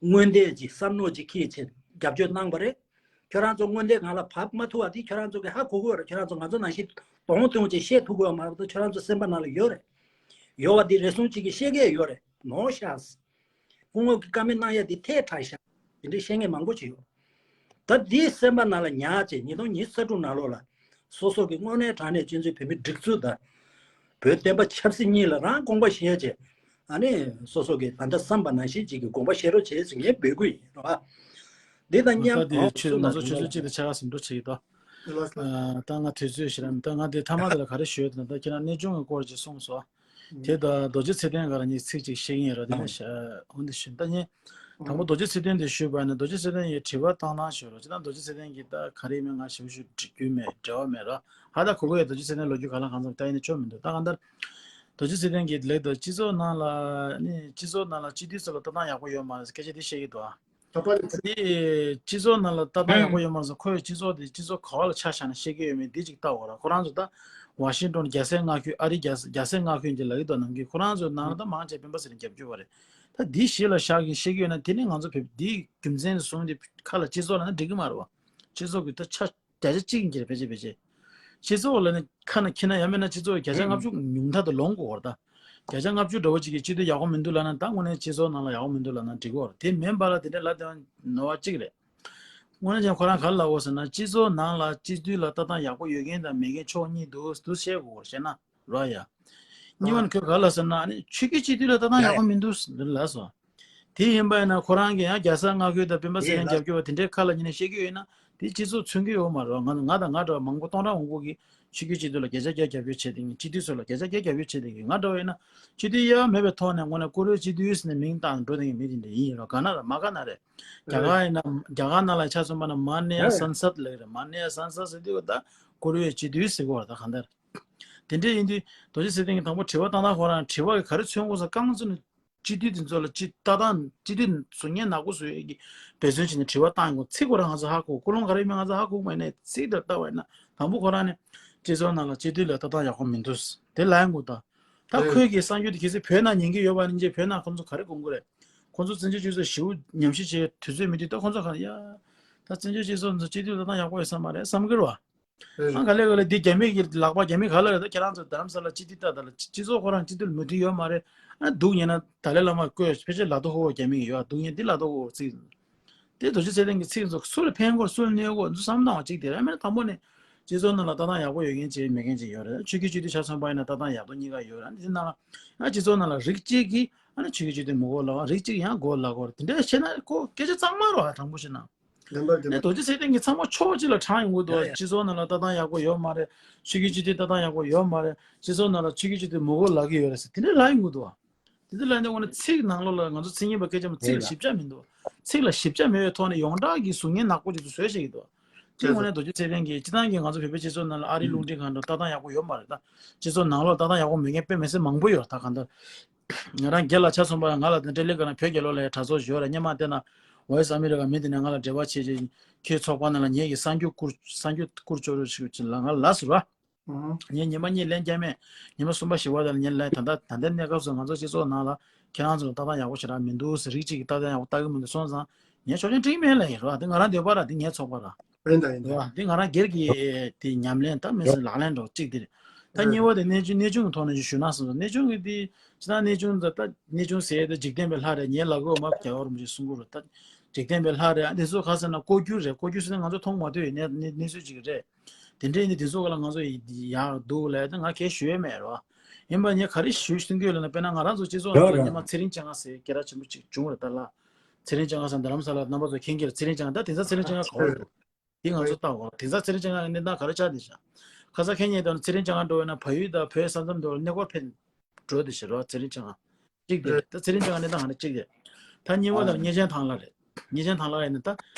མངོན་འདོད་ཅིག་བསམ་མནོ་ཅིག་འཁྱེར་བྱས་རྒྱབ་སྐྱོར་གནང་བ་རེད། ཁྱོད་རང་ཚོ་མངོན་འདོད་ངང་ལ་བབས་མ་ཐུབ་པ་དེ་ཁྱོད་རང་ཚོ་གི་ཧ་གོ་གི་ཡོད་རེད། ཁྱོད་རང་ཚོ་ང་ཚོ་ནང་བཞིན་གདོང་སྟོན་བྱས་བཤད་ཐུབ་གི་ཡོད་མ་རེད། ད་ཁྱོད་རང་ཚོ་སེམས་པ་ནང་ལ་ཡོད་རེད། ཡོད་པ་དེ་རེ་ཟུང་གཅིག་གིས་བཤད་གི་ཡོད་རེད། ནོར་ཤག་སྐུ་ངོ་གི་བཀའ་མོལ་གནང་ཡ་དེ་ཐལ་དྲགས་ཤག་དེ་འདྲའི་བཤད་མཁན་མང་པོ་ཅིག་ཡོད། ད་དེའི་སེམས་པ་ནང་ལ་ཉར་བྱས་ཉིས་སྟོང་ཉི་ཤུ་རྩ་དྲུག་ནང་ལོགས་ལ་ སོ་སོ་གི་དངོས་གནས་དྲང་གནས་སྤྱི་ཚོགས་བོད་མི་སྒྲིག་འཛུགས་དང་། བོད་བསྟན་པ་ཆབ་སྲིད་གཉིས་ལ་རང་དགོངས་པ་བཞེས་བྱས། ཨ་ནི་སོ་སོ་གི་ད་ལྟ་བསམ་པ་ནང་བཞིན་ཅིག་གི་དགོངས་པ་བཞེས་རོགས་བྱེད་ཟེར་ངས་འབོད་སྐུལ་ཡིན་རོགས། འདི་དང་མཉམ་ད་དེ་ཨོ་ཆོས་སུ་ང་ལ་ཚོ་ཆུ་ཚོད་གཅིག་དང་ཕྱེད་ཀ་ཟིན་འགྲོ་བྱེད་ཀྱི་འདུག་ཨ། ད་ང་དུས་ཚོད་ཞེ་དྲག་མི་འདུག་ང་དེ་མཐའ་མ་དེ་ལ་ག་རེ་ཞུ་ཡོད་དེ་ན། ད་ཁྱེད་རང་གནས་ཆུང་གི་སྐོར་ཅིག་གསུངས་སོང་། དེ་ད་རྡོ་རྗེ་ཚེ་བརྟན་ག་རང་གཉིས་ཚིག་ཅིག་བཤད་ཀྱི་ཡིན་རོགས། དེ་ནས་ཤ་འོན་ཏེ་ཞུ་ད་ཉན། དང་པོ་རྡོ་རྗེ་ཚེ་བརྟན་དེ་ཞུས་པ་ཡིན་ན། རྡོ་རྗེ་ཚེ་བརྟན་ཡི་དྲི་བ་བཏང་སྟངས་ཞུ་རོགས། ཅི་ད་རྡོ་རྗེ་ཚེ་བརྟན་གྱིས་ད་ག་རེ་མིན་ང་ཞིབ་ཞིབ་འདྲི་རྒྱུ་མེད། འབྲེལ་བ་མེད་རོགས། ཧ་ད་གོ་གོ་ཡ་རྡོ་རྗེ་ཚེ་བརྟན་ལོ་རྒྱུས་ག་ལ་གང་འཚམ་ད་ཡིན་ན་ཆོ་མི་འདུག་ད་གང་ལྟར་རྡོ་རྗེ་ཚེ་བརྟན་གྱིས་ལེགས་འདུག་སྤྱི་ཚོགས་ནང་ལ་ནི་སྤྱི་ཚོགས་ནང་ལ་སྤྱི་འཐུས་ཚོ་ལ་ལྟ་སྟངས་ཡག་པོ་ཡོད་མ་རེད་ཟེར་སྐད་ཆ་དེ་བཤད་ཀྱི་འདུག་ཨ། ད་པ་ལ་དེ་སྤྱི་ཚོགས་ནང་ལ་ལྟ་སྟངས་ཡག་པོ་ཡོད་མ་རེད་ཟེར། ཁོས་སྤྱི་ཚོགས་དེ་སྤྱི་ཚོགས་ག་བ་ལ་ཆ་བཞག་ནས་བཤད་ཀྱི་ཡོད་མེད་འདི་ཅིག་ལྟ་དགོས་ར། ཁོ་རང་ཚོ་ད་ཝ་ཤིང་ཏོན་རྒྱལ་སའི་མངའ་ཁུལ། ཨ་རི་རྒྱལ་རྒྱལ་སའི་མངའ་ཁུལ་གྱི་ལ་ཡི་དོ་ནང་གི་ཁོ་རང་ཚོ་ནང་ལ་ད་མང་ཆེ་སྤེན་པ་ཚེ་རིང་རྒྱབ་སྐྱོར་བ་རེད། ད་འདི་གཞི་ལ་བཞག་གིན་བཤད་ཀྱི་ཡོད་ན་དེ་ནི་ང་ཚོ་བོད་འདི་རྒྱུ་མཚན་བཟུང་སྟེ་ཁ་ལ་སྤྱི་ཚོགས་ལ་ན་འགྲིག་གི་མ་རེད་བ། སྤྱི་ཚོགས་ཀྱི་ད་ཆ་བརྒྱ་ཆ་གཅིག་ཡིན་གྱི་རེད་ཕལ་ཆེར་ཕལ་ཆེར། སྤྱི་ཚོགས་ལ་ནི་ཁ་ན་ཁྱི་ན་ཡང་མིན་ན་སྤྱི་ཚོགས་བརྒྱ་ཆ་ལྔ་བཅུ་ཉུང་མཐའ་དུ་ལོངས་དགོས་བར་ད། བརྒྱ་ཆ་ལྔ་བཅུ་འདྲ་བོ་ཅིག་གིས་སྤྱི་འཐུས་ཡག་པོ་མི་འདུག་ལབ་ན་ད་དངོས་གནས་སྤྱི་ཚོགས་ནང་ལ་ཡག་པོ་མི་འདུག་ལབ་ན་འགྲིག་གི་རེད། དེ་མིན་པ་ལ་དེ་འདྲ་ལབ་དེ་ནོར་བ་གཅིག་རེད། དངོས་གནས་ཀྱང་ཁོ་རང་ག་རེ་ལབ་དགོས་ཟེར་ན། སྤྱི་ཚོགས་ནང་ལ་སྤྱི་འཐུས་ལ་ལྟ་སྟངས་ཡག་པོ་ཡོད་མཁན་དང་མེད་མཁན་ཕྱོགས་གཉིས་འདུག་འདུག་བཤད་དགོས་རེད་བཤད་ན་རོགས་ཡ། གཉིས་པ་ནི་ཁོས་ག་རེ་ལབ་ཟེར་ན། ཨ་ནི་ཆོས་བརྒྱུད་སྤྱི་འཐུས་ལ་ལྟ་སྟངས་ཡག་པོ་མི་འདུག་ལབ་སོང་། དེ་ཡིན་པ་ཡིན་ན་ཁོ་རང་གིས་ཡང་རྒྱལ་ས་མངའ་ཁུལ་དང་སྤེན་པ་ཚེ་རིང་རྒྱབ་སྐྱོར་བ་དེ་འདྲའི་ཁ་ལ་ཉན་ནས་བཤད་ཀྱི་ཡོད་ན་དེ་སྤྱི་ཚོགས་མཚོན་གྱི་ཡོད་མ་རེད་བ། ང་ང་དང་ང་འདྲ་བ་མང་པོ་སྟོང་ཕྲག་མང་པོ་གིས་ཆོས་བརྒྱུད་སྤྱི་འཐུས་ལ་བརྒྱ་ཆ་བརྒྱ་རྒྱབ་སྐྱོར་བྱེད་བསྡད་མཁན། སྤྱི་འཐུས་ཚོ་ལ་བརྒྱ་ཆ་བརྒྱ་རྒྱབ་སྐྱོར་བྱེད་བསྡད་མཁན། ང་འདྲ་བ་ཡིན་ན་སྤྱི་འཐུས་ཡ་མེད་པའི་ཐོག་ནས་དངོས་གནས་བཀུར་འོས་སྤྱི་འཐུས་ཟེར་ནས་མིང་བཏགས་འགྲོ་བསྡད་མཁན་མི་དེ་འདྲ་ཡིན་རོགས། ག་ན་ར་མ་ག་ན་རེད། རྒྱ་གར་ཡིན་ན་རྒྱ་གར་ནང་ལ་ཆ་མཚོན་པ་ན་མ་ནེ་ཡ་སན་སད་ལབ་ཀྱི་རེད། མ་ནེ་ཡ་སན་སད་ཟེར་དུས་ད་བཀུར་འོས་སྤྱི་འཐུས་ཟེར་གྱི་ཡོད་རེད། ད་གང་ལྟར་དེ་འདྲ་ཡིན་དུས་རྡོ་རྗེ་ཚེ་བརྟན་གྱིས་དང་པོ་དྲི་བ་བཏང་སྟངས་ཁོ་རང་དྲི་བ་གི་ག་རེ་མཚོན་དགོས་ཟེར། རྐང་བཙུགས་ནས་སྤྱི་འཐུས་དེ་ཚོ་ལ་སྤྱི་ལྟ་སྟངས་སྤྱི་འཐུས་བཟོ་མཁན་ནག་པོ་བཟོ་ཡས་ཀྱི་འབད་བརྩོན་བྱས་ནས་དྲི་བ་བཏང་ཡོང་གི། ཚིག་ཁོ་རང་ང་ཚོ་ཧ་གོ། ཀུན་སློང་ག་རེ་ཡོད་མེད་ང་ཚོ་ཧ་གོ་གི་མ་ཡིན་ནའི་ཚིག་དེ་ལྟ་བ་ཡིན་ན་དང་པོ་ཁོ་རང་ནས་སྤྱི་ཚོགས་ནང་ལ་སྤྱི་འཐུས་ལ་ལྟ་སྟངས་ཡག་པོ་མི་འདུག་དེ་ལབ་ཡོང་གི་འདུག་ད་ཁོས་ཀྱི་གསར་འགྱུར་དེ་གལ་སྲིད་བོད་ནང་ཉན་གྱི་ཡོད་པ་ཡིན་ན་བོད་ནང་ཁོང་ཚོ་ག་རེ་དགོངས་ཀྱི་རེད། ཁོང་ཚོ་བཙན་བྱོལ་སྤྱི་ཚོགས་ཞེ་པོ་ཉམས་ཞིབ་བྱེད་དུས་ཚོད་མི་འདུག་ད་ཁོང་ཚོ་ག་རེ་ཡ། ད་བཙན་བྱོལ་སྤྱི་ཚོགས་ཚོ་སྤྱི་འཐུས་ལ་ལྟ་སྟངས་ཡག་པོ་ཡོད་ས་མ་རེད་བསམ་གྱི་རེད་བ། ཨང་ག་ལེ་ག་ལེ་འདི་རྒྱ་མི་གི་ལག་པ་རྒྱ་མི་ག་ལ་རེད། ད་ཁྱེད་རང་ཚོ་རྡ་རམ་ས་ལ་སྤྱི་འཐུས་ལྟ་ད་ལ་སྤྱི་ཚོགས་ཁོ་རང་སྤྱི་འཐུས་ལ་མོས་མཐུན་ཡོད་མ་རེད། ཨ་སྡུག་བསྔལ་ན་ད་ལའི་བླ་མ་བསྐོས་ཕལ་ཆེར་ལ་དོ་ཧོ་རྒྱ་མི་གི་ཡོད། སྡུག་བསྔལ་འདི་ལ་དོ་ཧོ་ཚིག་དེ་རྡོ་རྗེ་ཚེ་བརྟན་གྱི་ཚིག་ཚོ་སུ་ལ་ཕན་གོ་སུ་ལ་གནོད་གོ་ཚོ་བསམ་བློ་བཏང་བ་གཅིག་དེ་རེད། མིན་ན་དང་པོ་ནས་སྤྱི་ཚོགས་ནང་ལ་ལྟ་སྟངས་ཡག་པོ་ཡོད་མཁན་ཅིག་མེད་མཁན་ཅིག་ཡོད་རེད། ཆོས་བརྒྱུད་སྤྱི་འཐུས་ཆ་མཚོན་པ་ཡིན་ན་ལྟ་སྟངས་ཡག་པོ་གཉིས་ཀ་ཡོད་རེད། འདི་ནང་ལ་ཡང་སྤྱི་ཚོགས་ནང་ལ་རིགས་གཅིག་གིས་ཨ་ནི་ཆོས་བརྒྱུད་སྤྱི་འཐུས་མི་དགོས་ལབ་པ། རིགས་གཅིག་ཡང་དགོས་ལབ་ཀྱི་ཡོད་རེད། དེ་འདྲ་བྱས་ན་ཁོ་སྐད་ཆ་གཙང་མ་རེད་བ། དྲང་པོ་བཤད་ན། ལན་པར་ནས་རྡོ་རྗེ་ཚེ་བརྟན་གྱིས་ཚང་མ་ཕྱོགས་གཅིག་ལ་དྲངས་ཡོང་གི་འདུག་ཡ་ཡ། སྤྱི་ཚོགས་ནང་ལ་ལྟ་སྟངས་ཡག་པོ་ཡོད་མ་རེད། ཆོས་བརྒྱུད་སྤྱི་འཐུས་ལྟ་སྟངས་ཡག་པོ་ཡོད་མ་རེད། སྤྱི་ཚོགས་ནང་ལ་ཆོས་བརྒྱུད་སྤྱི་འཐུས་མི་དགོས་ལབ་ཀྱི་ཡོད་རེད་ཟེར་དེ་འདྲ་ལབ་ཡོང་གི་འདུག་དེ་འདྲ་ལབ་ནས་འོ་ན་ཚིག་ནང་ལོགས་ལ་ང་ཚོ་མཚན་ཉིད་པ་སྐད་ཆ་མ་ཚིག་ལ་ཞིབ་ཆ་མི་འདུག་ཚིག་ལ་ཞིབ་ཆ་མེད་པའི་ཐོག་ནས་ཡོངས་གྲགས་ཀྱི་གཟུགས་བརྙན་ནག་པོ་ཅིག་ཏུ་བཟོས་བྱེད་ཀྱི་འདུག་དེ་དངོས་གནས་རྡོ་རྗེ་ཚེ་བརྟན་གྱིས་སྤྱི་བཏང་གི་ང་ཚོ་བོད་པའི་སྤྱི་ཚོགས་ནང་ལ་ཨ་རི་རླུང་འཕྲིན་ཁང་དུ་ལྟ་སྟངས་ཡག་པོ་ཡོད་མ་རེད། ད་སྤྱི་ཚོགས་ནང་ལོགས་ལྟ་སྟངས་ཡག་པོ་མེད་མཁན་དཔེ་མི་སྲིད་མང་པོ་ཡོད། ད་གང་ལྟར། ང་རང་སྒེར་ལ་ཆ་མཚོན་པ་ཡང་ང་ལ་ཏེ་ལི་ཀ་ན་བོད་རྒྱལ་ལོ་ལ་ཡང་དྲ་ཚོགས་ཞིག་ཡོད་རེད། སྔོན་མ་དེ་ན་ཝོ་ཡིས་ཨ་མི་རི་ཀ་ནས་ང་ལ་འབྲེལ་བ་བྱས་རྗེས་ཁྱེད་ཚོགས་པ་ནང་ལ་ངེད་ཀྱི་གསར་འགྱུར་བསྐུར་གསར་འགྱུར་བསྐུར་ཆོག་རོགས་ཞུ་ཅིག་ལ་ང་ལ་ཟེར་བ། ངས་ཉི་མ་གཉིས་ལན་བརྒྱབ་མེད། ཉི་མ་གསུམ་པ་བཞི་པ་དང་ངས་ལན་ད་ལྟ་ད་ལྟའི་གནས་སྐབས་སུ་ང་ཚོ་སྤྱི་ཚོགས་ནང་ལ་ཁྱེད་རང་ཚོ་ལ་ལྟ་སྟངས་ཡག་པོ་ཞེ་དྲག་མི་འདུག་ཟེར། རིགས་གཅིག་གིས་ལྟ་སྟངས་ཡག་པོ་ལྟ་གི་མི་འདུག་སོང་ཙང་ངས་ཆོག་མཆན་འབྲི་གི་མེད་ལབ་ཡིན་རོགས། དེ་ང་རང་འདོད་པ་ར་དེ་ངའི་ཚོགས་པ་ར། རེད་ད་ཡིན་ད། རེད་བ། འདི་ང་རང་སྒེར་གྱི་དེ་ཉམས་ལེན་ད་མི་སྲིད་ལག་ལེན་འགྲོ་གཅིག་དེ་རེད། ད་རེད་གཉིས་པ་དེ་གནས་ཆུང་གནས་ཆུང་གི་ཐོག་ནས་ཞུ་ན་བསམ་སོང་། གནས་ཆུང་གི་དེ་ཅི་ད་གནས་ཆུང་ད་ད་གནས་ཆུང་ཟེར་ཡས་དེ་འཇིག་རྟེན་པའི་ལྷ་རེད། ངའི་ལབ་དགོས་མ་རྒྱལ་བ་རིན་པོ་ཆེ་གསུང་གི་རེད། ད་འཇིག་རྟེན་པའི་ལྷ་རེད། ཨ་དེ་ཚོ་ག་ཟེར་ན་ལྐོག་གྱུར་རེད། ལྐོག་གྱུར་ཟེར་ན་ང་ཚོ་མཐོང་མ་ཐུབ་པའི་གནས་གནས་གནས་ཚུལ་ཅིག་རེད། དེ་འདྲའི་ནི་དེ་ཚོ་ག་ལ་ང་ཚོ་ཡག་འདུག་ལབ་ཡས་དེ་ང་གས་ཞུ་ཡས་མེད་རེད་བ། ཡིན་པ་ངས་ག་རེ་ཞུ་གསུང་གི་ཡོད་ལབ་ན། དཔེར་ན་ང་རང་ཚོ་སྤྱི་ཚོགས་ནང་ལ་སྔོན་མ་ཚེ་རིང་སྤྱན་སྔ་ཟེར་སྐད་གྲགས་ཆེན་པོ་ཅིག་བྱུང་རེད་ད་ལ། ཚེ་རིང་སྤྱན་སྔ་ཟེར་རྡ་རམ་ས་ལ་རྣམ་པ་ཚོ་མཁྱེན་གྱི་རེད། ཚེ་རིང་སྤྱན་སྔ་ད་ག་བ་རེད། དེ་ང་ཚོ་ལྟ་འོ་དེང་སང་ཚེ་རིང་སྤྱན་སྔ་གི་གནས་སྟངས་ག་རེ་ཆགས་བསྡད་ཤག་ཁ་སང་ཁེ་ཉེ་དང་ཚེ་རིང་སྤྱན་སྔ་འགྲོ་བས་ན་བལ་ཡུལ་དང་བོད་ས་མཚམས་འགྲོ་བར་གནས་སྐོར་ཕེབས་འགྲོ་བསྡད་ཤག་རོ། ཚེ་རིང་སྤྱན་སྔ་གཅིག་དེ་རེད། ད་ཚེ་རིང་སྤྱན་སྔ་གནས་སྟངས་ག་འདྲ་གཅིག་དེ། ད་གཉིས་པ་དང་གཉེར་ཆེན་ཐང་ལྷ་རེད། གཉེར་ཆེན་ཐང་ལྷ་ཡིན་ན་ད་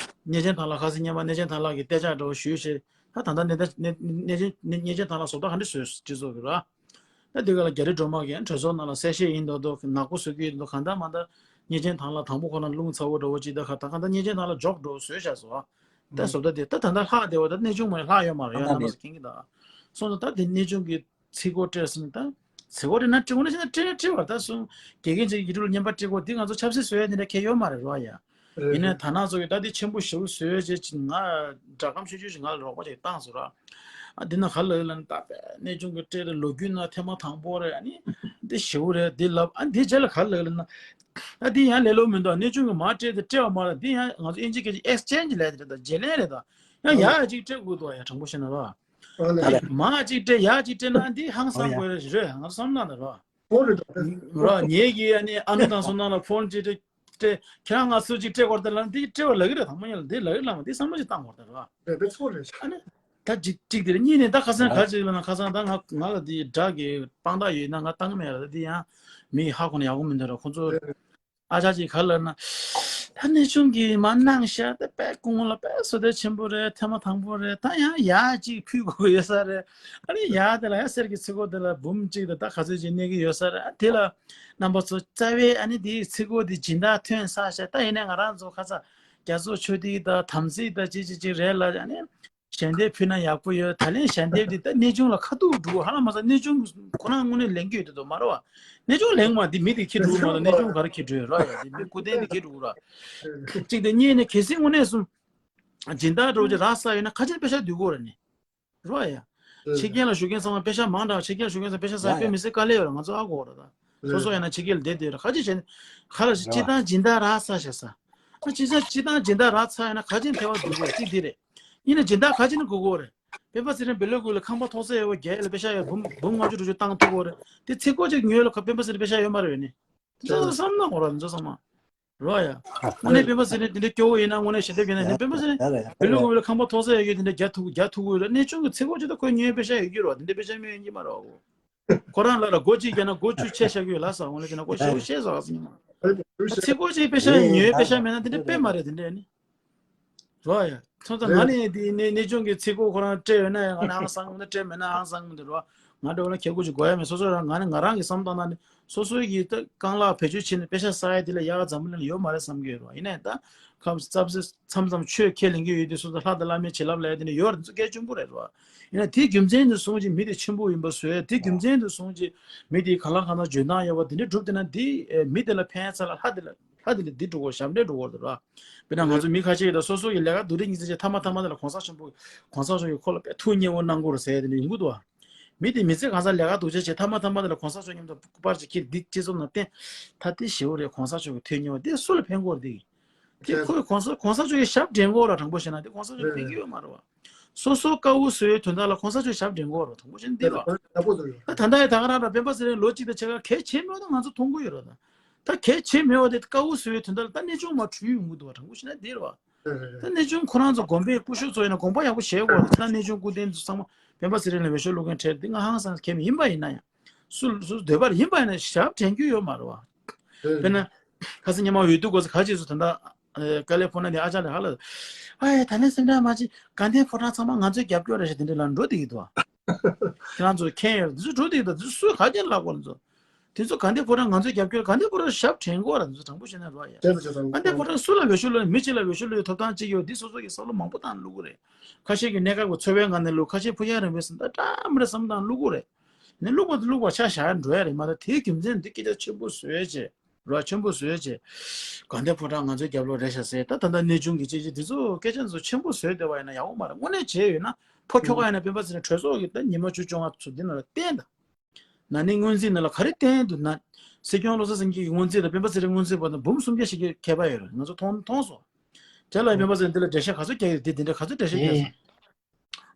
གཉེར་ཆེན་ཐང་ལྷ་ཁ་སང་སྔོན་མ་གཉེར་ཆེན་ཐང་ལྷ་གི་གཏད་འཇགས་འདྲ་བོ་ཞུས་བྱས། ད་ད་ལྟ་གནས་ད་གནས་གནས་ཆེན་གཉེར་ཆེན་ཐང་ལྷ་བཟོ་ལྟ་ག་འདྲ་བཟོས་སྤྱི་ཚོགས་ཀྱི་ར། ད་འདི་ག་ལ་རྒྱ་རི་སྒྲོལ་མ་གིས་གྲོས་ཚོགས་ནང་ལ་གསལ་བཤད་ཡིན་མདོག་མདོག་ནག་པོ་བཟོ་གི་ཡོད་མདོག་གང་ལྟར་མ་ལྟར་གཉེར་ཆེན་ཐང་ལྷ་དང་པོ་ཁོ་རང་རླུང་ཚ་བོ་འདྲ་བོ་ཅིག་ད་ག་ད་གང་ལྟར་གཉེར་ཆེན་ཐང་ལྷ་འཇོག་འགྲོ་བཟོས་བཞག་སོང་ཨ། ད་བཟོ་ལྟ་དེ་ད་ད་ལྟ་ལྷག་བསྡད་པ་ད་གནས་ཆུང་མ་ལྷག་ཡོད་མ་རེད་ཡ། རྣམ་པ་ཚོ་མཁྱེན་གྱི་ད། སོང་ཙང་ད་དེ་གནས་ཆུང་གི་ཚིག་གོ་སྤྲད་སོང་ད། ཚིག་གོ་སྤྲད་ན་སྤྲད་དགོས་ན་ཕྱིན་ན་སྤྲད་ན་སྤྲད་པར་ད་སོང་། དགེ་རྒན་ཅིག་ཡིག་འབྲུ་ལ་བརྙན་པར་སྤྲད་དགོས་འདི་ང་ཚོ་ཆབ་སྲིད་བཟོ་ཡ་དེ་འདྲ་ཁྱད་ཡོད་མ་རེད་རོ་ཡ། ཡིན་ནའི་ད་ནང་ཚོ་གི་ད་འདི་ཆེན་པོ་ཞེ་པོ་བཟོས་བྱས་ཅིག་ང་སྒྲ་སྒམ་ཆུང་ཆུང་ཞིག་ང་ལ་རོགས་པ་ཅིག་བཏང་སོང་ར། ཨ་འདི་ན་ག་ལ་ལ་ནི་ད་པས་གནས་ཆུང་གི་སྤྲད་རེད། ལོ་རྒྱུས་ནང་ཐེངས་མ་དང་པོ་རེད། ཨ་ནི་འདི་ཞེ་པོ་རེད་འདི་ལབ། ཨ་འདི་རྗེས་ལ་ག་ལ་ལ་ན། ཨ་འདི་ཡང་ལས་སླ་པོ་མི་འདུག་གནས་ཆུང་གི་མར་སྤྲད་དེ་སྤྲད་པ་མ་རེད། འདི་ཡང་ང་ཚོ་ཨིན་ཇི་སྐད་ཀྱི་ཨེག་སི་ཅེན་ཇི་ལབ་དེ་རེད། ད་བརྗེ་ལེན་རེད། ད་ཡང་ཡག་ཡག་ཅིག་སྤྲད་དགོས་འདུག་ཡ། དྲང་པོ་བཤད་ན་ར། ཨ་ནི་མ་གཅིག་སྤྲད་ཡ་གཅིག་སྤྲད་ན་འདི་ཧང་སང་དགོས་རེད་རེད་ང་བསམ་ན་ད་རོ། ཧོ་རེད་ད། རོ་ཉེ་གི་ཨ་ནི་ཨ་ནུ་དང་སོ་ནང་ལ་ཕོན་གཅིག་སྤྲད་སྤྲད་ཁྱེད་རང་ང་སུ་གཅིག་སྤྲད་དགོས་རེད་ད་ལ་འདི་སྤྲད་བ་ལ་གི་རེད་དང་མ་ཉལ་འདི་ལ་གི་ལ་མ་འདི་བསམ་བློ་ཅིག་བཏང་དགོས་རེད་ད་རོ། རེད་པས་ཚོ་རེད། ཨ་ནི་ད་གཅིག་གཅིག་དེ་རེད་གཉིས་ནས་ད་ཁ་སང་ག་ཅིག་ལ་ན་ཁ་སང་ད་ང་ང་ལ་འདི་དགྲ་གི་དཔང་རྟགས་ཡོད་ན་ང་བཏང་མེད་ར་འདི་ཡང་མི་ཧ་གོ་ན་ཡག་པོ་མི་འདུག་ར་ཁོ་ཚོ། ཨ་ཅག་ཅིག་ག་ལ་ན། ད་གནས་ཆུང་གིས་མ་གནང་ཤག་ད་དཔེ་སྐུ་ངོ་ལ་དཔེ་བསོད་བདེ་ཆེན་པོ་རེད་ཐེངས་མ་དང་པོ་རེད་ད་ཡང་ཡག་ཅིག་ཕུལ་དགོས་ཡོད་ས་རེད། ཨ་ནི་ཡག་དེ་ལ་ཡང་གསེར་གྱི་ཚིག་གོ་དེ་ལ་འབུམ་གཅིག་དང་ད་ག་ཚོད་ཅིག་གནས་ཀྱི་ཡོད་ས་རེད་ཨ་དེ་ལ། རྣམ་པ་ཚོ་རྩ་བའི་ཨ་ནི་དེའི་ཚིག་གོ་དེ་སྦྱིན་བདག་ཐོན་ས་ཤག་ད་ཡིན་ནའི་ང་རང་ཚོ་ཁ་ཚ་རྒྱ་མཚོ་ཆོས་སྡེ་དང་དམ་ཚིག་དང་ཅི་ཅི་ཅི་རེད་ལ་ཨ་ནི། ཞལ་འདེབས་ཕུལ་ན་ཡག་པོ་ཡོད། ད་ལན་ཞལ་འདེབས་འདི་ད་གནས་ཆུང་ལ་ཁ་ཐུག་འགྲོ་ཧ་ལམ་མ་ཟ་གནས་ཆུང་ཁོ་རང་དངོས་གནས་ལེན་གྱི་ཡོད་དེ་དོ་མ་རེད་བ། གནས་ཆུང་ལེན་མ་འདི་མི་དེ་ཁྱེར་འགྲོ་མ་རེད་གནས་ཆུང་ག་རེ་ཁྱེར་འགྲོ་ཡོད་ར་ཡ་འདི་མི་སྐུ་རྟེན་འདི་ཁྱེར་འགྲོ་ར། གཅིག་དེ་གཉིས་ནས་གལ་སྲིད་དངོས་གནས་སུ་སྦྱིན་བདག་འགྲོ་ཅིག་རག་ས་ཡོད་ན་ཁ་ཆེན་པེ་ཤ་བསྡུ་དགོས་ར་ནི། རོ་ཡ། ཕྱི་རྒྱལ་ལ་བཞུགས་མཁན་ཚང་མ་པེ་ཤ་མང་དྲགས་ཕྱི་རྒྱལ་བཞུགས་མཁན་ཚང་མ་པེ་ཤ་ཟ་ཡ་དཔེ་མི་སྲིད་དཀའ་ལས་ཡོད་ར་ང་ཚོ་ཨ་གོ་ར་ད། སོ་སོ་ཡང་ན་ཕྱི་རྒྱལ་བསྡད་བསྡད་ར་ཁ་ཅིག་བྱས་ནས་ཁ་ལ་སྤྱི་བཏང་སྦྱིན་བདག་རག་ས་བྱ་ས། ཨ་ཅི་ས་སྤྱི་བཏང་སྦྱིན་བདག་རག་ཚར་ཡང་ན་ཁ་ཅིག་ཐེ་བ་འདུག་གོ་གཅིག་དེ་རེད། ཡིན་ན་སྦྱིན་བདག་ཁ་ཅིག་ནི་དགོས་གོ་རེད། སྤེན་པ་ཚེ་རིང་བེ་ལོ་ཀུ་ལ་ཁང་པ་ཐོག་ས་ཡོད་བ་རྒྱལ་ལ་པེ་ཤ་ཡོད་འབུམ་འབུམ་ལྔ་བཅུ་དྲུག་ཅུ་བཏང་ཐུབ་གོ་རེད། དེ་ཚིག་གོ་ཅིག་ཉོས་ལ་ཁ་སྤེན་པ་ཚེ་རིང་པེ་ཤ་ཡོད་མ་རེད་ནི། དེ་ཚོ་བསམ་ན་གོ་ར་དེ་ཚོ་བསམ་ན། རོ་ཡ། དངོས་གནས་སྤེན་པ་ཚེ་རིང་དེ་འདྲའི་སྐྱོ་བོ་ཡིན་ན་དངོས་གནས་ཞལ་འདེབས་ཡིན་ན་ཡིན་ན་སྤེན་པ་ཚེ་རིང་བེ་ལོ་ཀུ་ལ་ཁང་པ་ཐོག་ས་ཡོད་རྒྱུ་དེ་འདྲ་རྒྱ་ཐུག་རྒྱ་ཐུག་གོ་རེད་གནས་ཆུང་གི་ཚིག་གོ་ཅིག་ད་ཁོས་ཉོས་པེ་ཤ་ཡོད་རྒྱུ་རོ་དེ་འདྲ་པེ་ཤ་མེད་ཡོད་ཀྱི་མ་རོ། ཁོ་རང་ལ་ལ་སྒོ་གཅིག་བརྒྱབ་ན་སྒོ་བཅུ་ཆད་བཞག་གི་ཡོད་ལ་ཟ་འོང་ལ་བྱས་ན་སྒོ་ཞེ་པོ་ཆད་ཟ་ཟིན་ཉི་མ། ཚིག་གོ་ཅིག་པེ་ཤ་ཉོས་པེ་ཤ་མེད་ན་དེ་འདྲ་དཔེ་མ་རེད་དེ་འདྲ་ནི། རོ་ཡ། ཚོ་ཚ་ང་ནི་དེ་ནས་གནས་ཆུང་གི་ཚིག་གོ་ཁོ་རང་སྤྲད་ཡོད་ན་ཡང་ང་ནི་ཧང་སང་གི་མི་འདུག་སྤྲད་མེད་ན་ཧང་སང་གི་མི་འདུག་རོ། ང་འདྲ་བོ་ལ་ཁྱད་གོ་ཅིག་དགོས་ཡ་མེད་སོ་སོ་རང་ང་ནི་ང་རང་གི་བསམ་སྟངས་ནང་ནི་སོ་སོའི་གི་ད་རྐང་ལག་བེད་སྤྱོད་བྱས་ནས་པེ་ཤ་ཟ་ཡ་དེ་ལ་ཡག་ག་འཛམ་བུ་གླིང་ལ་ཡོད་མ་རེད་བསམ་གི་ཡོད་རོ་ཡིན་ནའི་ད་ཁམས་ཙབ་ཙེ་མཚམས་མཚམས་ཆོས་ཁས་ལེན་གི་ཡོད་དུས་སོ་སོ་ལྷ་དང་བླ་མའི་བྱིན་རླབས་ལ་ཡ་དེ་ནི་ཡོད་རེད་འདི་ཚོ་གལ་ཆེན་པོ་རེད་རོ། ཡིན་ན་དེའི་རྒྱུ་མཚན་དུ་སོང་ཅིག་མི་དེ་ཆེན་པོ་ཡིན་པ་བཟོས་དེའི་རྒྱུ་མཚན་དུ་སོང་ཅིག་མི་དེ་གང་ལ་གང་འཚམ་འཇོན་ཐང་ཡོད་པ་དེ་འདྲ་སྒྲུབ་བསྡད་ན་དེ་མི་དེ་ལ་ཕན་ཡ་ཚ་ལ་ལྷ་དེ་ལ་ལྷ་དེ་ལ་འདི་འགྲོ་གོ་ཞབས་འདྲེན་འགྲོ་གོ་རེད་ར། དཔེར་ན་ང་ཚོ་མི་ཁ་ཤས་ཡོད་ད་སོ་སོ་ཡི་ལས་ཀ་སྡུག་རིགས་ཉིན་མཚན་བྱས་ཐ་མ་ཐ་མ་དེ་ལ་གོང་ས་ཆེན་པོ་གོང་ས་མཆོག་གི་ཁོ་ལ་དཔེ་ཐུགས་མཉེས་པོ་གནང་གོ་རེད་ཟེར་ཡ་དེ་འདྲ་ཡོང་གི་འདུག་བ། མི་དེ་མི་ཚེ་གང་ས་ལས་ཀ་སྡུག་ཅག་བྱས་ཐ་མ་ཐ་མ་དེ་ལ་གོང་ས་མཆོག་མཉམ་དུ་སྐུ་པར་ཅིག་ཁྱེར་འདི་སྤྱི་ཚོགས་ནང་བསྟན། ད་དེ་ཞེ་པོ་རེད་གོང་ས་མཆོག་གི་ཐུགས་མཉེས་པོ་དེ་སུ་ལ་ཕན་གོ་རེད་དེ། དེ་ཁོས་གོང་ས་གོང་ས་མཆོག་གི་ཞབས་འདྲེན་གོ་ར་དྲང་པོ་བཤད་ན་དེ་གོང་ས་མཆོག་ཕན་གི་ཡོད་མ་རེད་བ། སོ་སོ་དཀའ་བོ་བཟོ་བའི་དོན་དག་ལ་གོང་ས་མཆོག་ཞབས་འདྲེན་གོ་ར་དྲང་པོ་བཤད་ན་འདི་རེད་བ། ད་ད་ཡ་ད་ག་རང་ར་སྤེན་པ་ཚེ་རིང་ལོ་གཅིག་དང་ཕྱེད་ཀ་གལ་ཆེ་མེད་པ་ད་ང་ཚོ་མཐོང་གི་ཡོད་ར་ད། ད་གལ་ཆེ་མེད་པ་དེ་དཀའ་བོ་བཟོ་བའི་དོན་དག་ལ་ད་གནས་ཆུང་མ་བྲུས་ཡོང་གི་འདུག་བ་དྲང་པོ་བཤད་ན་འདི་རེད་བ། ད་གནས་ཆུང་ཁོ་རང་ཚོ་དགོན་པའི་སྐུ་ཞབས་ཚོ་ཡིན་ན་དགོངས་པ་ཡག་པོ་བཞེས་དགོས་རེད་ད་གནས་ཆུང་སྐུ་རྟེན་ཚོ་ཚང་མ་སྤེན་པ་ཚེ་རིང་ལ་འོས་ཤོག་བླུག་མཁན་གྲས་འདི་ང་ཧང་སང་མཁན་ཡིན་པ་ཡིན་ན་ཡང་། སུ་སུ་འདོད་པ་ཡིན་པ་ཡིན་ན་ཞབས་དྲན་རྒྱུ་ཡོད་མ་རེད་བ། དཔེར་ན། ཁ་སང་ཉི་མ་འོས་བསྡུ་སྐབས་སུ་ཁ་ཅིག་སུ་ད་ལྟ་ཀ་ལི་ཕོར་ནི་ཡ་དེ་ཨ་ཅག་ལ་ཧ་ལ། ཨ་ཡ་ད་ལན་སེམས་ཁྲལ་མ་བྱེད་དགའ་ལྡན་ཕོ་བྲང་ཚང་མ་ང་ཚོའི་རྒྱབ་སྐྱོར་རེད་ཤག་དེ་འདྲ་ལ་འགྲོ་བསྡད་ཀྱི་འདུག་བ། ཁྱེད་རང་ཚོ་མཁན་ཡོད་འདི་ཚོ་འགྲོ་བསྡད་ཀྱི་འདུག་འདི་ཚོ་སུས་ག་རྒྱ་ལ་ལབ་དགོས་རེད་ཚོ། དེ་ཚོ་དགའ་ལྡན་ཕོ་བྲང་ང་ཚོའི་རྒྱབ་སྐྱོར་དགའ་ལྡན་ཕོ་བྲང་ཞབས་དྲན་དགོས་ར་འདི་ཚོ་དྲང་པོ་བཤད་ན་རོ་ཡ། དགའ་ལྡན་ཕོ་བྲང་སུ་ལ་འོས་ཤོག་བླུགས་ནས་མི་གཅིག་ལ་འོས་ཤོག་བླུགས་ཡོད་ཐོབ་ཐང་གཅིག་ཡོད་འདི་སོ་སོ་གི་བསམ་བློ་མང་པོ་བཏང་བླུགས་དགོས་རེད། ཁ་ཤས་ཀྱི་གནད་འགག་གི་ཚོར་བའི་ངང་ནས་བླུགས་ཁ་ཤས་ཕུགས་རྒྱང་རིང་པོའི་སེམས་ཐག་འདྲ་མི་འདྲ་བསམ་བཏང་བླུགས་དགོས་རེད། ནས་བླུགས་པ་དེ་བླུགས་པ་ཆ་བཞག་ཡ་འགྲོ་ཡ་རེད་མ་གཏོགས་དེའི་རྒྱུ་མཚན་འདི་སྐད་ཆ་ཆེན་པོ་བཟོས་བྱས། ར་ཆེན་པོ་བཟོས་བྱས། དགའ་ལྡན་ཕོ་བྲང་ང་ཚོའི་རྒྱབ་ལོགས་རེད་ཤག་ཟེར་ད་ད་ལྟ་གནས་ཆུང་གི་ཅི་ཅི་དེ་ཚོ་སྐད་ཆ་ཚོ་ཆེན་པོ་བཟོས་བསྡད་པ་ཡིན་ན་ཡག་པོ་མ་རེད་དངོས་གནས་བྱས་ཡོད་ན་ཕོ་ཁྱོ་ག་ཡིན་ན་སྤེན་པ་ཚེ་རིང་གྲོས་ཚོགས་ཀྱི་ད་ཉི་མ་བཅུ་བཅོ་ལྔ་ཚོ་འདི་ནང་ལ་བསྟན་ད། ན་ནིང་སྔོན་རྩིས་ནང་ལ་ག་རེ་བསྟན་འདུག་ན། སྲིད་སྐྱོང་བློ་བཟང་སེང་གེ་གི་སྔོན་རྩིས་དང་སྤེན་པ་ཚེ་རིང་སྔོན་རྩིས་བར་དུ་འབུམ་སུམ་བརྒྱ་ཞིག་གི་ཁྱད་པར་ཡོད་རེད་ང་ཚོ་མཐོང་མཐོང་སོང་། དེ་ལ་སྤེན་པ་ཚེ་རིང་འདི་ལ་འགྲེལ་བཤད་ག་ཚོད་རྒྱག་ཡོད་དེ་འདི་འདྲ་ག་ཚོད་འགྲེལ་བཤད་རྒྱག་སོང་།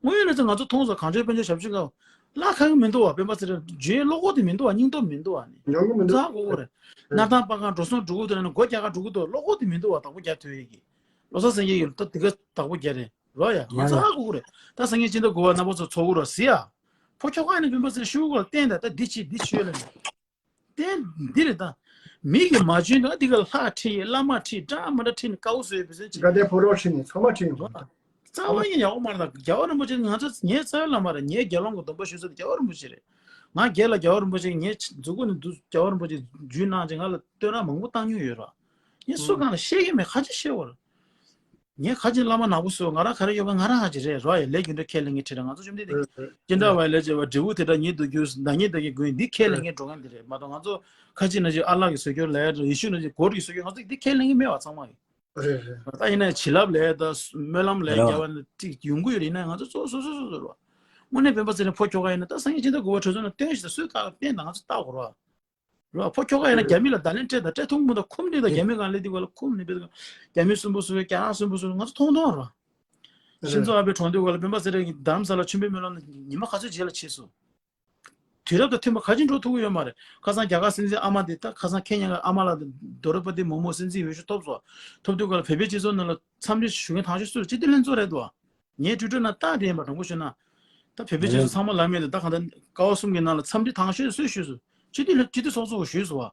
དངོས་ཡོད་གནས་ཚུལ་ང་ཚོ་མཐོང་སོང་གངས་ལྗོངས་དཔལ་འབྱོར་ཞབས་ཞུ་ཁང་། བརླག་ཁག་གི་མི་འདུག་བ་སྤེན་པ་ཚེ་རིང་རྒྱུན་བློ་ཁོག་དེ་མི་འདུག་བ་སྙིང་སྟོབས་མི་འདུག་བ་ནི། ཡོང་གི་མི་འདུག་ཚ་གོ་གོ་རེད། གནའ་ཐང་སྤར་ཁང་འགྲོ་སོང་འགྲོ་གི་འདུག་ན་ནི་སྒོ་རྒྱག་ག་འགྲོ་གི་འདུག་བློ་ཁོག་དེ་མི་འདུག་བ་བདག་པོ་རྒྱག་ཐུབ་ཡས་ཀྱི། བློ་བཟང་སེང་གེ་ཡིན་ད་དེ་ག་བདག་པོ་རྒྱག་རེད་རོ་ཡ་ང་ཚ་གོ་གོ་རེད། ད་སེང་གེ་སྤྱི་ཟླ་དགུ་པ་རྣམ་པ་ཚོ་ཚོགས་གི་རོ་ཟི་ཡ། ཕོ་ཁྱོ་ག་ཡིན་ན་སྤེན་པ་ཚེ་རིང་ཤུ་གུ་ལ་བསྟན་ད་ད་འདི་བྱེད་འདི་བྱོས་ལ་ནི། བསྟན་འདི་རེད་ད། མི་གི་མ་བྱོན་དང་འདི་ག་ལྷ་ཁྲིད་ཡས་བླ་མ་ཁྲིད་འདྲ་མ་འདྲ་ཁྲིད་ནས་དཀའ་བོ་བཟོས་ཡོད་པའི་ཚན་ཅིག་དགའ་ལྡན་ཕོ་བྲང་ཁྲིད་ནས་ཚང་མ་ཁྲིད་ཡོང་། རྩ་བ་ཉིད་ཡག་པོ་མ་རེད་ད་རྒྱལ་བ་རིན་པོ་ཆེ་ང་ཚོ་ངའི་རྩ་བའི་བླ་མ་རེད་ངའི་དགེ་སློང་གི་སྡོམ་པ་ཞུ་ས་དེ་རྒྱལ་བ་རིན་པོ་ཆེ་རེད། ང་སྒེར་ལ་རྒྱལ་བ་རིན་པོ་ཆེ་ངའི་མཛུག་གུ་ནས་འདུག་རྒྱལ་བ་རིན་པོ་ཆེ་རྒྱུས་གནང་ཅིག་ང་ལ་བསྟོད་ར་མང་པོ་བཏང་མྱོང་ཡོད་ར། ངས་སུ་གང་ལ་བཤད་ཀྱི་མེད་ཁ་ཅིག་བཤད་བར། ངས་ཁ་ཅིག་བླ་མ་ནག་པོ་བཟོས་ང་རང་ག་རེ་ཡོད་པ་ང་རང་ཧ་ཅིག་རེད་རོ་ཡ་ལས་རྒྱུ་འབྲས་ཁས་ལེན་གྱི་ཁྲིད་ར་ང་ཚོ་བཅོམ་ལྡན་འདས་ཀྱི་ཅི་འདྲ་བ་ལས་བྱེད་པ་འབྲས་བུ་དེ་འདྲ་ཉིད་དུ་གྱུར་ཟླ་ཉིད་བདག་གི་མགོན་འདི་ཁས་ལེན་མཁན་འགྲོ་མཁན་དེ་རེད་མ་གཏོགས་ང་ཚོ་ཁ་ཅིག་ན་ཅིག་ཨ་ལགས་ཀྱི་བཟོ་སྐྱོར་ལས་ཡ་ཡེ་ཤུ་ན་ཅིག་གོར་གྱི་བཟོ་སྐྱོར་ང་ཚོ་འདི་ཁས་ལེན་གྱི་མེད་བ་ཚང་མ་ཡིན། རེད་རེད། ད་ཡིན་ན་བྱིན་རླབས་ལས་ད་སྨོན་ལམ་ལས་རྒྱ་བ་ཅིག་ཡོང་གི་ཡོད་རེད་ཡིན་ན་ང་ཚོ་གཙོ་སོ་སོ་སོ་སོ་རེད་བ། དངོས་གནས་སྤེན་པ་ཚེ་རིང་ཕོ་ཁྱོ་ག་ཡིན་ན་ད་སངས་རྒྱས་སྦྱིན་བདག་དགུ་པ་གྲོས་ཚོགས་ནང་བསྟན་ཞིག་ད་སུས་བཏགས་བསྟན་ད་ང་ཚོ་བཏགས་དགོས་རེད་བ། རོ་ཕོ་ཁྱོ་ག་ཡིན་ན་རྒྱ་མི་ལ་བརྡ་ལན་སྤྲད་དང་སྤྲད་ཐུབ་མི་འདུག་ཁུམ་འདི་དང་རྒྱ་མི་གང་ལས་འདི་ག་ལ་ཁུམ་ནི་བེད་རྒྱ་མི་གསོན་པོ་སུ་རྒྱ་ནག་གསོན་པོ་སུ་ང་ཚོ་མཐོང་མཐོང་རོ། ཤིན་ཛོ་ཨ་བྷེ་གྲོངས་དུས་སྐབས་ལ་སྤེན་པ་ཚེ་རིང་གིས་རྡ་རམ་ས་ལ་མཆོད་འབུལ་སྨོན་ལམ་ཉི་མ་ག་ཚོད་རྗེས་ལ་ཕྱིན་སོང་། དུས་རབས་དང་མཐུན་པ་ག་ཅིག་འགྲོ་ཐུབ་ཀྱི་ཡོད་མ་རེད། ཁ་སང་རྒྱ་གར་སྲིད་འཛིན་ཨ་མ་དེ་ད་ཁ་སང་ཁེ་ཉན་གྱི་ཨ་མ་ལགས་དེ་དོ་ར་པ་ཏི་མུར་མུ་སྲིད་འཛིན་འོས་ཤོག་ཐོབ་སོང་། ཐོབ་དུས་སྐབས་ལ་བོད་པའི་སྤྱི་ཚོགས་ནང་ལ་འཚམས་འདྲི་ཞུ་མཁན་དང་ཤོས་སུ་སྤྱི་འཐུས་ལྷན་ཚོགས་རེད་འདུག་ངའི་ཊུའི་ཊར་ནང་རྟགས་དེ་ཡིན་པ་དྲང་པོ་ཞུ་ན། ད་བོད་པའི་སྤྱི་ཚོགས་ཚང་མ་ལབ་མེད་དེ་ད་གང་ལྟར་ཀ་བ་གསུམ་གྱི་ནང་ལ་འཚམས་འདྲི་དང་ཤོས་སུས་ཞུས་སོང་། སྤྱི་འཐུས་ལྷན་སྤྱི་འཐུས་ཚོགས་གཙོ་གིས་ཞུས་སོང་བ།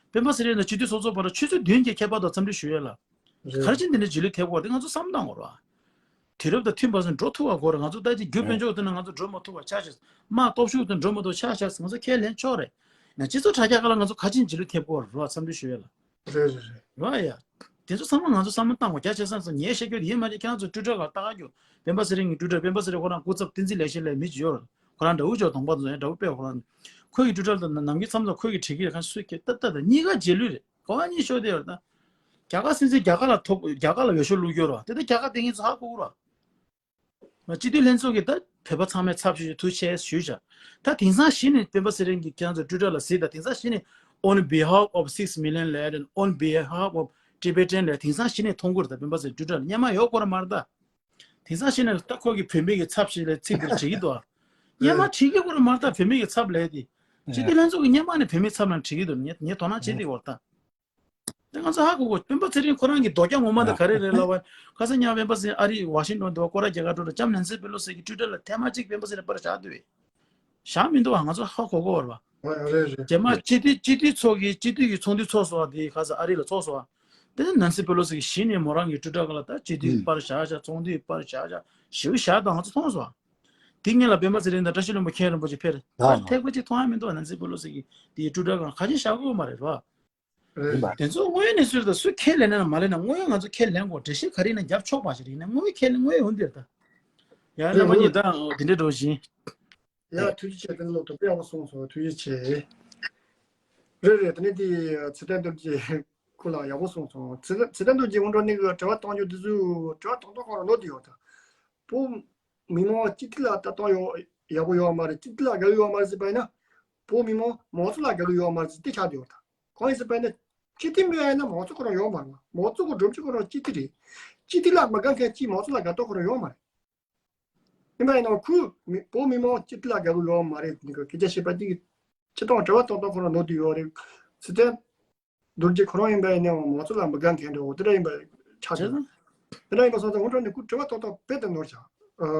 སྤེན་པ་ཚེ་རིང་དང་སྤྱི་འཐུས་ཚོགས་གཙོ་བར་ཆུ་ཚོད་བདུན་གྱི་ཁྱད་པར་དུ་འཚམས་འདྲི་ཞུ་ཡས་ལ། ག་རེ་བྱས་ནས་འདི་འདྲ་རྗེས་ལུས་ཐེབས་ཀྱི་ཡོད་རེད་དེ་ང་ཚོ་བསམ་བློ་བཏང་དགོས་རེད་བ། དུས་རབས་དང་མཐུན་པ་ཞིག་འགྲོ་ཐུབ་པ་དགོས་རེད། ང་ཚོ་ད་ཅི་རྒྱུ་དཔལ་འབྱོར་དེ་ན་ང་ཚོ་འགྲོ་མ་ཐུབ་པ་ཆགས་ཤག་དམག་སྟོབས་ཤུགས་དེ་འགྲོ་མ་ཐུབ་ཆགས་ཤག་ང་ཚོ་ཁས་ལེན་ཆོག་རེད། ན་སྤྱི་ཚོགས་དྲ་རྒྱ་ཁག་ལ་ང་ཚོ་ག་རེ་བྱས་ནས་རྗེས་ལུས་ཐེབས་ཀྱི་ཡོད་རེད་བ་འཚམས་འདྲི་ཞུ་ཡས་ལ། རེད་རེད་རེད། རེད་བ་ཡ། དེ་ཚོ་ཚང་མ་ང་ཚོ་བསམ་བློ་བཏང་དགོས། རྒྱ་ཆེ་སང་སང་ངས་བཤད་རྒྱུ་དེ་ཡིན་མ་རེད། ཁྱེད་རང་ཚོ་ཊུའི་ཊར་ལ་ལྟ་ག་རྒྱུ། སྤེན་པ་ཚེ་རིང་གི་ཊུའི་ཊར། སྤེན་པ་ཚེ་རིང་ཁོ་རང་སྐུ་ཚབ་བསྟན་འཛིན་ལེགས་བཤད་ལབ་མི་ཅིག་ཡོད་རེད། ཁོ་རང་དགྲ་བོ་ཅོག་གདོང་པ་ཚོ་ཡང་དགྲ་བོ་དཔེ་ཁོ་རང་། ཁོའི་ཊུའི་ཊར་དང་ནམ་རྒྱུན་མཚམས་མཚམས་ཁོས་ཀྱི་བྲིས་ཀྱི་རེད། ཁ་སུས་ཀྱི་ཏག་ཏག་དང་གཉིས་ཀ་རྗེས་ལུས་རེད། གོ་བ་གཉིས་ཤོར་དེ་ཡོད་རེད་ད། རྒྱ་གར་སྲིད་འཛིན་རྒྱ་གར་ལ་ཐོབ་རྒྱ་གར་ལ་འོས་ཤོག་བླུགས་རྒྱུ་རེད་བ། དེ་ལྟར་རྒྱ་གར་བསྟེན་མཁན་ཚོ་ཧ་གོ་གི་རེད་བ། སྤྱི་འཐུས་ལྷན་ཚོགས་ཀྱིས་ད་བོད་པ་ཚང་མའི་ཚབ་ཞུས་ཐུགས་རྗེ་ཆེ་ཞུས་བཞག་ད་དེང་སང་གཞི་ནས་སྤེན་པ་ཚེ་རིང་གིས་ཁྱེད་རང་ཚོ་ཊུའི་ཊར་ལ་གཟིགས་དང་། དེང་སང་གཞི་ནས་on behalf of six million ལབ་དང་on behalf of Tibetan ལབ་དེང་སང་གཞི་ནས་མཐོང་གི་རེད་ད། སྤེན་པ་ཚེ་རིང་ཊུའི་ཊར་ལ་སྔོན་མ་ཡོད་དགོས་རེད་མ་རེད་ད། དེང་སང་གཞི་ནས་ད་ཁོ་གིས་བོད་མི་གི་ཚབ་ཞིག་ལ་ཚིག་འདིར་བྲིས་ཀྱི་འདུག་ཨ། སྔོན་མ་བྲིས་ཀྱི་དགོས་རེད་མ་རེད་ད། བོད་མི་གི་ཚབ་ལབ་དེ། སྤྱི་འཐུས་ལྷན་ཚོགས་ཀྱིས་སྔོན་མ་ནས་བོད་མིའི་ཚབ་ལ་བྲིས་ཀྱི་འདུག་ངས་ངས་དོ་སྣང་བྱེད་བསྡད་ཡོད་རེད་ད། དེ་ང་ཚོ་ཧ་གོ་གོ་སྤེན་པ་ཚེ་རིང་ཁོ་རང་གི་རྡོག་རྒྱག་ངོ་མ་དེ་ག་རེ་རེད་ལབ་པ། ཁ་སང་ཉག་སྤེན་པ་ཚེ་རིང་ཨ་རི་ཝ་ཤིང་ཊོན་དུ་སྐོར་ར་རྒྱག་ག་འགྲོ་དུས་ལྕམ་ནན་སི་པེ་ལོ་སི་གིས་ཊུའི་ཊར་ལ་ཐེངས་མ་གཅིག་སྤེན་པ་ཚེ་རིང་པར་བཞག་འདུག་བས། བཞག་མི་འདུག་བ། ང་ཚོ་ཧ་གོ་གོ་བ་རེད་བ། རེད་རེད། རྗེས་མ་སྤྱི་འཐུས་སྤྱི་འཐུས་ཚོགས་ཀྱི་སྤྱི་འཐུས་ཀྱི་ཚོགས་འདུ་ཚོགས་སོང་བ་དེ་ཁ་སང་ཨ་རི་ལ་ཚོགས་སོང་བ། དེ་ནས་ནན་སི་པེ་ལོ་སི་གིས་གཞི་ནས་མོ་རང་གི་ཊུའི་ཊར་སྒང་ལ་ད་སྤྱི་འཐུས་པར་བཞག་བཞག་ཚོགས་འདུའི་པར་བཞག་བཞག་ཞེ་པོ་བཞག་དང་ང་ཚོ་མཐོང་སོང་བ། དེ་སྔོན་ལ་སྤེན་པ་ཚེ་རིང་དང་བཀྲ་ཤིས་ལྷུན་པོ་མཁན་རིན་པོ་ཆེ་ཕེབས་རེད། ད་ཐེག་པ་གཅིག་མཐོང་ཡ་མི་འདུག་བ། ནན་སི་པེ་ལོ་སི་གིས་དེའི་ཊུའི་ཊར་སྒང་ཁ་ཆེ་བཞག་གི་ཡོད་མ་རེད་བ། རེད་པ། དེ་ཚོ་དངོས་ཡོད་གནས་ཚུལ་དང་སུས་ཁས་ལེན་ན་མ་ལེན་ན་དངོས་ཡོད་ང་ཚོ་ཁས་ལེན་དགོས། འགྲེལ་བཤད་ག་རེ་ཡིན་ན་རྒྱབ་ཆོག་པ་ཞིག་རེད། ཡིན་ན་དངོས་ཡོད་ཁས་ལེན་དངོས་ཡོད་འོང་དེ་རེད་ད། ཡ་རྣམ་པ་གཉིས་ད་འོ་དེ་འདྲའི་འགྲོ་བཞིན། ཡ་ཐུགས་རྗེ་ཆེ། དེ་ནི་ལོ་དོ་དཔེ་ཡག་པོ་གསུངས་སོང་། ཐུགས་རྗེ་ཆེ། རེད་རེད། དེ་ནས་དེ་ཚེ་བརྟན་རྡོ་རྗེ་སྐུ་ལ་ཡག་པོ་གསུངས་སོང་། ཚེ་ཚེ་བརྟན་རྡོ་རྗེ་སྔོན་འགྲོ་ནས་གི་དྲི་བ་བཏང་རྒྱུ་དེ་ཚོ་དྲི་བ་བཏང་སྟངས་ཁོ་རང་ནོར་བསྡད་ཡོད་ད། བོད་མི་མང་སྤྱི་འཐུས་ལ་ལྟ་སྟངས་ཡོ་ཡག་པོ་ཡོད་མ་རེད། སྤྱི་འཐུས་ལ་དགའ་གི་ཡོད་མ་རེད་ཟེར་བ་ཡིན་ན། བོད་མི་མང་མང་གཙོ་ལ་དགའ་གི་ཡོད་མ་རེད་ཟེར་དེ་ཆགས་བསྡད་ཡོད་ད། གང་ཡིན་ཟེར་བ་ཡིན་ན། སྤྱི་འཐུས་མེད་པ་ཡིན་ན་མང་གཙོ་ཁོ་རང་ཡོད་མ་རེད་བ། མང་གཙོ་གི་སྒྲོམ་གཞི་ཁོ་རང་སྤྱི་འཐུས་རེད། སྤྱི་འཐུས་ལ་མི་དགའ་མཁན་གཅིག་མང་གཙོ་ལ་དགའ་སྟངས་ཁོ་རང་ཡོད་མ་རེད། ཡིན་པ་ཡིན་ན་ཁོས་མི་བོད་མི་མང་སྤྱི་འཐུས་ལ་དགའ་གི་ཡོད་མ་རེད། ནི་གི་སྐད་ཆ་བཤད་པ་དེ་གི་སྤྱི་བཏང་དྲི་བ་བཏང་སྟངས་ཁོ་རང་ནོར་བསྡད་ཡོད་རེད། ཚེ་བརྟན་རྡོ་རྗེ་ཁོ་རང་ཡིན་པ་ཡིན་ནའང་མང་གཙོ་ལ་མི་དགའ་མཁན་འདྲ་བོ་དེ་འདྲ་ཡིན་པ་ཆགས་བྱུང་། དེ་འདྲ་ཡིན་པ་སོང་ཙང་སྔོན་འགྲོ་ནས་ཁོས་དྲི་བ་བཏང་སྟངས་རྦད་དེ་ནོར་བཞག་ཨ།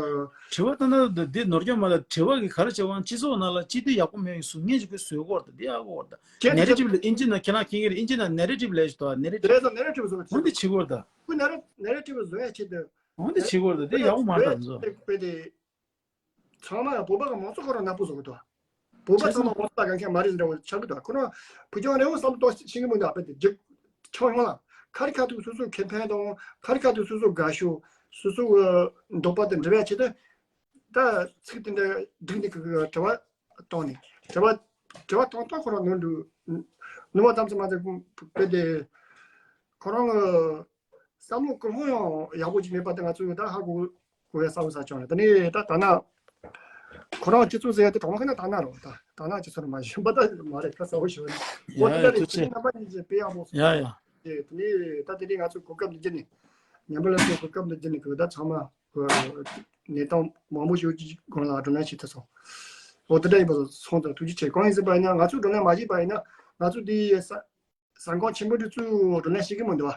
དྲི་བ་བཏང་སྟངས་འདི་ནོར་རྒྱུ་མ་རེད། དྲི་བ་གི་ག་རེ་བྱས་པ་སྤྱི་ཚོགས་ནང་ལ་སྤྱི་འཐུས་ཡག་པོ་མེད་པའི་ཟུར་ངན་ཞིག་གིས་བཟོས་ཀྱི་ཡོད་རེད་ད། འདི་ཡག་པོ་ཡོད་རེད་ད། ཁྱེད་ནེ་རེ་ཊིབ་ལ་ཨིན་ཇི་ནང་ཁྱེད་རང་མཁྱེན་གྱི་རེད། ཨིན་ཇི་ནང་ནེ་རེ་ཊིབ་ལབ་ཞིག་འདུག་ནེ་རེ་ཊིབ། དེ་ཚོ་ནེ་རེ་ཊིབ་བཟོ་འོ་འདི་བྱེད་ཀྱི་ཡོད་རེད་ད། ཁོས་ནེ་རེ་ནེ་རེ་ཊིབ་བཟོ་ཡ་ཆེད་དུ། འོ་འདི་བྱེད་ཀྱི་ཡོད་རེད་ད། འདི་ཡག་པོ་མ་རེད་ད། འདི་ཚོ། དཔེ་དེ། ཚང་མ་བོད་པ་གི་མང་གཙོ་ཁོ་རང་ནག་པོ་བཟོ་གི་འདུག་བོད་པ་ཚང་མ་མང་གཙོ་ལ་དགའ་མཁན་མ་རེད་འདྲ་བོ་ཆགས་ཀྱི་འདུག་ཁོ་རང་བོད་ལྗོངས་རེ་བོ་བསམ་བློ་གཏོང་ཤེས་ཀྱི་མི་འདུག་དཔེ་དེ་རྒྱུག་ཆང་ཡོང་ལ། ཁ་རི་ཁ་ཐུག་སོ་སོ་ཁེ་ཕན་དང་ཁ་རི་ཁ་ཐུག་སོ་སོ་དགའ་ཤོས་སོ་སོ་གི་འདོད་པ་དེ་འགྲུབ་ཡ་ཆེད་དུ། ད་ཚིག་དེ་འདྲ་བསྒྲིགས་ནས་གི་དྲི་བ་བཏང་ནས་དྲི་བ་དྲི་བ་བཏང་སྟངས་ཁོ་རང་ནོར་འདུག་ནོར་བ་ཙམ་ཙམ་མ་ཟད་དཔེ་དེ་ཁོ་རང་གི་བསམ་བློ་ཀུན་སློང་ཡང་ཡག་པོ་ཅིག་མེད་པ་དེ་ང་ཚོས་ད་ཧ་གོ་གོ་ཡ་གསལ་པོ་གསལ་བྱུང་རེད། ད་ནི་ད་ད་ན་ཁོ་རང་སྤྱི་ཚོགས་ཟེར་ཡ་དེ་གྲོགས་མོ་ཁ་ན་ད་ན་རོ། ད་ད་ན་སྤྱི་ཚོགས་རེད་མ་གཞི་པ་ད་མ་རེད། ཁ་གསལ་པོ་ཞུ་ནི་འོ་དེ་ཡ་ཡ་འདྲ་རེད། ཐུགས་ཆེ། དེ་རྣམ་པ་གཉིས་ཀྱིས་དཔེ་ཡག་པོ་གསུངས། ཡ་ཡ། དེ་དེ་ནི་ད་དེ་རིང་ང་ཚོ་གོ་སྐབས་འདི་བརྒྱུད་ནས་ཉམས་པ་ལ་ཚོ་གོ་སྐབས་འདི་བརྒྱུད་ནས་གོ་ད་ཚང་མ་གནས་སྟངས་མང་པོ་ཞིག་གི་སྒང་ལ་བགྲོ་གླེང་བྱེད་ཐུབ་སོང་། འོ་དེ་འདྲ་ཡིན་པ་སོང་ཙང་ཐུགས་རྗེ་ཆེ། གང་ཡིན་ཟེར་བ་ཡིན་ན་ང་ཚོས་བགྲོ་གླེང་མ་བྱས་པ་ཡིན་ན་ང་ཚོ་འདི་ས་ཟ་ཁང་ཆེན་པོ་འདི་ཚོས་བགྲོ་གླེང་བྱེད་ཀྱི་མི་འདུག་བ།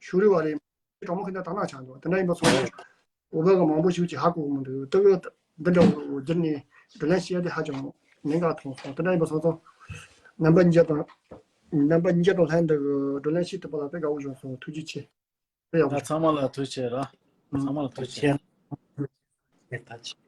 ཞུ་རེ་བ་རེ། གྲོགས་མོ་ཁྱེད་ད་དག་སྣང་ཆགས་འདུག་དེ་འདྲ་ཡིན་པ་སོང་ཙང་འོ་བ་གི་མང་པོ་ཞིག་ཅིག་ཧ་གོ་གི་མི་འདུག་དེ་གི་འདི་འདྲ་བོ་བསྒྱུར་ནས་བགྲོ་གླེང་བྱེད་ཡ་དེ་ཧ་ཅང་ཉེན་ཁ་མཐོང་སོང་། དེ་འདྲ་ཡིན་པ་སོང་ཙང་རྣམ་པ་གཉིས་ཀྱི་དང་རྣམ་པ་གཉིས་ཀྱི་དང་ལྷན་དུ་བགྲོ་གླེང་བྱེད་ཐུབ་པ་ལ་དཔེ་དགའ་བོ་བྱུང་སོང་། ཐུགས་རྗེ་ཆེ། དཔེ་ཡག་པོ་ད་བྱུང་། ཚང་མ་ལ་ཐུགས་རྗེ་ཆེ་ར། ཚང་མ་ལ་ཐུགས་རྗེ་ཆེ། ཐུགས་རྗེ་ཆེ།